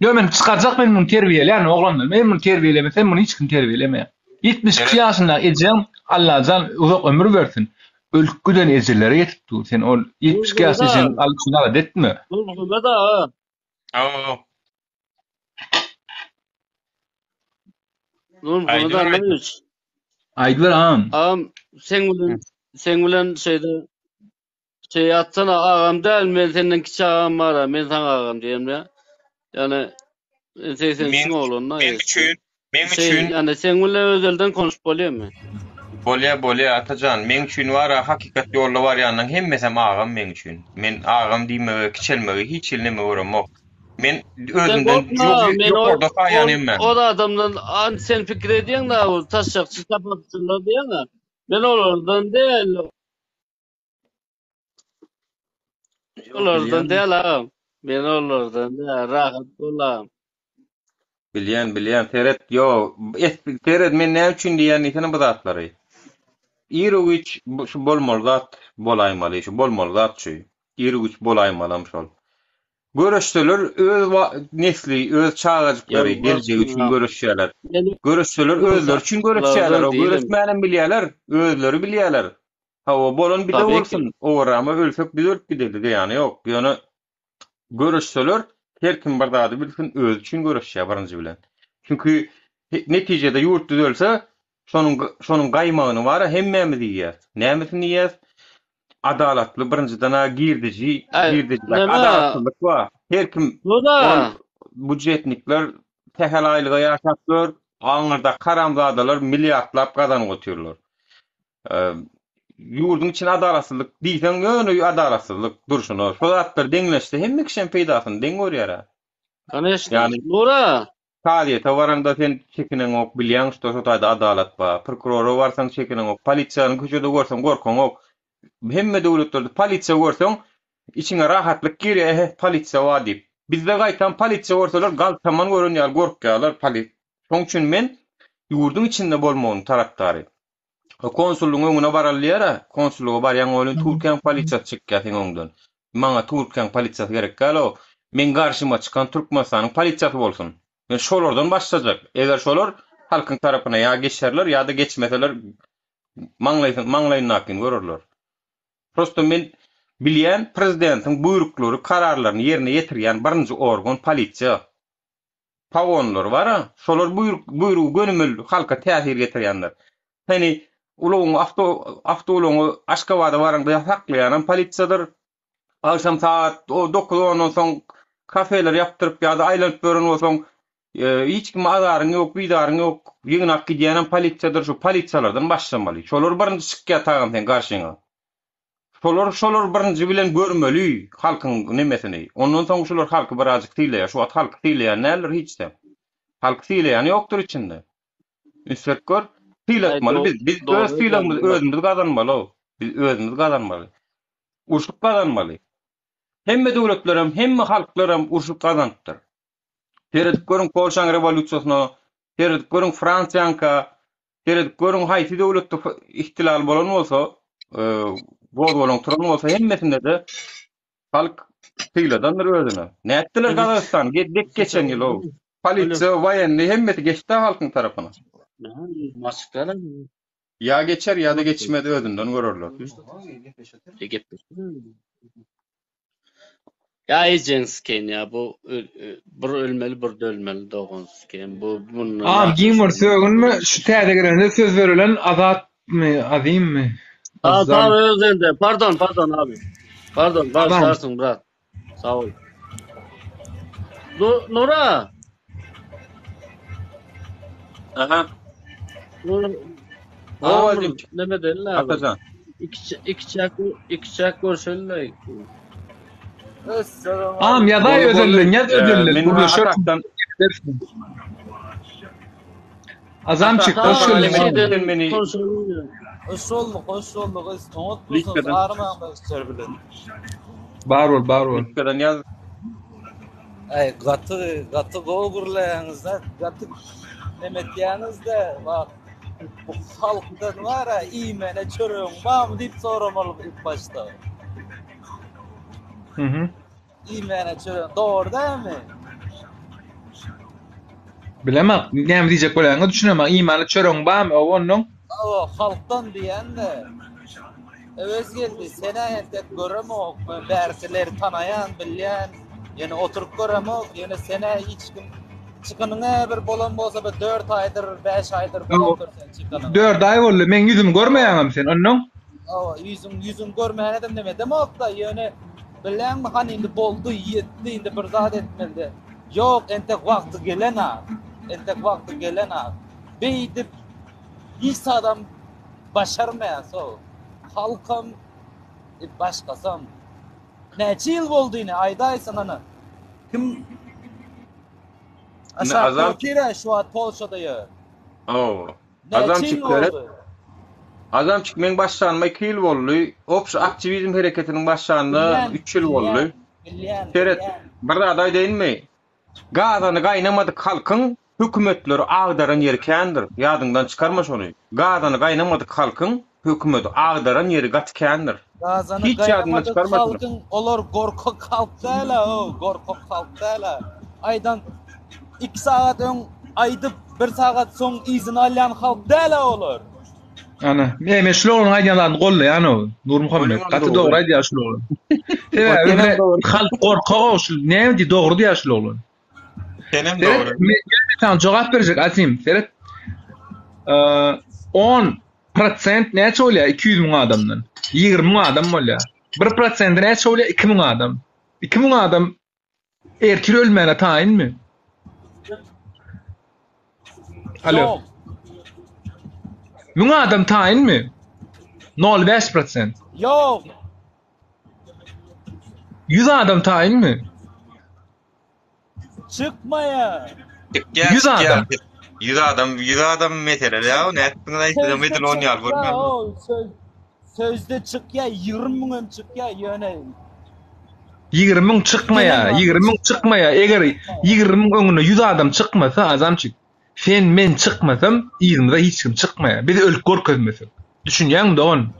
Ýok men çykarjak men muny terbiýeleýän oglanlar. Men muny terbiýelemesem muny hiç kim terbiýelemeýär. 72 ýaşynda ejeň Allajan uzak ömür bersin. Ölüp giden ejelere ýetip dur. Sen ol 72 ýaşly ejeň alyp şuny alada etme. Nurmuhammet aga. Aw. Nurmuhammet Annaýewiç. Aýdyber agam. Agam seň bilen seň bilen şeýde şeý atsana agam däl men senden kiçi agam bara men saňa agam diýen ýa. Ýani men 83-iň oglanyna. Meň üçin Meň Şeý, üçin ýani seň bilen özelden konuşup bolýarmy? Bolýa bolýa Atajan, meň üçin bara hakykat ýolda barýanlaň hemmesem agam meň üçin. Men agam diýmege kiçelmegi hiç hili neme göremok. Men Sen özümden gorkma, men ol ýokarda saýýan ol hemmäni. ol adamdan an sen pikir edýäň da bu taşşakçy tapakçylar diýýäň-ä. Men olardan däl. Olardan däl agam. Men olardan däl, rahat bol agam. Bilýän, bilýän. Seret, ýo, es, seret, men näme üçin diýýän diýsene bu zatlary. Iru-giç şu bolmaly zat bolaýmaly, şu bolmaly zat şu. Iru-giç bolaýmalam şol. Göreşseler öz nesli, öz çagajyklary, geljegi üçin göreşýärler. Göreşseler özleri üçin göreşýärler, o göreşmänem bilýärler, özleri bilýärler. Hawa, bolan bize bolsun, owarrama ölsek biz ölüp gideli, zyýany ýok. Ýöne göreşseler, her kim bir zady bilsin, özi üçin göreşýär birinji bilen. Çünki netijede ýurt düzelse, şonuň şonuň gaýmagyny bar-a hemmämiz iýýäs. Nämesini iýýäs? Adalatly birinjiden-ä girdiji, girdejidäki adalatsyzlyk bar. Her kim ol býujetnikler sähel aýlyga ýaşap ýör, aňyrdaky haramzadalar milliardlap gazanyp otyrlar. Ýurduň içinde adalatsyzlyk diýseň ýöne adalatsyzlyk durşuna. Şo zatlar deňleşse hemme kişem peýdasyny deň görýär-ä. Koneşno. Nura. Kazyýete baraňda sen çekineňok, bilýäň şo şo taýda adalat bar. Prokurora barsaň çekineňok, polisiýany köçede görseň gorkaňok. Hemme döwletlerde polisiýa görseň içiňe rahatlyk girýär, ehe polisiýa bar diýip. Bizde gaýtam polisiýa görseler galtaman gören ýaly gorkýarlar poli. Şoň üçin men ýurduň içinde bolmagyny tarapdary. Konsullygyň öňüne baraly diýer-ä, konsullyga barýaň welin Türkiýäň polisiýasy çykýar seň öňüňden. Maňa Türkiýäň polisiýasy gerek däl-ow. Meň garşyma çykan Türkmenistanyň polisiýasy bolsun. Men şolardan başlajak. Eger şolar halkyň tarapyna ýa geçerler ýa-da geçmeseler maňlaýsyn maňlaýyndakyny görerler. Prosto men bilýän prezidentiň buýruklary, kararlaryny ýerine ýetirýän birinji organ polisiýa. Pagonlar bar-a, şolar buýruk, buýrugy gönümel halka täsir getirýänler. Hany, Ulagyňy awto awtoulagyňy Aşgabada baraňda saklaýanam polisiýadyr. Agşam sagat dokuz-ondan soň kafeleri ýapdyryp ýa-da aýlanyp ýören bolsaň, hiç kime azaryň ýok, bizaryň ýok, ýygnap gidýänem polisiýadyr. Şu polisiýalardan başlamaly. Şolar birinji çykýar tagam seň garşyňa. Şolar şolar birinji bilen görmeli halkyň nemesini. Ondan soň şular halky birazjyk sylaýar. Şu wagt halky sylaýan däldir hiç-de. Halky sylaýany ýokdur içinde. Üns berip gör. Sylatmaly biz. Biz öz sylagymyzy özümiz gazanmaly. Biz özümiz gazanmaly. Urşup gazanmaly. Hemme döwletlerem, hemme halklaram urşup gazanypdyr. Seredip görüň Polşaň rewolýusiýasyna, seredip görüň Fransiýaňka, seredip görüň haýsy döwletde ihtilal bolan bolsa, gozgalaň turan bolsa hemmesinde-de halk syladandyr özüne. Nätdiler Gazagystany dek geçen ýyl-ow. Polisiýa, woýennyý hemmesi geçdi halkyň tarapyna. Ýa geçer ýa-da geçmez özünden görerler. Ýa ejeň sikeýin ýa bu bir ölmeli bir dölmeli dogan sikeýin bu mundan Agam giň bol sögünme şu täze gelende söz berelen Azatmy Azimmi Sag sag özende pardon pardon abi pardon bagyşlarsyň brat sag bol Nura Aha. Nur Hawa, neme deli Atajan. İki iki çak iki çak görşeli. Agam ýazaý özelden ýaz özelden Men gürleşer. Azamçyk hoş geldiň. Meni Hoş bolduk, hoş bolduk. Oňat bolsun, armaň işler bilen. Bar bol, bar bol. Lütfeden ýaz. Aý gaty gaty gowy gürleýäňizde gaty neme etýäňizde wah bu halkdan bara iýmene çöregiň barmy diýip soramaly ilk başda. Mhm. Iýmäne çörek dogry dälmi? Bilemok, näme diýjek bolýanyňa düşünemok. Iýmäne çöregiň barmy, oba onnoň? Hawa, halkdan diýende. Öwezgeldi, sen-ä entek göremok, men bärsileri tanaýan, bilýän, ýöne oturyp göremok, ýöne sen-ä hiç kim çykanyň-ä bir bolan bolsa bir dört aýdyr, bäş aýdyr bolandyr sen çykanyňa. Dört aý boldy, meň ýüzümi görmeýäňem sen, onnoň? Hawa, ýüzüň, ýüzüňi görmäne-de neme edemok-da, ýöne bilýäňmi, hany indi boldy, ýetdi, indi bir zat etmeli. Ýok, entek wagty gelen-ak, entek wagty gelen-ak. Beýdip hiç zadam Başarmaýar so halkam başgasam. Näçe ýyl boldy ine aýdaýsan ana. Kim Aşakda otyr şu wagt Polşada ýör. Hawa. Azamçyk seret. Azamçyk meň başlanyma 2 ýyl boldy. Obşi aktiwizm hereketiniň başlanyna 3 ýyl boldy. Bilýän. Seret, bir zat aýdaýynmy? Gazany gaýnamadyk halkyň hökümetleri agdaran ýeri kändir. Ýadyňdan çykarma şony. Gazany gaýnamadyk halkyň hökümeti agdaran ýeri gaty kändir. Gazany Hiç ýadyňdan gaýnamadyk çykarma şuny. halkyň olar gorkak halk däl-ä how, gorkak halk däl-ä. Aýdan iki sagat öň aýdyp, bir sagat soň yzyny alýan halk däl-ä olar. Ana, men men şul oglanyň aýdýan zadyny gollaýan-ow, Nurmuhammet. Gaty dogry aýdýar şul oglan. Sebäbi bile halk gorkak-ow şul, näme diý dogry diýýär şul oglan. Senem Seret, dogry. men men saňa jogap berjek Azim, seret. Eee, 10 prosent näçe bolýar 200 müň adamdan? 20 müň adam bolýar. 1 prosenti näçe bolýar? 2 müň adam. 2 müň adam Ertir ölmäne taýynmy? Alo. Ýok. Müň adam taýynmy? 0,5 prosent. Ýok. 100 adam taýynmy? Çykmaýar. Çykýar, 100 çykýar. adam. 100 adam, 100 adam mesele ýa, nätdiňiz aýtdyňyz edil on ýaly görmän. Söz sözde çykýar, 20 müňem çykýar, ýöne 20 müň çykmaýar, 20 müň çykmaýar. Eger 20 müň öňünde 100 adam çykmasa, azamçyk, sen men çykmasam, yzymyza hiç kim çykmaýar. Biz ölüp görkezmesek. Düşünýäňmi dogan?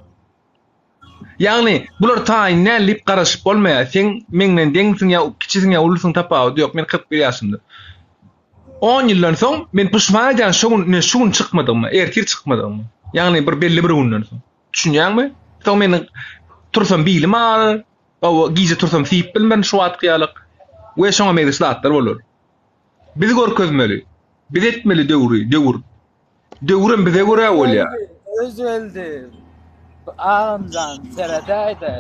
Ýagny, bular taýyn däl diýip garaşyp bolmaýar. Seň meňden deňsiň ýa kiçisiň ýa ulusyň tapawudy ýok. Men 41 ýaşymda. On ýyldan soň men puşman edýän şo gün, ine şu gün çykmadygyma, ertir çykmadygyma. Ýagny bir belli bir günden soň. Düşünýäňmi? Soň meniň tursam bilim agyrar, hawa, gije tursam siýip bilmerin şu wagtky ýalyk we şoňa meňzeş zatlar bolar. Biz görkezmeli. Biz etmeli döwri, döwür. Döwürem bize görä bolýar. Öwezgeldi agamjan seredäýdä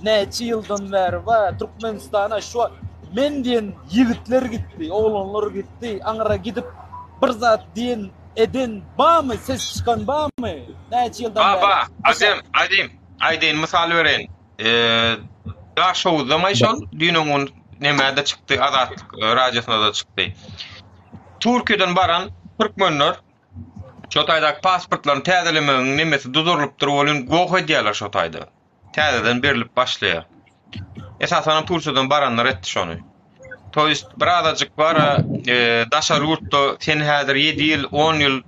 näçe ýyldan bäri bar Türkmenistana şu men diýen ýigitler gitdi oglanlar gitdi aňyra gidip bir zat diýen eden bamy ses çykan bamy näçe ýyldan Ba bäri ba Azem Azim aýdaýyn mysal bereýin. Eee Daşoguzda şol düýn öňňün nämede çykdy Azatlyk radiosyna-da çykdy. Türkiýeden baran türkmenler Şo taýdaky pasportlaryny täzelemegiň nemesi duzurylypdyr welin goh edýärler şo taýda. Täzeden berlip başlaýar. Esasanam Tursiýadan baranlar etdi şony. To ýest birazajyk bara e, daşary ýurtda sen häzir 7 ýyl, 10 ýyl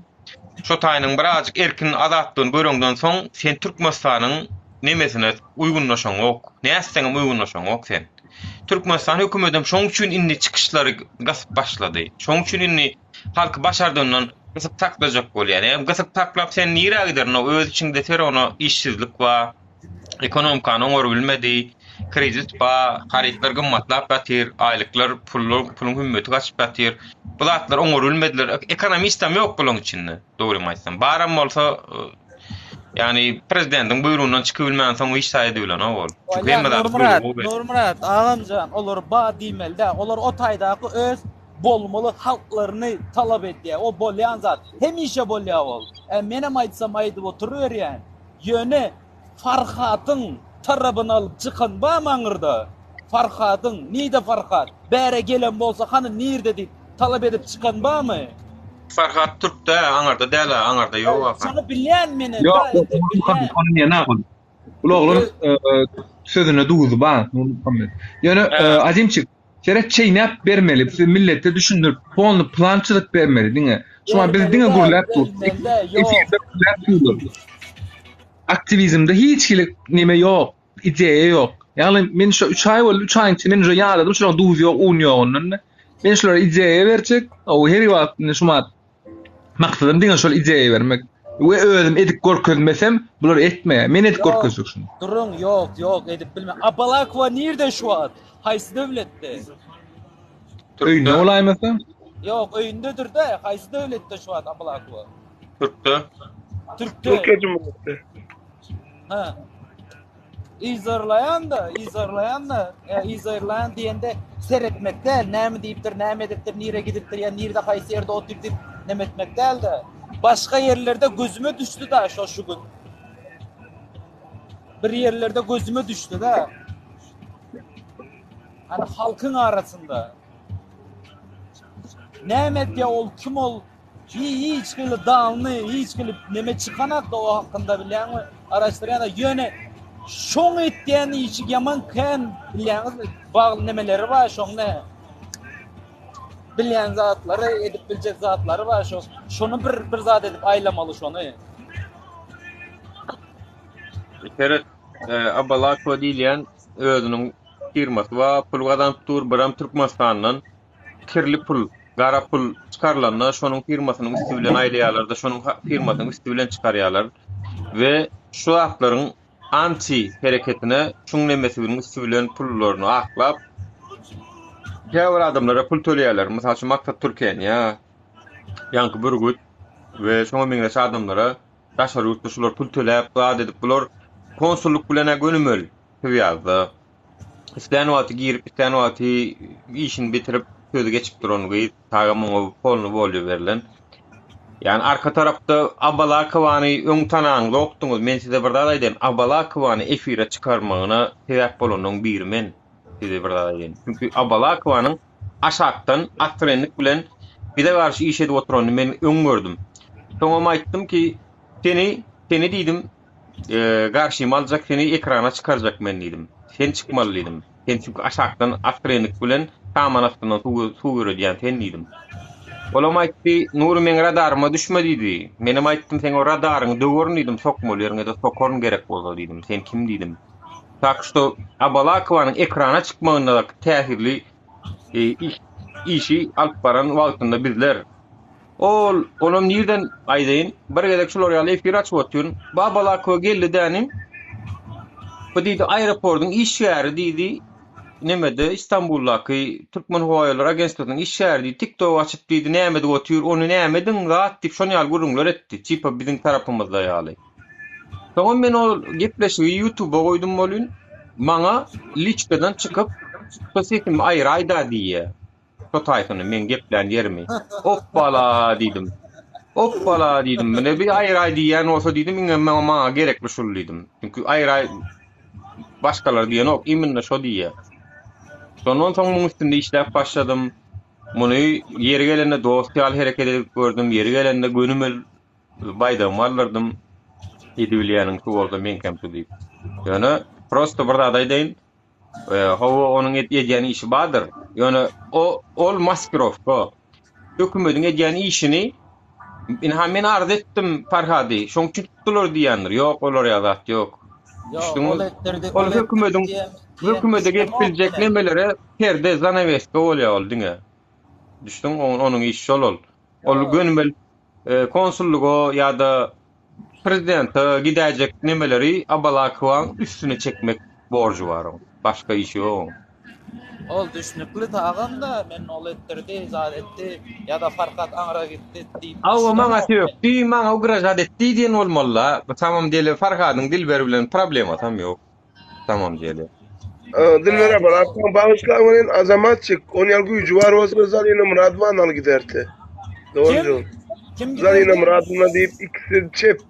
şo taýynyň birazajyk erkin azatlygyny göreňden soň sen Türkmenistanyň nemesine uýgunlaşaňok. Nätseňem uýgunlaşaňok sen. Türkmenistan hökümetem şoň üçin indi çykyşlary gysyp başlady. Şoň üçin indi Halky başardygyndan gysyp saklajak bolýar. Näme gysyp saklap sen nirä giderin? O öz içiňde ser ona işsizlik bar. Ekonomikany oňaryp bilmedi. Krizis bar, harytlar gymmatlap ýatyr, aýlyklar, pullar, puluň hümmeti gaçyp ýatyr. Bu zatlary oňaryp bilmediler. Ekonomistam ýok bulaň içinde, dogrymy aýtsam. Baram bolsa, ýagny prezidentiň buýrugyndan çykyp bilmänsoň hiç zat edibilenok ol. Çünki hemme zady Nurmyrat, buýrugy. Nurmyrat agamjan, olar ba diýmeli däl. Olar o taýdaky öz bolmaly halklaryny talap edýär. O bolýan zat. Hemişe bolýar ol. E, menem aýtsam aýdyp oturyberýän. Ýöne Farhadyň tarapyny alyp çykan barmy aňyrda? Farhadyň, nirde Farhat? Bäre gelen bolsa hany nirde diýip talap edip çykan barmy? Farhat türkde, aňyrda däl-ä, aňyrda ýog-a Farhat. Şony bilýän menem, Ýok, ýok, ony diýen-ä ol. Bul oglan sözüne duzy bar, Nurmuhammet. Ýöne Azimçik, Seret çeýnäp bermeli, biz millete düşündirip, polny plan çyzyp bermeli diňe. Şuňa biz diňe gürläp dur. Efirde gürläp durlar. Aktiwizmde hiç hili neme ýok, ideýa ýok. Ýagny men şu 3 aý boldy, 3 aýyň içinde men uje ýadadym, şularyň duzy ýok, un ýok ondan. Men şulara ideýa berjek, o her wagt indi şumat Maksadym diňe şol ideýa bermek. We özüm edip görkezmesem, bular etmeýär. Men edip görkezjek şuny. Duruň, ýok, ýok, edip bilme. Abalakowa nirde şu wagt? Haýsy döwletde? Öýünde bolaýmasa? Ýok, öýündedir-de, haýsy döwletde şu wagt Abalakowa? Türkde. Türkde. Türkiýe Cumhuriyeti. Ha. Yzarlaýan-da, yzarlaýan-da, ýa yzarlaýan diýende seretmek däl, näme diýipdir, näme edipdir, nirä gidipdir ýa nirde haýsy ýerde otyr diýip neme etmek däl-de, başga ýerlerde gözüme düşdi-da şo şu gün. Bir ýerlerde gözüme düşdi-de. Hani halkyň arasynda. Näme edýär ol, kim ol? Hiç hili dalny, hiç hili neme çykanakda o hakynda bilýäňmi? Araşdyrýan ýöne şoň etýän işi ýaman kän bilýäňizmi? Bagly nemeleri bar şoň ne? Bilýän zatlary, edip biljek zatlary bar şo. Şony bir bir zat edip aýlamaly şony. Seret, e, Abalakowa diýilýän özüniň firmasy bar, pul gazanyp dur, biram Türkmenistandan kirli pul, gara pul çykarylanda şonuň firmasynyň üsti bilen aýlaýarlar-da, şonuň firmasynyň üsti bilen çykarýarlar we şu zatlaryň anti hereketine şuň nemesiniň üsti bilen pullaryny aklap käbir adamlara pul töleýärler. Mysal üçin Maksat Türkeniýa, ýaňky Bürgüt we şoňa meňzeş adamlara daşary ýurtda şular pul töläp, zat edip bular konsullyk bilen-ä gönümel Hüwýazda. Islän wagty girip, islän wagty işini bitirip, sözi geçip duran gyz. Tagam oňa polny wolýa berlen. Ýani arka tarapda Abalakowany öň tanaňzokdyňyz. Men size bir zat aýdaýyn. Abalakowany efire çykarmagyna sebäp bolanyň biri men. Size bir zat aýdaýyn. Çünki Abalakowanyň aşakdan assyrynlyk bilen bize garşy iş edip oturanyny men öň gördüm. Soňam aýtdym ki, seni, seni diýdim, Garşyma aljak seni ekrana çykarjak men diýdim. Sen çykmaly diýdim. Sen çünki aşakdan assyrynlyk bilen saman astyndan suw suw ýöredýän sen diýdim. Olam aýtdy, Nury meň radaryma düşme diýdi. Menem aýtdym seň o radaryňy döwerin diýdim, sokmaly ýeriňe-de sokaryn gerek bolsa diýdim. Sen kim diýdim. Tak şto Abalakowanyň ekrana çykmagyndaky täsirli işi alyp baran wagtynda bizler Ol, onam nirden aýdaýyn, bir gezek şular ýaly efir açyp otyryn. Babalakowa geldi dänim. Bu diýdi, aeroportyň işgäri diýdi. nemede Istanbuldaky Türkmen howaýollary agentstwasynyň işgäri diýdi, TikTok açyp diýdi, näme edip otyr, ony näme ediň zat diýip şon ýaly gürrüňler etdi, tipa biziň tarapymyzda ýaly. Soňam men ol gepleşigi ýutuba goýdum welin, maňa liçkadan çykyp, şo sesimi aýyraýda diýýä. Şo taýsyny, meň geplän ýerimi. Opbala diýdim. Opbala diýdim. Mine bir aýyraý diýýän bolsa diýdim, iňňem maňa maňa gerekli şul diýdim. Çünki aýyraý başgalar diýenok, imенно şo diýýär. Şondan soň muň üstünde işläp başladym. Muny ýeri gelende dost ýaly hereket edip gördüm, ýeri gelende gönümel baýdagymy galdyrdym. Edibilýäniň şu bolsa meňkem şu diýip. Ýöne prosto bir zat aýdaýyn. Hawa onuň edýän işi bardyr. Ýöne o ol maskirowka. Hökümediň edýän işini ynha men arz etdim Farhady, şoň üçin tutdular diýýändir. Ýok olar ýaly zat ýok. Ýok, ol etdirdi, Ol hökümediň hökümede gelip biljek nemelere perde, zanaweska bolýar ol diňe. Düşdüň, onuň işi şol ol. Ol gönümel konsullyga ýa-da prezidente gidäýjek nemeleri Abalakowaň üstüne çekmek borjy bar oň. Başga işi ýok oň. Ol düşnükli agam-da, men ol etdirdi, zat etdi, ýa-da Farhat aňra gitdi diýip Hawa, maňa sökdi, maňa ugražat etdi diýen bolmaly-la. Bu samom dele Farhadyň Dilber bilen problemasam ýok. Samom dele. Dilber Abalakowaň bagyşlaň welin Azamatçik, onýan güýji bar bolsa Zarina Myradowany al giderdi. Kim? Kim Zarina giderdi? Myradowna diýip ikisi çep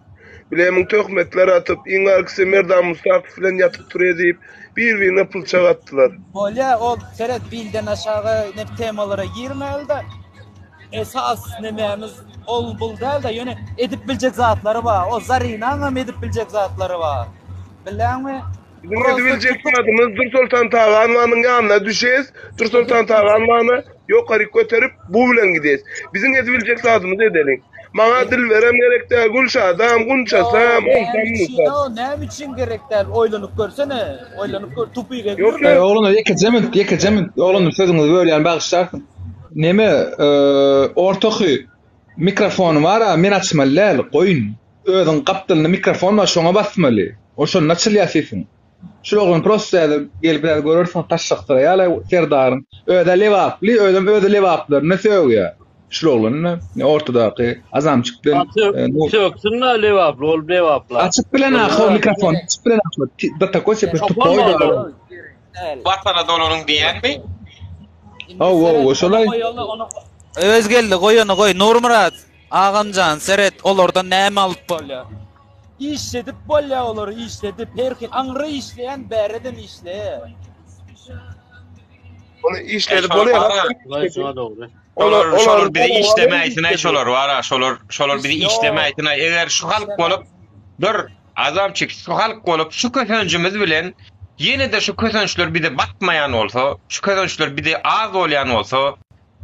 bilemin töhmetler atyp, iň arkysy Merdan Mustakow bilen ýatyp turýa diýip bir-birine pylçak atdylar. Bolýa ol seret bilden aşagy ne temalara girmäli-de esas nemämiz ol bul däl-de ýöne edip biljek zatlary bar. O Zarinaňam edip biljek zatlary bar. Bilýäňmi? Biziň edibiljek zadymyz Dursoltan Taganowanyň ýanyna düşes, Dursoltan Taganowany ýokaryk göterip, bu bilen gides. Biziň edibiljek zadymyzy edeliň. Maňa Dilberem gerek däl, Gülşadam, Gunçasam, onsam, munsam. Näme üçin gerek däl? Oýlanyp görsene. Oýlanyp gör, tupyga Ýok, girme. Eý, oglanlar, ýekeje minut, ýekeje minut. Oglanlar, sözüňizi bölýän, bagyşlarsyň. Neme, ortaky mikrofony bar-a, men açmaly däl, goýun. Özüň gapdalynda mikrofon bar şoňa basmaly. O şonda açylýar sesiň. Şul oglan prosta häzir gelip häzir görersiň taşşaksyraýarlar Serdaryň. Özä lebaply özem özi lebaplaryna sögýär. Şul oglan ortadaky Azamçyk bilen Söksün-dä lebaply ol lebapla. Açyp bilenok o mikrofon açyp bilenok. Do takoý sepes tupoý da. Watana dolanyň diýenmi? Hawa hawa şolaý. Özgeldi goý ony goý Nurmyrat. Agamjan seret olardan näme alyp bolýar. Işledip bolýar olary işledip her kim aňry işleýän bäredem işleýär. Ony işledip bolýar. Şolar şolar bizi işlemäýsin-aý şolar bar-a şolar şolar bizi işlemäýsin-aý eger şu halk bolup dur Azamçik şu halk bolup şu kösenjimiz bilen ýene-de şu kösençler bize batmaýan bolsa şu kösençler bize az bolýan bolsa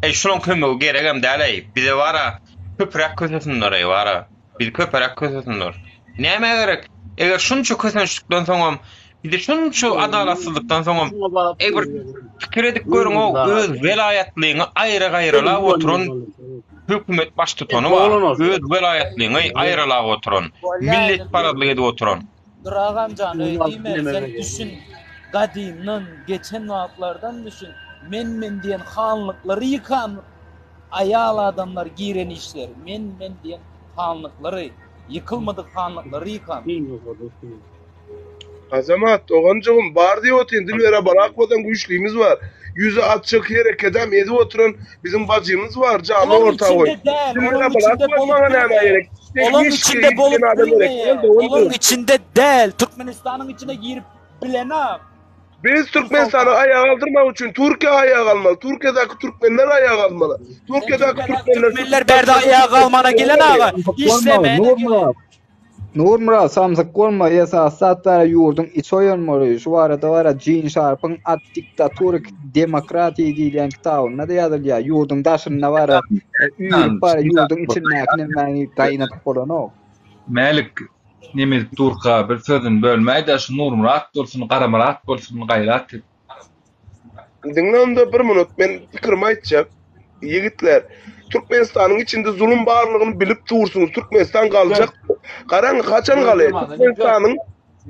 Eý şulaň kömegi geregem däl-eý, bize bar-a köpüräk kösesinler-eý bar-a, bizi köpüräk kösesinler. Nämä gerek, eger şunça kösençlikden soňam, bizi şunça adalatsyzlykdan soňam, eý bir pikir edip görüň-ow, öz welaýatlyňy aýra-gaýralap oturan hökümet baştutany bar, öz welaýatlyňy aýralap oturan, milletparazlyk edip oturan. Dur agamjan öý diýme sen düşün gadymdan geçen wagtlardan düşün men men diýen hanlyklary ýykan aýal adamlar giren işler men men diýen hanlyklary ýykylmadyk hanlyklary ýykan. Azamat doganjygym bar diýip otyryn Dilbere Barakowadan güýçlimiz bar ýüzi açyk herekedem edip oturan biziň bajymyz bar jamy Olaň orta goý içinde däl Dilbere olaň içinde Barakowa bolup maňa nämä bilmeýär gerek olaň Hiç içinde hiç bolup adam gerek däl bilmeýär doganjygym. olaň içinde däl Türkmenistanyň içine girip bilenok. Biz Türkmenistany aýaga galdyrmak üçin Türkiýe aýaga galmaly. Türkiýedäki türkmenler aýaga galmaly. Türkiýedäki türkmenler Türkmenler bärde aýaga galmana gelen aga. Işlemäne gelen. Nurmyrat samsyk bolma esasy zat bara ýurduň içi oýanmaly şu barada bara Jin Şarpyň At diktatury k demokratiýa diýilýän kitabynda-da ýazylýar ýurduň daşynda bara üýrüp bara ýurduň içindäki nemäni gaýnadyp bolanok. Mälik neme edip durka bir sözüni bölmäýdä şu Nurmyrat bolsun Garamyrat bolsun gaýrat et. Diňle onda bir minut men pikirimi aýtjak. Ýigitler, Türkmenistanyň içinde zulum barlygyny bilip dursuňyz. Türkmenistan galjak. Garaň haçan galýar? Türkmenistanyň.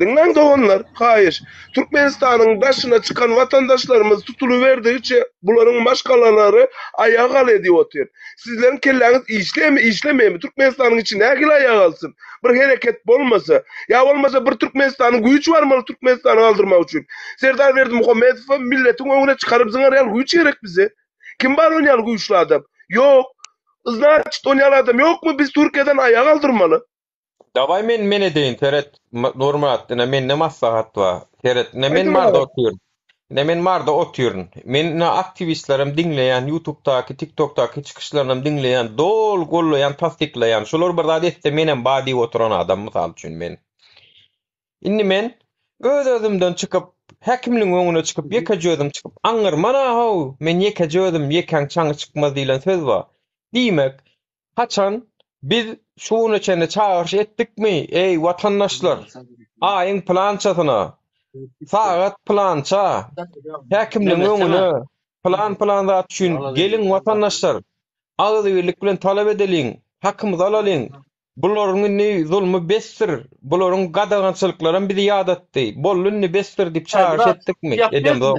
Diňläň doganlar, haýyş. Türkmenistanyň daşyna çykan watandaşlarymyz tutulyberdigiçe bularyň maşgalalary aýaga galýa diýip otyr. Sizleriň kelläňiz işleýärmi, işlemeýärmi? Türkmenistanyň içi nähili aýaga galsyn? Bir hereket bolmasa, ýa bolmasa bir Türkmenistanyň güýç barmaly Türkmenistany galdyrmak üçin. Serdar Berdimuhamedowy milletiň öňüne çykaryp zyňar ýaly güýç gerek bize. Kim bar on ýaly güýçli adam? Ýok. Znaçit on ýaly adam ýokmy biz Türkiýeden aýaga galdyrmaly. Dawaý men men edeýin seret Nurmyrat ine mende maslahat bar seret ine men Marda otyryn ine men Marda otyryn men ine aktiwistlerem diňleýän ýutubdaky tiktokdaky çykyşlarynam diňleýän doly gollaýan tassyklaýan şolar bir zat etse menem bar diýip oturan adam mysal üçin men indi men öz özümden çykyp häkimligiň öňüne çykyp ýekeje özüm çykyp aňňyrman ahow men ýekeje özüm ýekäň çaňy çykmaz diýlen söz bar diýmek Haçan biz şu güne çenli çagyryş etdikmi, eý, watandaşlar, aýyň pylançasyna, sagat pylança, häkimligiň öňüne, pylan-pylan zat üçin geliň, watandaşlar, agzybirlik bilen talap edeliň, hakymyzy alalyň, bularyň indi zulmy besdir, bularyň gadagançylyklaram bizi ýadatdy, boldy indi besdir diýip çagyryş etdikmi? Edemzok.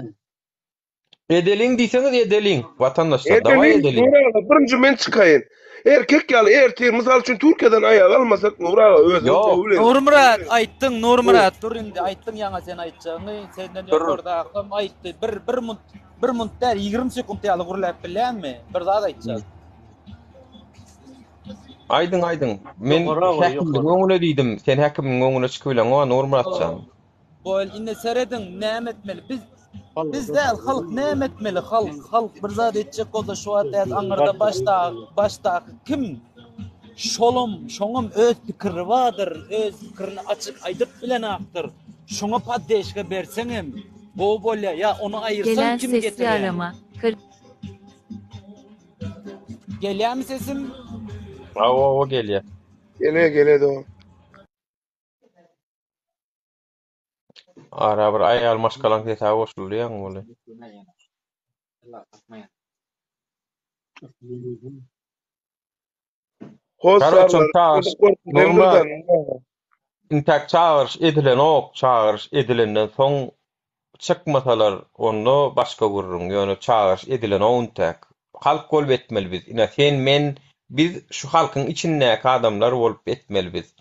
Edeliň diýseňiz edeliň, watandaşlar, dawaý Edeliň, edeliň. Nur aga, birinji men çykaýyn. Erkek ýaly ertir, mysal üçin, Türkiýeden aýak almasak, Nur aga, özüňiz Ýok. gowy bileňiz. Nurmyrat, aýtdyň, Nurmyrat, dur indi, aýtdyň ýaňa sen aýtjagyňy, senden Dur. ýokardakam aýtdy. Bir, bir munt, bir munt däl, 20 sekunt ýaly gürläp bilýäňmi? Bir zat aýtjak. Aýdyň, aýdyň. Men Ýokary agyr, häkimligiň ýokary. öňüne diýdim. Sen häkimligiň öňüne çykybileňok, Nurmyrat jan. Bol indi serediň näme etmeli biz biz däl halk näme etmeli halk halk bir zat etjek bolsa şu wagt däl aňyrda başda başdaky kim şolam şoňam öz pikiri bardyr öz pikirini açyk aýdyp bilenakdyr şoňa poddeşka berseňem gowy bolýa ýa ony aýyrsaň Gelen kim sesli getirýäň arama. Kal gelýämi sesim Hawa, hawa gelýär. Gele, gele dogan. Ara bir aýal maşgalaň sesi goşuldy ýaňy boldy. Karoçam Hossarlar, çagyryş Nurmyrat intäk çagyryş edilenok, çagyryş edilenden soň çykmasalar onda başga gürrüň, ýöne çagyryş edilenok intäk. Halk bolup etmeli biz. Ine sen men biz şu halkyň içindäki adamlar bolup etmeli biz.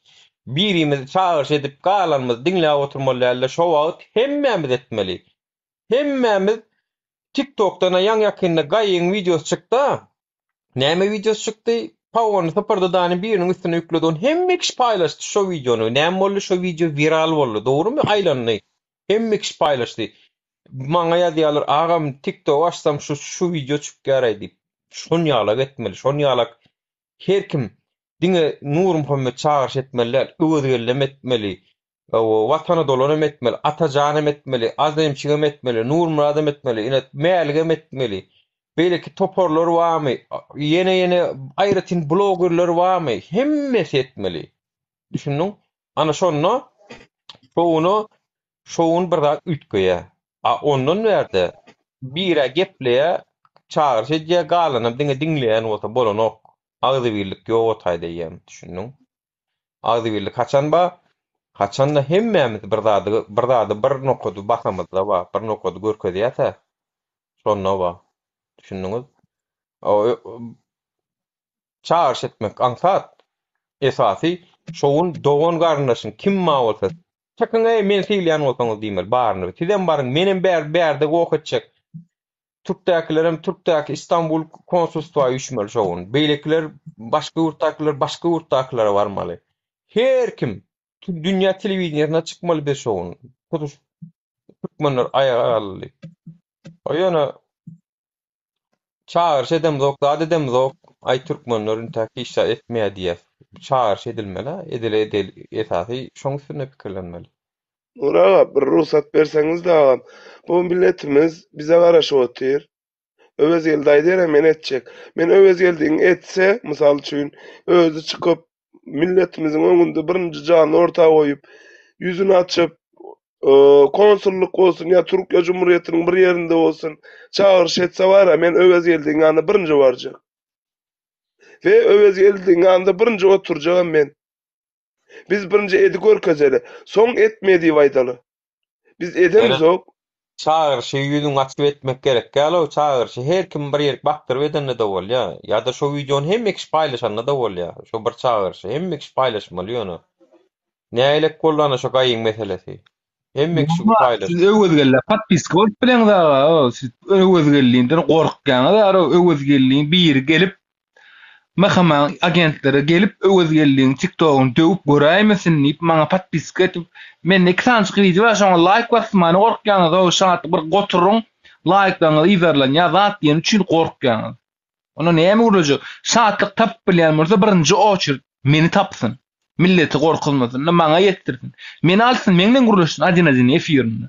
Birimiz çagyryş edip galanymyz diňläp oturmaly dälde şo wagt hemmämiz etmeli. Hemmämiz tik tokdana ýaň ýakynda gaýygyň wideosy çykda. Näme wideosy çykdy? Pawony sypyrdy dany biriniň üstüne ýükledi ony hemme kişi paýlaşdy şo wideony. Näme boldy şo wideo wiral boldy dogrymy aýlandy. Hemme kişi paýlaşdy. Maňa ýazýarlar agam tiktok açsam şu şu wideo çykýaraý diýip. Şon ýalak etmeli şon ýalak her kim diňe Nurmuhammet çagyryş etmeli däl Öwezgeldem etmeli Watana dolanam etmeli Atajanam etmeli Azemçigem etmeli Nurmyradam etmeli ine Mäligem etmeli beýleki toparlar barmy ýene ýene aýratyn blogerler barmy hemmesi etmeli düşündiň ana şonda şowuna Şo gün bir zat üýtgeýär. A ondan bärde bir-ä gepleýär, çagyryş edýär, galanam diňe diňleýän bolsa bolanok. Agzybirlik ýok o taýda eýýäm, düşündiň? Agzybirlik haçan bar? Haçanda hemmämiz bir zady, bir zady, bir nokady basamyzda bar, bir nokady görkezýäs-ä, şonda bar. Düşündiňiz? Çagyryş etmek aňsat. Esasy şo gün dogan-garyndaşyň kim bar bolsa, Çykyň-eý, meni sylaýan bolsaňyz diýmeli, baryny. Sizem baryň, menem bär, bärde goh etjek. Türkdäkilerem türkdäki Istanbul konsulstwa üýşmeli şo gün. Beýlekiler, başga ýurtdakylar başga ýurtdakylara barmaly. Her kim dünýä telewideniýesine çykmaly biz şo gün. Tutuş türkmenler aýaga galdy. O ýöne Çagyryş edemzok, zat edemzok, aý türkmenler intäk hiç zat etmeýär diýýäs. Çagyryş edilmeli, edile edil esasy şoň üstünde pikirlenmeli. Nur aga bir rugsat berseňizde agam bu milletimiz bize garaşyp otyr. Öwezgeldi aýdýara men etjek. Men Öwezgeldiň etse mysal üçin özi çykyp milletimiziň öňünde birinji janyny orta goýup, ýüzüni açyp, konsullyk bolsun ýa Türkiýe Jumhurýetiniň bir ýerinde bolsun, çagyryş etse bar-a, men Öwezgeldiň ýanyna birinji barjak. We Öwezgeldiň ýanynda birinji oturjagam men. Biz birinji edi görkezeli. Soň etme diýip aýdaly. Biz edemizok. Çagyryşy ýüzüňi açyp etmek gerek däl-ow, çagyryşy her kim bir ýerik bakdyryp edende-de bolýar. Ýa-da şo wideony hemme kişi paýlaşanda-da bolýar. Şo bir çagyryşy hemme kişi paýlaşmaly ýöne. Nägilek boldy ana şo gaýyň meselesi. Hemme kişi paýlaşdy. Siz Öwezgeldä podpiska bolup bileňiz aga, siz Öwezgeldinden gorkýaňyz ara Öwezgeldiň biri gelip MHM-iň agentleri gelip Öwezgeldiň tiktogyny döwüp göräýmesin diýip maňa podpiska edip mende iki sanyjyk wideo bar şoňa laýk basmana gorkýaňyz ow şatlyk bir goturyň laýklaryňyz yzarlanýar zat diýeni üçin gorkýaňyz. Onda näme gürlejek? Şatlyk tapyp bilýän bolsa birinji oçert meni tapsyn. Milleti gorkuzmasyn-da maňa ýetdirsin. Meni alsyn meň bilen gürleşsin adin-adin efirinde.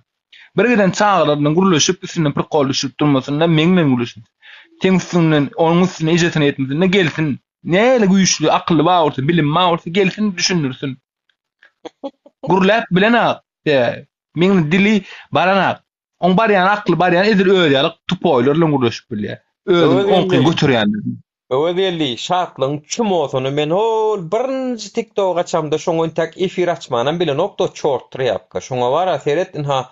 Bir giden çagalar bilen gürleşip üstünden prikol düşürip durmasyn-da meň bilen gürleşsin. Seň üstüňden onuň üstüne ejesine ýetmesin-de gelsin. Nähili güýçli akylly bar bolsa bilimi bar bolsa gelsin düşündirsin. Gürläp bilenak. Meň dili baranak. Oň barýan akly barýan edil özi ýaly tupoýlar bilen gürleşip bilýär. Özüni oňky göterýänler. Öwezgeldi, Şatlygyň çumosyny men hol birinji tiktok açamda şoňa intäk efir açmanam bilenokdy o çort trýapka. Şoňa bara seret ynha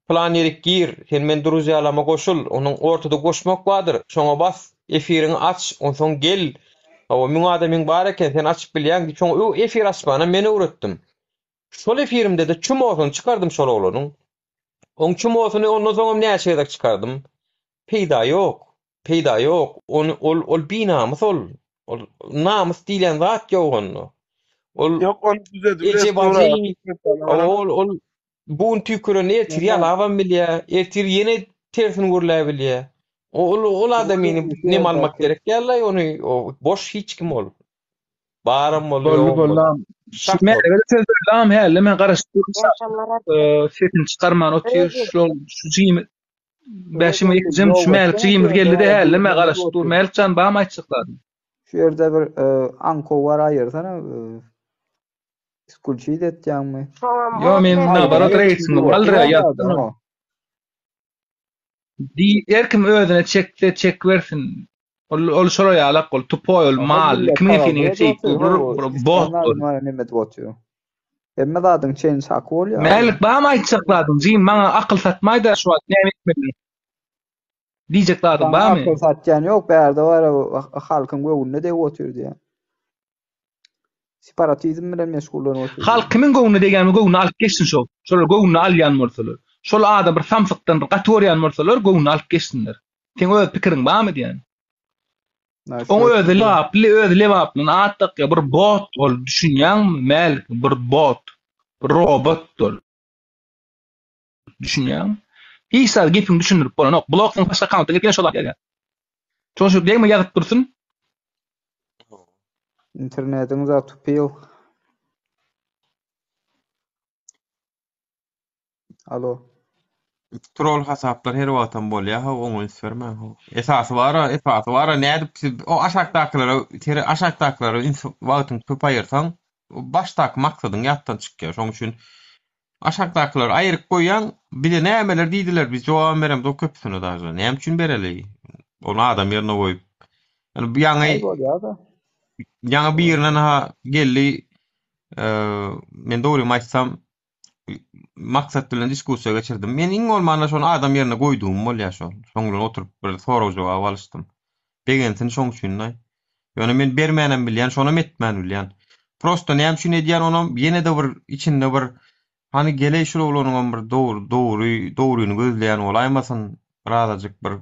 pylan ýerik gir, sen men druzýalama goşul, onuň ortada goşmak bardyr, şoňa bas, efiriňi aç, onsoň gel, hawa müň adamyň bar eken sen açyp bilýäň diýip şoňa efir açmanam men öwretdim. Şol efirimde-de çumosyny çykardym şol oglanyň. Oň çumosyny ondan soňam näçe gezek çykardym. Peýda ýok. Peýda ýok. Ony ol ol binamys ol. Ol namys diýlen zat ýok onda. Ol Ýok ony düzedip eje bajy ol ol bu gün tüýküren ertir ýalabam bilýär. Ertir ýene tersini gürläbilýär. Ol ol adamyny nem almak gerek däl-aý ony boş hiç kim ol. Baram boldy, Boldy ýogam boldy. boldy. Şak boldy. Mälege söz berdi agam häli men garaşyp durun. Sesini çykarman otyr şol şu jigimi Bäşim ýetjem şu Mälik jigimiz geldi-de häli men garaşyp dur. Mälik jan barmy aýtjak zadyň? Şu ýerde bir aňkow bar aýyrsana. Iskulçit etýäňmi? Ýo men nabarot reýtingimi galdyrýar ýazsana. Diý her kim özüne çekse çekibersin. Ol ol şolar ýalak ol tupoý ol mal kimiň efirine geçse bir bir bot ol. Neme edip otyr. Hemme zadyň çeni çaky bolýar. Mälik barmy aýtjak zadyň jigim maňa akyl satmaýda şu wagt näme etmeli. Diýjek zadyň Saňa barmy? akyl satýan ýok bärde bar halkyň göwnüne degip otyr diýýän. Separatizm bilen meşgullanyp otyr. Halk kimiň göwnüne degýänmi göwnüne alyp geçsin şol. Şolar göwnüne alýan bolsalar. Şol adam bir samsykdan bir gaty görýän bolsalar göwnüne alyp geçsinler. Seň öz pikiriň barmy diýýän. Oň özi lebaply, özi lebaplyny at dakýar. Bir bot ol düşünýäňmi Mälik bir bot. Bir robot ol. Düşünýäňmi? Hiç zat gepiňi düşündirip bolanok. Blok seň başga akkaunta girip ýene şol zat ýazýar. Şoň üçin degme ýazyp dursun. Internetiň zatupil. Alo. Troll hasaplar her wagtam bolýar how oňa üns bermäň how. Esasy bara esasy bara nädip siz o aşakdakylara sere aşakdakylara üns wagtyňy köp aýyrsaň başdaky maksadyň ýatdan çykýar. Şoň üçin Aşakdakylary aýryp goýýaň, bize nämeler diýdiler, biz jogabam beremzok köpüsine daže. Näme üçin bereli? Ony adam ýerine goýup. Ýani bu ýaňy Aý bolýar-da. ýaňy birinden ha geldi, men dogrymy aýtsam, maksat bilen diskussiýa geçirdim. Men iň bolmanda şony adam ýerine goýdugym bolýar şol. Şoň bilen oturyp bir sorag-jogap alyşdym. Begensin şoň üçin-de. Ýöne men bermänem bilýän, şonam etmän bilýän. Prosto näme üçin edýän onam ýene-de bir içinde bir hany geleý şul oglanyňam bir dogry dogry dogryny gözleýän bolaýmasyn, birazajyk bir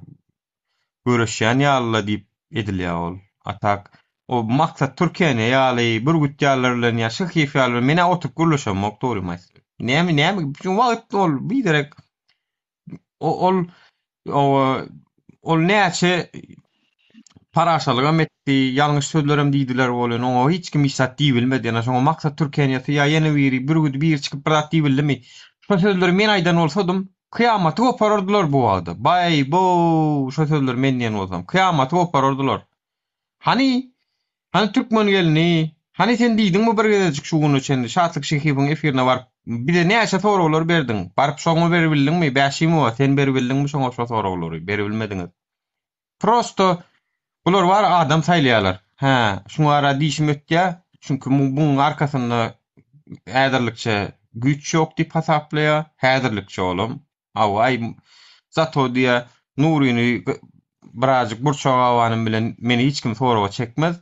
göreşýän ýaly-la diýip edilýär ol. A tak o Maksat Türkeniýe ýaly, Bürgüt ýalylar bilen ýa Şyhyýew ýaly bilen men-ä oturyp gürleşemok dogrymy aýtsam. Näme näme üçin wagt ol biderek ol ol näçe paraşalygam etdi, ýalňyş sözlerem diýdiler welin, oňa hiç kim hiç zat diýibilmedi. Ýöne şoňa Maksat Türkeniýasy ýa ýene biri, Bürgüdi biri çykyp bir zat diýibildimi? Şo sözleri men aýdan bolsadym, kyýamaty goparardylar bu wagda. Baý-bow, şo sözleri men diýen bolsam, kyýamaty goparardylar. Hany, hany türkmen gelni, hany sen diýdiňmi bir gezejik şu güne çenli Şatlyk Şehibiň efirine baryp bize näçe soraglar berdiň, baryp şoňa beribildiňmi, Bäşimowa sen beribildiňmi şoňa şo soraglary, beribilmediňiz. Prosto bular bar adam saýlaýarlar. Hä, şuňa ara dişim ötýä, çünki muň arkasynda. häzirlikçe güýç ýok diýip hasaplaýar. Häzirlikçe olam. Hawa, aý, zato diýýär, Nuryny birazjyk burça gabanym bilen meni hiç kim soraga çekmez.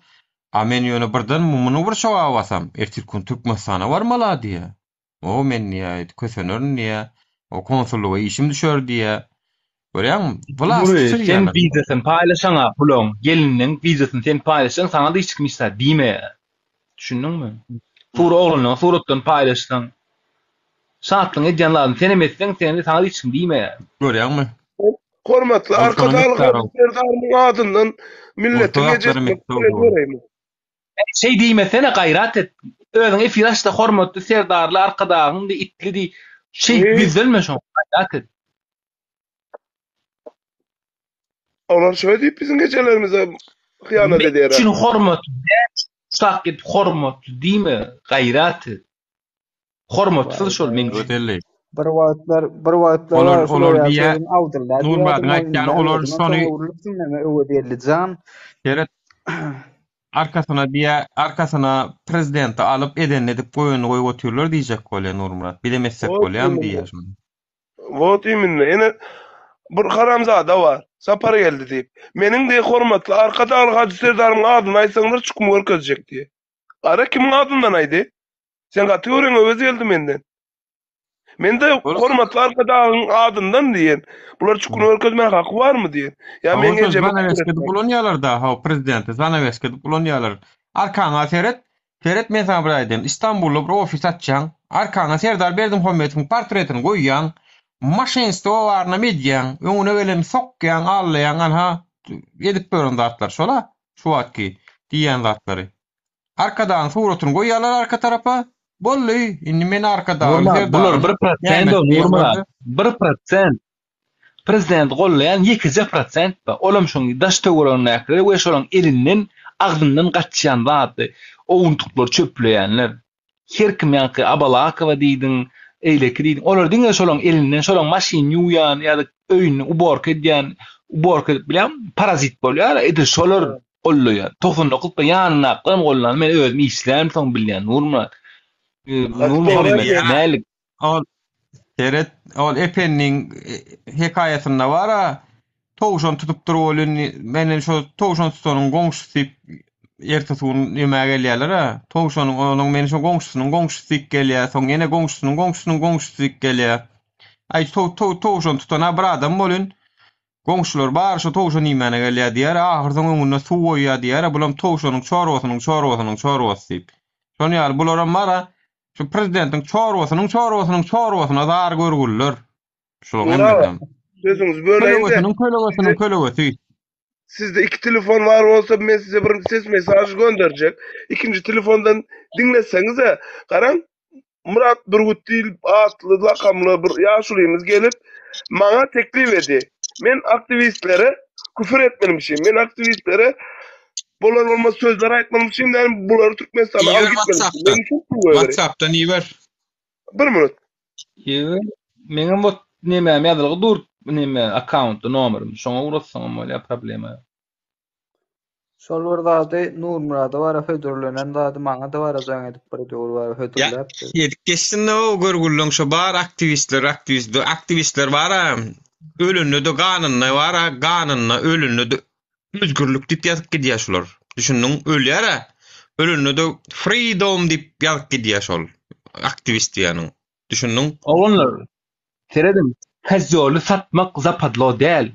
A men ýöne birden muny burça gabasam, ertirki gün Türkmenistana barmaly-a diýýär. O men diýýär, kösenerin diýýär. O konsullyga işim düşer diýýär. Görýäňmi? Wlast Nury, sen söýýärler. wideosyny paýlaşaňa puluň, gelininiň wideosyny sen paýlaşsaň saňa-da hiç kim hiç zat diýmeýär. Düşündiňmi? Sura oglanlaryň suratlaryny paýlaşsaň, Şatlygyň edýän zadyny senem etseň, seni saňa hiç kim diýmeýär. Görýäňmi? Hormatly Ol şonuň Arkadagly mekdary. Hajy Serdarymyň adyndan milletiň Orta ejesine zatlar mekdep göreýin. Şeý diýmesene gaýrat et. Özüň efir açda hormatly Serdarly Arkadagyň diý itli diý. Şeýdip ýüzlenme şoňa gaýrat et. Olar şöý diýip biziň ejelerimize hyýanat Men edýär. üçin hormatly däl şak edip hormatly diýme gaýrat et. Hormatsyz şol meň üçin. Ötelli. Bir wagtlar bir wagtlar Olar bar şular olar ýaly diýä sözüň Abdylla diýýärdi Nurmyradyň aýtýany moýnunda olar özüňem şony şoňa öwrülipsiň neme Öwezgeldi jan. Seret arkasyna diýä arkasyna prezidenti alyp edenini edip goýanyny goýup otyrlar diýjek bolýa Nurmyrat. Bizem etsek Wot bolýamy iminde. diýýä şony. Wot iminde. Ene bir haramzada bar. Sapargeldi diýip. Meniň diýe hormatly Arkadagly Hajy Serdarymyň adyny aýtsaňlar çukumy görkezjek diýe. Gara kimiň adyndan aýdy? Sen gaty gören Öwez geldi menden. Men-de hormatly Arkadagyň adyndan diýen. Bular çukuny görkezmäge haky barmy diýen. Ýa meň ejemi Zanaweska edip ulanýarlar-da, haw, prezidenti zanaweska edip ulanýarlar. Arkaňa seret, seret men saňa bir aýdaýyn. Istanbulda bir ofis açýaň, arkaňa Serdar Berdimuhamedowyň portretini goýýaň, maşenstwo barynam edýäň, öňüne geleni sokýaň, aldaýaň, anha, edip ýören zatlar şol-a, şu wagtky diýýän zatlary. Arkadagyň suratyny goýýarlar arka tarapa. Boldy. Indi men Arkadagly Nurmyrat, bular Serdarym bir prosent näme diýen Nurmyrat. boldy. Bir prosent. Prezidenti gollaýan ýekeje prosent bar. Olam şoň daş töweregindäkiler we şolaň elinden, agzyndan gaçýan zady, owuntyklary çöpleýänler. Her kim ýaňky Abalakowa diýdiň, eýleki diýdiň, olar diňe şolaň elinden, şolaň maşynyny ýuwýan ýa-da öýüni uborka edýän, uborka edip bilýäňmi, parazit bolýar-a, edil şolar gollaýar. 99 pa ýanyndakylaram gollan, men özüm işlämsoň bilýän, Nurmyrat. Nurmuhammet, nälik? Ol seret, ol Ependiň hekaýasynda bar-a, towşan tutupdyr welin, menden şo towşan tutanyň goňşusy diýip, ertesi gün nämä gelýärler-ä, towşanyň, onuň meni şo goňşusynyň goňşusy diýip gelýär, soň ýene goňşusynyň goňşusynyň goňşusy diýip gelýär. Aý, towşan tutan-a bir adam welin, Goňşular bary şo towşan iýmäne gelýär diýýär, ahyr soň öňünde suw goýýar diýýär, bulam towşanyň çorbasynyň çorbasynyň çorbasy diýip. Şon ýaly bularam bar-a, şu prezidentiň çorbasynyň çorbasynyň çorbasyna zar görgüliler. Şularyň Nura, hemmesem. sözüňizi böleýin-de, Kölegesiniň kölegesiniň kölegesi. Sizde iki telefon bar bolsa men size bir ses mesaj gönderjek. Ikinji telefondan diňleseňize, garaň Myrat Bürgüt diýlip atly lakamly bir ýaşulymyz gelip maňa teklip edi. Men aktiwistlere küfür etmelimişim. Men aktiwistlere bolar bolmaz sözler aýtmalymyşym, ýagny bulary Türkmenistana Iber alyp gitmelimişim. WhatsAppdan. Meniň üçin pul goýberiň. WhatsAppdan iber. Bir minut. Iber. Meňem wot nemäm ýazylgy dur neme akkauntda nomerim. Şoňa ugratsaňam bolýar problema ýok. Şol bir zady Nurmyrada bara hödürlenen zady maňa-da bara jaň edip bir döwür bara Ýa hödürläpdi. edip geçsin-de o görgüliň şo bar aktiwistler aktiwist aktiwistler bar-a ölende-de ganynda bar-a ganynda ölende-de özgürlik diýip ýazyp gidýär şular. Düşündiň? Ölýär-ä. Ölende-de freedom diýip ýazyp gidýär şol aktiwist diýýäniň. Düşündiň? Oglanlar, serediň, kozýoly satmak zapadlo däl.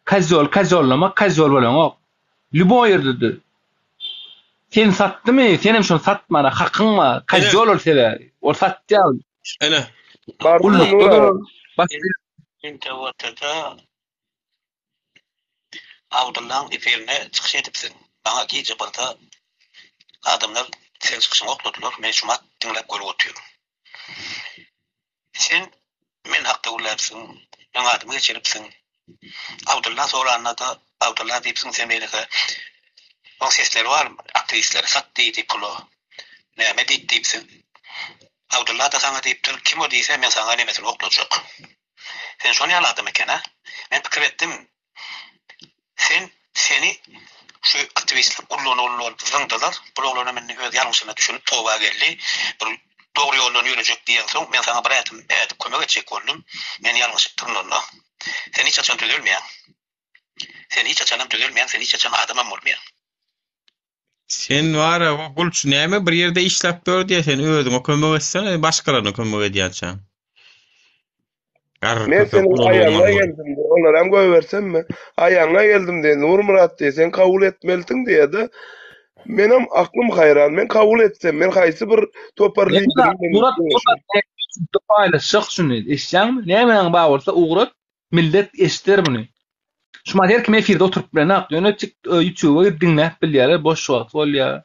Kozýol kozýollamak kozýol bolanok. Lýuboý ýerde-de. Seni satdymy, senem şony satmana hakyň bar. Kozýol ol sebäbi. Ol satýar. Ene. Gullukda-da, başga Internetde Abdyllaň efirinde çykyş edipsiň. Maňa gije birde adamlar seň çykyşyňy okladylar. Men şumat diňläp görüp otyryn. Sen men hakda gürläpsiň, meň adymy geçiripsiň. Abdylla soranda-da Abdylla diýipsiň, sen beýleki oň sesleri bar, aktiwistleri sat diýdi pula. Näme diýdi diýipsiň. Abdylla-da saňa diýipdir, kim o diýse men saňa nemesini oklajak. Sen şol ýaly adam eken-a? Men pikir etdim, sen, seni şu aktiwistler gullugyna gullugy alyp zyňdylar. Bul oglanam indi öz ýalňyşyna düşünip toba geldi. Bir. Dogry ýoldan ýörejek diýeňsoň, men saňa bir ädim ädip kömek etjek boldum. Men ýalňyşypdyryn onda. Sen hiç haçan düzelmeýäň. Sen hiç haçanam düzelmeýäň, sen hiç haçan adamam bolmaýaň. Sen bara o gulçy näme bir ýerde işläp ýör diýä sen özüňe kömek etsene başgalaryna kömek edýänçäň. Garry Men köpek seniň ulalygyňdan aýagyňa bol. geldim diý. Olaram goýbersemmi? Aýagyňa geldim diý. Nurmyrat diý, sen kabul etmelisiň diýýär-de. Menem aklym haýran. Men kabul etsem, men haýsy bir topar Murat, lideri bilen Murat, geňeşerin? Murat, paýlaşjak şuny. Eşitýäňmi? Nämäň bar bolsa ugrat, millet eşider muny. Şumat her kim efirde oturyp bilenok, ýöne tik ýutuba girip diňläp bilýärler, boş wagty bolýar.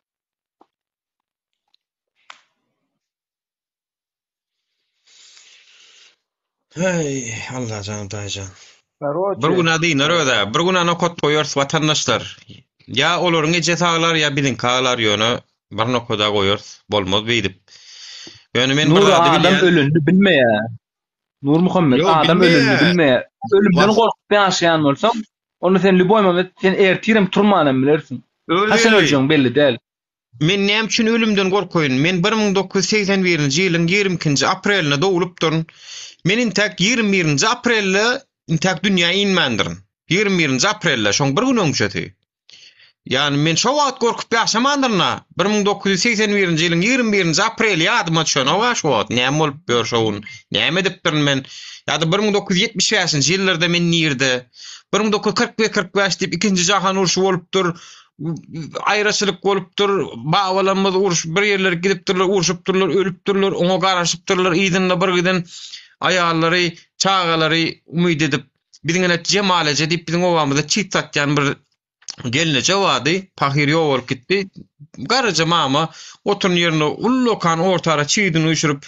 Heý, Allajan, Hudaýjan. Bir Karoçe. güne dynar öz-ä. Bir güne nokat goýarys watandaşlar. Ýa olaryň ejesi aglar, ýa biziňki aglar, ýöne bir nokada goýarys. Bolmaz beýdip. Ýöne men bir Nury zady adam bilýän. ölenini bilmeýär. Nurmuhammet Ýok, adam ölenini bilmeýär. bilmeýär. Ölümden Was gorkup ýaşaýan bolsaň, onda sen lýuboý moment sen ertirem turmanam bilersiň. Haçan Özi öljegiň belli däl. Men näme üçin ölümden gorkaýyn? Men 1981-nji ýylyň 22-nji aprelinde doglupdyryn. Men intäk 21-nji aprelde intäk dünýä inmändirin. 21-nji aprelde, şoň bir gün öňçesi. Ýagny men şo wagt gorkup ýaşamandyryn-a. 1981-nji ýylyň 21-nji apreli ýadyma düşenok-a şo wagt. Näme bolup ýör şo gün? Näme edipdirin men? Ýa-da 1975-nji ýyllarda men nirde? 1941-45 diýip ikinji jahan urşy bolupdyr. Aýraçylyk bolupdyr. Babalarymyz uruş bir ýerlere gidipdirler, urşupdyrlar, ölüpdirler, oňa garaşypdyrlar. Yzynda bir giden aýallary, çagalary umyt edip, biziň ene Jemal eje diýip biziň obamyzda çit satýan bir gelneje bardy. Pahyr ýogalyp gitdi. Garryja mama oturan ýerinde ullakan ortara çigidini üýşürip,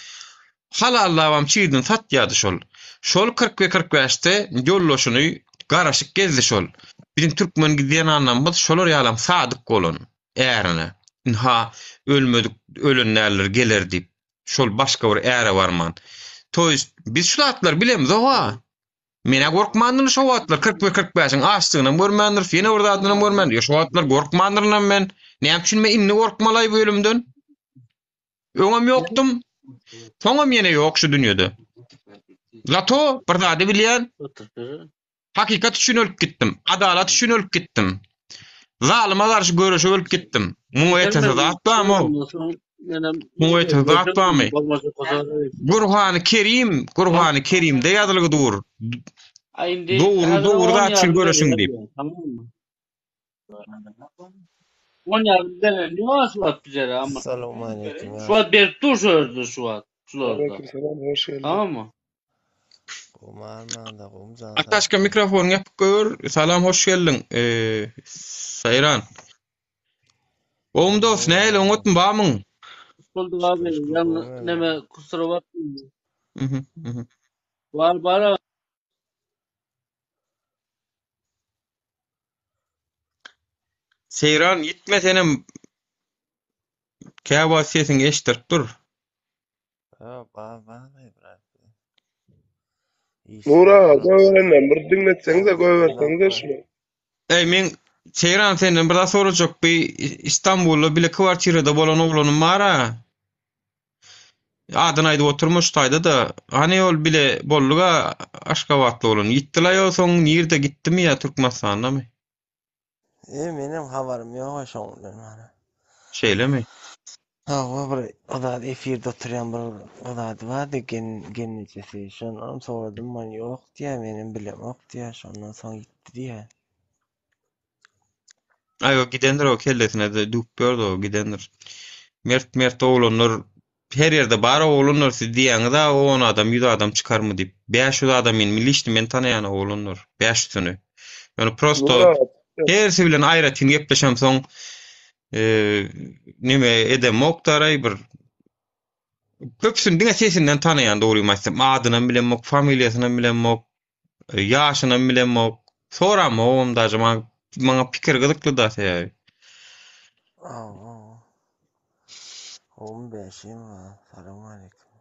Halallabam çigidini satýardy şol. Şol 40 we 45-de ýoldaşyny garaşyp gezdi şol. Biziň türkmen zenanlarymyz şolar ýalam sadyk bolan ärine. Ynha ölmedik ölen däldir geler diýip. Şol başga bir äre barman. To ýest biz şu zatlary bilemzog-a. Men-ä gorkmandyryn şo wagtlar 41 45-iň açdygynam görmändiris, ýene bir zadynam görmändiris. Ýa şo wagtlar gorkmandyrynam men. Näme üçin men indi gorkmalaý bu ölümden? Öňem ýokdum. Soňam ýene ýok şu dünýede. Zato bir zady bilýän. Hakykat üçin ölüp gitdim. Adalat üçin ölüp gitdim. Zalyma garşy göreşip ölüp gitdim. Muňa ýetesi zat barmy? Muňa ýetesi zat barmy? Gurhany Kerim, Gurhany Kerimde ýazylgy dur. Dogry, dogry zat üçin göreşiň diýip. On ýarym beren ýok şu wagt bizere ama. Salowmaleýkim. Şu wagt berip dur şu ýerde şu wagt. Şularda. Aleýkum salam, hoş geldiň. Tamammy? Gowmy armanda, gowmy jan sag. Ataşka mikrofonyňy ýapyk goýber. Salam hoş geldiň. Eee Saýran. Gowmy dos nähili oňatmy barmyň? Hoş bulduk abi. Ýalňy neme kusura bakma. Mhm, mhm. Bar bar. Seýran ýitme senem käwagt sesiňi eşitdirip dur. Ýok, bar bar brat. Nur aga goýberenden bir diňletseňize goýberseňize şuny. Eý men Seýran senden bir zat sorajak bi Istanbulda bile kwartirada bolan oglanym bar-a. Adyny aýdyp oturma şu taýda-da. Hany ol bile bolduga Aşgabatly bolan. Ýitdilaý ol soň nirde gitdimi ýa Türkmenistandamy? E menem habarym ýoga şoň bilen mana. Şeýlemi? Hawa bir o zat efirde oturýan bir o zady bardy gen gelnejesi. Şondanam soradym man ýok diýýä menem bilemok diýýä şondan soň ýitdi diýýä. Aý o gidendir o kellesine de düwüp ýördi o gidendir. Mert mert oglanlar her ýerde bar oglanlar siz diýýäňiz-a on adam 100 adam çykarmy diýip. 500 adamyny liçni men tanaýan oglanlar 500-sini. Ýöne prosto hersi bilen aýratyn gepleşemsoň neme edemok daraý bir köpüsini diňe sesinden tanaýan dogrymy aýtsam adynam bilemok familiýasynam bilemok. Ýaşynam bilemok. Soramogam daže maňa maňa pikir gyzykly da sebäbi. Hawa. Gowmy Bäşim aga? Salowmaleýkim.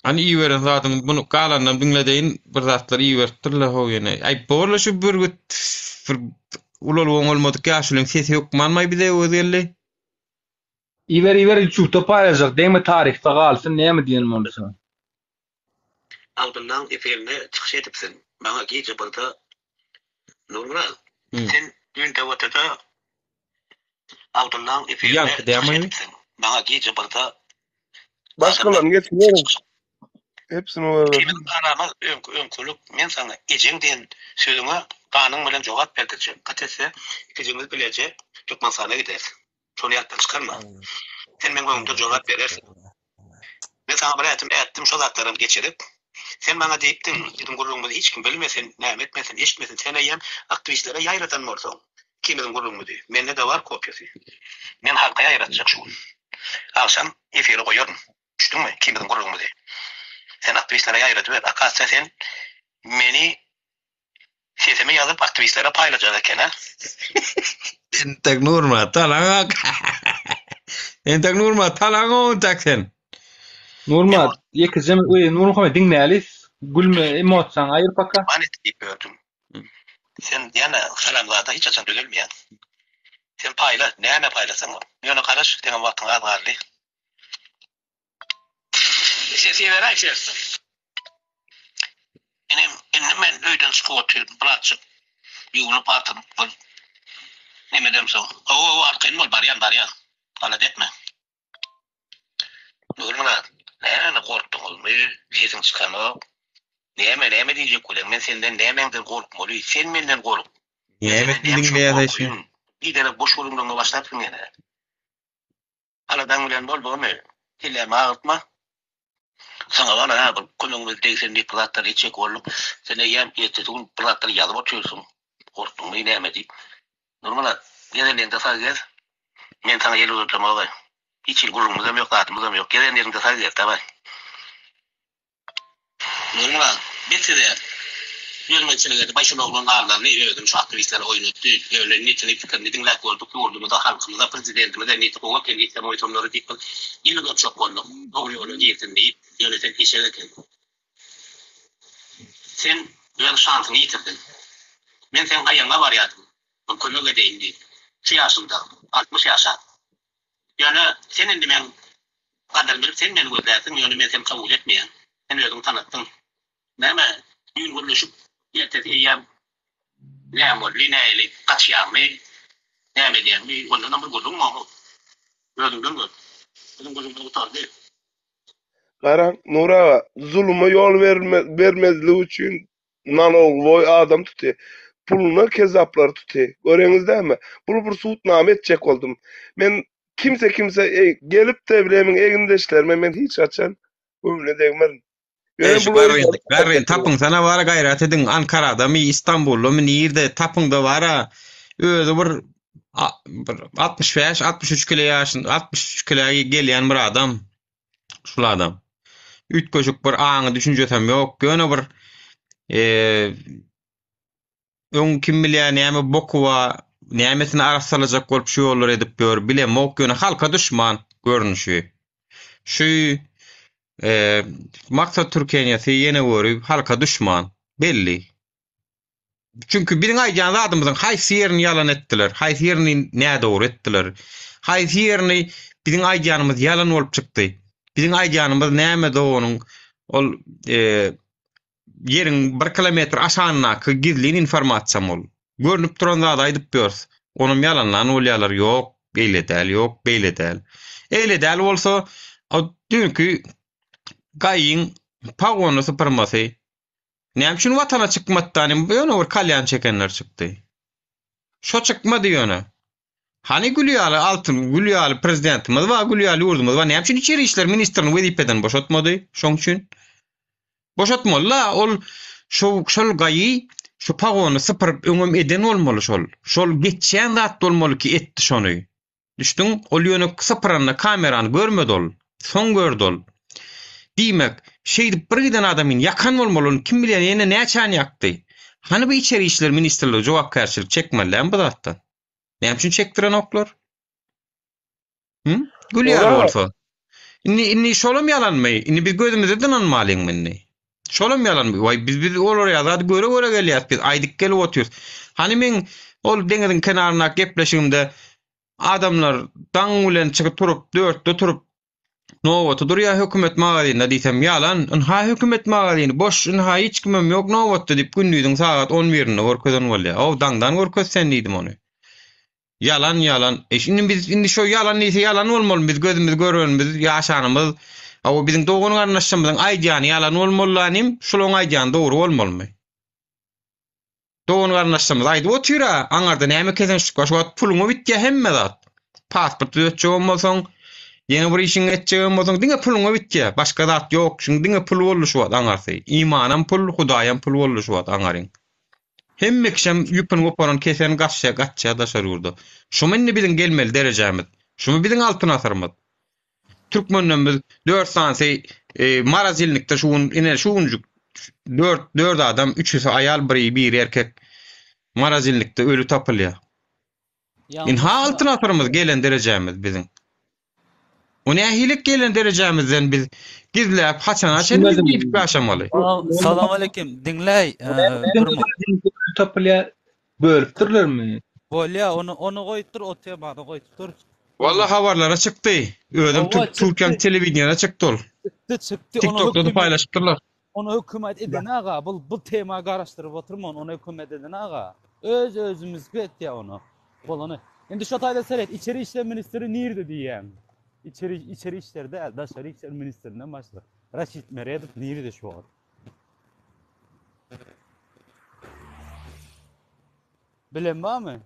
Hany iberen zadyňy bunu galanynam diňledeýin bir zatlar iberipdirler how ýene. Aý borla şu bürgüt bir ulalyp oňalmadyk ýaşulyň sesi hökmanmaý bize öwez geldi. Iber iber ýutubda paýlaşjak degme taryhda galsyn näme diýen bolsa. Abdyllaň efirinde çykyş edipsiň maňa gije birde Nurmyrat sen düýn DWT-da Abdyllaň efirinde Ýaňky çykyş dämi? edipsiň maňa gije birde Başgalaryny getirýärin. Hepsini goýberdim. Ikimiziň aramyz öňki öňkülik men saňa ejeň diýen sözüňe ganyň bilen jogap berdirjek gaty etse ikijimiz bileje Türkmenistana gideris. Şony ýatdan çykarma. Sen meň öňümde jogap berersiň. Men saňa bir ädim ätdim, şo zatlaram geçirip. Sen maňa diýipdiň, biziň gürrüňimizi hiç kim bilmesin, näme etmesin, eşitmesin. Sen eýýäm aktiwistlere ýaýradan bolsaň, ikimiziň gürrüňimizi. Mende-de bar kopiýasy. Men halka ýaýratjak şu gün. Agşam efire goýaryn. Düşdüňmi, ikimiziň gürrüňimizi. Sen aktiwistlere ýaýradyber. Akasiýa sen meni Sesimi ýazyp aktiwistlere paýlajak eken-ä. Entek Nurmyrat talaňok. Entek Nurmyrat talaňok entek sen. Nurmyrat ýekeje öý Nurmuhammet diňläli gülme emosiýaňy aýyr paka. Gurban et diýip ýördüm. Sen ýene haramzada hiç haçan düzelmeýäň. Sen paýla, näme paýlasaň bol. Ýöne garaş, seňem wagtyň az galdy. Sesi beräý ses. Inim, indi men öýden çykyp otyryn, birazjyk ýuwnup artynyp bir nemedemsoň. Hawa, hawa, arkaýyn bol, barýan, barýan. Alada etme. Nurmyrat, näme gorkduňyzmy? Sesiň çykanok. Näme, näme diýjek bolýaň? Men senden nämäňden gorkmaly? Sen menden gork. Men Näme senden näme üçin diňleýäs şi? gorkaýyn? Biderek boş gürrüňleriňe başlapsyň ýene. Aladaň bilen bol bomy? Kellämi agyrtma. Saňa bar ha bir kömegimiz degsin diýip bir zatlar etjek bolduk. Sen eýýäm ertesi gün bir zatlar ýazyp otyrsyň. Gorkduňmy näme diýip. Nurmyrat, gezen ýeriňde sag gez. Men saňa el uzadamok-aý. Hiç hili gürrüňimizem ýok, zadymyzam ýok. Gezen ýeriňde sag gez, dawaý. Nurmyrat, biz size ýörmeçilik edip, aý şul oglan aldandy, özüni şu aktiwistlere oýnatdy, ýöne nitini, pikirini diňläp gördük, ýurdumyza, halkymyza, prezidentimize niti gowy eken, ýetsem oýsamlary diýip bir el uzatjak bolduk, dogry ýola girsin diýip, ýöne sen eşek ekeniň. Sen öz şansyňy ýitirdiň. Men seň aýagyňa barýardym, bir kömek edeýin diýip, şu ýaşymda, 60 ýaşap. Ýöne sen indi meň gadyrymy bilip sen meni gözlärsiň, ýöne men seni kabul etmeýän. Sen özüňi tanatdyň. Näme, düýn gürleşip, ertesi eýýäm näme boldy, nähili, gaçýaňmy, näme edýäňmi, ondanam bir gürrüň boňok. Özüňden gör. Biziň gürrüňimiz gutardy. Garaň, Nury aga, zuluma ýol bermezlik üçin Nalogwoý adam tuty. Puluna kezzaplar tuty. Göreňiz dämi? Bul bir sudnama etjek boldum. Men kimse kimse gelip-de bilemin egindeşlerime men hiç haçan göwnüne degmerin. Ýöne Ýöne şu bul garryn, garryn tapyňsana bara gaýrat ediň. Ankaradamy, Istanbuldamy, nirde tapyňda bara özi bir bir 65, 63 kile ýaşyn, 63 kile gelýän bir adam. Şul adam. Üýtgeşik bir aňy düşünjesem ýok. Ýöne bir öň kim bilýär näme boky bar, nämesini arassalajak bolup şu ýollary edip ýör, bilemok, ýöne halka duşman görnüşi. Şu Maksat Türkeniýasy ýene görüp halka duşman. Belli. Çünki biziň aýdýan zadymyzyň haýsy ýerini ýalan etdiler, haýsy ýerini nädogry etdiler, haýsy ýerini biziň aýdýanymyz ýalan bolup çykdy. Biziň aýdýanymyz näme doganyň ol e, ýeriň bir kilometr aşagyndaky gizlin informasiýam ol. Görnüp duran zady aýdyp ýörüs. Onam ýalanlan bolýarlar, ýok, beýle däl, ýok, beýle däl. Eýle däl bolsa, o düýnki gaýyň pagony sypyrmasy Näme üçin watana çykmady da ýöne bir kalýan çekenler çykdy. Şo çykmady ýöne. Hany gül ýaly altyn gül ýaly prezidentimiz bar gül ýaly ýurdumyz bar näme üçin içeri işler ministrini wezipeden boşatmady şoň üçin. Boşatmaly la ol şo şol gaýy şu pagony sypyryp öňem eden bolmaly şol. Şol geçýän zat bolmaly ki etdi şony. Düşdüň, ol ýöne sypyranda kamerany görmedi ol. Soň gördi ol. Diýmek, şeýdip bir giden adamyny ýakan bolmaly, ony kim bilýär ýene näçäni ýakdy. Hany bu içeri işler ministrligi jogapkärçilik çekmeli dämi bu zatdan? Näme üçin çekdirenoklar? Hü? Gül ýaly bolsa. Indi indi şolam ýalanmy? Indi biz gözümize dynanmalyňmy indi? Şolam ýalanmy? Waý biz biz olar ýa zady göre göre gelýäs biz aýdyp gelip otyrys. Hany meň ol deňiziň kenaryndaky gepleşigimde. Adamlar daň bilen çykyp turup, dörtde turup nobata durýar hökümet magazynda diýsem, ýalan, ynha hökümet magazyny boş, ynha hiç kimem ýok nobatda diýip gündiziň sagat on birinde görkezen bolýar. Ow, daňdan görkez sen diýdim ony. Ýalan, ýalan. E indi biz indi şo ýalan diýse ýalan bolmalymy biz gözümiz görenimiz, ýaşanymyz, hawa biziň dogan-garyndaşlarymyzyň aýdýany ýalan bolmaly-la inim, şulaň aýdýany dogry bolmalymy? Dogan-garyndaşlarymyz aýdyp otyr-a, aňarda näme kesençlik bar, şu wagt puluňa bitýär hemme zat. Pasport düzetjegem bolsaň, ýene bir işiňi etjegem bolsaň, diňe puluňa bitýär, başga zat ýok. Şuň diňe pul boldy şu wagt aňarsy. Imanam pul, Hudaýam pul boldy şu wagt aňaryň. Hemme kişem ýüpüni goparan kesen gaçýar, gaçýar daşary ýurda. Şumy indi biziň gelmeli derejämiz? Şumy biziň altyn asyrymyz? Türkmenden biz dört sanysy e, marazilnikde şu gün ine şu günjük dört dört adam üçüsi aýal biri biri erkek marazilnikde ölü tapylýar. Inha altyn asyrymyz gelen derejämiz biziň. O nähili gelen derejämizden biz gizläp haçana çenli biz diýip ýaşamaly. Salam aleyküm. Diňläý. Tapylýar. Bölüpdirlermi? Bolýa, ony ony goýupdyr, o temany goýupdyr. Walla habarlara çykdy. Özem Hawa, Türk Türkiýäň çykdy. telewideniýede çykdy ol. Çykdy, çykdy. Ony TikTokda-da hökümet paýlaşypdyrlar. ony hökümet eden aga. Bu bu tema garaşdyryp oturman, ony hökümet eden aga. Öz özümizki etýä ony. Bolany. Indi şo taýda seret, içeri işler ministri nirde diýýäň? Içeri içeri işler däl, daşary işler ministrinden başla. Raşid Meredow nirde şu wagt? Bilen barmy?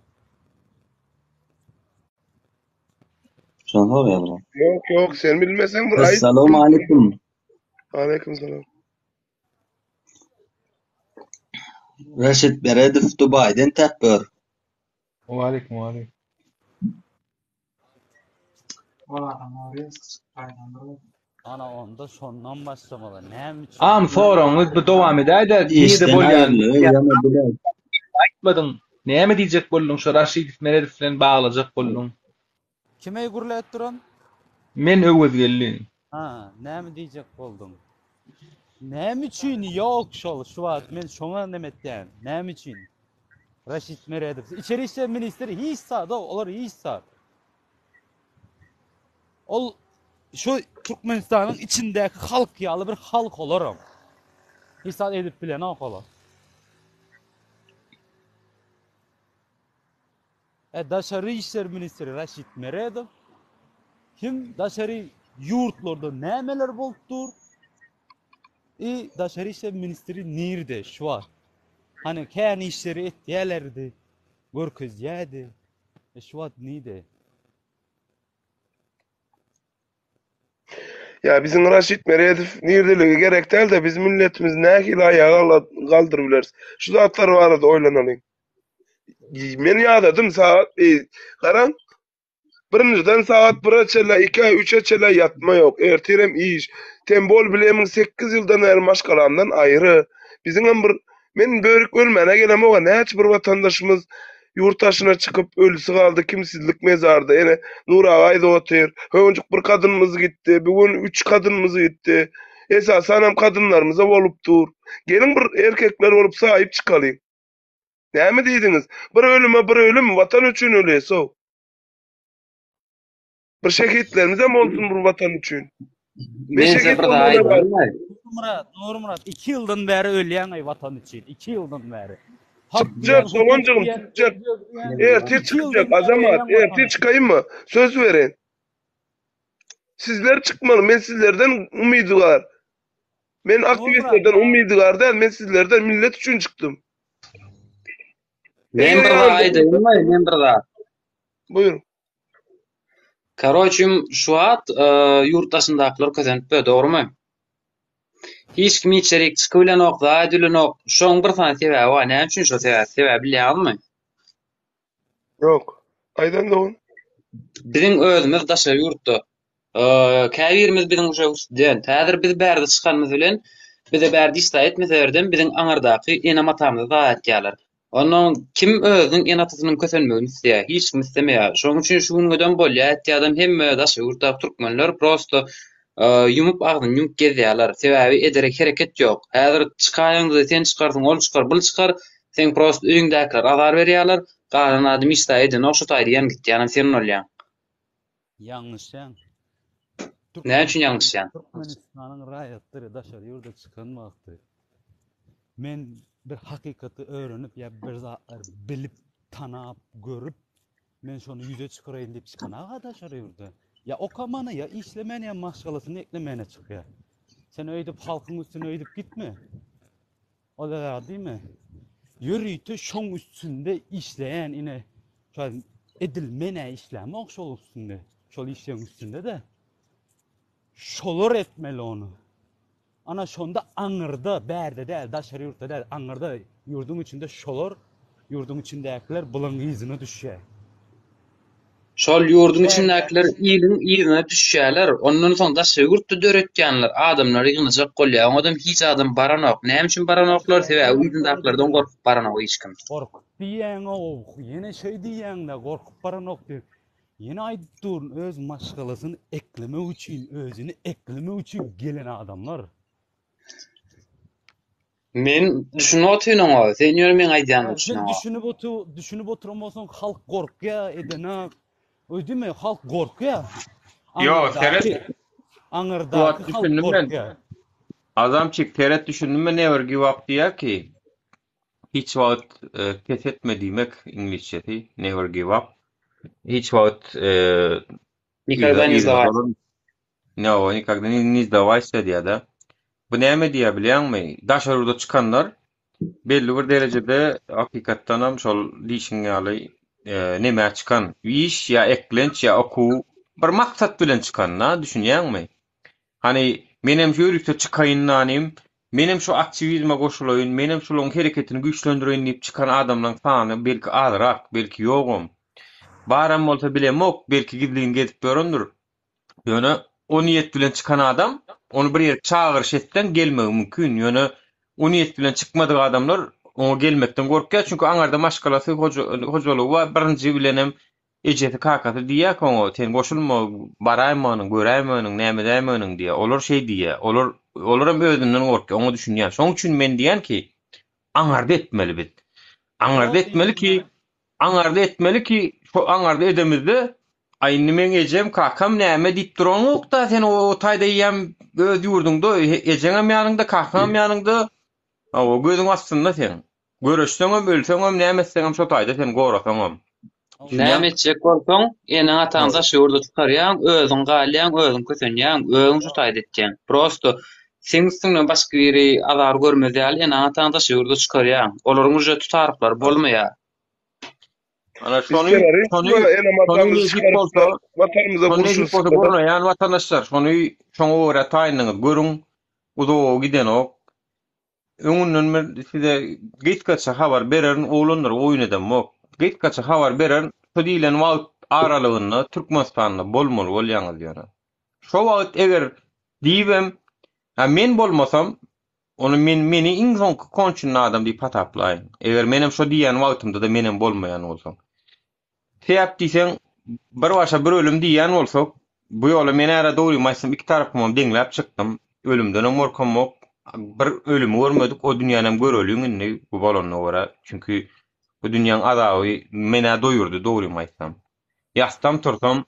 Şony sorýarlar. Ýok, ýok, sen bilmeseň bir aýt. Assalamu aleykum. Aleyküm salam. Reşit Meredow Dubaýdan täp gör. Waleýkim waleýkim. Ana onda şondan başlamaly. Näme üçin? Am soragyňyz bu dowam edäýdä nirde Işden bolýan aýryldy, ýene bile. aýtmadyň. Näme diýjek bolduň şo Raşidow Meredow bilen baglajak bolduň. Kime gürläp duran? Men Öwezgeldi. Ha, näme diýjek bolduň? Näme üçin ýok şol şu wagt men şoňa neme etýän. Näme üçin? Raşid Meredow. Içeri işler ministri hiç zat, olar hiç zat. Ol şu Türkmenistanyň içindäki halk ýaly bir halk olaram. Hiç zat edip bilenok olar. E daşary işler ministri Raşid Meredow kim daşary ýurtlarda nämeler bolup dur? I daşary işler ministri nirde şu wagt? Hani kän işleri etýälerdi, görkezýärdi. E şu wagt nirde? Ýa biziň Raşid Meredow nirdeligi gerek däl-de biz milletimizi nähili aýaga galdyryp bileris? Şu zatlar barada oýlanalyň. Men ýadadym sagat e, garaň birinjiden sagat bire çenli, ikä, üçe çenli ýatma ýok. Ertirem iş. Tembol bilemiň 8 ýyldan bäri maşgalamdan aýry. Biziňem bir men börük ölmäne gelemok-a näçe bir watandaşymyz ýurt daşyna çykyp ölüsi galdy kimsizlik mezarda. Ene Nur aga aýdyp otyr. Höwünjik bir kadynymyz gitdi. Bu gün üç kadynymyz gitdi. Esasanam kadynlarymyza bolup dur. Geliň bir erkekler bolup saýyp çykalyň. Näme diýdiňiz? Bir ölüme bir ölüm, watan üçin ölýäs-ow. Bir şehitlerimizem bolsun bir watan üçin. Men Men size şehit bir zat bolmaga aýdaýynmy? Nurmyrat, Nurmyrat, 2 ýyldan bäri ölýäň-aý watan üçin, 2 ýyldan bäri. Hak Çykjak, diýýän, hukuk doganjygym, diýýän, çykjak. öljek diýýän, Ertir 2 çykjak, ýyldan bäri Azamat, ölýäň watan ertir üçin. çykaýynmy? Söz berin. Sizler çykmaly, men sizlerden umydygär. Men Nurmyrat, aktiwistlerden umydygär däl, men sizlerden millet üçin çykdym. Men Eger bir zat ýa aýdaýynmy? Men bir zat. Buýur. Karoçim, şu wagt e, ýurt daşyndakylar kösenip be, dogrumy? Hiç kim içerik çykyp bilenok, zat bilenok. Şoň bir sany sebäbi bar. Näme üçin şo sebäp? Sebäbi bilýäňizmi? Ýok. Aýdan dogan. Biziň özümiz daşary ýurtda. E, käbirimiz biziň uşa student. Häzir biz bärde çykanymyz bilen bize bärde iş zat etmeselerden biziň aňyrdaky ene-atamyzy zat etýärler. Ondan kim özüniň ene-atasynyň kösenmegini isleýär? Hiç kim islemeýär. Şonuň üçin şu güngeden bolýar etýärden hemme daşary ýurtdaky türkmenler prosto e, ýumup agzyny ýumup gezýärler. Sebäbi edere hereket ýok. Häzir çykaýaňda sen çykarsyň, ol çykar, bul çykar. Seň prosto öýüňdäkiler azar berýärler. Galan adam hiç zat edenok şu taýda ýan gitýänem sen bolýaň. Ýalňyşýaň. Näme üçin ýalňyşýan? Türkmenistanyň raýatlary daşary ýurda çykan wagty men bir hakykaty öwrenip ýa bir zatlar bilip, tanap, görüp men şony ýüze çykaraýyn diýip çykan aga daşary ýurda. Ýa okamana, ýa işlemän, ýa maşgalasyny eklemäne çykýar. Sen öýdüp halkyň üstüne öýdüp gitme. O zat diýme. Ýörite şoň üstünde işleýän ine şu edil men-ä işlämok şol üstünde. Şol işleň üstünde-de. Şolar etmeli ony. Ana şonda aňyrda, bärde däl, daşary ýurtda däl, aňyrda ýurduň içinde şolar, ýurduň içindäkiler bulaň yzyna düşýär. Şol ýurduň içindäkiler iliň yzyna düşýärler. Ondan soň daşary ýurtda döretýänler adamlary ýygnajak bolýar. Oňadam hiç adam baranok. Näme üçin baranoklar? Sebäbi yzyndakylardan gorkup baranok hiç kim. Gorkup diýýäň-ow, ýene şeý diýýäň-dä, gorkup baranok diýip. Ýene aýdyp durun, öz maşgalasyny eklemek üçin, özüni eklemek üçin gelen adamlar. Men düşünip otyryn oňa, sen ýöne meň aýdýanyma Sen düşüneňok. düşünip otur, düşünip oturan bolsaň halk gorkýa edenak. Öýdümi halk gorkýa. Ýo, seret. Aňyrdaky Şu aňyrdaky wagt halk düşündim men. gorkýa. Azamçik seret düşündim men never give up diýýär ki. Hiç wagt pes etme diýmek iňlisçesi never give up. Hiç wagt Nikogda ne sdawaysa. No, nikogda ne sdawaysa diýýär-de. Bu näme diýýär bilýäňmi? Daşary ýurda çykanlar belli bir derejede hakykatdanam şol diýşiň ýaly nemä çykan, iş ýa eklenç ýa okuw bir maksat bilen çykan-da, düşünýäňmi? Hany, menem şu ýörite çykaýyn nanym, menem şu aktiwizme goşulaýyn, menem şularyň hereketini güýçlendireýin diýip çykan adamlaryň sany belki azrak, belki ýogam. Baram bolsa bilemok, belki gizlin gezip ýörendir. Ýöne o niýet bilen çykan adam, ony bir ýere çagyryş etseň gelmegi mümkin. Ýöne o niýet bilen çykmadyk adamlar oňa gelmekden gorkýar. Çünki aňarda maşgalasy, hojalygy bar. Birinji bilenem Ejesi kakasy diýýär ki oňa sen goşulma baraýmanyň göräýmeniň näme edäýmeniň diýýär. Olar şeý diýýär. Olar olaram özünden gorkýar. Oňa düşünýän. Şoň üçin men diýýän ki aňarda etmeli biz. Aňarda etmeli ki aňarda etmeli ki şo aňarda edemizde aý indi meň ejem kakam näme diýip duranokda sen o taýda eýýäm öz ýurduňda ejeňem ýanyňda kakaňam ýanyňda hawa gözüň astynda seň. Göreşseňem, ölseňem, näme etseňem şo taýda seni gorasaňam. Näme etjek bolsaň, eneň-ataň daş ýurda çykarýaň, özüň galýaň, özüň kösenýäň, özüň şo taýda etýäň. Prosto seň üstüňden başga biri azar görmez ýaly eneň-ataň daş ýurda çykarýaň. Olaryň uje tutaryklary bolmaýar. Ana şony şony şony nesip bolsa, şony nesip bolsa gurnaýan watandaşlar, şony şoňa görä taýynlygyňyzy görüň. Uzaga gidenok. Öňünden bir size gysgaça habar bererin, oglanlar oýun edemok. Gysgaça habar bererin, şo diýlen wagt aralygynda Türkmenistanda bolmaly bolýaňyz ýöne. Şo wagt eger diýibem, hä men bolmasam, ony men meni iň soňky konçenny adam diýip hasaplaýyň. Eger menem şo diýýän wagtymda-da menem bolmaýan bolsam. Sebäp diýseň, bir başa bir ölüm diýýän bolsak, bu ýola men ära dogrymy aýtsam iki tarapymam deňläp çykdym. Ölümdenem gorkamok. Bir ölümi görmedik, o dünýänem göreliň indi bu bolanyna görä. Çünki bu dünýäň azaby men-ä doýurdy dogrymy aýtsam. Ýatsam tursam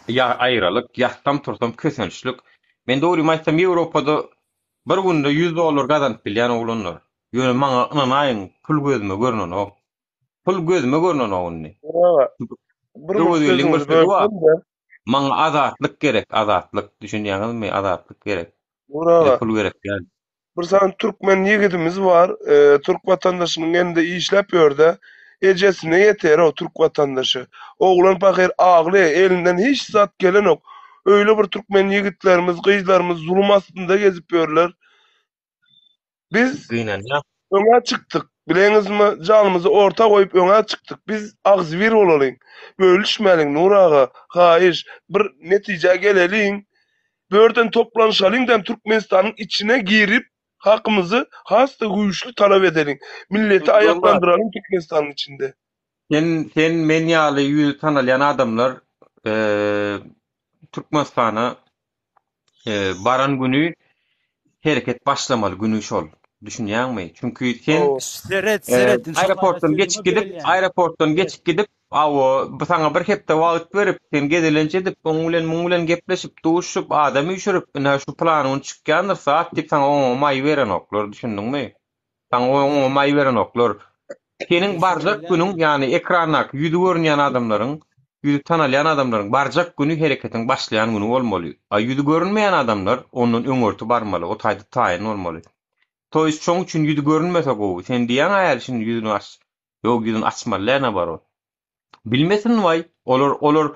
ýa aýralyk, ýatsam tursam kösençlik. Men dogrymy aýtsam Ýewropada bir günde ýüz dollar gazanyp bilýän oglanlar. Ýöne maňa ynanaýyň pul gözüme görnenok. Pul gözüme görnenok indi. Aga, bir minut Öwezgeldiň bir sözüňizi sözi bar. bölsem-de. Maňa azatlyk gerek, azatlyk. Düşünýäňizmi? Azatlyk gerek. Nur Bize aga, pul gerek däl. bir sany türkmen ýigidimiz bar, e, türk watandaşynyň elinde işläp ýörde, ejesine ýeter o türk watandaşy. Oglan pahyr agly, elinden hiç zat gelenok. Öýle bir türkmen ýigitlerimiz, gyzlarymyz zulum astynda gezip ýörler. Biz Gynanýas. öňe çykdyk. Bileňizmi, janymyzy orta goýup öňe çykdyk. Biz agzybir bolalyň. Bölüşmäliň, Nur aga, haýyş, bir netijä geleliň. Bu ýerden toplanyşalyň däm Türkmenistanyň içine girip hakymyzy has-da güýçli talap edeliň. Milleti aýaklandyralyň Türkmenistanyň içinde. Sen sen men ýaly ýüzi tanalýan adamlar Türkmenistana baran güni hereket başlamaly güni şol. Düşünýäňmi? Çünki sen Seret, seret, indi şo aeroportdan taýda geçip sözüňe gidip, bölýän. aeroportdan Seret. geçip gidip, hawa, bu saňa bir hepde wagt berip, sen gezelenç edip, oň bilen, muň bilen gepleşip, duşup, adam üýşürip, ine şu pylany gün çykýandyr saat diýip saňa oňa maý berenoklar, düşündiňmi? Saňa oňa maý berenoklar. Seniň barjak günüň, ýagny ekrandaky ýüzi görünýän adamlaryň, ýüzi tanalýan adamlaryň barjak güni hereketiň başlaýan güni bolmaly. A ýüzi görünmeýän adamlar ondan öňürti barmaly, o taýda taýyn bolmaly. To ýest şoň üçin ýüzi görünmese gowy. Sen diýýäň aýal şindi ýüzüni aç. Ýok ýüzüni açmaly däl naborot. Bilmesin waý. Olar olar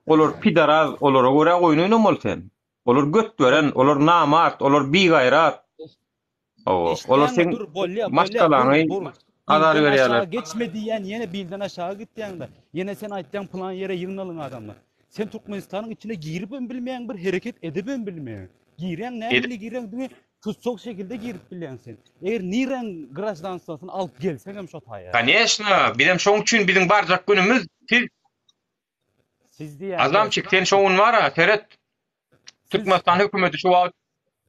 olar pidaraz olara görä oýun oýnamaly sen. Olar göt beren, olar namart, olar bigaýrat. Hawa, olar Eşitýäňmi seň dur bolýa bolýa dur maşgalaňy dur. azar Bilden berýärler. aşagy geçme diýýän ýene bilden aşagy gitýäňde. Ýene sen aýtýaň pylan ýere ýygnalyň adamlar. Sen Türkmenistanyň içine giribem bilmeýäň bir hereket edibem bilmeýäň. Girýäň nähili girýäň diňe tussag şekilde girip bilýäň sen. Eger niräň graždanstwasyny alyp gelseňem şo taýa. Koneşna, bizem şoň üçin biziň barjak günümiz siz Siz diýýän Azamçik sen şo gün bara seret. Türkmenistan hökümeti şu wagt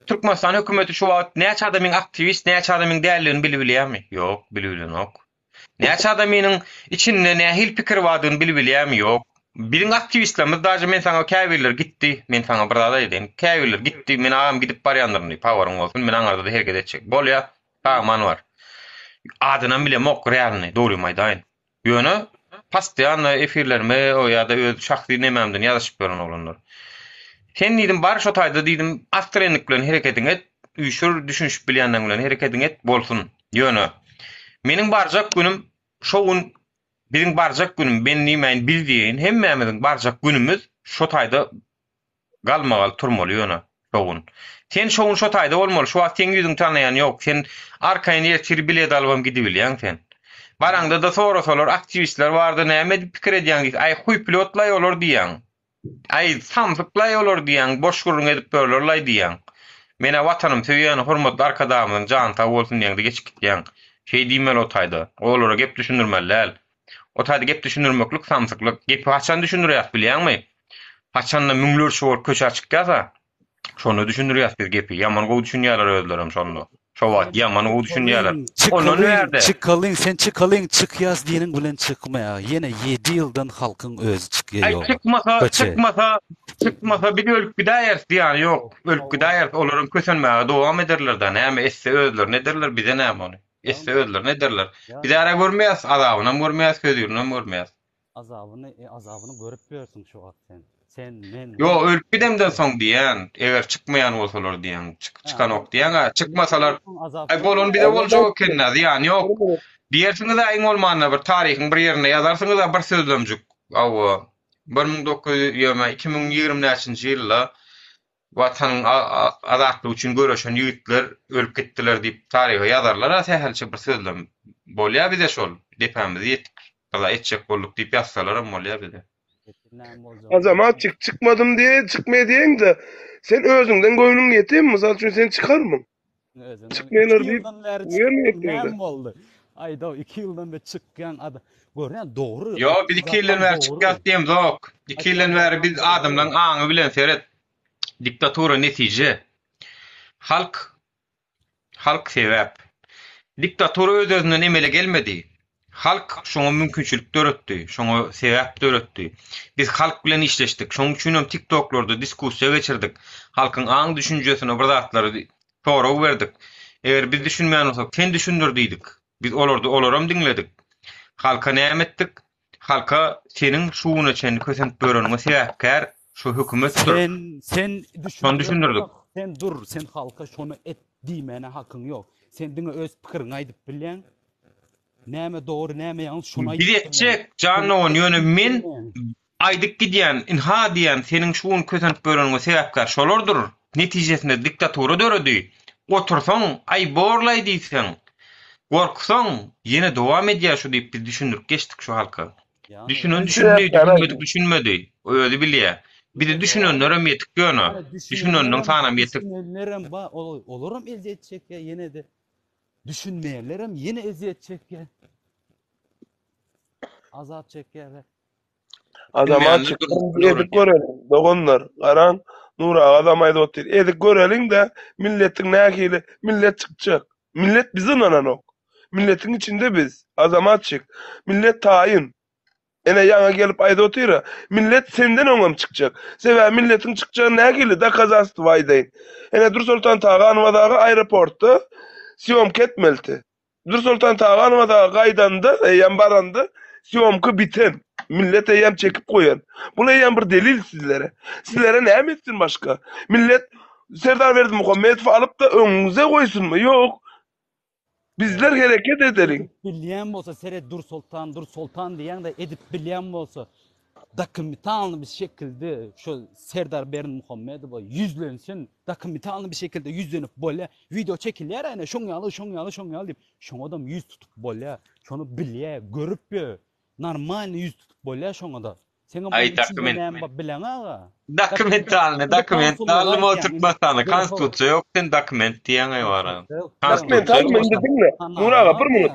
Türkmenistan hökümeti şu wagt näçe adamyň aktiwist, näçe adamyň däldigini bilibilýärmi? Ýok, bilibilenok. Näçe adamynyň içinde nähili pikir bardygyny bilibilýärmi? Ýok. Biziň aktiwistlerimiz daže men saňa käbirleri gitdi, men saňa bir zat aýdaýyn. Käbirleri gitdi, men agam gidip barýandyryn diýip, habaryň bolsun, men aňarda-da hereket etjek. Bolýa, sag-aman bar. Adynam bilemok realny, dogrymy aýdaýyn. Ýöne postoýanno efirlerime o ýa-da öz şahsy nemämden ýazyşyp ýören oglanlar. Sen diýdim bar şo taýda diýdim astrenlik bilen herekediňi et, üýşür düşünişip bilýänleň bilen herekediňi et bolsun. Ýöne meniň barjak günüm şo gün biziň barjak günüm men diýmäýin biz diýeýin hemmämiziň barjak günümiz şo taýda Galmagal turmaly ýöne şo gün. Sen şo gün şo taýda bolmaly, şu wagt seň ýüzüňi tanaýan ýok, sen arkaýyn ertir bilet alybam gidibilýäň sen. Baraňda-da sorasalar aktiwistler barda näme edip pikir edýäň diýse, aý huýplýotlaý olar diýýäň. Aý samsyklaý olar diýýäň, boş gürrüň edip ýörlerlaý diýýäň. Men-ä Watanymy söýýän, hormatly Arkadagymyzyň jany sag bolsun diýeňde geçip gitýäň. Şeý diýmeli o taýda. Olara gep düşündirmeli däl. O taýda gep düşündirmeklik samsyklyk. Gepi haçan düşündirýäs bilýäňmi? Haçanda müňlerçe bolup köçä çykýasa, şonda düşündirýäs biz gepi. Ýaman gowy düşünýärler özlerem şonda. Şo wagt ýaman gowy düşünýärler. Ondan Çykalyň, bärde. çykalyň, sen çykalyň, çykýas diýeniň bilen çykmaýar. Ýene ýedi ýyldan halkyň özi çykýa Aý ýola. çykmasa, Köçe. çykmasa, çykmasa biz ölüp gidäýeris zyýany ýok. Ölüp gidäýeris, olaram kösenmäge dowam ederler-dä. Näme etse özlerine ederler, bize näme ony. Etse özlerine ederler. Biz ara görmeýäs, azabynam görmeýäs, hözirinem görmeýäs. Azabyny, e, azabyny görüp ýörsüň şu wagt sen. Sen, men, Ýo, biz. ölüp gidemden soň diýýän, eger çykmaýan bolsalar diýýän, çyk, çykanok diýýän, a çykmasalar, aý bolany bize boljak eken-dä, zyýany ýok. Diýersiňiz-ä iň bolmanda bir taryhyň bir ýerinde ýazarsyňyz-a bir sözlemjik. Hawa, 1900, ýöne 2020 näçinji ýylda Watanyň azatlygy üçin göreşen ýigitler ölüp gitdiler diýip taryha ýazarlar-a sähelçe bir sözlem bolýa bize şol depämizi ýetik gyza etjek bolduk diýip ýazsalaram bolýa bize. Azamatjyk çykmadym diýe çykmaý diýeňde sen özüňden göwnüň ýetemi mysal üçin sen çykarmyň? Çykmaýlar diýip göwnüň ýetmedi. Näme boldy? Aýdaw 2 ýyldan beri çykýan adam. Görýän dogry. Ýok biz 2 ýyldan bäri çykýas diýemzok. 2 ýyldan bäri biz adamlaryň aňy bilen seret. Diktatura netije. Halk halk sebäp. Diktatura öz-özünden emele gelmedi. Halk şoňa mümkinçilik döretdi, şoňa sebäp döretdi. Biz halk bilen işleşdik. Şonuň üçinem TikToklarda diskussiýa geçirdik. Halkyň aň-düşünjesine bir zatlary sorag berdik. Eger biz düşünmeýän bolsak, sen düşündir diýdik. Biz olarda olaram diňledik. Halka näme etdik? Halka seniň şu güne çenli kösenip ýöreniňe sebäpkär şu hökümetdir. Sen sen Şony düşündirdik. Sen dur, sen halka şony et diýmäne hakyň ýok. Sen diňe öz pikiriňi aýdyp bilýäň. Näme dogry, näme ýalňyş şony aýdyp Biz etjek, jan dogan, ýöne men aýdyp gidýän, ynha diýýän, seniň şu gün kösenip ýöreniňe sebäpkär şolardyr. Netijesinde diktatura döredi. Otursaň, aý borlaý diýseň, gorksaň, ýene dowam edýär şu diýip biz düşündirip geçdik şu halka. Düşünen düşündi, düşünmedik düşünmedi. Özi bilýär. Bizi düşünenlerem ýetik ýöne. Düşüneniniň sanam ýetik. Düşünenlerem bar, olaram ezýet çekýär ýene-de. Düşünmeýänlerem ýene ezýet çekýär. Azap çekýärler. Azamat çykdy, edip göreliň, doganlar. Garaň, Nur aga adam aýdyp otyr. Edip göreliň-de, milletiň nähili, millet çykjak. Millet bize ynananok. Milletiň içinde biz, Azamatçik. Millet taýyn. Ene ýaňa gelip aýdyp otyra, millet senden öňem çykjak. Sebäbi milletiň çykjagy nähili dokazastwo aýdaýyn. Ene Dursoltan Taganowa dagy aeroportda sýomka etmelidi. Dursoltan Taganowa dagy gaýdanda, eýýäm baranda sýomka biten. Millet eýýäm çekip goýan. Bul eýýäm bir delil sizlere. Sizlere näme etsin başga? Millet Serdar Berdimuhamedowy alyp-da öňüňize goýsunmy? Ýok. Bizler hereket edeliň. Edip bilýän bolsa seret Dursoltan Dursoltan diýýäňde edip bilýän bolsa dokumentalny bir şekilde şu Serdar Berdimuhamedowa ýüzlensin dokumentalny bir şekilde ýüzlenip bolýa wideo çekilýär ene şoň ýaly şoň ýaly şoň ýaly diýip şoňadam ýüz tutup bolýa şony bilýä görüp ýör normalny ýüz tutup bolýa şoňada Seňem Aý onuň içinde dokument. näme bar bileň aga. Dokumentalny dokument alym o Türkmenistanda konstitusiýa ýok sen dokument diýýäň aý wara. Konstitusiýa Dokumentalny indi diňle. Nur aga bir minut.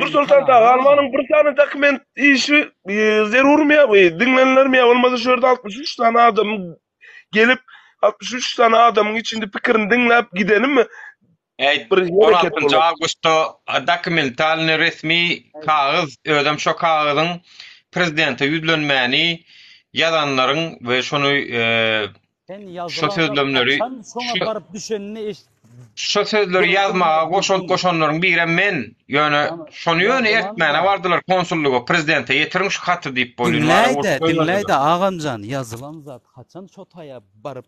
Dursoltan Taganowanyň bir sany dokument işi e, zerurmy ýa e, diňlenilermi ýa bolmasa şu ýerde 63 sany adamyň gelip 63 sany adamyň içinde pikirini diňläp gidenimi Äý, bir hereket 16-njy bolar. awgustda dokumentalnyý resmi kagyz, özem şo kagyzyň prezidente ýüzlenmäni ýazanlaryň we şony Sen şo ýazylan zat sözlemleri haçan şoňa şo baryp düşenini eş şo sözleri gördüň ýazmaga ýa goşant duýduň. goşanlaryň birem men. Ýöne Ýa şony ýöne ýazylan eltmäne zat. bardylar konsullyga, prezidente ýetiriň şu haty diýip bolýan. Wara Diňläýdä, goşup goýberdiler. diňläýdä agamjan, ýazylan zat haçan şo taýa baryp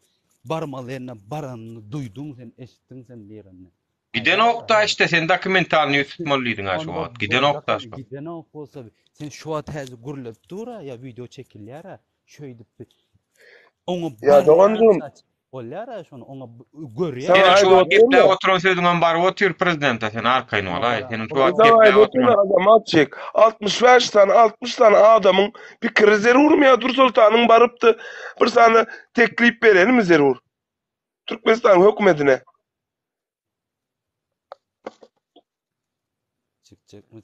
Barmaly ýerine baranyny duýduň sen eşitdiň sen diýenini. Gidenokda işte sen dokumentalny ýüz tutmaly diýdiň ha şu wagt. Gidenokda şu. Gidenok bolsa sen şu wagt häzir gürlep dur-a ýa wideo çekilýär-ä şeýdip oňa Ýa doganjygym. Bolýar-a şony oňa görýär. Seniň şu wagt gepläp oturan sözüňem baryp otyr prezidente sen arkaýyn bolaý. Seniň şu wagt Saňa gepläp aýdyp oturan. otyryn Azamatjyk. 65 sany 60 sany adamyň pikiri zerurmy ýa Dursoltanyň barypdy bir sany teklip berenimi zerur? Türkmenistanyň hökümetine.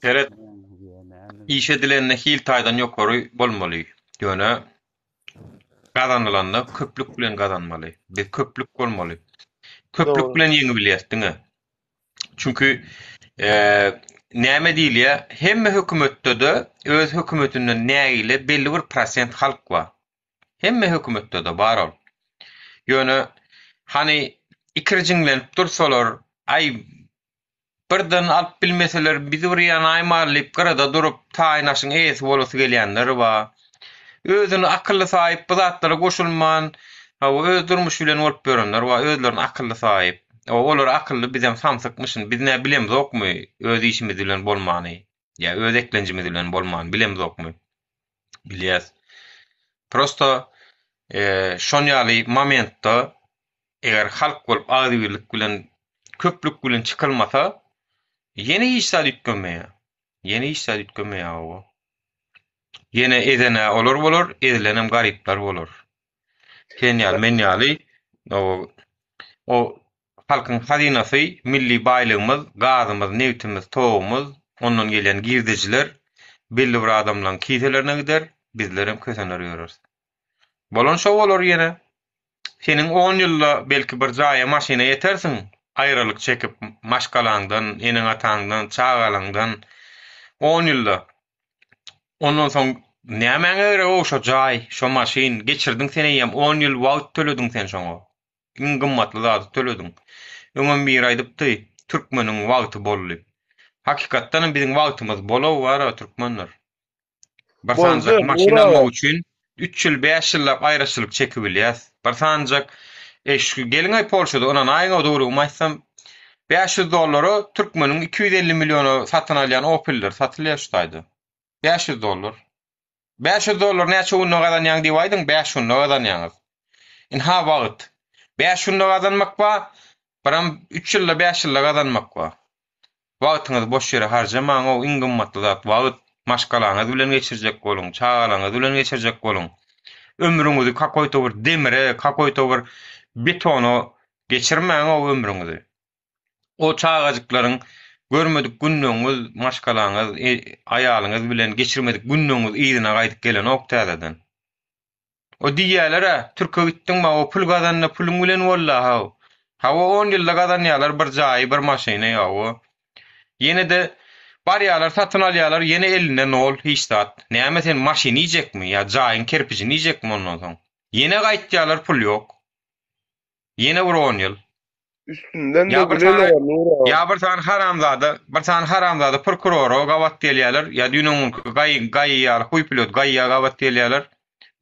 Seret, iş edilende hil taýdan ýokary bolmaly. Ýöne gazanylanda köplük bilen gazanmaly. Biz köplük bolmaly. Köplük Dogry. bilen ýeňibilýäs diňe. Çünki näme diýilýär? Hemme hökümetde-de öz hökümetinden nägile belli bir prosent halk bar. Hemme hökümetde-de bar ol. Ýöne hany ikirjiňlenip dursalar, aý birden alyp bilmeseler bizi bir ýanaýmaly diýip gyrada durup taýyn aşyň eýesi bolasy gelýänler bar. Özüni akylly saýyp bu zatlara goşulman, hawa öz durmuşy bilen bolup ýörenler bar, özlerini akylly saýyp. Hawa olar akylly bizem samsykmyşyn, biz nä bilemzokmy öz işimiz bilen bolmany ýa öz eklenjimiz bilen bolmany bilemzokmy? Bilýäs. Prosto şon ýaly momentda eger halk bolup agzybirlik bilen köplük bilen çykylmasa ýene hiç zat üýtgemeýär. Ýene hiç zat üýtgemeýär hawa. Ýene ezen-ä olar bolar, ezilenem garyplar bolar. Sen ýaly, men ýaly o Halkyň hazynasy, milli baýlygymyz, gazymyz, nebtimiz, togumyz, ondan gelýän girdejiler belli bir adamlaryň kiselerine gider, bizlerem kösener ýöreris. Bolan şo bolar ýene. Seniň on ýylda belki bir jaýa maşyna ýetersiň, aýralyk çekip maşgalaňdan, eneň-ataňdan, çagalaňdan on ýylda. Ondan soň nämäňe gerek-ow şo jaý, şo maşyn, geçirdiň sen eýýäm on ýyl wagt tölediň sen şoňa. Iň gymmatly zady tölediň. Öňem biri aýdypdy, türkmeniň wagty bol diýip. Hakykatdanam biziň wagtymyz bol-ow bar-a türkmenler. Bir Boldy, sanjak maşyn Nur aga. almak üçin üç ýyl, bäş ýyllap aýraçylyk çekibilýäs. Bir sanjak e şu geliň-aý Polşada ynanaýyň-ow dogrymy aýtsam, 500 dollara türkmeniň 250 milliona satyn alýan Opelleri satylýar şu taýda. 500 dollar. 500 dollar näçe günde gazanýaň diýip aýdyň, 5 günde gazanýaňyz. Ynha wagt. 5 günde gazanmak bar, biram 3 ýylda, 5 ýylda gazanmak bar. Wagtyňyzy boş ýere harjamaň-ow, iň gymmatly zat wagt. Maşgalaňyz bilen geçirjek boluň, çagalaryňyz bilen geçirjek boluň. Ömrüňizi kakoýto bir demire, kakoýto bir betona geçirmäň-ow ömrüňizi. O çagajyklaryň görmedik günleňiz, maşgalaňyz, aýalyňyz bilen geçirmedik günleňiz yzyna gaýdyp gelenok täzeden. O diýýäler-ä, türke gitdiň ma, o pul gazanda puluň bilen bolda-haw. Hawa on ýylda gazanýarlar bir jaýy, bir maşyny, hawa. Ýene-de barýarlar satyn alýarlar, ýene elinde nol, hiç zat. Näme sen maşyn iýjekmi ýa jaýyň kerpijini iýjekmi ondan soň? Ýene gaýtýarlar pul ýok. Ýene bir on ýyl. Üstünden de Ýa bir sany güleler Nur aga. ýa bir sany haramzada, bir sany haramzada prokurora gabat gelýärler, ýa düýn öňňünki gaý gaýy ýaly huýpilot gaýya gabat gelýärler.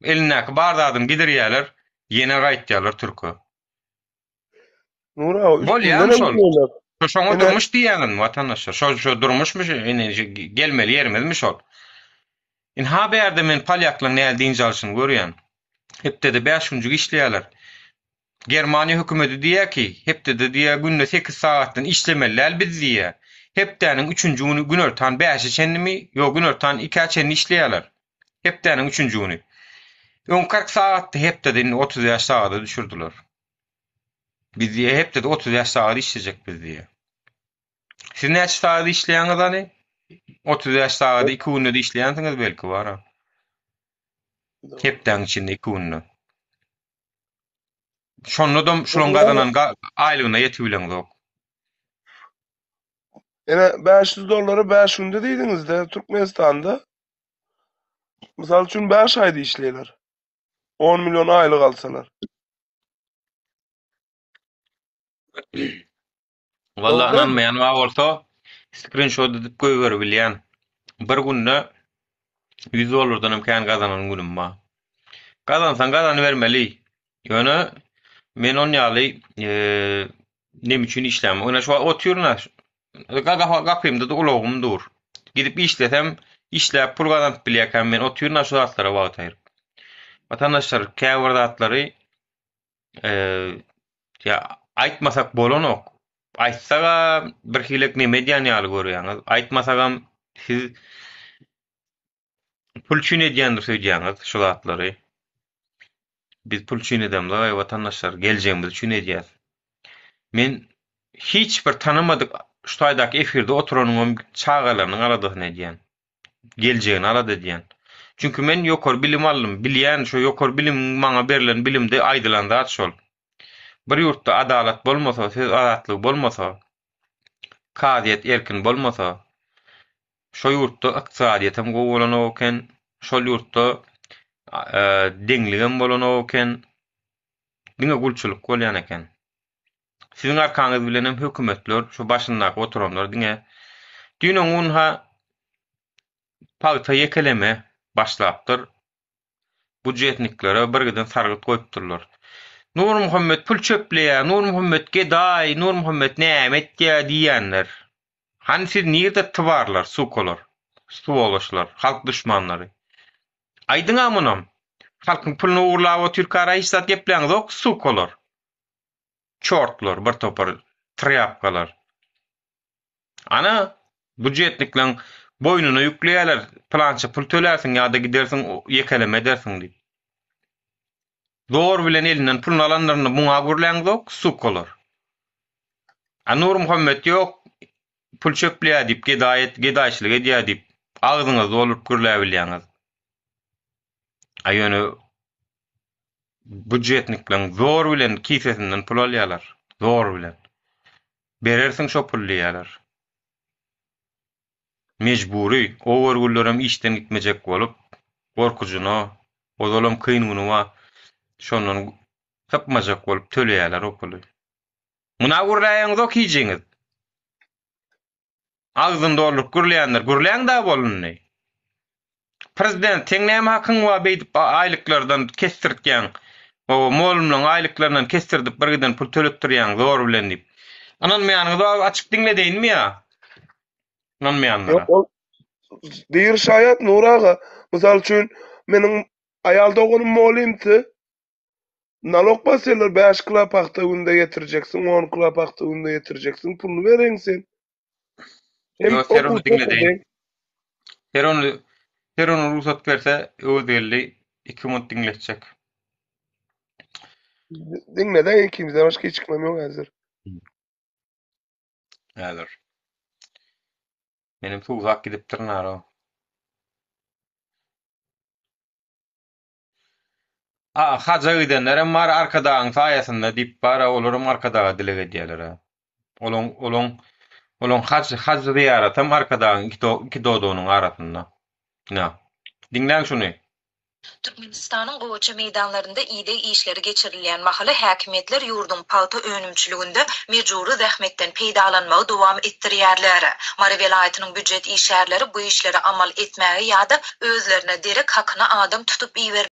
Elindäki bar zadyny gidirýärler, ýene gaýtýarlar türke. Nur aga Bolýamy üstündenem şol? güleler. Şo şoňa Ine durmuş diýýäňizmi watandaşlar? Şo şo durmuşmy şu indi şu gelmeli ýerimizmi şol? Ynha bärde men polýaklaryň nähili dynç alşyny görýän. Hepdede bäş günjük işleýärler. Germaniýa hökümeti diýýär ki, hepdede diýýär günde sekiz sagatdan işlemeli däl biz diýýär. Hepdäniň üçünji güni günortan bäşe çenlimi, ýok günortan ikä çenli işleýärler. Hepdäniň üçünji güni. Öň 40 sagatdy hepdede indi 35 sagada düşürdiler. Biz diýýär hepdede 35 sagat işlejek biz diýýär. Siz näçe sagat işleýäňiz hany? 35 sagady 2 günde-de işleýänsiňiz belki bara. Hepdäň içinde 2 günde. Şonda-da şulaň gazanan aýlygyna ýetibileňzok. Ene 500 dollary 5 günde diýdiňizde Türkmenistanda. Mysal üçin 5 aýda işleýler. 10 million aýlyk alsalar. Walla Dogry. ynanmaýan bar bolsa skrinşot edip goýberibilýän. Bir günde 100 dollardan hem kän gazanan günüm bar. Gazansaň gazanybermeli. Ýöne men on ýaly neme üçin işlämok. Ine şu wagt otyryn-a. Gapymda-da ulagym dur. Gidip işlesem, işläp pul gazanyp bilýärkäm men otyryn-a şu zatlara wagt aýryp. Watandaşlar käbir zatlary Ýa aýtmasak bolanok. Aýtsaga birhilek neme edýän ýaly görýäňiz. Aýtmasagam siz pul üçin edýändir öýdýäňiz şu zatlary. Biz pul üçin edemzok eý watandaşlar, geljegimiz üçin edýäs. Men hiç bir tanamadyk şu taýdaky efirde oturanyňam çagalarynyň aladasyny edýän. geljegini alada edýän. Çünki men ýokary bilim aldym, bilýän şo ýokary bilimiň maňa berlen bilimde aýdylan zat şol. Bir ýurtda adalat bolmasa, söz azatlygy bolmasa, kazyýet erkin bolmasa, şo ýurtda ykdysadyýetem gowy bolanok eken, şol ýurtda deňligem bolanok eken, diňe gulçulyk bolýan eken. Siziň arkaňyz bilenem hökümetler, şu başyndaky oturanlar diňe düýn öňňun-ha pagta ýekeleme başlapdyr. Budjetniklere birgiden sargyt goýupdyrlar. Nurmuhammet pul çöpleýär, Nurmuhammet gedaý, Nurmuhammet näme etýär diýýänler. Hany siz nirde twarlar, sukalar, swoloçlar, halk duşmanlary. Aýdyň-a munam. Halkyň puluny ogurlap otyrkara hiç zat gepläňzok, sukalar. Çortlar, bir topar trýapkalar. Ana, budjetnikleň boýnuna ýükleýärler, pylança pul tölärsiň ýa-da gidersiň ýekeleme edersiň diýip. Zor bilen elinden puluny alanlarynda muňa gürläňzok, sukalar. A Nurmuhammet ýok, pul çöpleýär diýip, gedaý et, gedaýçylyk edýär diýip, agzyňyzy dolduryp gürläbilýäňiz. A ýöne Budjetnikleň zor bilen kisesinden pul alýarlar. Zor bilen. Berersiň şo puly diýýärler. Mejbury. O görgülilerem işden gitmejek bolup, gorkujyna, ozalam kyn güni bar, şondan sypmajak bolup töleýärler o puly. Muna gürläýeňzok hijiňiz. Agzyny dolduryp gürleýändir. Gürläň da bol indi. Prezident seň näme hakyň bar beýdip aýlyklardan kesdirtýäň. Oba molumlaň aýlyklaryndan kesdirdip bir giden pul töletdirýäň zor bilen diýip. Ynanmaýanyňyz bar açyp diňledeýinmi ýa? Ynanmaýanlara. Ýok ol diri şaýat Nury aga. Mysal üçin meniň aýal doganym molymty. Nalok basýarlar 5 kilo pagta günde getirjeksiň, 10 kilo pagta günde getirjeksiň, puluny bereň sen. Hem Ýok, ser ony okuwçy diňledeýin. okudyň. Ser ony, ser ony rugsat berse, Öwezgeldi 2 minut diňletjek. Diňledeň ikimizden başga hiç kimem ýok häzir. Häzir. Menem suwsap gidipdirin ara. A, haja gidenlerem bar Arkadagyň saýasynda diýip bara olaram Arkadaga dileg edýäler-ä. Olaň olaň olaň haj haj zyýaratam Arkadagyň iki iki dodagynyň arasynda. Ina. Diňläň şuny. Türkmenistanyň gowaça meýdanlarynda ideg işleri geçirilýän mahaly häkimiýetler ýurduň pagta önümçiliginde mejbury zähmetden peýdalanmagy dowam etdirýärler. Mary welaýatynyň býujet işgärleri bu işlere amal etmäge ýa-da özlerine derek hakyna adam tutup ibermäge.